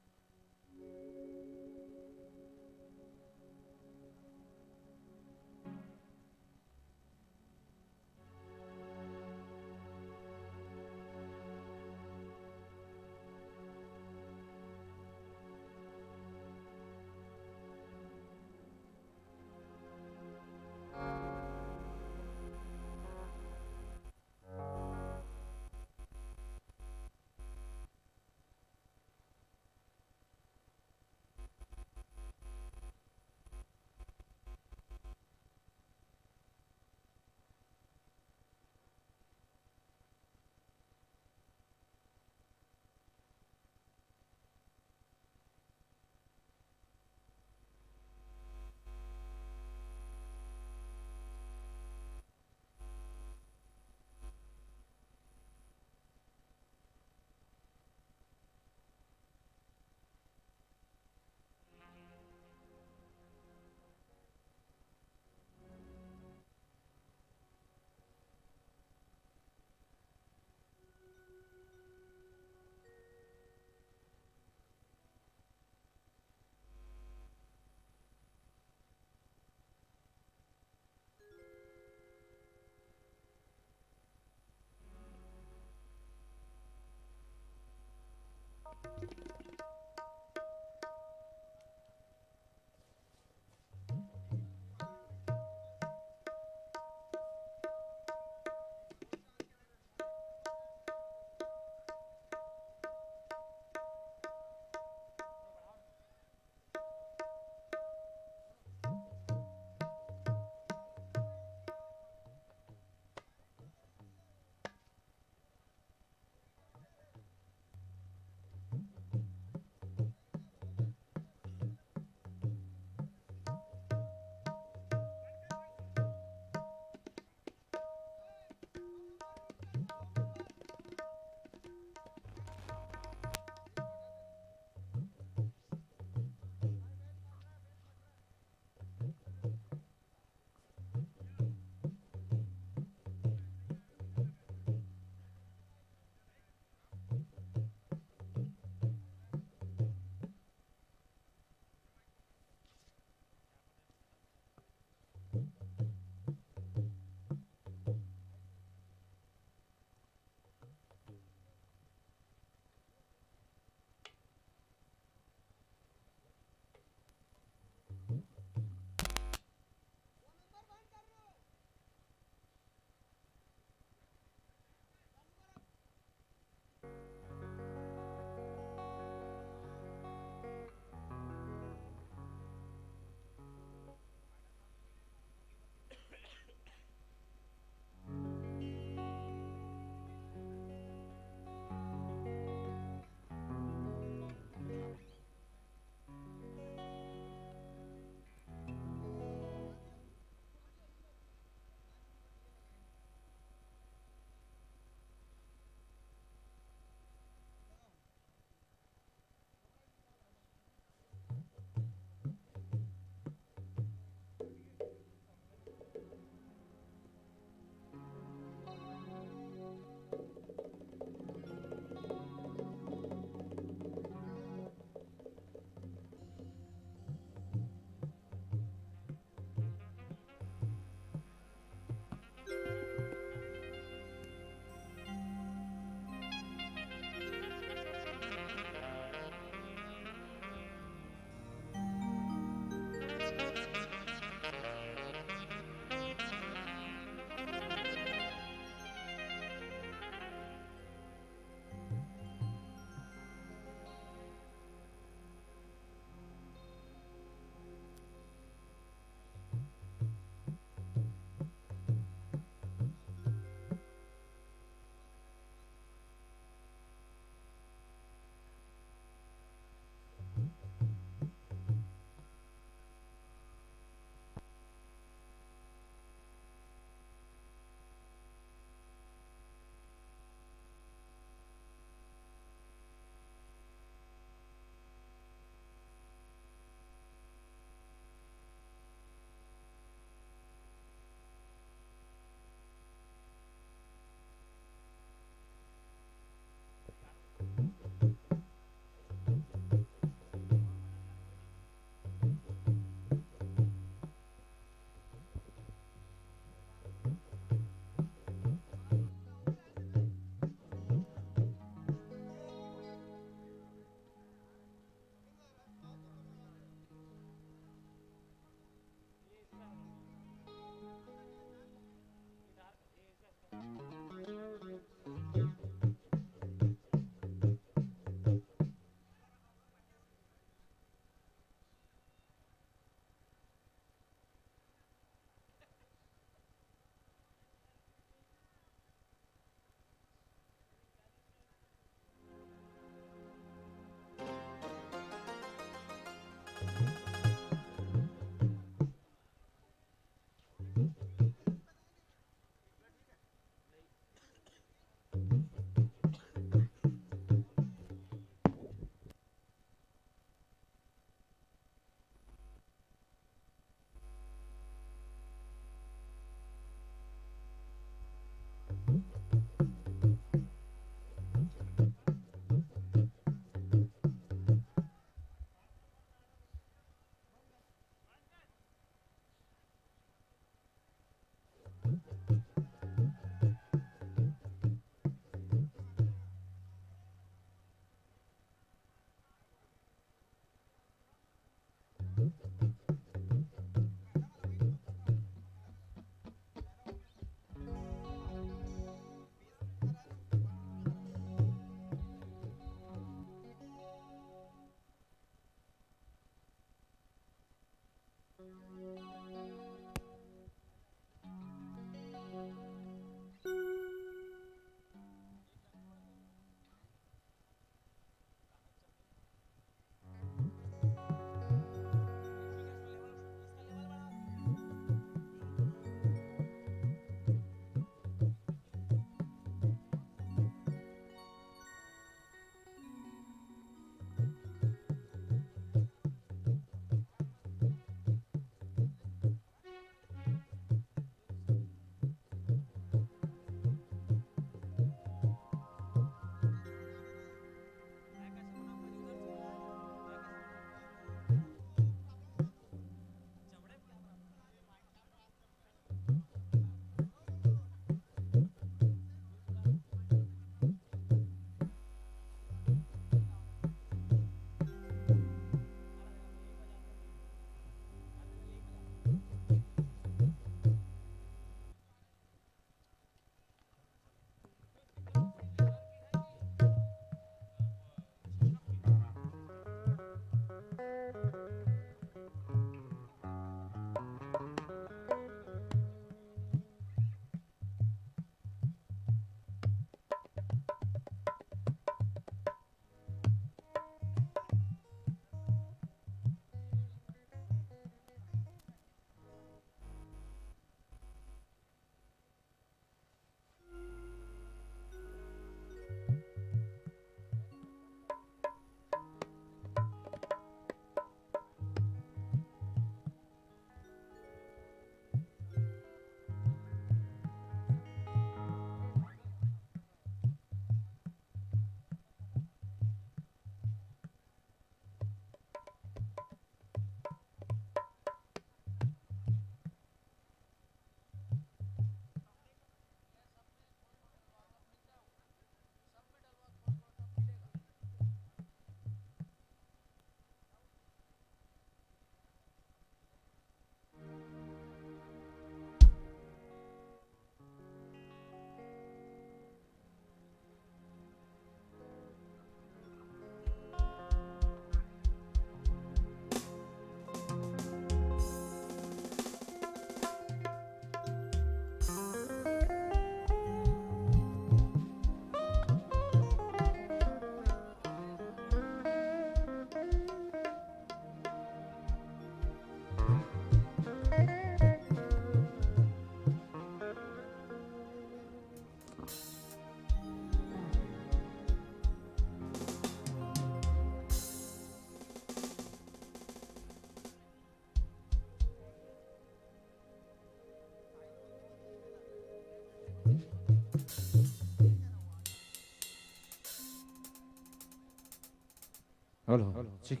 हेलो, ठीक।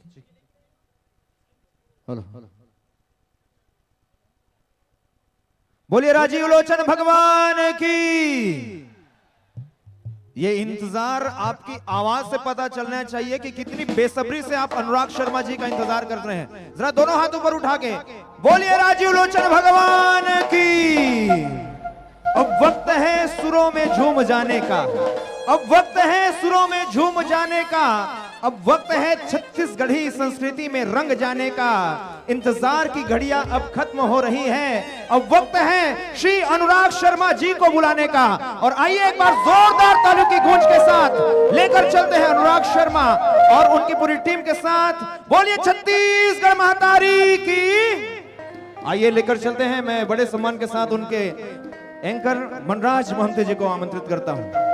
हेलो। बोलिए राजीव लोचन भगवान की। ये इंतजार आपकी आवाज से पता चलना चाहिए कि कितनी बेसब्री से आप अनुराग शर्मा जी का इंतजार कर रहे हैं। जरा दोनों हाथ ऊपर उठा के बोलिए राजीव लोचन भगवान की। अब वक्त है सुरों में झूम जाने का, अब वक्त है सुरों में झूम जाने का, अब वक्त है छत्तीसगढ़ी संस्कृति में रंग जाने का। इंतजार की घड़ियां अब खत्म हो रही है, अब वक्त है श्री अनुराग शर्मा जी को बुलाने का। और आइए एक बार जोरदार तालियों की गूंज के साथ लेकर चलते हैं अनुराग शर्मा और उनकी पूरी टीम के साथ। बोलिए छत्तीसगढ़ महतारी की। आइए लेकर चलते हैं, मैं बड़े सम्मान के साथ उनके एंकर मनराज महंत जी को आमंत्रित करता हूं।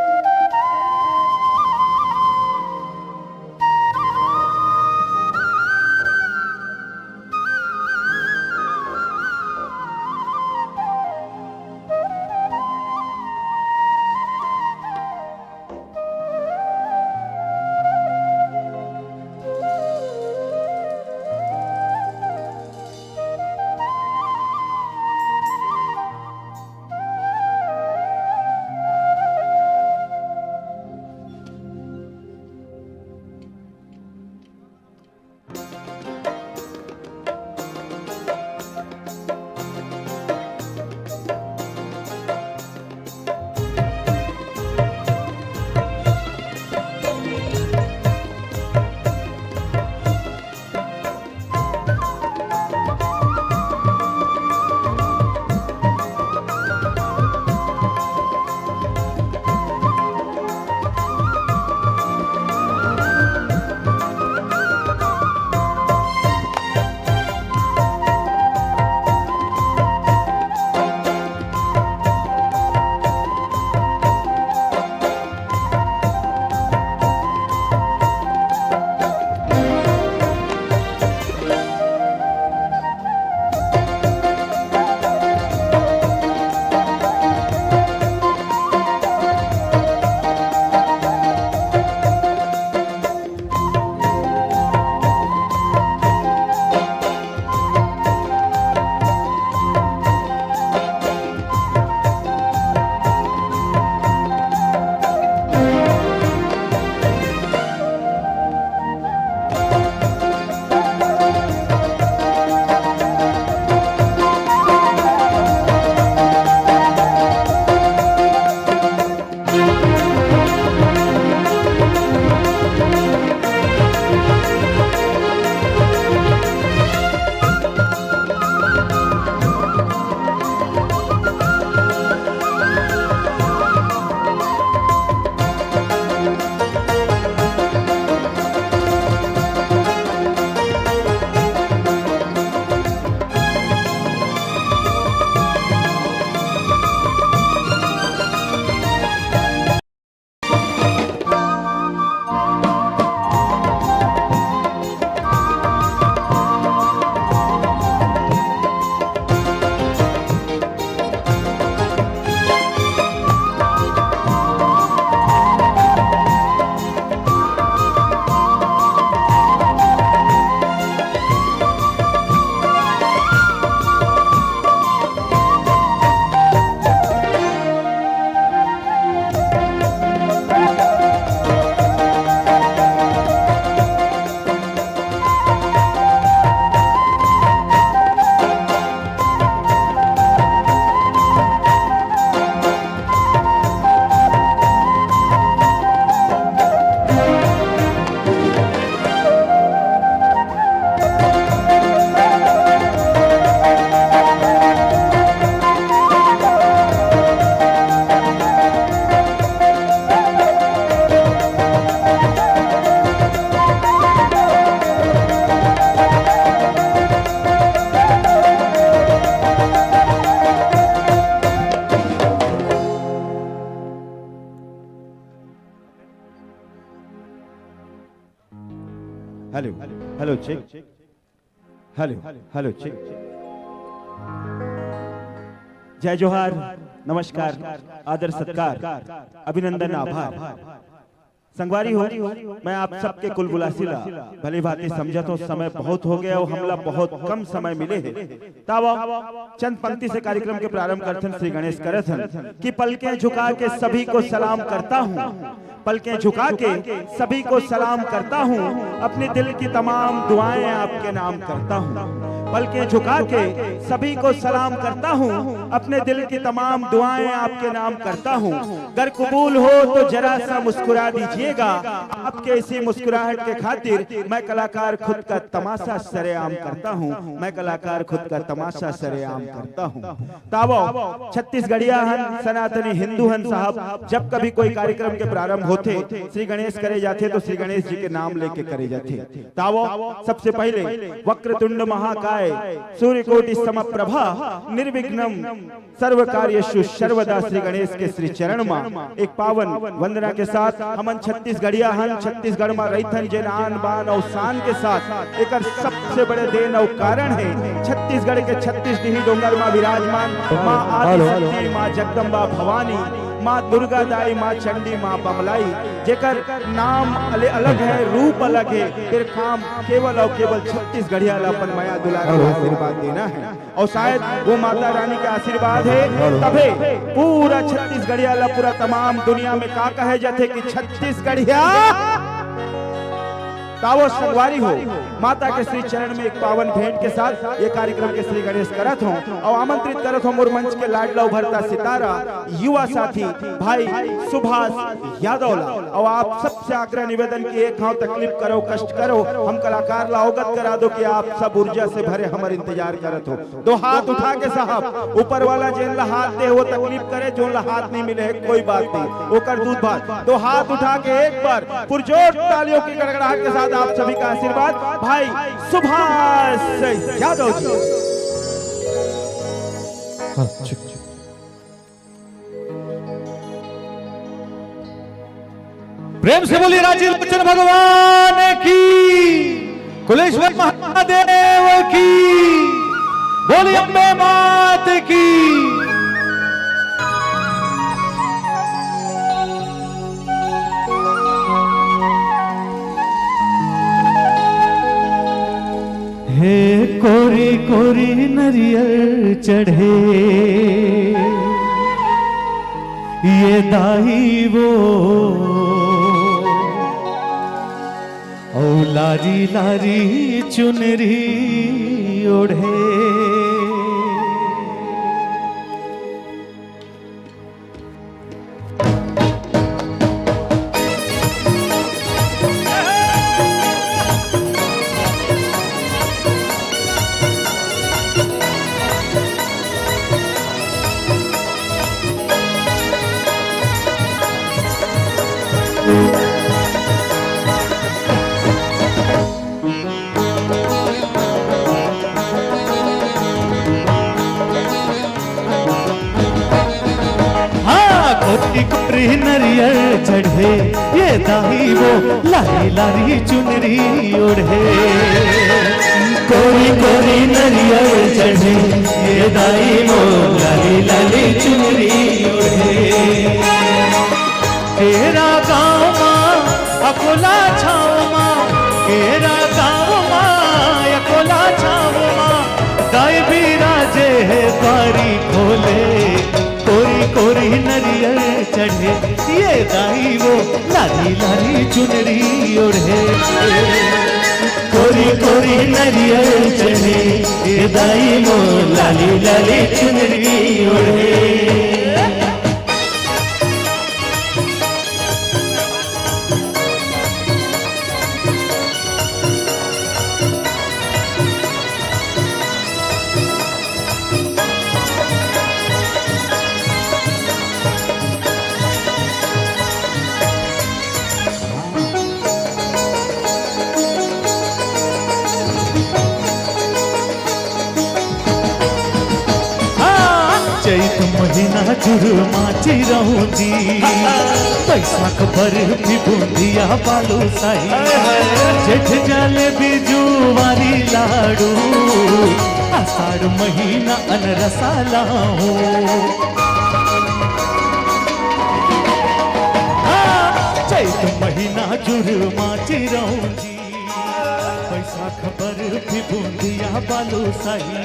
Hello, hello, check. Hello, hello, check. जय जोहार, नमस्कार, आदर सत्कार, अभिनंदन, आभार। संगवारी हो, मैं आप सबके कुलबुलासी ला भली भांति समझत हूँ। समय बहुत हो गया और हमला बहुत कम समय मिले है। तब चंद पंक्ति से कार्यक्रम के प्रारंभ करथन, श्री गणेश करथन कि पलकें झुका के सभी को सलाम करता हूँ, पलकें झुका के सभी को सलाम करता हूँ, अपने दिल की तमाम दुआएं आपके नाम करता हूँ। पलकें झुका के सभी को सलाम करता हूँ, अपने दिल की तमाम दुआएं आपके नाम करता हूँ। अगर कबूल हो तो जरा सा मुस्कुरा दीजिएगा। आपके इसी मुस्कुराहट के खातिर मैं कलाकार खुद का तमाशा सरेआम करता हूँ, मैं कलाकार खुद का तमाशा सरेआम करता हूँ। तावो, छत्तीसगढ़िया हन, सनातनी हिंदू हन साहब, जब कभी कोई कार्यक्रम के प्रारंभ होथे, श्री गणेश करे जाथे तो श्री गणेश जी के नाम लेके करे जाथे। तावो, सबसे पहले वक्रतुंड महाकाय सूर्यकोटि समप्रभा निर्विघ्नम सर्व कार्येषु सर्वदा श्री गणेश के श्री चरण मा एक पावन वंदना के साथ हमन छत्तीसगढ़िया हन, छत्तीसगढ़ मा रहिथन जेन आन बान अउ शान के साथ। एकर सबसे बड़े देन अउ कारण है छत्तीसगढ़ के छत्तीस डीही डोंगर मा विराजमान माँ आदि शक्ति, माँ जगदम्बा भवानी, माँ दुर्गा दाई, माँ चंडी, माँ बमलाई, जेकर नाम अले-, अलग है, रूप अलग है, फिर काम केवल अउ केवल छत्तीसगढ़िया ला अपन मया दुलार अउ आशीर्वाद देना है। अउ शायद वो माता रानी के आशीर्वाद है, तभे पूरा छत्तीसगढ़िया ला, पूरा तमाम दुनिया में का कहे जाथे कि छत्तीसगढ़िया। तावो संगवारी हो, माता के श्री चरण में एक पावन भेंट के साथ ये कार्यक्रम के श्री गणेश करत हों अउ आमंत्रित करत हों मोर मंच के लाडला उभरता सितारा, युवा साथी भाई सुभाष यादव ला। अउ आप सबसे आग्रह निवेदन कि एक घाव तकलीफ करो, कष्ट करो, हम कलाकार ला अवगत करा दो कि आप सब ऊर्जा से भरे हमर इंतजार करत हो। दो हाथ उठा के साहब, ऊपर वाला जेन ला हाथ दे, वो तकलीफ करे, जोन ला हाथ नहीं मिले है, कोई बात नहीं, ओकर दूध भात। दो हाथ उठा के एक बार पुरजोर तालियों की गड़गड़ाहट के साथ आप सभी का आशीर्वाद भाई सुभाष यादव जी। हाँ, चुप, चुप। प्रेम से बोलिए राजीव लोचन भगवान की, कुलेश्वर महादेव की, बोलिए अम्बे मात की। हे कोरी कोरी नरियर चढ़े, ये दाई वो, ओ लारी लारी चुनरी ओढ़े। हाँ, कोरी कोरी नरियर चढ़े, ये दाई वो लारी लारी चुनरी ओढ़े। कोरी कोरी नरियर चढ़े, ये दाई वो लारी लारी चुनरी ओढ़े। केरा गाँव मा, अकोला छाँव मा, केरा गाँव मा, अकोला छाँव मा, दाई बिराजे हे द्वारी खोले। कोरी कोरी नरियर चढ़े, ये दाई वो लाली लाली चुनरी ओढ़े। कोरी कोरी नरियर चढ़े, ये दाई वो लाली लाली चुनरी ओढ़े। हाँ, चैत महीना जुरमा चिरौंजी, बैसाख बरफी बूंदिया बालूशाही, जेठ जलेबी जुआरी लाडू, आषाढ़ महीना अनरसा लाहू। हाँ, चैत महीना बिना जुरमा चिरौंजी, बैसाख बर्फी बूंदिया बालूशाही,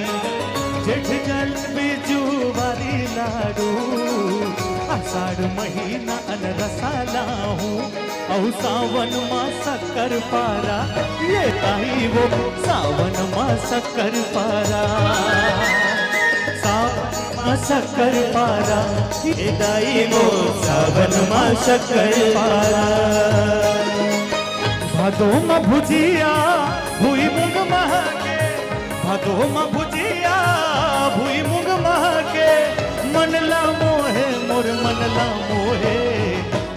जेठ जलेबी जुआरी लाडू, आषाढ़ महीना अनरसा लाहूं, अउ सावन मा शक्कर पारा, ये ताई वो सावन मा शक्कर पारा, सावन मा शक्कर पारा, ये ताई वो सावन मा शक्कर पारा। भादो मा भुजिया भुई मुंग महके, भादो मा भुजिया भुई मुंग महके, मन ला मोहे मोर मन ला मोहे।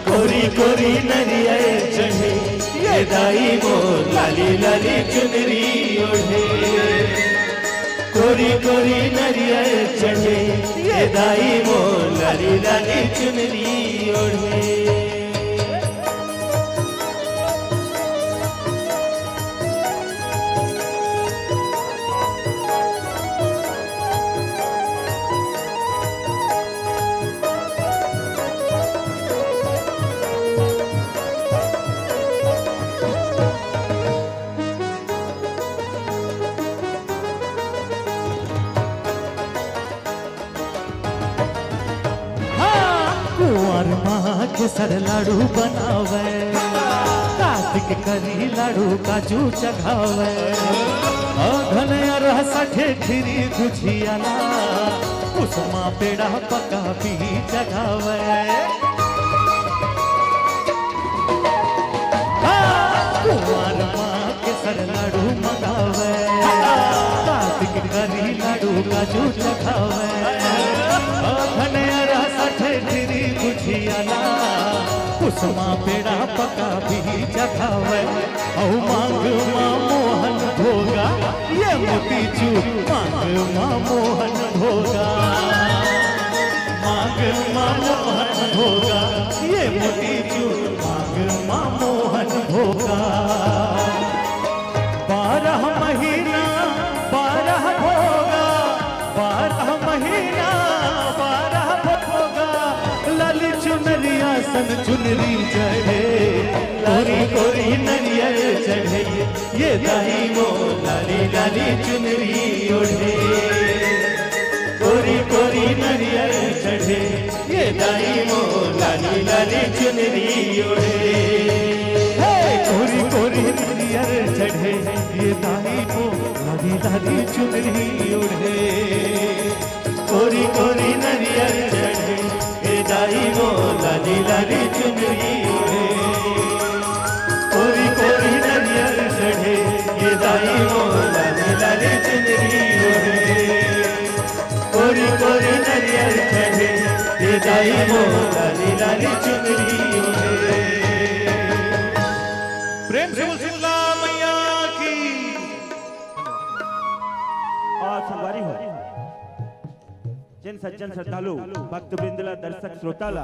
कोरी कोरी नरियर चढ़े, ये दाई मोर लाली लाली चुनरी ओढ़े। कोरी कोरी नरियर चढ़े, ये दाई मोर लाली लाली चुनरी ओढ़े। हाँ, कुंवर माँ के सर लाडू बनावे, कार्तिक करी लाडू काजू चघावे, अघन अरह सठे खीरी गुझियाला, कुसमा पेड़ा पका भी चघावे। हाँ, कुंवर माँ के सर लाडू मंगावे, कार्तिक करी लाडू काजू चघावे, अघन अरह सठे खीरी गुझियाला, कुसमा पेड़ा पका भी चघावे। अउ मांग मा मोहन भोगा, ये मोतीचूर मांग मा मोहन भोगा, मांग मा मोहन भोगा, ये मोतीचूर मांग मा मोहन भोगा। बारह महीना बारह भोगा, बारह महीना बारह भोगा, लाली चुनरिया सन चुनरी चढ़े, कोरी कोरी नरियर चढ़े, ये दाई मोर लाली लाली चुनरी ओढ़े। कोरी कोरी नरियर चढ़े, ये दाई मोर लाली लाली चुनरी ओढ़े। हे कोरी कोरी नरियर चढ़े, ये दाई मोर लाली लाली चुनरी ओढ़े। कोरी कोरी नरियर चढ़े, ये दाई मोर लाली लाली चुनरी ओढ़े। कोरी कोरी नरियर चढ़े, ये दाई मोर लाली लाली चुनरी ओढ़े। कोरी कोरी नरियर चढ़े, ये दाई मोर लाली लाली चुनरी ओढ़े। प्रेम से बोल शीतला मैया की। और संगवारी हो, जिन सज्जन श्रद्धालु भक्तवृंद ला, दर्शक श्रोता ला,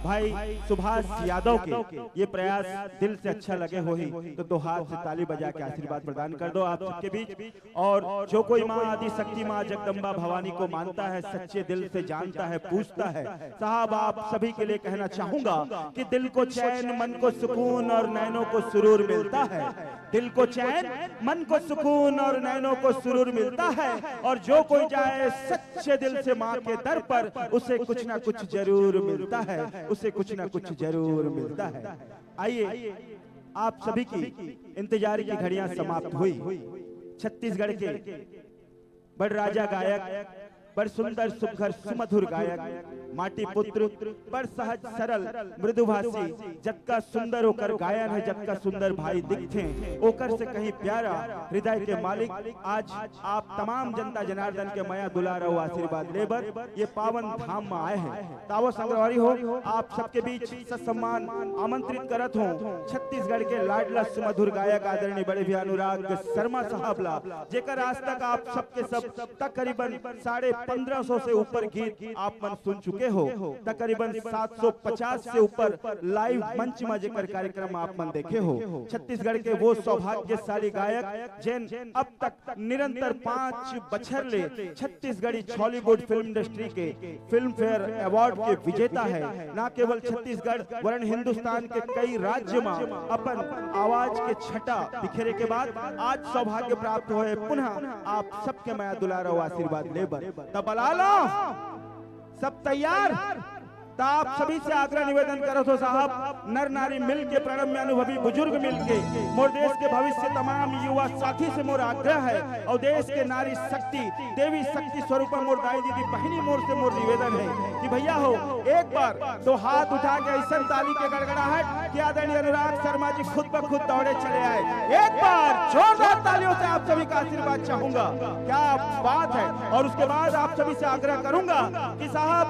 भाई सुभाष यादव के ये प्रयास दिल से अच्छा लगे होही तो दो हाथ से ताली बजा के आशीर्वाद प्रदान कर दो आप सबके बीच। और जो कोई माँ आदि शक्ति, माँ जगदम्बा भवानी को मानता है, सच्चे दिल से जानता है, पूजता है, साहब, आप सभी के लिए कहना चाहूंगा कि दिल को चैन, मन को सुकून और नैनों को सुरूर मिलता है। दिल को चैन, मन को सुकून और नैनों को सुरूर मिलता है। और जो कोई जाए सच्चे दिल से माँ के दर पर, उसे कुछ ना कुछ जरूर मिलता है, उसे कुछ ना कुछ जरूर मिलता है। आइए, आप सभी की इंतजार की घड़ियां समाप्त हुई। छत्तीसगढ़ के बड़ राजा गायक, बड़ सुंदर सुघर सुमधुर गायक, माटी पुत्र, बड़ सहज सरल मृदुभाषी, जतका सुंदर ओकर गायन है, जतका सुंदर भाई दिखथे, ओकर से कहीं प्यारा हृदय के मालिक, आज आप तमाम जनता जनार्दन के मया दुलार अउ आशीर्वाद लेबर ये पावन धाम में आए हैं। तावो संगवारी हो, आप सबके बीच ससम्मान आमंत्रित करत हों छत्तीसगढ़ के लाडला सुमधुर गायक आदरणीय बड़े भैया अनुराग शर्मा साहब ला, जेकर आज तक आप सबके सब तकरीबन साढ़े पन्द्रह सौ से ऊपर गीत आप मन सुन चुके हो, तकरीबन सात सौ पचास से ऊपर लाइव मंच में जेकर कार्यक्रम आप मन देखे हो। छत्तीसगढ़ के वो सौभाग्यशाली गायक जेन अब तक निरंतर पांच बछर ले छत्तीसगढ़ी छॉलीवुड फिल्म इंडस्ट्री के फिल्म फेयर अवार्ड के विजेता है। ना केवल छत्तीसगढ़ वरन हिंदुस्तान के कई राज्य में अपन आवाज के छटा बिखेरे के बाद आज सौभाग्य प्राप्त होए पुनः आप सबके मया दुलार अउ आशीर्वाद ले बर। त बला लो, सब तैयार? त आप सभी से आग्रह निवेदन करत हो साहब, नर नारी मिल के, प्रणम्य अनुभवी बुजुर्ग मिल के, मोर देश के भविष्य तमाम युवा साथी से मोर आग्रह है अउ देश के नारी शक्ति, देवी शक्ति स्वरूपा मोर दाई दीदी बहिनी मोर से मोर निवेदन है कि भैया हो, एक बार तो हाथ उठा के ऐसा ताली के गड़गड़ाहट कि आदरणीय अनुराग शर्मा जी खुद ब खुद दौड़े चले आए। एक बार जोरदार तालियों से आप सभी का आशीर्वाद चाहूंगा। क्या बात है। और उसके बाद आप सभी से आग्रह करूंगा कि साहब,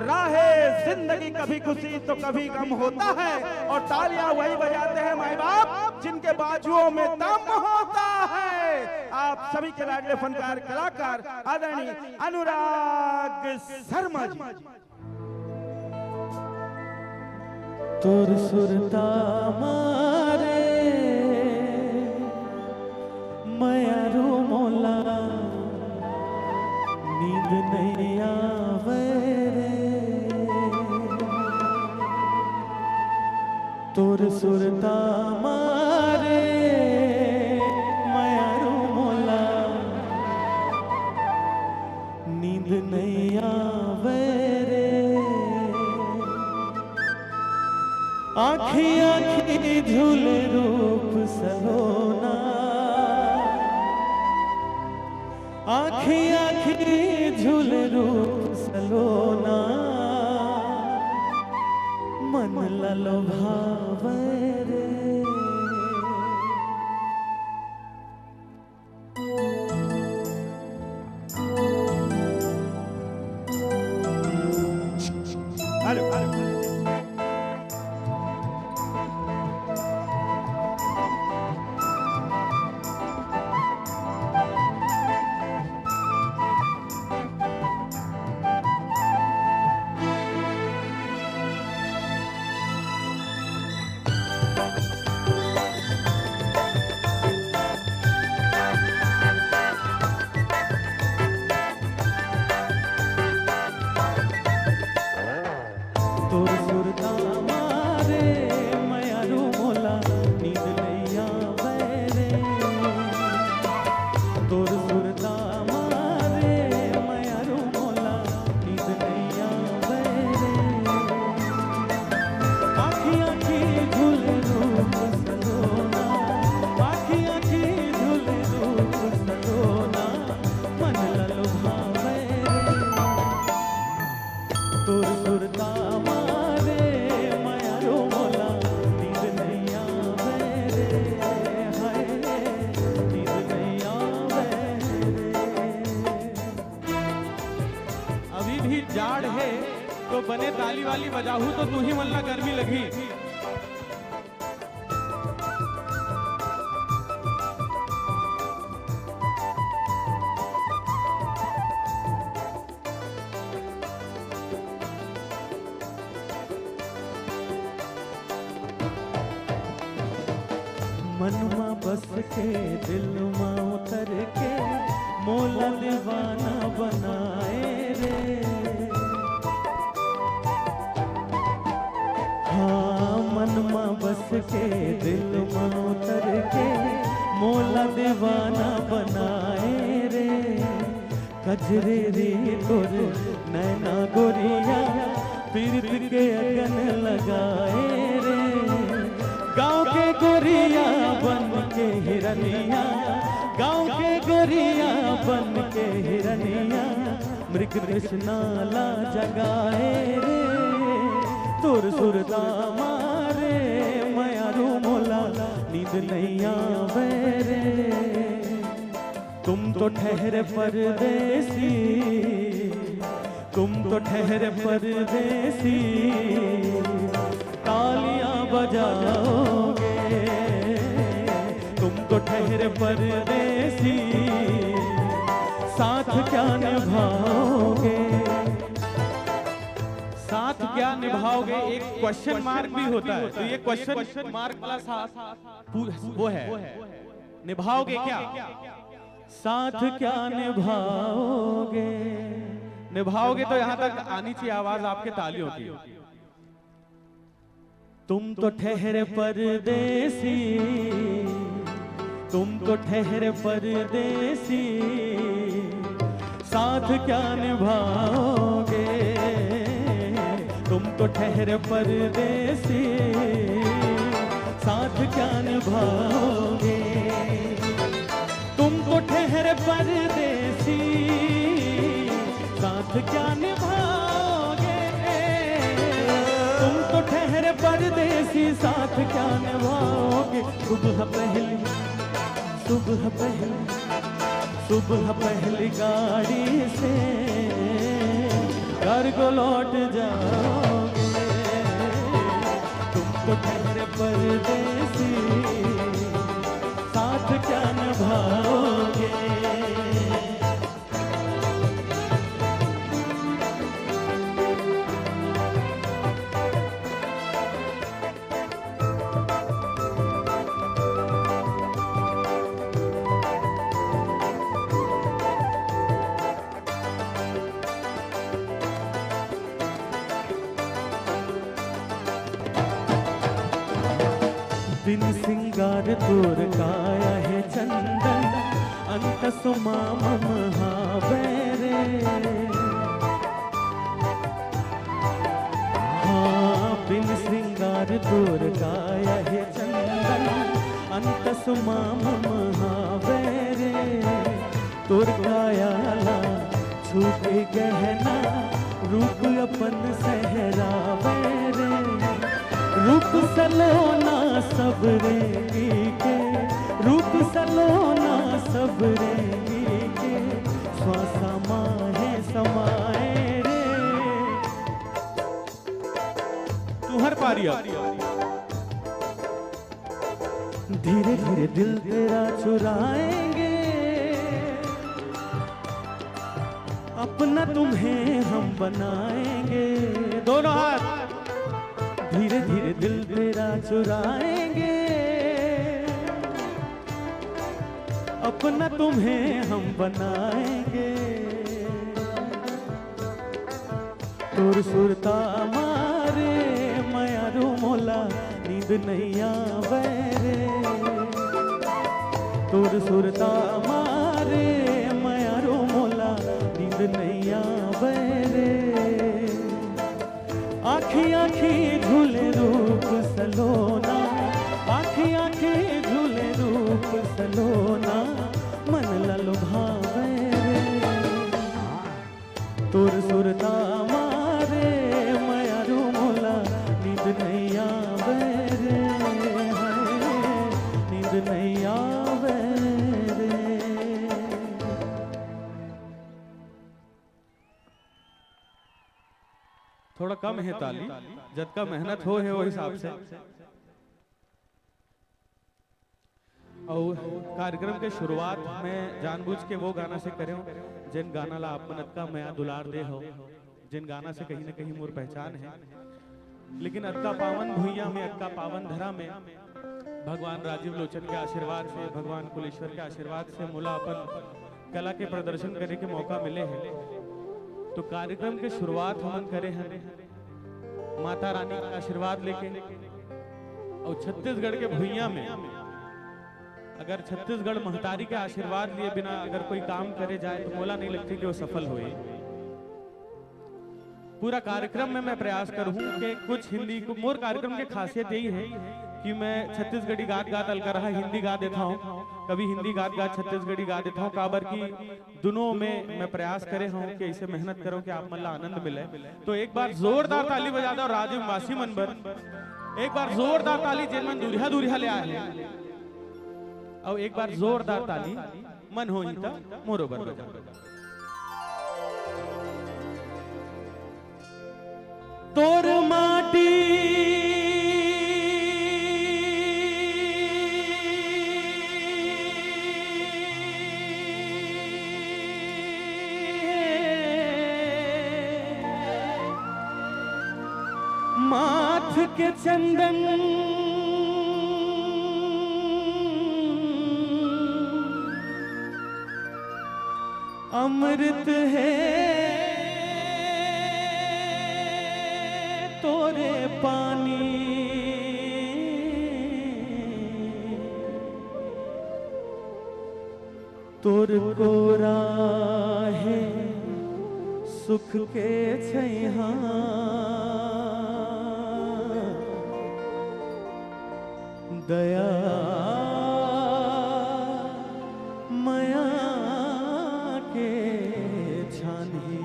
राहे जिंदगी कभी खुशी तो कभी गम होता है, और तालियां वही बजाते हैं माई बाप जिनके बाजुओं में दम होता है। आप सभी के लाडले फनकार कलाकार आदरणीय अनुराग शर्मा जी। तोर सुरता मारे मयारू मोला नींद नइ आवय रे। तोर सुरता मारे मयारू मोला नींद नइ आवय रे। आँखी आँखी झूले रूप सलोना, आँखी आँखी झूले रूप सलोना, मन ललोभावे रे। Hello, hello. तोर सुरता मारे मयारू मोला नींद नइ आवय रे। तोर सुरता मारे मयारू मोला नींद नइ आवय रे। आँखी आँखी झूले रूप सलोना, आँखी आँखी झूले रूप सलोना, मन ललोभावे रे। तोर सुरता मारे मयारू मोला नींद नइ आवय रे, हाय रे, नींद नइ आवय रे। अभी भी जाड़ हे, तो बने ताली वाली बजाहू, तो तुही मन ला गर्मी लगही। मन मा बस के, दिल मा उतर के, मोला दीवाना बनाए रे। हाँ, मन मा बस के, दिल मा उतर के, मोला दीवाना बनाए रे। कजरेरी तोर नैना गोरिया, पीरत के अगन लगाए रे। गाँव के गोरिया बन के हिरनिया, गाँव के गोरिया बन के हिरनिया, मृग तृष्णा ला जगाए रे। तोर सुरता मारे मयारू मोला नींद नइ आवय रे। तुम तो ठहरे परदेसी, तुम तो ठहरे परदेसी, तालियां बजाओगे। तुम तो ठहरे परदेसी, साथ क्या निभाओगे? साथ क्या निभाओगे, एक क्वेश्चन मार्क भी होता है, तो ये क्वेश्चन मार्क वाला साथ पू- वो है, निभाओगे क्या? साथ क्या निभाओगे? निभाओगे तो यहां तक आनी चाहिए आवाज आपके तालियों की। तुम तो ठहरे परदेसी, तुम तो ठहरे परदेसी, साथ क्या निभाओगे? तुम तो ठहरे परदेसी, साथ क्या निभाओगे? तुम तो ठहरे परदेसी, साथ क्या निभाओगे? तुम तो ठहरे परदेसी, साथ क्या निभाओगे? सुबह पहली, सुबह पहली, सुबह पहली गाड़ी से घर को लौट जाओगे। तुम तो ठहरे परदेसी, साथ क्या निभाओगे? बिन सिंगार तोर काया हे चंदन, अंतस मा मम हावय रे। हाँ, बिन सिंगार तोर काया हे चंदन, अंतस मा मम हावय रे। तोर काया ला छू के गहना, रूप अपन सहरावे रे। रूप सलोना सब रेंगी के, रूप सलोना सब रेंगी के, श्वासा माहे समाए रे। तुहर पारी अब। धीरे धीरे दिल तेरा चुराएंगे, अपना तुम्हें हम बनाएंगे। दोनों हाथ। धीरे धीरे दिल तेरा चुराएंगे, अपना तुम्हें हम बनाएंगे। तोर सुरता मारे मयारू मोला नींद नइ आवय रे। तोर सुरता मारे मयारू मोला नींद नइ आवय रे। आँखी आँखी झूले रूप सलोना, आँखी आँखी झूले रूप सलोना, मन ला लुभावे रे। तोर सुरता मारे मयारू मोला नींद नइ आवय रे, हाय, नींद नइ आवय रे। थोड़ा कम हे ताली, जतका मेहनत हो हे वो हिसाब से। अउ कार्यक्रम के शुरुआत में जानबूझ के वो गाना से करेंव, जेन गाना ला आप मन अतका मया दुलार दे हव, जेन गाना से कहीं ना कहीं मोर पहचान हे। लेकिन अतका पावन भुइयां में, अतका पावन धरा में भगवान राजीव लोचन के आशीर्वाद से, भगवान कुलेश्वर के आशीर्वाद से मोला अपन कला के प्रदर्शन करे के मौका मिले हे। तो कार्यक्रम के शुरुआत हमन करे हन माता रानी के आशीर्वाद लेके, अउ छत्तीसगढ़ के भुइयां में अगर छत्तीसगढ़ महतारी के आशीर्वाद लिए बिना अगर कोई काम करे जाए, तो मोला नहीं लगती कि वो सफल होए। पूरा कार्यक्रम में मैं प्रयास करूँ कि कुछ हिंदी को, मोर कार्यक्रम के खासियत यही है कि मैं छत्तीसगढ़ी गात गात अलकरहा हिंदी गा देता हूँ, कभी हिंदी गात गात छत्तीसगढ़ी गा देता हूँ, काबर कि दुनों में मैं प्रयास करे हूँ कि ऐसे मेहनत करो कि आप मन ला आनंद मिले। तो एक बार जोरदार ताली बजा दो राजीव वासी मन बर, एक बार जोरदार ताली जेन मन दूरिहा दूरिहा ले आए हैं, अउ एक बार जोरदार ताली मन होही त मोरो बर बजा। तोर माटी के चंदन अमृत हे तोरे पानी, तोर कोरा हे सुख के छैहा। दया मया के छानही।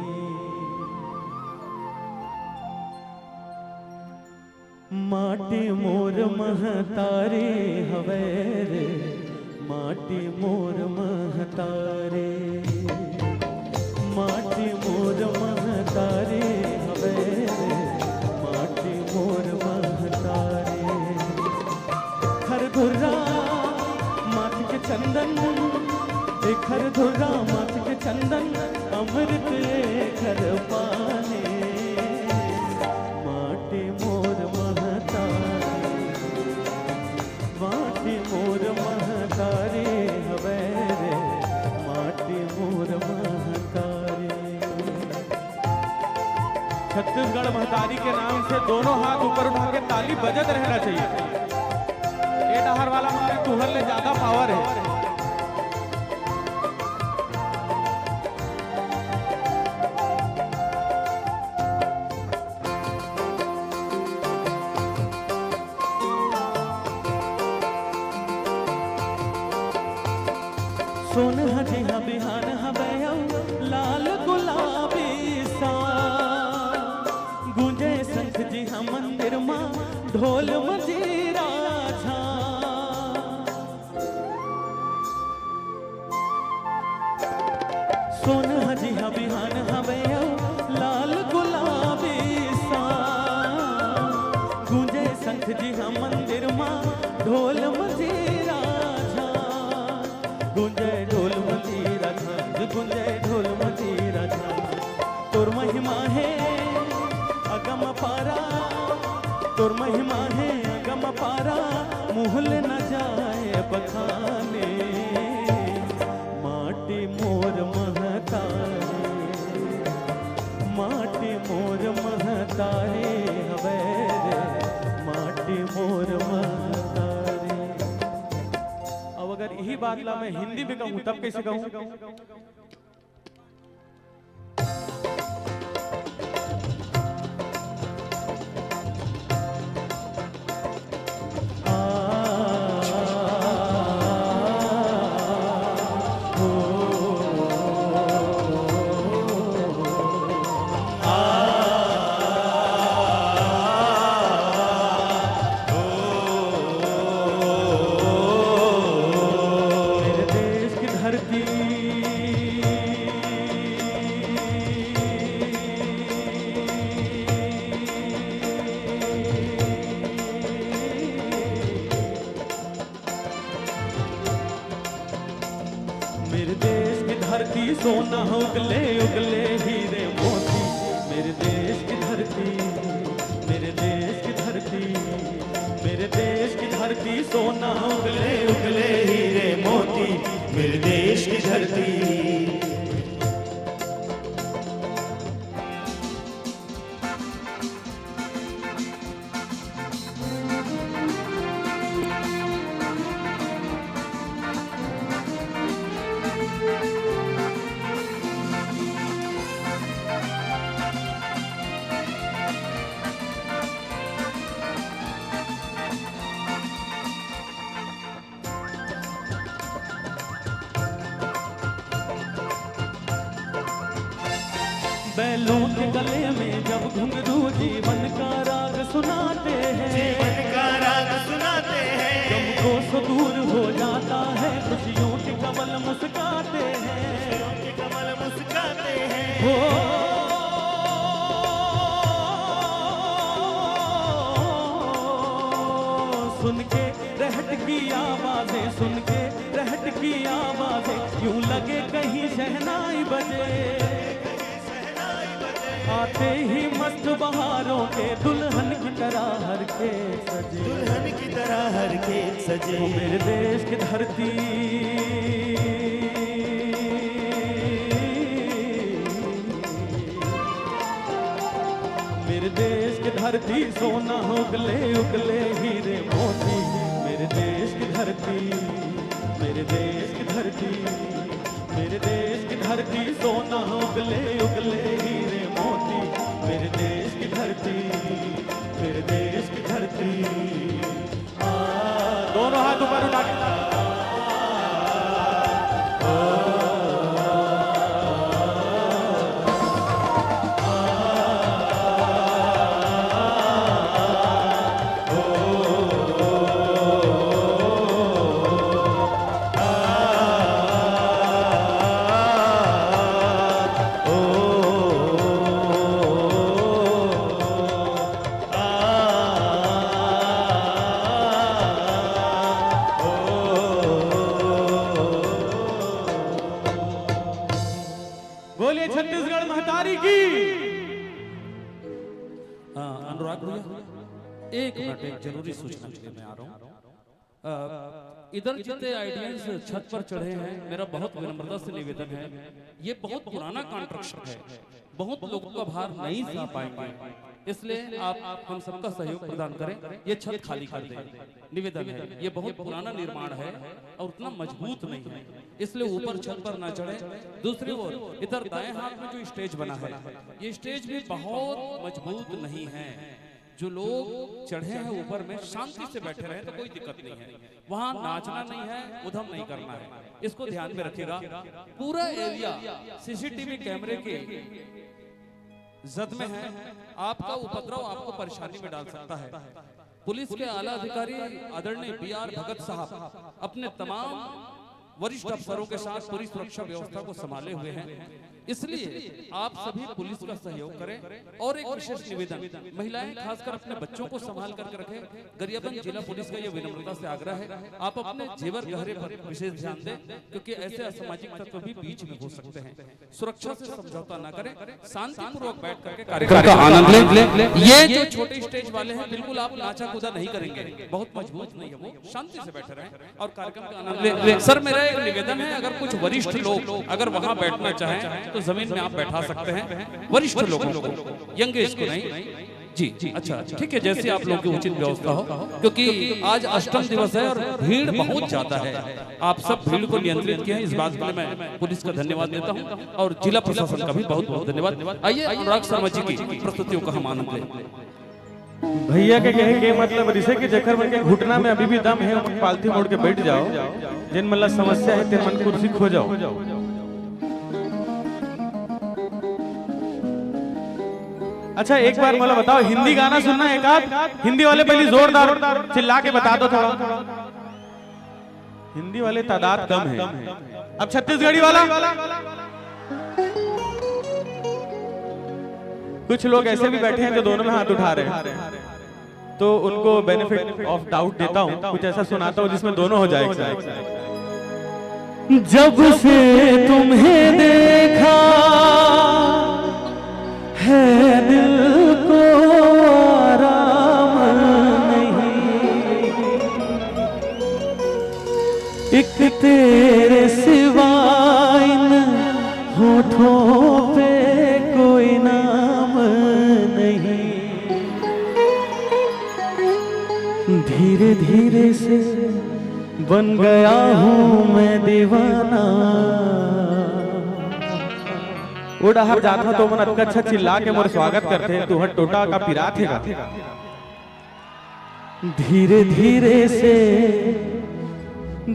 माटी मोर महतारी हवय रे, माटी मोर महतारी। माटी मोर महतारी हवय रे, माटी मोर महतारी। खरधुर्रा माथ के चंदन, ए खरधुर्रा माथ के चंदन, अमृत एखर पानी। माटी मोर महतारी, माटी मोर महतारी हवय रे, माटी मोर महतारी। छत्तीसगढ़ महतारी के नाम से दोनों हाथ ऊपर उठा के ताली बजत रहना चाहिए। ए डहर वाला मन में तुहर ले ज्यादा पावर हे। सोनहा जिहा बिहान हवय अउ लाल गुलाबी सा। गूंजय शंख जिहा मंदिर मा ढोल मंजीरा झा। सोनहा जिहा बिहान हवय अउ लाल गुलाबी सा। गूंजय शंख जिहा मंदिर मा ढोल मंजीरा झा। गूंजय ढोल मंजीरा झा, गूंजय ढोल मंजीरा झा। तोर महिमा हे अगम पारा, तोर महिमा हे अगम पारा, मुँह ले न जाय बखाने। माटी मोर महतारी, माटी मोर महतारी हवय रे, माटी मोर महतारी। अब अगर इही बात ला मैं हिंदी में कहूँ, तब कैसे कहूँ? मेरे देश की धरती, मेरे देश की धरती सोना उगले उगले हीरे मोती। मेरे देश की धरती, मेरे देश की धरती, मेरे देश की धरती सोना उगले उगले हीरे मोती। मेरे देश की धरती। बैलों के गले में जब घुंघरू जीवन का राग सुनाते हैं, जीवन का राग सुनाते हैं। गम को सो दूर हो जाता है, खुशियों के कमल मुस्काते हैं, खुशियों के कमल मुस्काते हैं। हो, सुन के रहट की आवाजें, सुन के रहट की आवाजें, यूं लगे कहीं शहनाई बजे। आते ही मस्त बहारों के दुल्हन की तरह हर खेत सजे। दुल्हन की तरह हर खेत सजे। ओ मेरे देश की धरती, मेरे देश की धरती, सोना उगले उगले हीरे मोती। मेरे देश की धरती, मेरे देश की धरती, मेरे देश की धरती, सोना उगले उगले हीरे मोती। मेरे देश की धरती, मेरे देश की धरती। दोनों हाथ ऊपर उठा के। बोलिए छत्तीसगढ़ महतारी की। हाँ, अनुराग भैया, एक मिनट, एक जरूरी सूचना के लिए मैं आ रहा हूँ। अ, इधर जितने ऑडियंस छत पर चढ़े हैं, मेरा बहुत विनम्रता से निवेदन है, ये बहुत पुराना कंस्ट्रक्शन है, बहुत लोगों का भार नहीं सह पाएंगे, इसलिए आप हम सबका सहयोग प्रदान करें, ये छत खाली कर दें। निवेदन है, ये बहुत पुराना निर्माण है और उतना मजबूत नहीं है, इसलिए ऊपर छत पर ना चढ़े। दूसरी ओर इधर दाएं हाथ में जो स्टेज बना है, ये स्टेज भी बहुत मजबूत नहीं है। जो लोग चढ़े हैं ऊपर में, शांति से बैठे रहें तो कोई दिक्कत नहीं है। वहां नाचना नहीं है, उधम नहीं करना है, इसको ध्यान में रखिएगा। पूरा एरिया सीसीटीवी कैमरे के जद में है। आपका उपद्रव आपको परेशानी में डाल सकता है। पुलिस के आला अधिकारी आदरणीय बी आर भगत साहब अपने तमाम वरिष्ठ अफसरों के साथ पूरी सुरक्षा व्यवस्था को संभाले हुए हैं, इसलिए आप सभी पुलिस का सहयोग करें। और एक विशेष निवेदन, महिलाएं खासकर अपने बच्चों को संभाल करके रखें। गरियाबंद जिला पुलिस का यह विनम्रता से आग्रह है, आप अपने जेवर गहरे पर विशेष ध्यान दें, क्योंकि ऐसे असामाजिक तत्व भी बीच में हो सकते हैं। सुरक्षा से समझौता ना करें, शांतिपूर्वक बैठ करके कार्यक्रम का आनंद लें। ये जो छोटे स्टेज वाले हैं, बिल्कुल आप नाचा कूदा नहीं करेंगे, बहुत मजबूत नहीं है वो, शांति से बैठे रहें और कार्यक्रम का आनंद लें। सर, मेरा एक निवेदन है, अगर कुछ वरिष्ठ लोग अगर वहां बैठना चाहें तो जमीन में आप बैठा सकते हैं, वरिष्ठ लोगों को, यंग एज को नहीं। जी, अच्छा, ठीक है, जैसे आप लोगों की उचित व्यवस्था हो, क्योंकि आज अष्टम दिवस है और भीड़ बहुत ज्यादा है। आप सब भीड़ को नियंत्रित किए हैं, इस बात के लिए मैं पुलिस का धन्यवाद देता हूं और जिला प्रशासन का भी बहुत बहुत धन्यवाद। आइए, अनुराग शर्मा जी की प्रस्तुतियों का हम आनंद लें। भैया के कहे के मतलब रिसे कि जेखर मन के घुटना में अभी भी दम है, ओमन पालथी मोड़ के बैठ जाओ, जेन मन ला समस्या है, तेन मन कुर्सी खो जाओ। अच्छा, एक बार मोला बताओ, हिंदी गाना सुनना है एक आध? हिंदी वाले पहले जोरदार चिल्ला के बता दो थोड़ा। हिंदी वाले तादाद कम है। अब छत्तीसगढ़ी वाला, कुछ लोग ऐसे भी बैठे हैं जो दोनों में हाथ उठा रहे हैं, तो उनको benefit of doubt देता हूँ, कुछ ऐसा सुनाता हूँ जिसमें दोनों हो जाए एक साथ। जब से तुम्हें देखा है दिल को आराम नहीं, एक तेरे सिवा इन होठों पे कोई नाम नहीं। धीरे धीरे से बन गया हूँ मैं दीवाना। ओ डहर जाथंव तो मन अतका अच्छा चिल्ला के मोर स्वागत करथे, तुंहर टोटा का पिरात हे का? धीरे धीरे से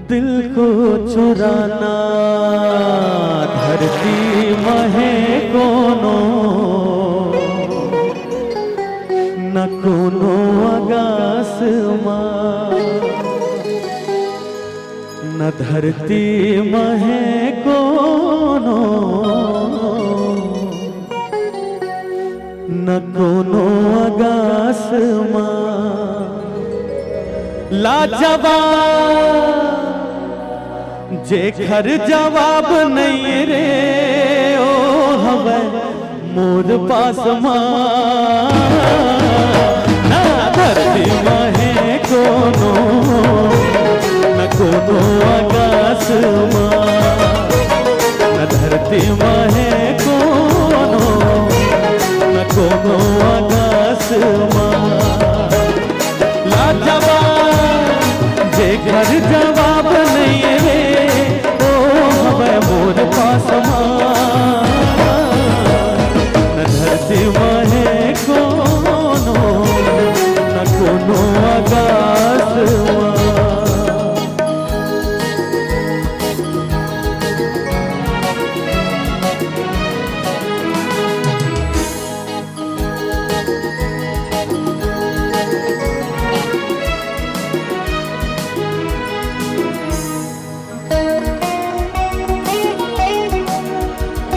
दिल को चुराना, धरती महे कोनो, न कोनो आकाश मा, न धरती महे कोनो, न कोनो आकाश मा। लाजवाब, जेखर जवाब नइ रे, ओ हवय मोर पास मा ना धरती मा हे कोनो, ना कोनो आकाश मा, ना धरती मा हे कोनो, ना कोनो आकाश मा। लाजवाब, जेकर जवाब नइ रे, ओ हवय मोर पास मा। न धरती मा हे कोनो, न कोनो आकाश मा।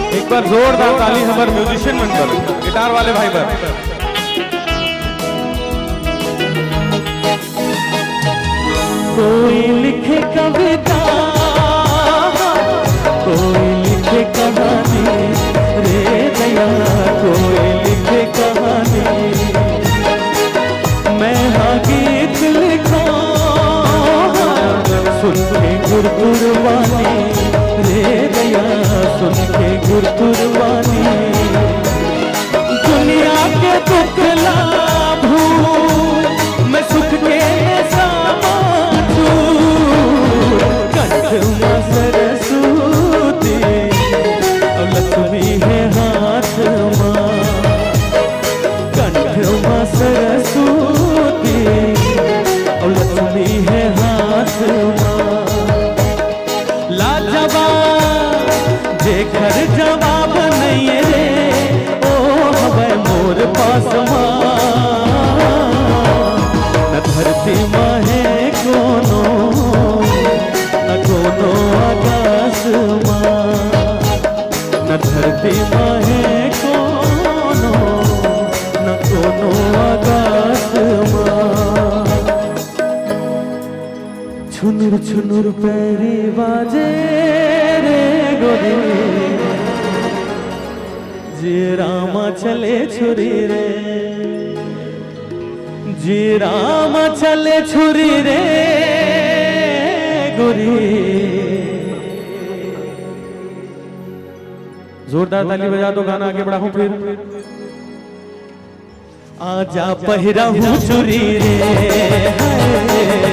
एक बार जोरदार ताली हमर म्यूजिशियन मन बर, गिटार वाले भाई बर। कोई लिखे कविता, कोई लिखे कहानी, रे दया, कोई लिखे कहानी। मैं हा गीत लिखों, सुन के गुरतुर वाणी, रे दया, सुन के गुरतुर वाणी। दुनिया के दुख ला भूल, मैं सुख के में समा जूं। कंठ मा सरस्वती, अउ लक्ष्मी हे हाथ मा। कंठ मा सरस्वती, अउ लक्ष्मी हे हाथ मा। लाजवाब, जेकर जवाब नइ रे, ओ हवय मोर पास मा। न धरती मा हे कोनो, न कोनो आकाश मा। न धरती मा हे कोनो, न कोनो आकाश मा। छुनुर छुनुर पैरी बाजे रे गोरी, जे रामा चले छुरी रे, जे रामा चले छुरी रे गोरी। जोरदार ताली बजा दो, गाना आगे बढ़ाऊं फिर। आजा पहिराहूं चुरी रे, हाय,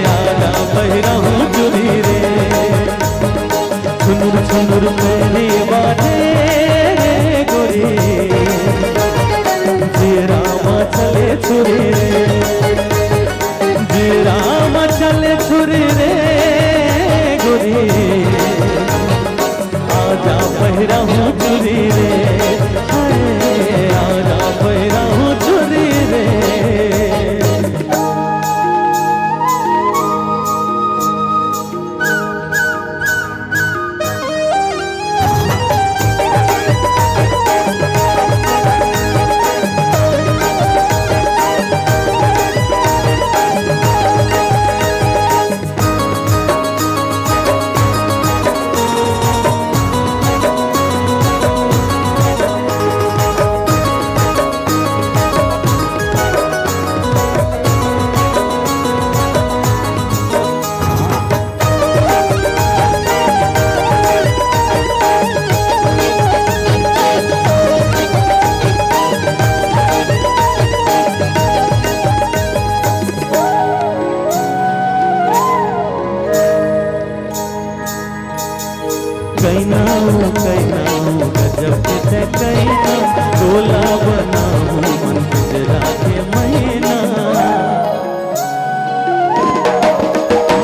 आजा पहिराहूं चुरी रे। छुनुर छुनुर पैरी बाजे रे गोरी, जे रामा चले छुरी रे, जे रामा चले छुरी रे गोरी। आजा पहिराहूं चुरी रे, हाय, आजा पहिराहूं चुरी रे। कइना ओ कइना ओ गजब के तैं कइना, तोला बनाहूं मन पिंजरा के मैना।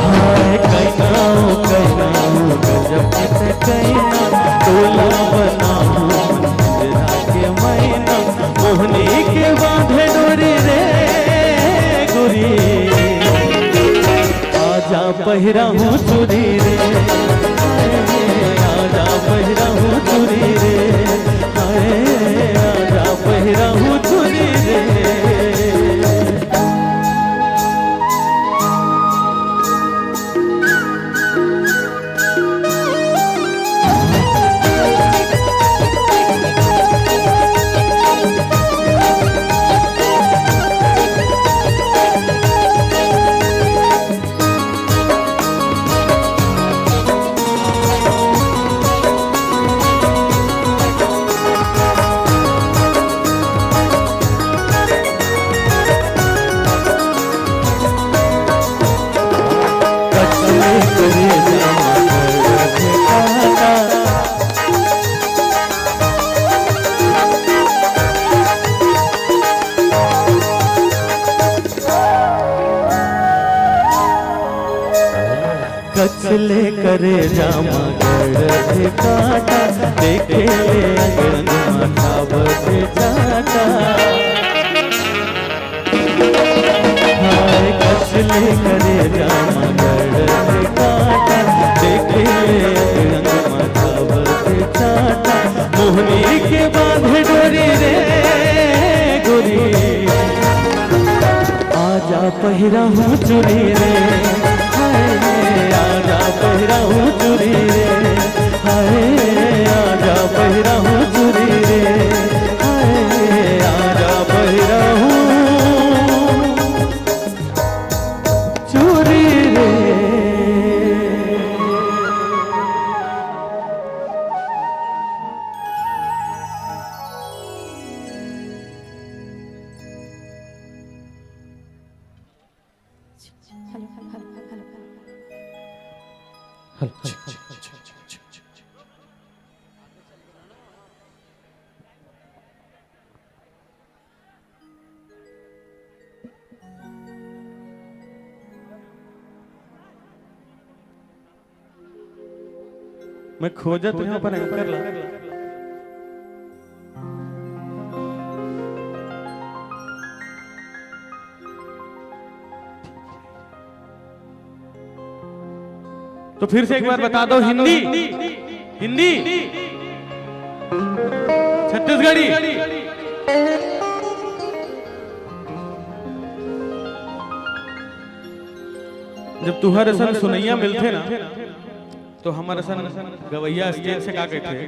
हाय कइना ओ कइना ओ गजब के तैं कइना, तोला बनाहूं मन पिंजरा के मैना। मोहनी के बांधे डोरी रे गोरी, आजा पहिराहूं चुरी रे, हाय, आजा पहिराहूं चुरी रे, हाय, आजा पहिराहूं चुरी रे। कचले करेजा म गड़थे कांटा, देखे ले अंग अंग म खावथे चाटा। हाय कचले करेजा म गड़थे कांटा, देखे ले अंग अंग म खावथे चाटा। मोहनी के बांधे डोरी रे गोरी, आजा पहिराहूँ चूड़ी रे, हाय, आजा पहिराहूँ चूड़ी रे, हाय, आजा पहिराहूँ चूड़ी रे, हाय, आजा पहिराहूँ चूड़ी रे। मैं खोजत रहेंव पर एंकर ला। तो फिर से एक बार बता दो, हिंदी, हिंदी, छत्तीसगढ़ी। जब तुहर असन सुनैया मिलथे ना, तो हमर असन गवैया स्टेज से का कहिथे?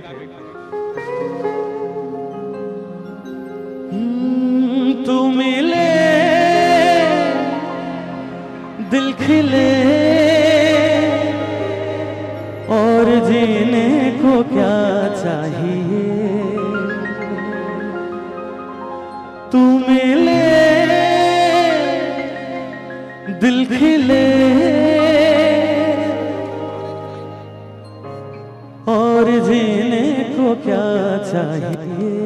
हम्म, तू मिले, दिल खिले, और जीने को क्या चाहिए? तू मिले, दिल खिले, और जीने को क्या चाहिए?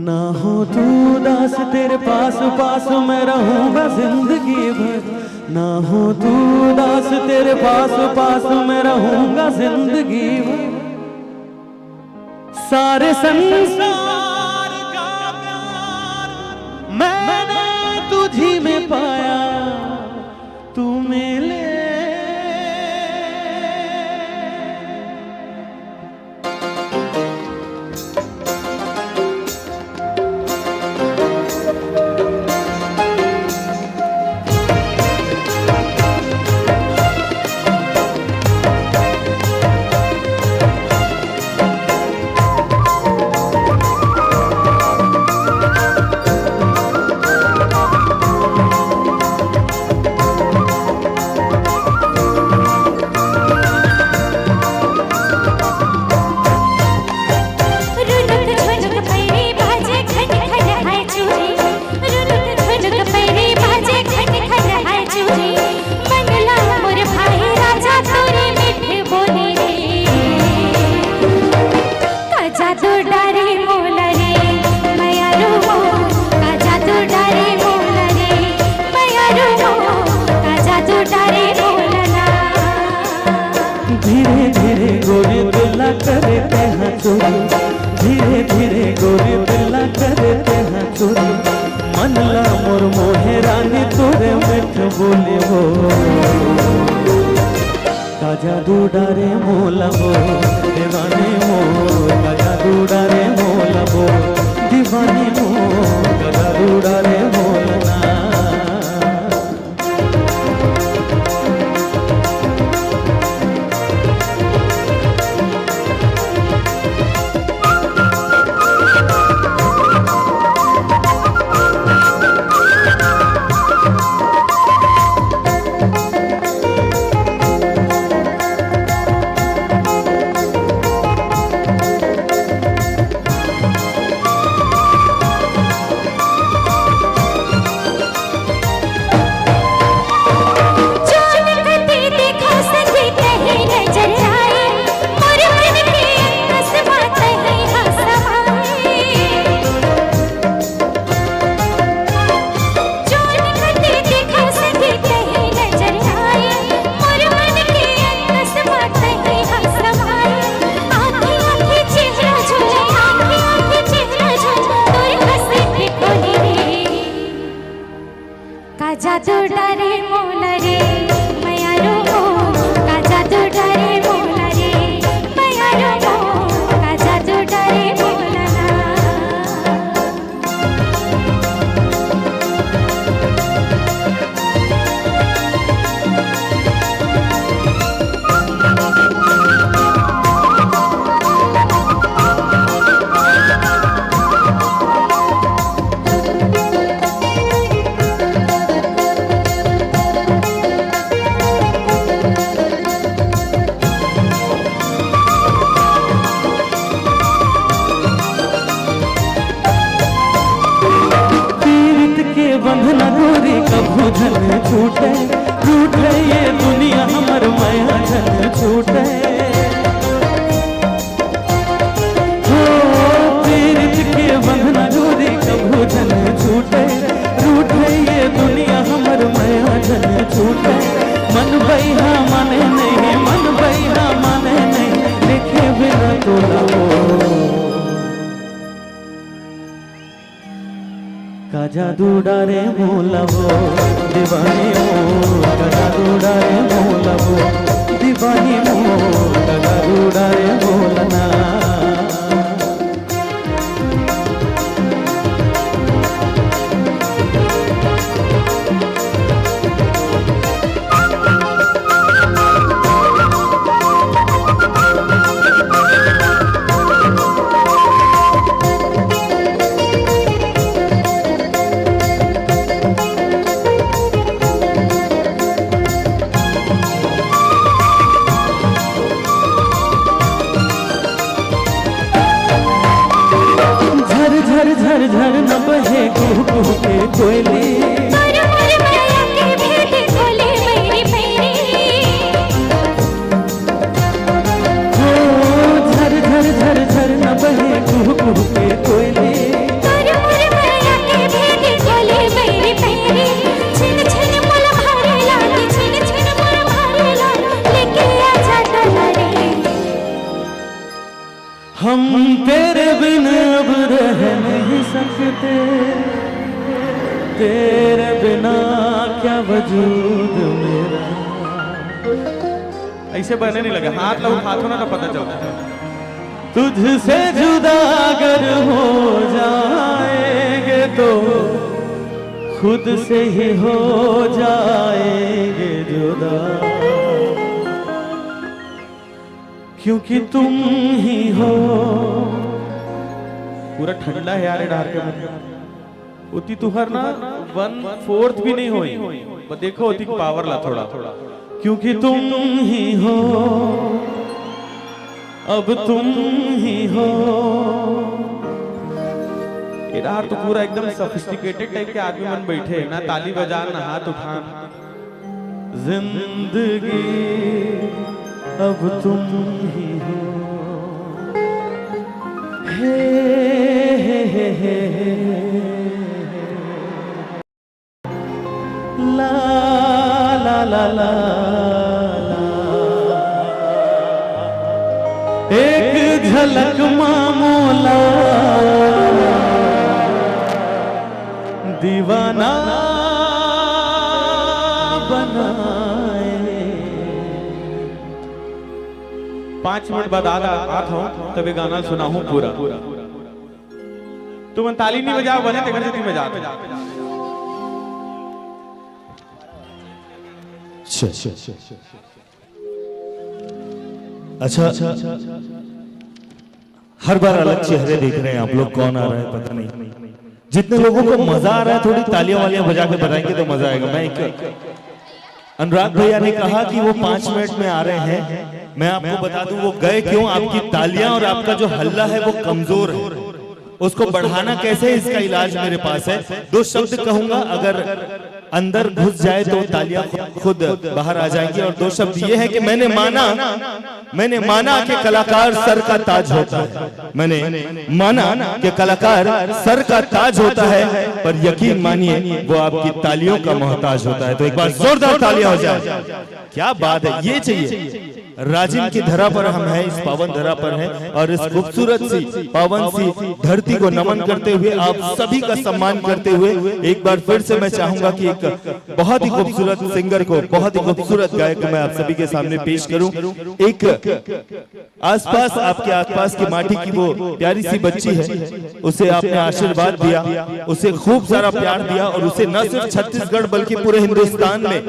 ना हो तू उदास, तेरे पास पास मैं रहूंगा जिंदगी भर। ना हो तू उदास, तेरे पास पास मैं रहूंगा जिंदगी भर। सारे संसार का प्यार मैंने तुझी में पाया, तू मिले। रुनुक झुनुक पैरी बाजे खन खन हाय चूड़ी। रुनुक झुनुक पैरी बाजे खन खन हाय चूड़ी। मंगला मोर भाई राजा तोरे मीठ बोली रे। का जादू डारे मोला रे, मयारू मोर। का जादू डारे मोला रे, मयारू मोर। का जादू डारे मोला ना। धीरे धीरे गोरी दिल ला करे तेहा चोरी, धीरे धीरे गोरी दिल ला करे तेहा चोरी। मन ला मोर मोहे रानी तोरे मीठ बोली हो। का जादू डारे मोला वो दीवानी मोर, का जादू डारे मोला वो दीवानी मोर, का जादू डारे मोला ना। जादू डारे मोला रे, मयारो मोर, का जादू डारे मोला रे, मयारो मोर, का जादू डारे मोला ना। पीरित के बंधना डोरी कभू झन छूटे, रूठे ये दुनिया हमर मया झन छूटे। हो, पीरित के बंधना डोरी कभू झन छूटे, रूठे ये दुनिया हमर मया झन छूटे। मन बइहा माने नहीं, मन बइहा माने नहीं, देखे बिना तोला वो। का जादू डारे मोला वो दीवानी मोर, का जादू डारे मोला वो दीवानी मोर, का जादू डारे मोला ना। झर झर झर झर न बहे कुहू कुहू के कोयली। तोर मोर मया के भेद खोले मेरी मेरी। हो, झर झर झर झर न बहे कुहू कुहू के कोयली। तोर मोर मया के भेद खोले मेरी मेरी। छिन छिन मोला भारे लागे, छिन छिन मोला भारे लागे, लेके आजा डोला रे। हम तेरे बिन अब रह नहीं सकते, तेरे बिना क्या वजूद मेरा। ऐसे बने नहीं लगे, हाथ ला उठाथो ना तो पता चलता है। तुझसे जुदा अगर हो जाएंगे तो खुद से ही हो जाएंगे जुदा। क्योंकि तुम ही हो। पूरा ठंडा है यार, ये डहर के मन। उती तुहर ना वन फोर्थ भी नहीं होई। बस देखो उती पावर ला थोड़ा। क्योंकि तुम ही हो, अब तुम ही हो। ये डहर तो पूरा एकदम सोफिस्टिकेटेड टाइप के आदमी मन बैठे हैं ना, ताली बजान ना हाथ उठान। जिंदगी अब तुम ही हो। हे, हे, हे, हे, हे। ला, ला, ला, ला, ला। एक झलक मा मोला दीवाना बनाए। पाँच मिनट बाद आ, आत हूँ, तब ये गाना सुनाहूँ पूरा। तुमन ताली नहीं बजाओ, बने तेकर सेती बजात हूँ। अच्छा, अच्छा, हर बार अलग चेहरे देख रहे हैं आप लोग, कौन आ रहा है पता नहीं। जितने लोगों को मजा आ रहा है, थोड़ी तालियां वालियां बजा के बताएंगे तो मजा आएगा। मैं एक, अनुराग भैया ने कहा कि वो पाँच मिनट में आ रहे हैं। मैं आपको बता दूं वो गए क्यों, आपकी तालियां और आपका जो हल्ला है वो कमजोर है, उसको बढ़ाना कैसे है, इसका इलाज मेरे पास है। दो शब्द कहूंगा, अगर अंदर घुस जाए तो तालियां खुद, खुद बाहर आ जाएंगी। और दो शब्द ये है कि मैंने माना, मैंने माना कि कलाकार सर का ताज होता है, मैंने माना कि कलाकार सर का ताज होता है, पर यकीन मानिए वो आपकी तालियों का मोहताज होता है। तो एक बार जोरदार तालियां हो जाए। क्या बात है, ये चाहिए। राजिम की धरा पर हम हैं, इस पावन धरा पर हैं और इस खूबसूरत सी पावन सी धरती को नमन करते हुए, आप सभी का सम्मान करते हुए एक बार फिर से मैं चाहूंगा कि एक बहुत ही खूबसूरत सिंगर को, बहुत ही खूबसूरत गायक को मैं आप सभी के सामने पेश करूं। एक आसपास, आपके आसपास की माटी की वो प्यारी सी बच्ची है, उसे आपने आशीर्वाद दिया, उसे खूब सारा प्यार दिया और उसे न सिर्फ छत्तीसगढ़ बल्कि पूरे हिंदुस्तान में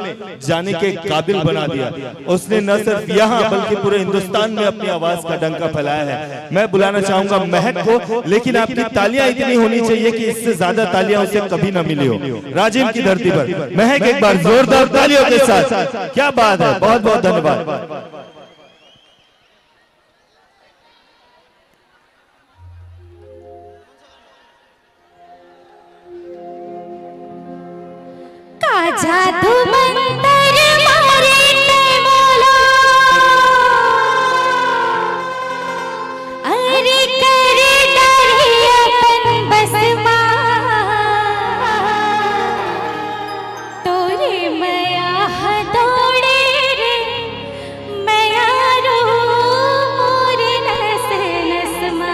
जाने के काबिल बना दिया। उसने न सिर्फ यहाँ बल्कि पूरे हिंदुस्तान में अपनी आवाज का डंका फैलाया है। मैं बुलाना चाहूंगा महक को, लेकिन आपकी तालियां इतनी होनी चाहिए कि इससे ज्यादा तालियां उसे कभी ना मिली हो। राजिम की धरती पर महक, एक बार जोरदार तालियों के साथ। क्या बात है, बहुत बहुत धन्यवाद। का जादू मंतर मारे ते मोला, अरे कर डारे अपन बस मा, तोरे मया ह दौड़े रे, मया रो मोर नस नस मा।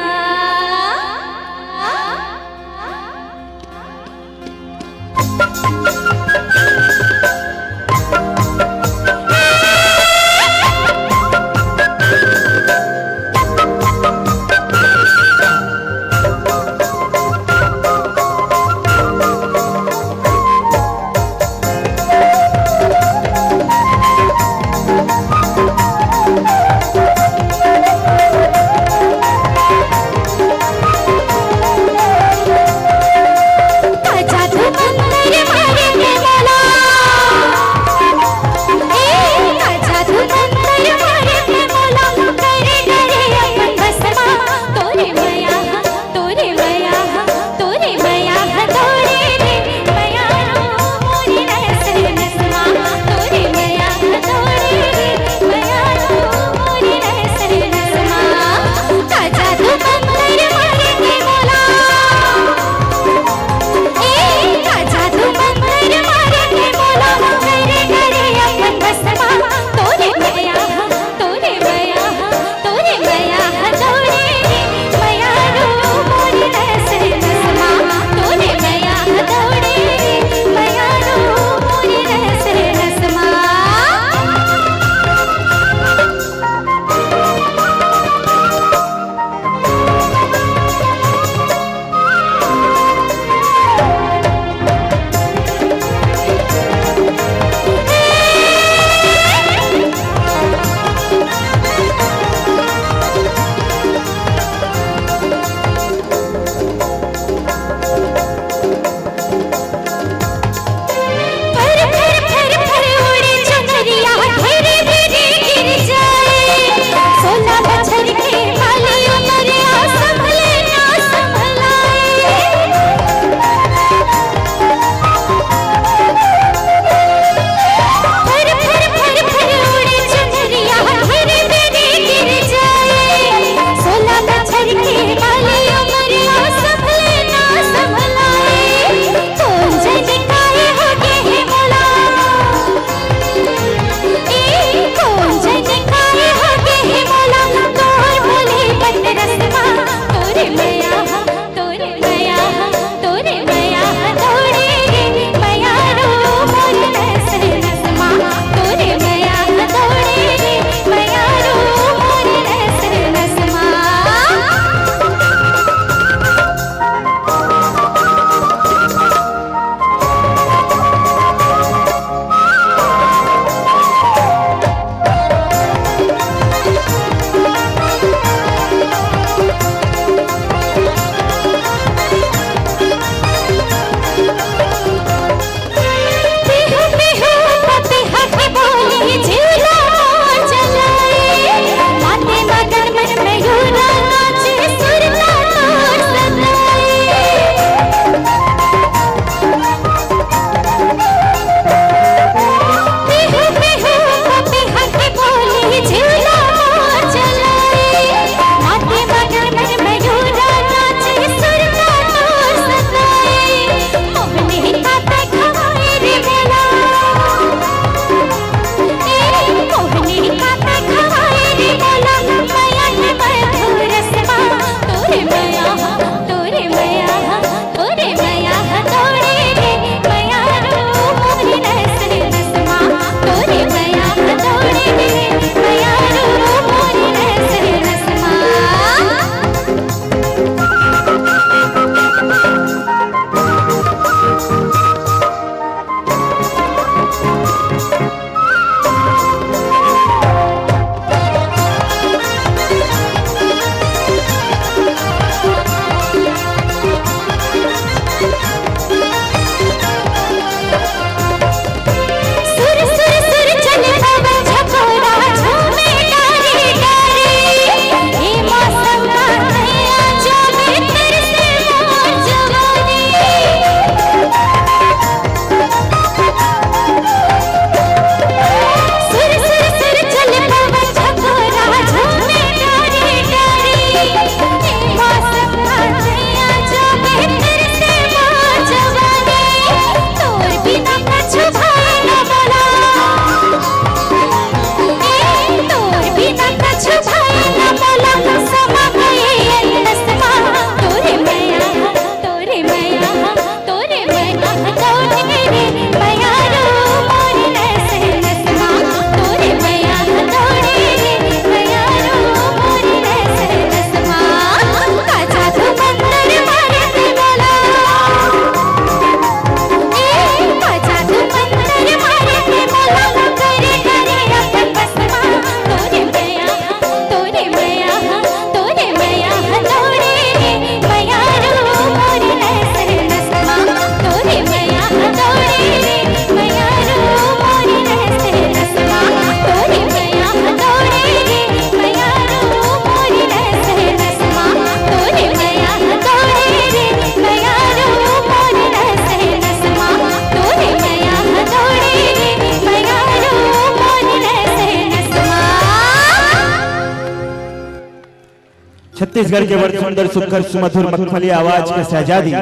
छत्तीसगढ़ के बड़ सुंदर, सुघर, सुमधुर, मखमली आवाज के शहजादी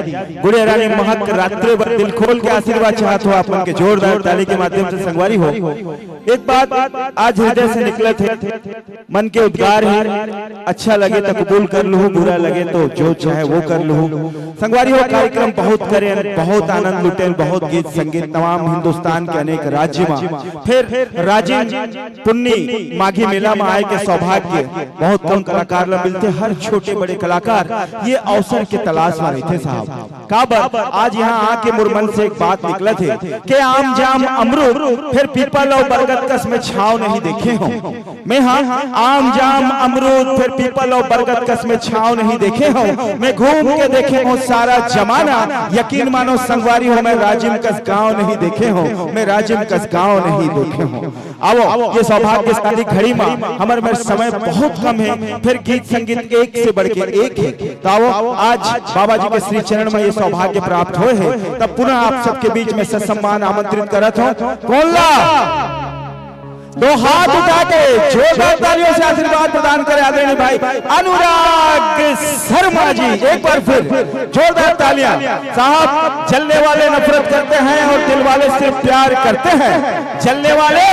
गुड़िया रानी महक रात्रे बर दिल खोल के आशीर्वाद चाहत हो आप मन के जोरदार ताली के माध्यम से संगवारी हो। एक बात आज हृदय से निकलत हे, मन के उद्गार हे, अच्छा लगे तो कबूल कर लूहू, बुरा लगे तो जो चाहे वो कर लूहू। संगवारी हो, कार्यक्रम बहुत करेन, बहुत आनंद लुटेन, बहुत गीत संगीत तमाम हिंदुस्तान के अनेक राज्य में, फिर राजिम पुन्नी माघी मेला में आए के सौभाग्य बहुत कम कलाकार ला मिलथे। हर छोटे बड़े कलाकार ये अवसर के तलाश में रहिथे साहब। काबर आज यहाँ आके मोर मन से एक बात निकलत हे के आम जाम अमरूद फिर पीपल अउ बरगद कस में छाँव नहीं देखे हों। मैं हाँ आम जाम अमरूद फिर पीपल अउ बरगद कस में छाँव नहीं देखे हों। मैं घूम के देखे हों सारा जमाना, यकीन मानो संगवारी हो मैं राजिम कस गाँव नहीं देखे हों, मैं राजिम कस गाँव नहीं देखे हों। आवो, ये सौभाग्यशाली घड़ी मा हमर मेर समय बहुत कम हे, फिर गीत संगीत एक से बढ़ के एक हे। तो आवो, आज बाबा जी के श्री चरण में ये सौभाग्य प्राप्त होए हे, तब पुनः आप सबके बीच में ससम्मान आमंत्रित करत हों। कोन ला? दो हाथ उठा के जोरदार तालियों से आशीर्वाद प्रदान करें आदरणीय भाई अनुराग शर्मा जी। एक बार फिर जोरदार तालियां। साहब, जलने वाले नफरत करते हैं और दिल वाले सिर्फ प्यार करते हैं। जलने वाले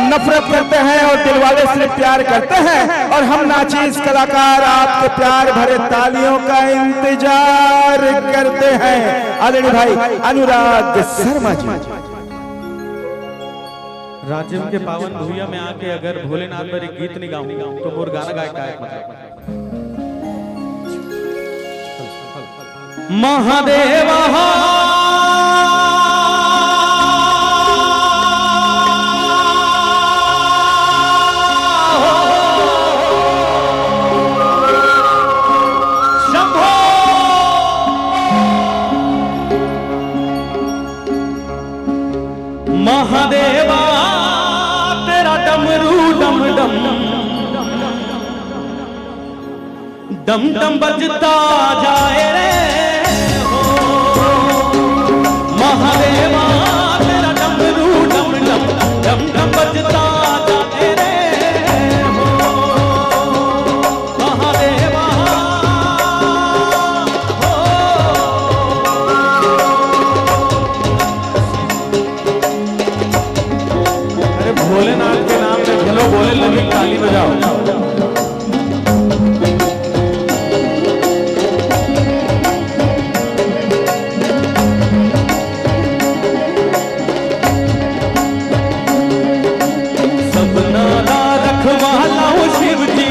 नफरत करते हैं और दिल वाले सिर्फ प्यार करते हैं। और हम नाचीज कलाकार आपके प्यार भरे तालियों का इंतजार करते हैं। आदरणीय भाई अनुराग शर्मा जी। राजिम के पावन भुइयां में आके अगर भोलेनाथ बर एक गीत नइ गाहूं, तो मोर गाना गाए का एक मतलब। महादेवा शंभो। महादेवा तेरा डमरू डम डम, डम डम बजता जाए रे हो। महादेवा तेरा डमरू डम डम, डम डम बजता जाए रे हो। महादेवा हो। अरे भोलेनाथ के नाम में चलो बोले लगी ताली बजाओ। सबना दा रखवाला ओ शिव जी,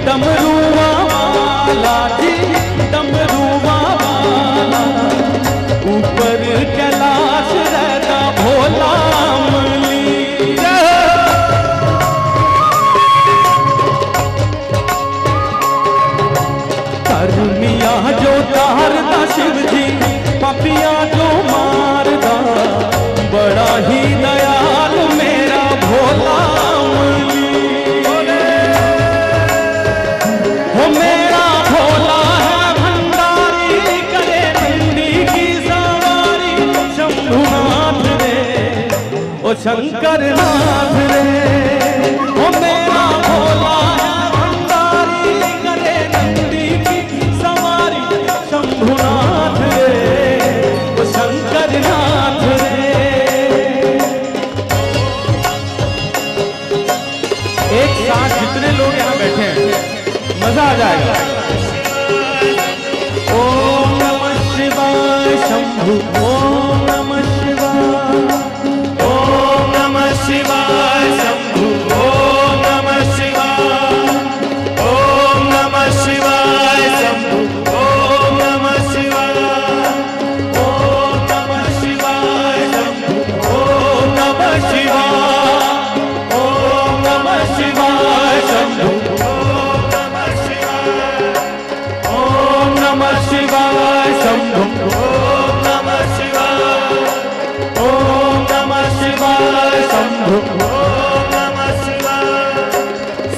डमरुआ वाला जी, डमरुआ वाला। ऊपर कैलाश रहता भोला अमली। धर्मिया जो तारदा शिव जी, पापिया जो मारदा, बड़ा ही दयालु मेरा भोला अमली। हो मेरा भोला है भंडारी, करे नंदी की सवारी शंभुनाथ रे। ओ शंकर नाथ रे, ओ मेरा भोला है भंडारी, करे नंदी की सवारी शंभुनाथ रे, ओ शंकर नाथ रे। एक साथ जितने लोग यहाँ बैठे हैं, मजा आ जाएगा। ओम नमः शिवाय शंभु, ओम नमः शिवाय। ओम नमः शिवाय शंभु, ओम नमः शिवाय। ओम नमः शिवाय शंभु, ओम नमः शिवाय। ओम नमः शिवाय शंभु, ओम नमः शिवाय। ओम नमः शिवाय शंभु, ओम नमः शिवाय। ओम नमः शिवाय शंभु, ओम नमः शिवाय। ओम नमः शिवाय शंभु, ओम नमः शिवाय।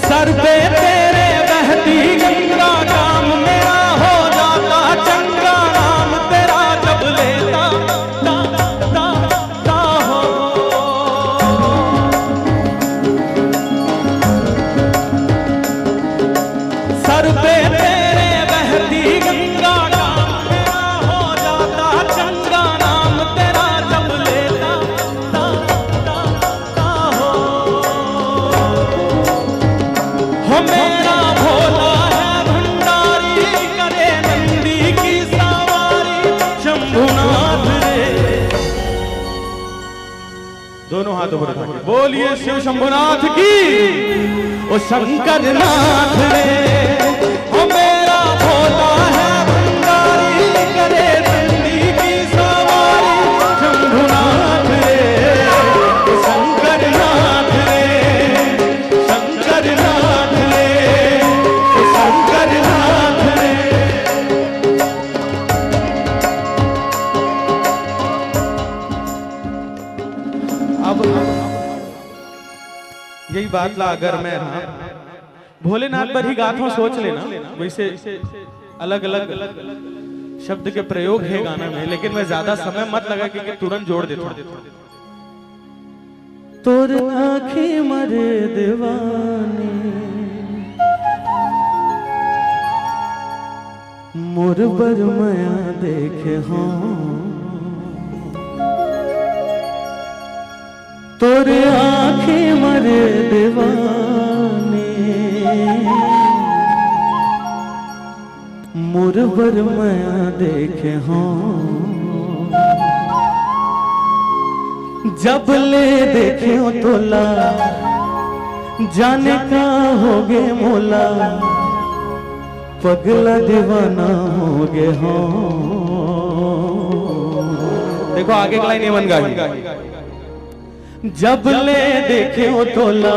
सर पे तेरे बहती गंगा, काम मेरा हो जाता चंगा, नाम तेरा जब लेता, ता, ता, ता हो। सर पे तेरे बोलिए शिव शंभुनाथ की। ओ शंकर नाथ रे, ओ मेरा भोला है भंडारी, करे डंडी की सवारी। शंभुनाथ रे, ओ शंकर नाथ रे, शंकर नाथ रे, ओ शंकर नाथ रे। अब यही बात ला अगर मैं, हाँ, भोलेनाथ बर ही गात हूँ, सोच लेना, वैसे अलग अलग शब्द के प्रयोग है गाना में, लेकिन मैं ज्यादा समय मत लगा, क्योंकि तुरंत जोड़ देता हूँ। तोर आँखी मरे दीवानी, मोर बर मया देखे हो। तोर आँखी मरे दीवानी, मोर बर मया देखे हो। जब ले देखे हो तोला, जाने का होगे मोला, पगला दीवाना होगे हो। देखो, आगे के लाइन ये मन गाही। जब ले देखे हो तोला,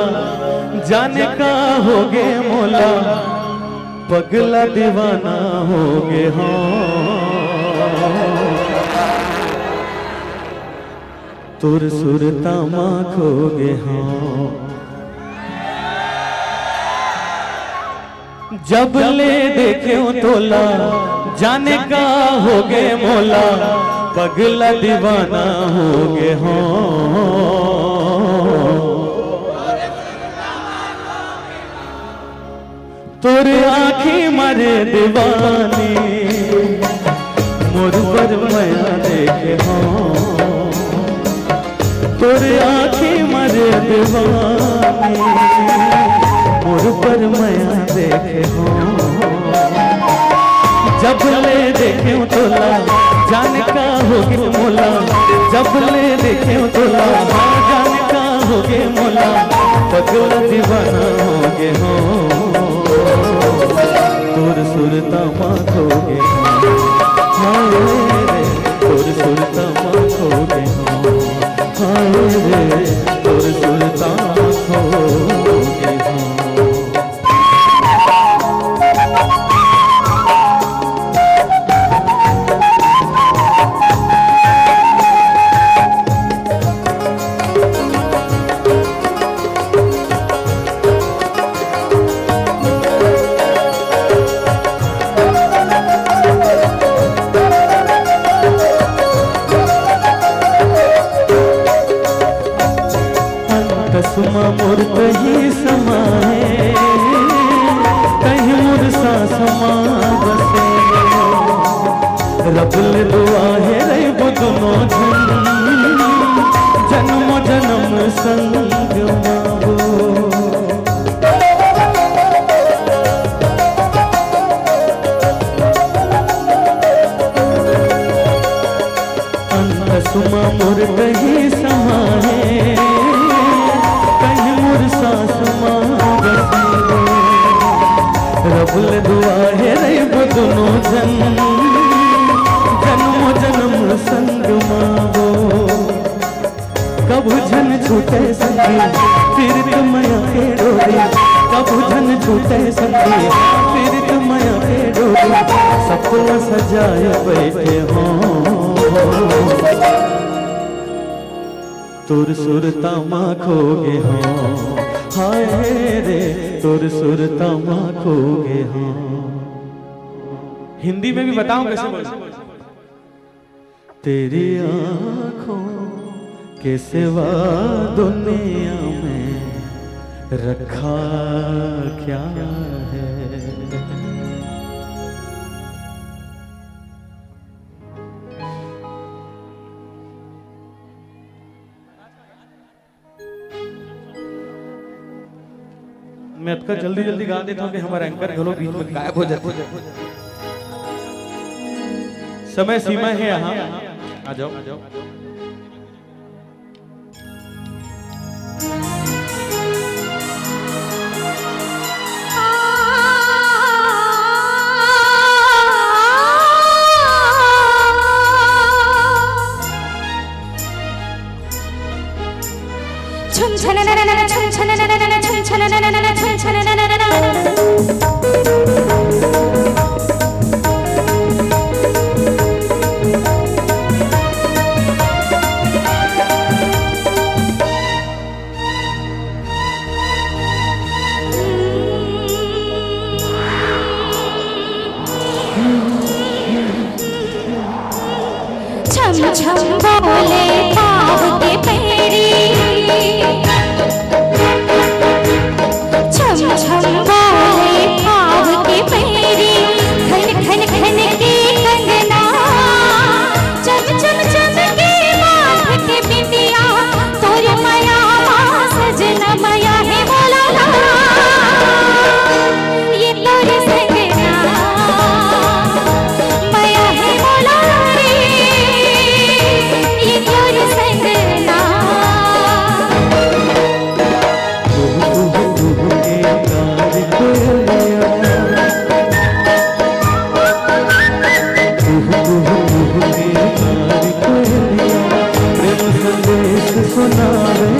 जाने का होगे मोला, पगला दीवाना होगे हो। तोर सुरता मा खोगे हो। जब ले देखे हो तोला, जाने का होगे मोला, पगला दीवाना होगे हो। तोर आँखी मरे दीवानी, मोर बर मया देखे हो। तोर आँखी मरे दीवानी, मोर बर मया देखे हो। जब ले देखे हो तोला, जाने का होगे मोला। जब ले देखे हो तोला, हाँ, जाने का होगे मोला, पगला दीवाना होगे हो। तोर सुरता मा खोगे हो, हाय रे, तोर सुरता मा खोगे हो, हाय रे, तोर सुरता मा खोगे हो। अंतस मा मोर तही समाए, तही मोर सांस मा बसे। रब ले दुआ हे रहिबो दुनो झन, जन्म जन्म संग माबो। अंतस मा मोर तही समाए, तही मोर सांस मा बसे। रब ले दुआ हे रहिबो दुनो झन, जन्म जन्म संग माबो। कभू झन छूटे संगी, पीरित मया के डोरी। कभू झन छूटे संगी, पीरित मया के डोरी। सपना सजाए बैठे हो, तोर सुरता मा खोगे हो। हाय रे, तोर सुरता मा खोगे हो। हिंदी में भी बताऊं कैसे बोलना? तेरी आंखों के सिवा दुनिया में रखा क्या है? मैं अतका जल्दी जल्दी गा देता हूँ कि हमारा एंकर घलो बीच में गायब हो जाता है। समय सीमा है यहाँ, आ जाओ। छम छम बोले पाँव के पैरी, छम छम बोले पाँव के पैरी, खन खन खन के कंगना, चम चम चम के माथ के बिंदिया, तोर मया मा सजना मया हे मोला ला, ये तोर संगना मया हे मोला रे, ये तोर संगना। कुहू कुहू कुहू के कार कोयलिया, कुहू कुहू कुहू के कार कोयलिया, प्रेम संदेश सुनावे।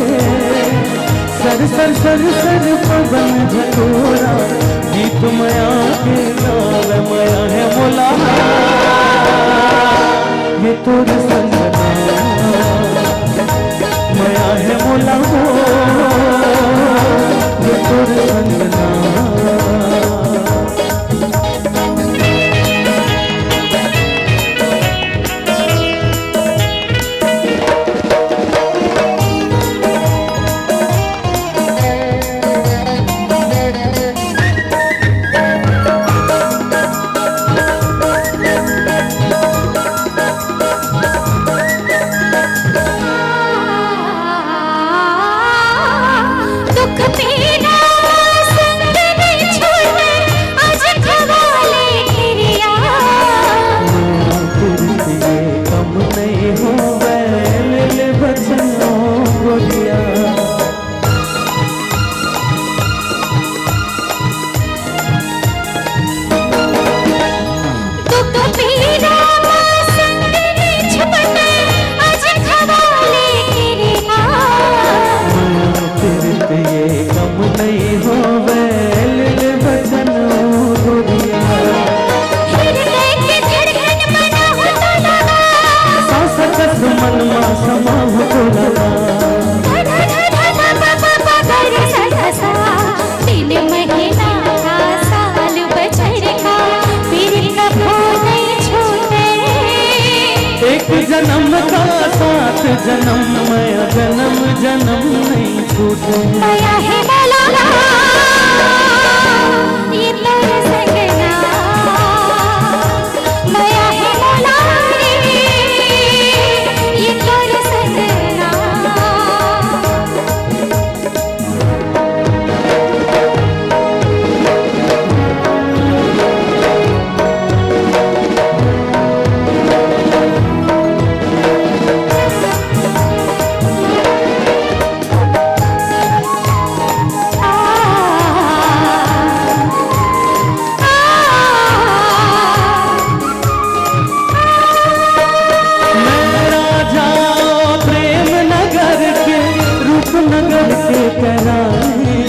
सर सर सर सर पवन झकोरा, गीत मया के गावे, मया हे मोला ये तोर संगना, मया हे मोला हो ये तोर संगना। दुख पीरा संग नहीं छोड़े, आज खवाले किरिया। तेरे कम नहीं होवे, ले ले बचनो गोरिया। दुख पीरा संग नहीं छोड़े, आज खवाले किरिया। मया तेरे पे ये कम नहीं होवे, ले ले बचनो गोरिया। हृदय के धड़कन मना हो तो लगा। सांस कस मन मा समा हो तो लगा। धा धा धा धा पा पा पा पा गा रे सा सा सा। तीन महीना का साल बछर का, फिर कभो नहीं छूटे। एक जन्म का साथ जन्म, मया जन्म जन्म नहीं छूटे। मया हे मोला ला, ये तोर संगना। मया हे मोला रे, ये तोर संगना। मैं राजा प्रेम नगर के, रूपनगर के तरानी।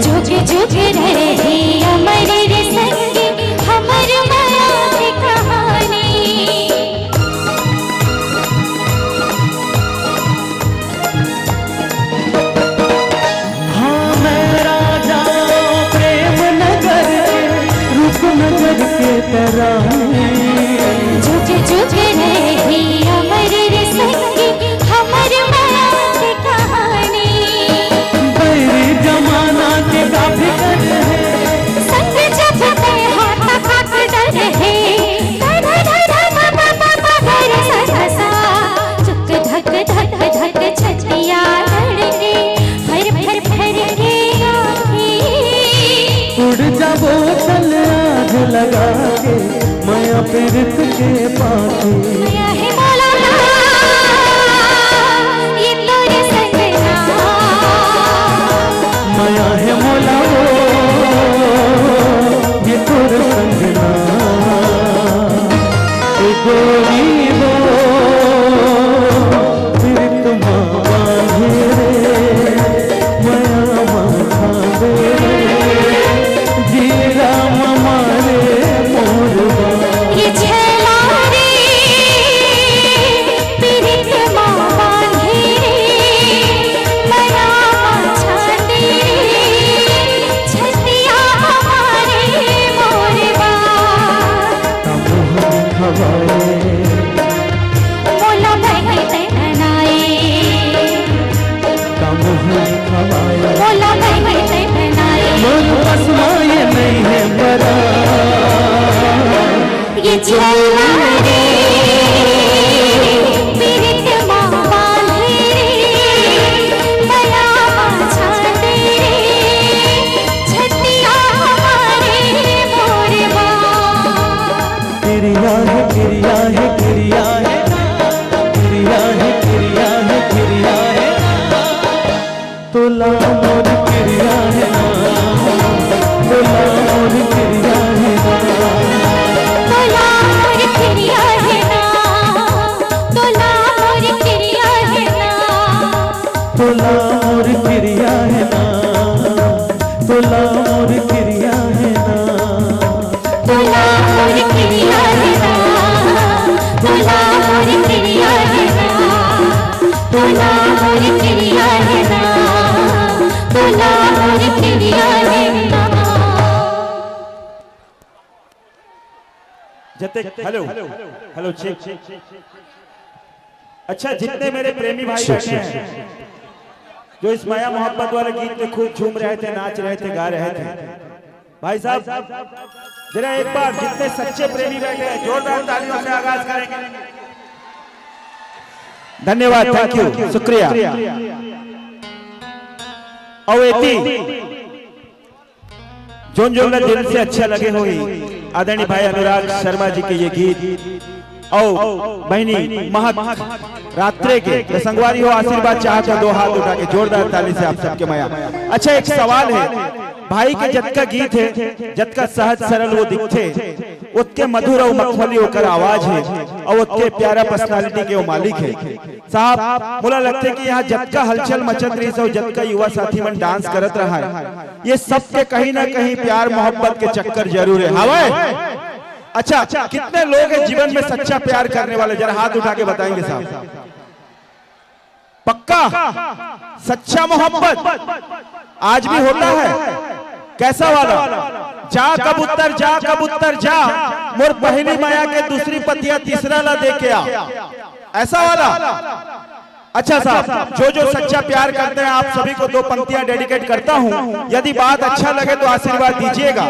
जुग जुग रहे अमर रे संगी, हमर मया के कहानी। हाँ, मैं राजा प्रेम नगर के, रूपनगर के तरानी। जुग जुग रही अमर रे संगी, हमर मया के कहानी। बैरी जमाना के का फिकर है। संग जब ते हाथ हाथ डर है। धा धा धा धा पा पा पा पा गा रे सा सा सा। चुक धक धक धक छतिया धड़के, फर फर फर के आँखी। उड़ जाबो चल आग लगा के, मया पीरत के पाती। मया हे मोला ला, ये तोर संगना। मोला बहिनी तैं बनाए। मोर बस मा ये नइ हे परान। ये चलना रे, पीरित मा बांधे रे, मया मा छांदे रे, छतिया हमारे मोरे बा। किरिया हे, किरिया हे, किरिया हे ना। किरिया हे, किरिया हे, किरिया हे ना। तोला मोर किरिया हे ना। तोला मोर किरिया हे ना। तोला मोर किरिया हे ना। तोला मोर किरिया हे ना। तोला मोर किरिया हे ना। तोला मोर किरिया हे ना। तोला मोर किरिया हे ना, तोला मोर किरिया हे ना, तोला मोर किरिया हे ना, तोला मोर किरिया हे ना। जते, हेलो, हेलो, चेक। अच्छा, जितने मेरे प्रेमी भाई बैठे हैं, जो इस मया मोहब्बत वाले गीत में खूब झूम रहे थे, नाच रहे थे, गा रहे थे, भाई साहब, जरा एक बार जितने सच्चे प्रेमी बैठे हैं, जोरदार तालियों से आगाज करेंगे। धन्यवाद, थैंक यू, शुक्रिया। अउ एती जोन जोन ला दिल से अच्छा लगे होही, आदरणीय भाई अनुराग शर्मा जी के ये गीत, अउ बहिनी महक रात्रे के, तो संगवारी हो, आशीर्वाद चाहत हो, दो हाथ उठा के जोरदार ताली से आप सबके मया। अच्छा, एक सवाल है, भाई के जतका गीत है, जतका सहज सरल वो दिखथे, ओतके मधुर अउ मखमली ओकर आवाज है, अउ ओतके प्यारा पर्सनालिटी के वो मालिक है। साहब, मोला लगथे कि यहाँ जतका हलचल मचत रहिस अउ जतका युवा साथी मन डांस करत रहा है, ये सबके कहीं ना कहीं प्यार मोहब्बत के चक्कर जरूर है। हवय? अच्छा, कितने लोग हैं जीवन में सच्चा प्यार करने वाले? जरा हाथ उठा के बताएंगे साहब। पक्का? सच्चा मोहब्बत आज भी होता है? कैसा वाला? जा कबूतर, जा कबूतर, जा, मोर पहली मया के दूसरी पतिया तीसरा ला दे के आ, ऐसा वाला? अच्छा साहब, जो जो सच्चा प्यार करते हैं, आप सभी को दो पंक्तियां डेडिकेट करता हूं। यदि बात अच्छा लगे तो आशीर्वाद दीजिएगा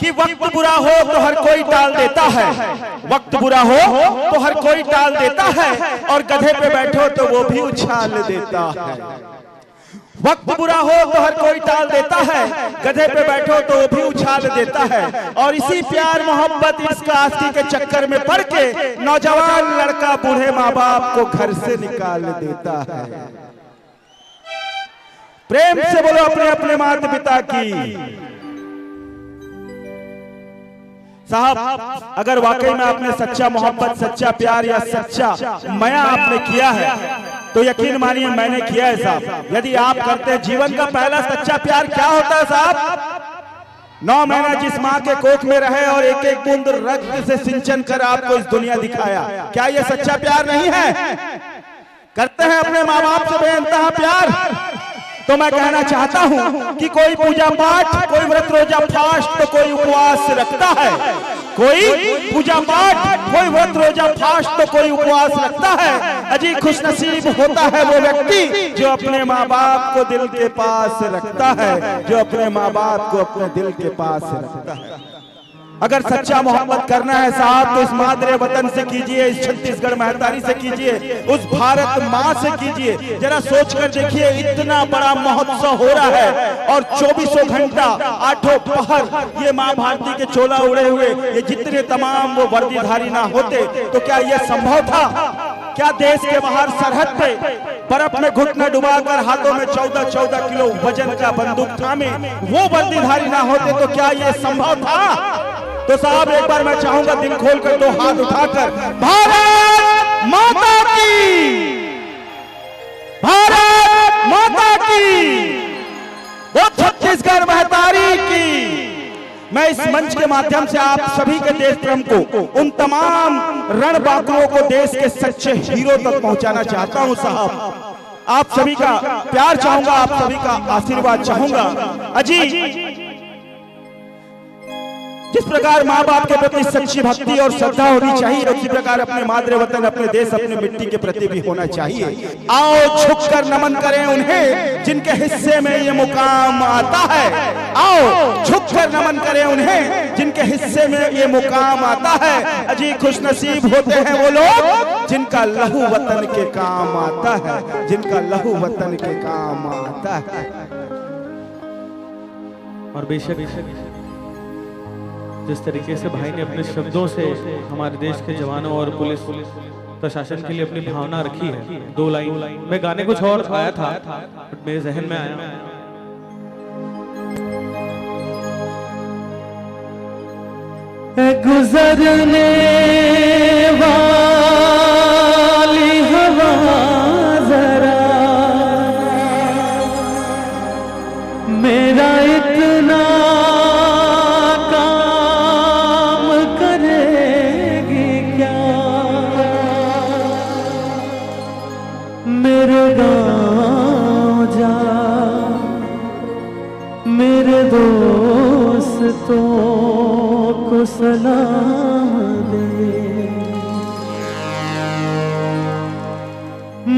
कि वक्त बुरा हो तो हर कोई टाल देता है, वक्त बुरा हो तो हर कोई टाल देता है, और गधे पे बैठो तो वो भी उछाल देता है। वक्त बुरा हो तो हर कोई टाल देता है, गधे पे बैठो तो वो भी उछाल देता है। और इसी प्यार मोहब्बत, इश्क आशिकी के चक्कर में पड़ के नौजवान लड़का बूढ़े माँ बाप को घर से निकाल देता है। प्रेम से बोलो अपने अपने माता पिता की। साहब, अगर वाकई में आपने सच्चा मोहब्बत, सच्चा प्यार या सच्चा मया आपने किया है, तो यकीन मानिए, मैंने किया है साहब। यदि आप करते हैं, जीवन का पहला सच्चा प्यार क्या होता है साहब? नौ महीना जिस माँ के कोख में रहे और एक एक बूंद रक्त से सिंचन कर आपको इस दुनिया दिखाया, क्या ये सच्चा प्यार नहीं है? करते हैं अपने माँ बाप से बेइंतहा प्यार, तो मैं कहना चाहता हूँ कि कोई पूजा पाठ, कोई व्रत रोजा फास्ट तो कोई उपवास रखता है, कोई पूजा पाठ, कोई व्रत रोजा फास्ट तो कोई उपवास रखता है। अजी, खुशनसीब होता है वो व्यक्ति जो अपने माँ बाप को दिल के पास रखता है, जो अपने माँ बाप को अपने दिल के पास रखता है। अगर सच्चा मोहब्बत करना है साहब, तो इस मादरे वतन से कीजिए, इस छत्तीसगढ़ महतारी से कीजिए, उस भारत माँ से कीजिए। जरा सोच कर देखिए, इतना बड़ा महोत्सव हो रहा है और चौबीसों घंटा, आठों पहर ये माँ भारती के चोला ओढ़े हुए ये जितने तमाम वो वर्दीधारी ना होते, तो क्या ये संभव था? क्या देश के बाहर सरहद पे बर्फ में घुटना डुबाकर हाथों में चौदह चौदह किलो वजन का बंदूक थामे वो वर्दीधारी ना होते तो क्या ये संभव था? तो साहब, एक बार मैं चाहूंगा दिल खोलकर दो हाथ उठाकर भारत माता की, भारत माता की, वो छत्तीसगढ़ महतारी की। मैं इस मंच के माध्यम से आप सभी के देश प्रेम को, उन तमाम रण बांकुरों को, देश के सच्चे हीरो तक पहुंचाना चाहता हूं साहब। आप सभी का प्यार चाहूंगा, आप सभी का आशीर्वाद चाहूंगा। अजी, जिस प्रकार माँ बाप के प्रति सच्ची भक्ति और श्रद्धा होनी चाहिए, उसी प्रकार अपने मातृ वतन, अपने देश, अपने मिट्टी के प्रति भी होना चाहिए। आओ झुककर नमन करें उन्हें जिनके हिस्से में ये मुकाम आता है। आओ झुककर नमन करें उन्हें जिनके हिस्से में ये मुकाम आता है। अजी खुशनसीब होते हैं वो लोग जिनका लहू वतन के काम आता है, जिनका लहू वतन के काम आता है। और बेशक जिस तरीके से भाई ने अपने शब्दों से हमारे देश के जवानों और पुलिस प्रशासन के लिए अपनी भावना रखी है, दो लाइन, मैं गाने कुछ और आया था, बट मेरे जहन में आया। ए गुजरने वाली हवा, जरा मेरा इतना काम करेगी क्या? मेरे गाँव जा, मेरे दोस्तों को सलाम दे।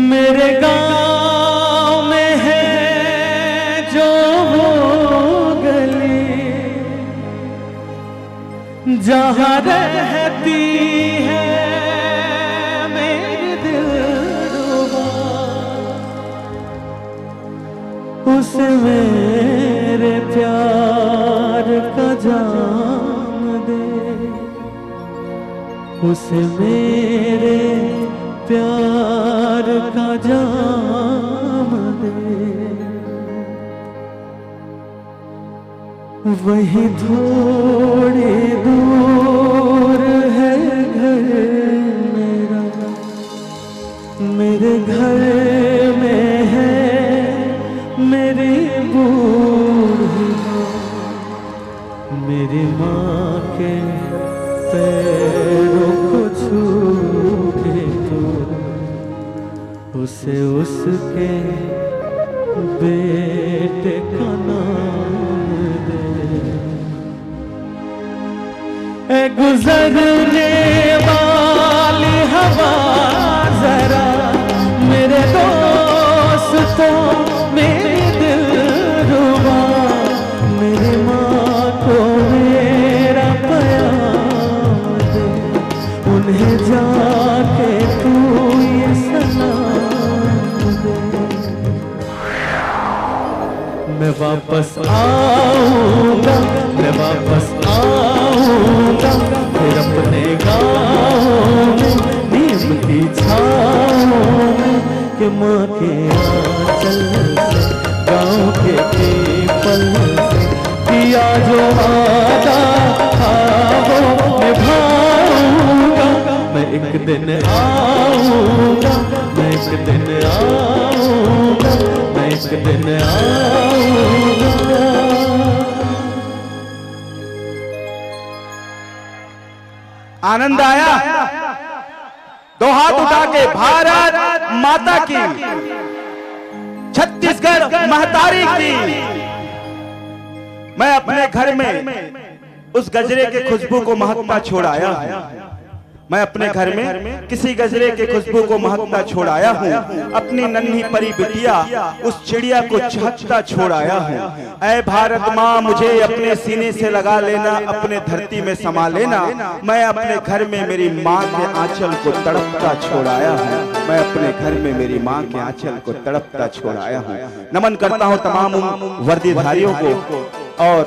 मेरे गाँव में है जो वो गली, जहाँ रहती है मेरी दिलरुबा, उसे मेरे प्यार का जाम दे, उसे मेरे प्यार का जाम दे। वहीं थोड़ी दूर है घर मेरा, मेरे घर में है मेरी बूढ़ी माँ, मेरी माँ के पैरों को छू के तू उसे उसके बेटे का नाम दे। ए गुजरने वाली हवा, जरा मेरे दोस्तों, मेरी दिलरुबा, मेरी माँ को मेरा प्यार दे, उन्हें जाके तू ये सलाम दे। मैं वापस आऊंगा, मैं वापस आऊंगा, फिर अपने गाँव में नीम की छाँव में, कि माँ के आंचल से, गाँव के पीपल से किया जो वादा था वो निभाऊंगा। मैं एक दिन आऊंगा, मैं एक दिन आऊंगा, मैं एक दिन आऊंगा। आनंद आया? दो हाथ उठा के, भारत माता की, छत्तीसगढ़ महतारी की। मैं अपने घर में उस गजरे के खुशबू को महकता छोड़ आया हूँ। मैं अपने घर में किसी गजरे के खुशबू को महकता छोड़ आया हूँ। अपनी नन्ही परी बिटिया, उस चिड़िया को चहकता छोड़ आया हूँ। ऐ भारत माँ, मुझे अपने सीने से लगा लेना, अपने धरती में समा लेना। मैं अपने घर में मेरी माँ के आंचल को तड़पता छोड़ आया हूँ। मैं अपने घर में मेरी माँ के आंचल को तड़पता छोड़ आया हूँ। नमन करता हूँ तमाम उन वर्दीधारियों को। और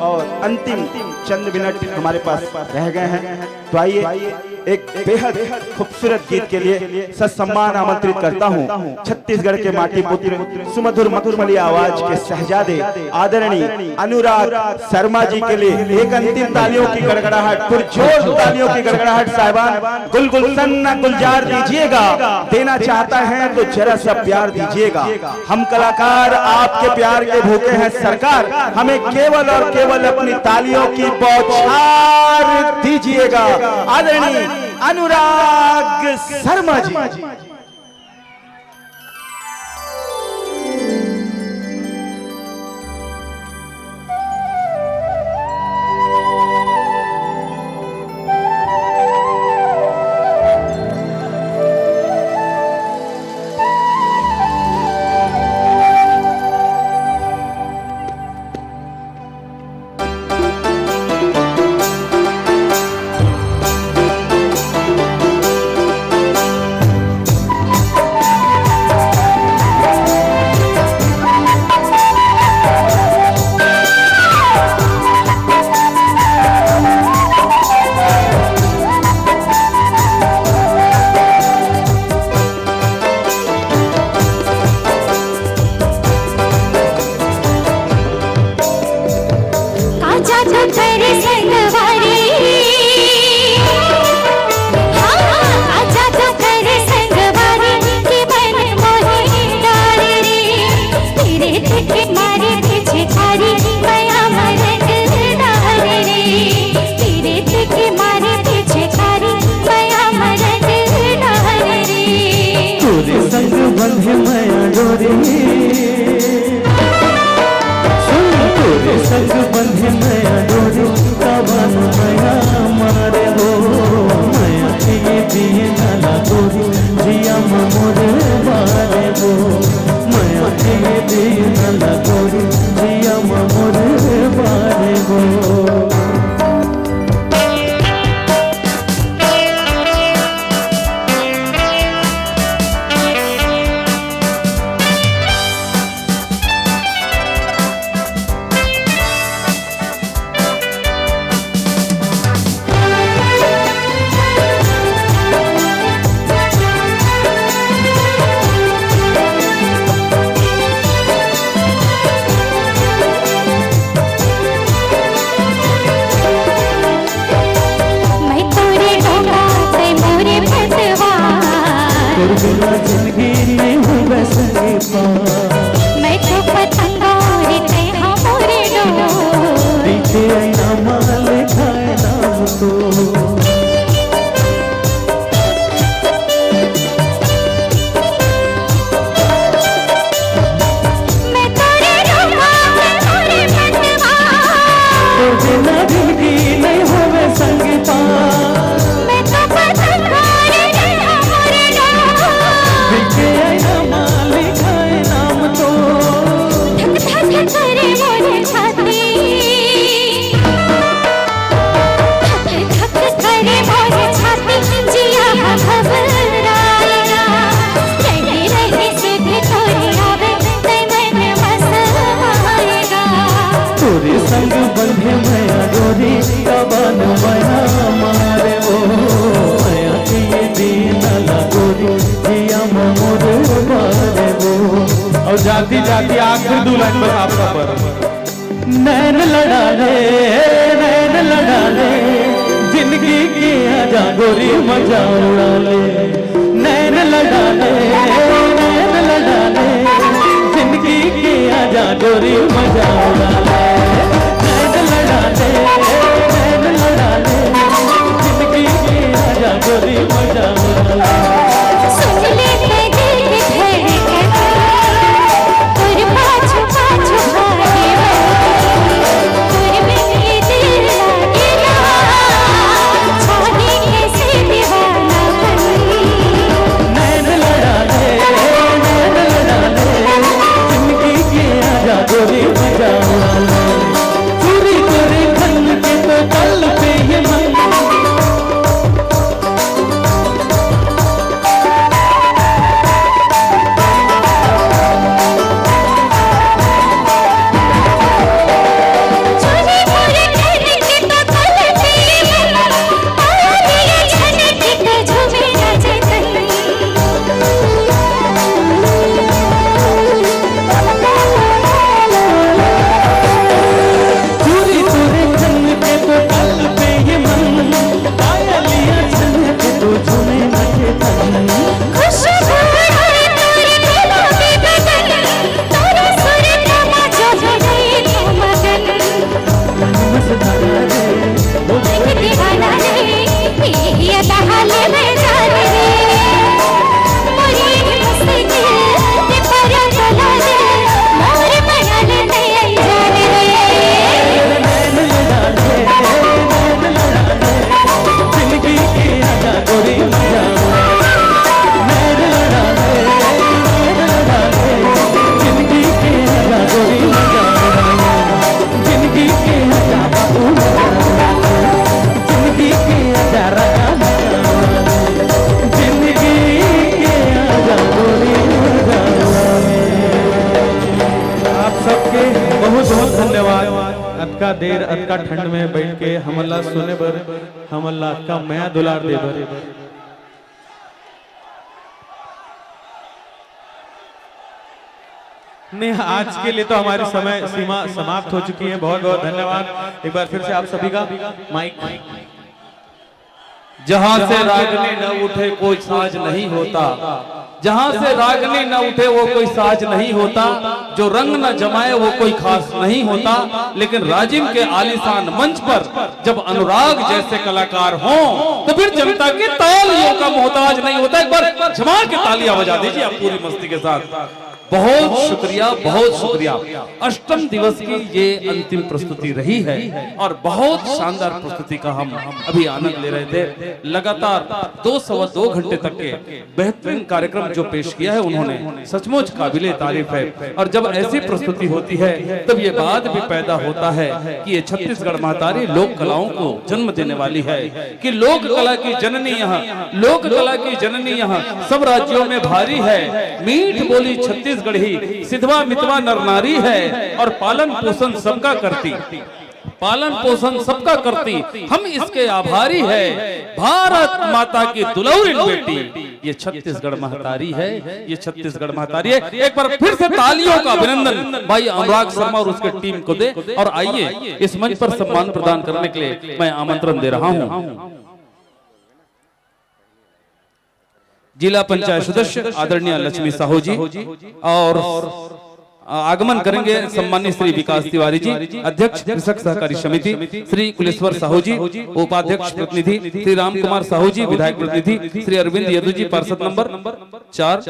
अंतिम चंद मिनट हमारे पास रह गए हैं, तो आइए एक बेहद खूबसूरत गीत के लिए ससम्मान आमंत्रित करता हूँ छत्तीसगढ़ के माटी पुत्र, सुमधुर मखमली आवाज के शहजादे आदरणीय अनुराग शर्मा जी के लिए एक अंतिम तालियों की गड़गड़ाहट, पुरजोर तालियों की गड़गड़ाहट। साहिबान, गुल गुलशन ना गुलजार दीजिएगा, देना चाहता है तो जरा सा प्यार दीजिएगा। हम कलाकार आपके प्यार के भूखे हैं सरकार, हमें केवल और केवल अपनी तालियों की बौछार दीजिएगा। आदरणीय अनुराग शर्मा जी। संग बंधे मया डोरी, कवन मया मारे हो। मया के ये दिए नला गोरी, जिया म मोरे बारे हो। मया के ये दिए नला गोरी, जिया म मोरे बारे हो। मैं तोरे डोंगा, तै मोरे पतवा। तोर बिना जिंदगी नहीं होवे संगी पार। मैं तो पतंगा रे, तै हा मोरे डोर। पीछे आईना माल खाए नाम तो। मैं तोरे रूपा में तोरे मनवा। तोरे ना दिल की नहीं होवे संगीता। मैं तो पतंग रे हमर डोर। दिखे आईना मालिक है नाम तो। धक धक करे मोरे छाती। धक धक करे मोर छाती, जिया ह घबराएगा। रहे रहे सुध तोरे आवे, तै मन मसमाएगा। तोरे संग बंधे मया डोरी, कवन मया मारे वो। मया के ये दिन ला गोरी, जिया म मोर बारे वो। और जाती जाती आखिरी दो लाइन बस आप सब पर। नैन लड़ा ले, नैन लड़ा ले, जिंदगी के आजा गोरी मजा उड़ा ले। नैन लड़ा ले, नैन लड़ा ले, जिंदगी के आजा गोरी मजा उड़ा ले। नैन लड़ा ले, नैन लड़ा ले, जिंदगी के आजा गोरी मजा उड़ा ले। सुन ले तेरी धड़कन, तोर पाछू पाछू भागे मन, तोर बिन ये दिल लागे ना, जाने कैसे दीवाना बन। नैन लड़ा ले, नैन लड़ा ले, जिंदगी के आजा गोरी मजा उड़ा ले। चूरी चूरी खन के तो कल पे ये मन। चूरी चूरी खन के तो कल पे ये मन, पायलिया छन के तो झूमे नाचे तन। खुशबू उड़ाए तोरे गुलाबी बदन, तोरे सुर का बाजो है रे तो मगन। मन मस्ताना रे, ओ दिल दीवाना रे, ये अदा हाल में जान रे। मोरी मुश्किल के पर चला रे, मोर मया ले तै अनजान रे। आप सबके बहुत बहुत धन्यवाद। अतका देर, अतका ठंड में बैठ के हमन ला सुने बर, हमन ला अतका मया दुलार दे बर। नहीं, आज के लिए तो हमारी समय सीमा समाप्त हो चुकी है। बहुत बहुत धन्यवाद एक बार फिर से आप सभी का। माइक। जहां से रागनी न उठे कोई साज नहीं होता, जहां से रागनी न उठे वो कोई साज नहीं होता, जो रंग न जमाए वो कोई खास नहीं होता। लेकिन राजिम के आलीशान मंच पर जब अनुराग जैसे कलाकार हों तो फिर जनता की तालियों का मोहताज नहीं होता। एक बार जमा के तालियां बजा दीजिए आप पूरी मस्ती के साथ। बहुत शुक्रिया, बहुत शुक्रिया। अष्टम दिवस की ये अंतिम प्रस्तुति रही है और बहुत शानदार प्रस्तुति का हम अभी आनंद ले रहे थे। लगातार दो, सवा दो घंटे तक के बेहतरीन कार्यक्रम जो पेश किया है उन्होंने, सचमुच काबिले तारीफ है। और जब ऐसी प्रस्तुति होती है तब ये बात भी पैदा होता है कि ये छत्तीसगढ़ महतारी लोक कलाओं को जन्म देने वाली है, कि लोक कला की जननी यहाँ, लोक कला की जननी यहाँ सब राज्यों में भारी है। मीठ बोली छत्तीसगढ़ी, सिधवा मितवा नर नारी है और पालन पोषण सबका करती, पालन पोषण सबका करती, हम इसके आभारी है। भारत माता की दुलौरिन बेटी, ये छत्तीसगढ़ महतारी है, ये छत्तीसगढ़ महतारी है। एक बार फिर से तालियों का अभिनंदन भाई अनुराग शर्मा और उसके टीम को दे। और आइए, इस मंच पर सम्मान प्रदान करने के लिए मैं आमंत्रण दे रहा हूं जिला पंचायत सदस्य आदरणीय लक्ष्मी साहू जी और आगमन करेंगे सम्मानित श्री विकास तिवारी जी, अध्यक्ष कृषक सहकारी समिति, श्री कुलेश्वर साहू जी, उपाध्यक्ष प्रतिनिधि, श्री राम कुमार साहू जी, विधायक प्रतिनिधि, श्री अरविंद यदु जी, पार्षद नंबर चार,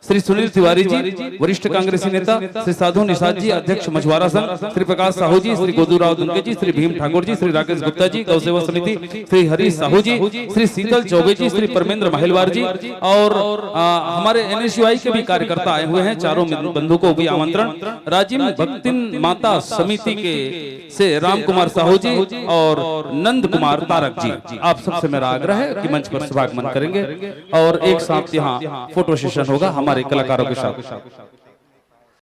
श्री सुनील तिवारी जी, वरिष्ठ कांग्रेसी नेता, श्री साधु निषाद जी, अध्यक्ष मछुआरा संघ, श्री प्रकाश साहू जी, श्री गोदूराव दुंगे जी, श्री भीम ठाकुर जी, श्री राकेश गुप्ता जी, गौ सेवा समिति, श्री हरीश साहू जी, श्री शीतल चौबे जी, श्री परमेंद्र महिलवार जी और आ, हमारे एनएसयूआई के भी कार्यकर्ता आए हुए हैं। चारों बंधु को भी आमंत्रण। राजिम भक्तिन माता समिति के से राम कुमार साहू जी और नंद कुमार तारक जी, आप सबसे मेरा आग्रह है कि मंच पर शुभागमन करेंगे और एक साथ यहाँ फोटो सेशन होगा हमारे कलाकारों के साथ।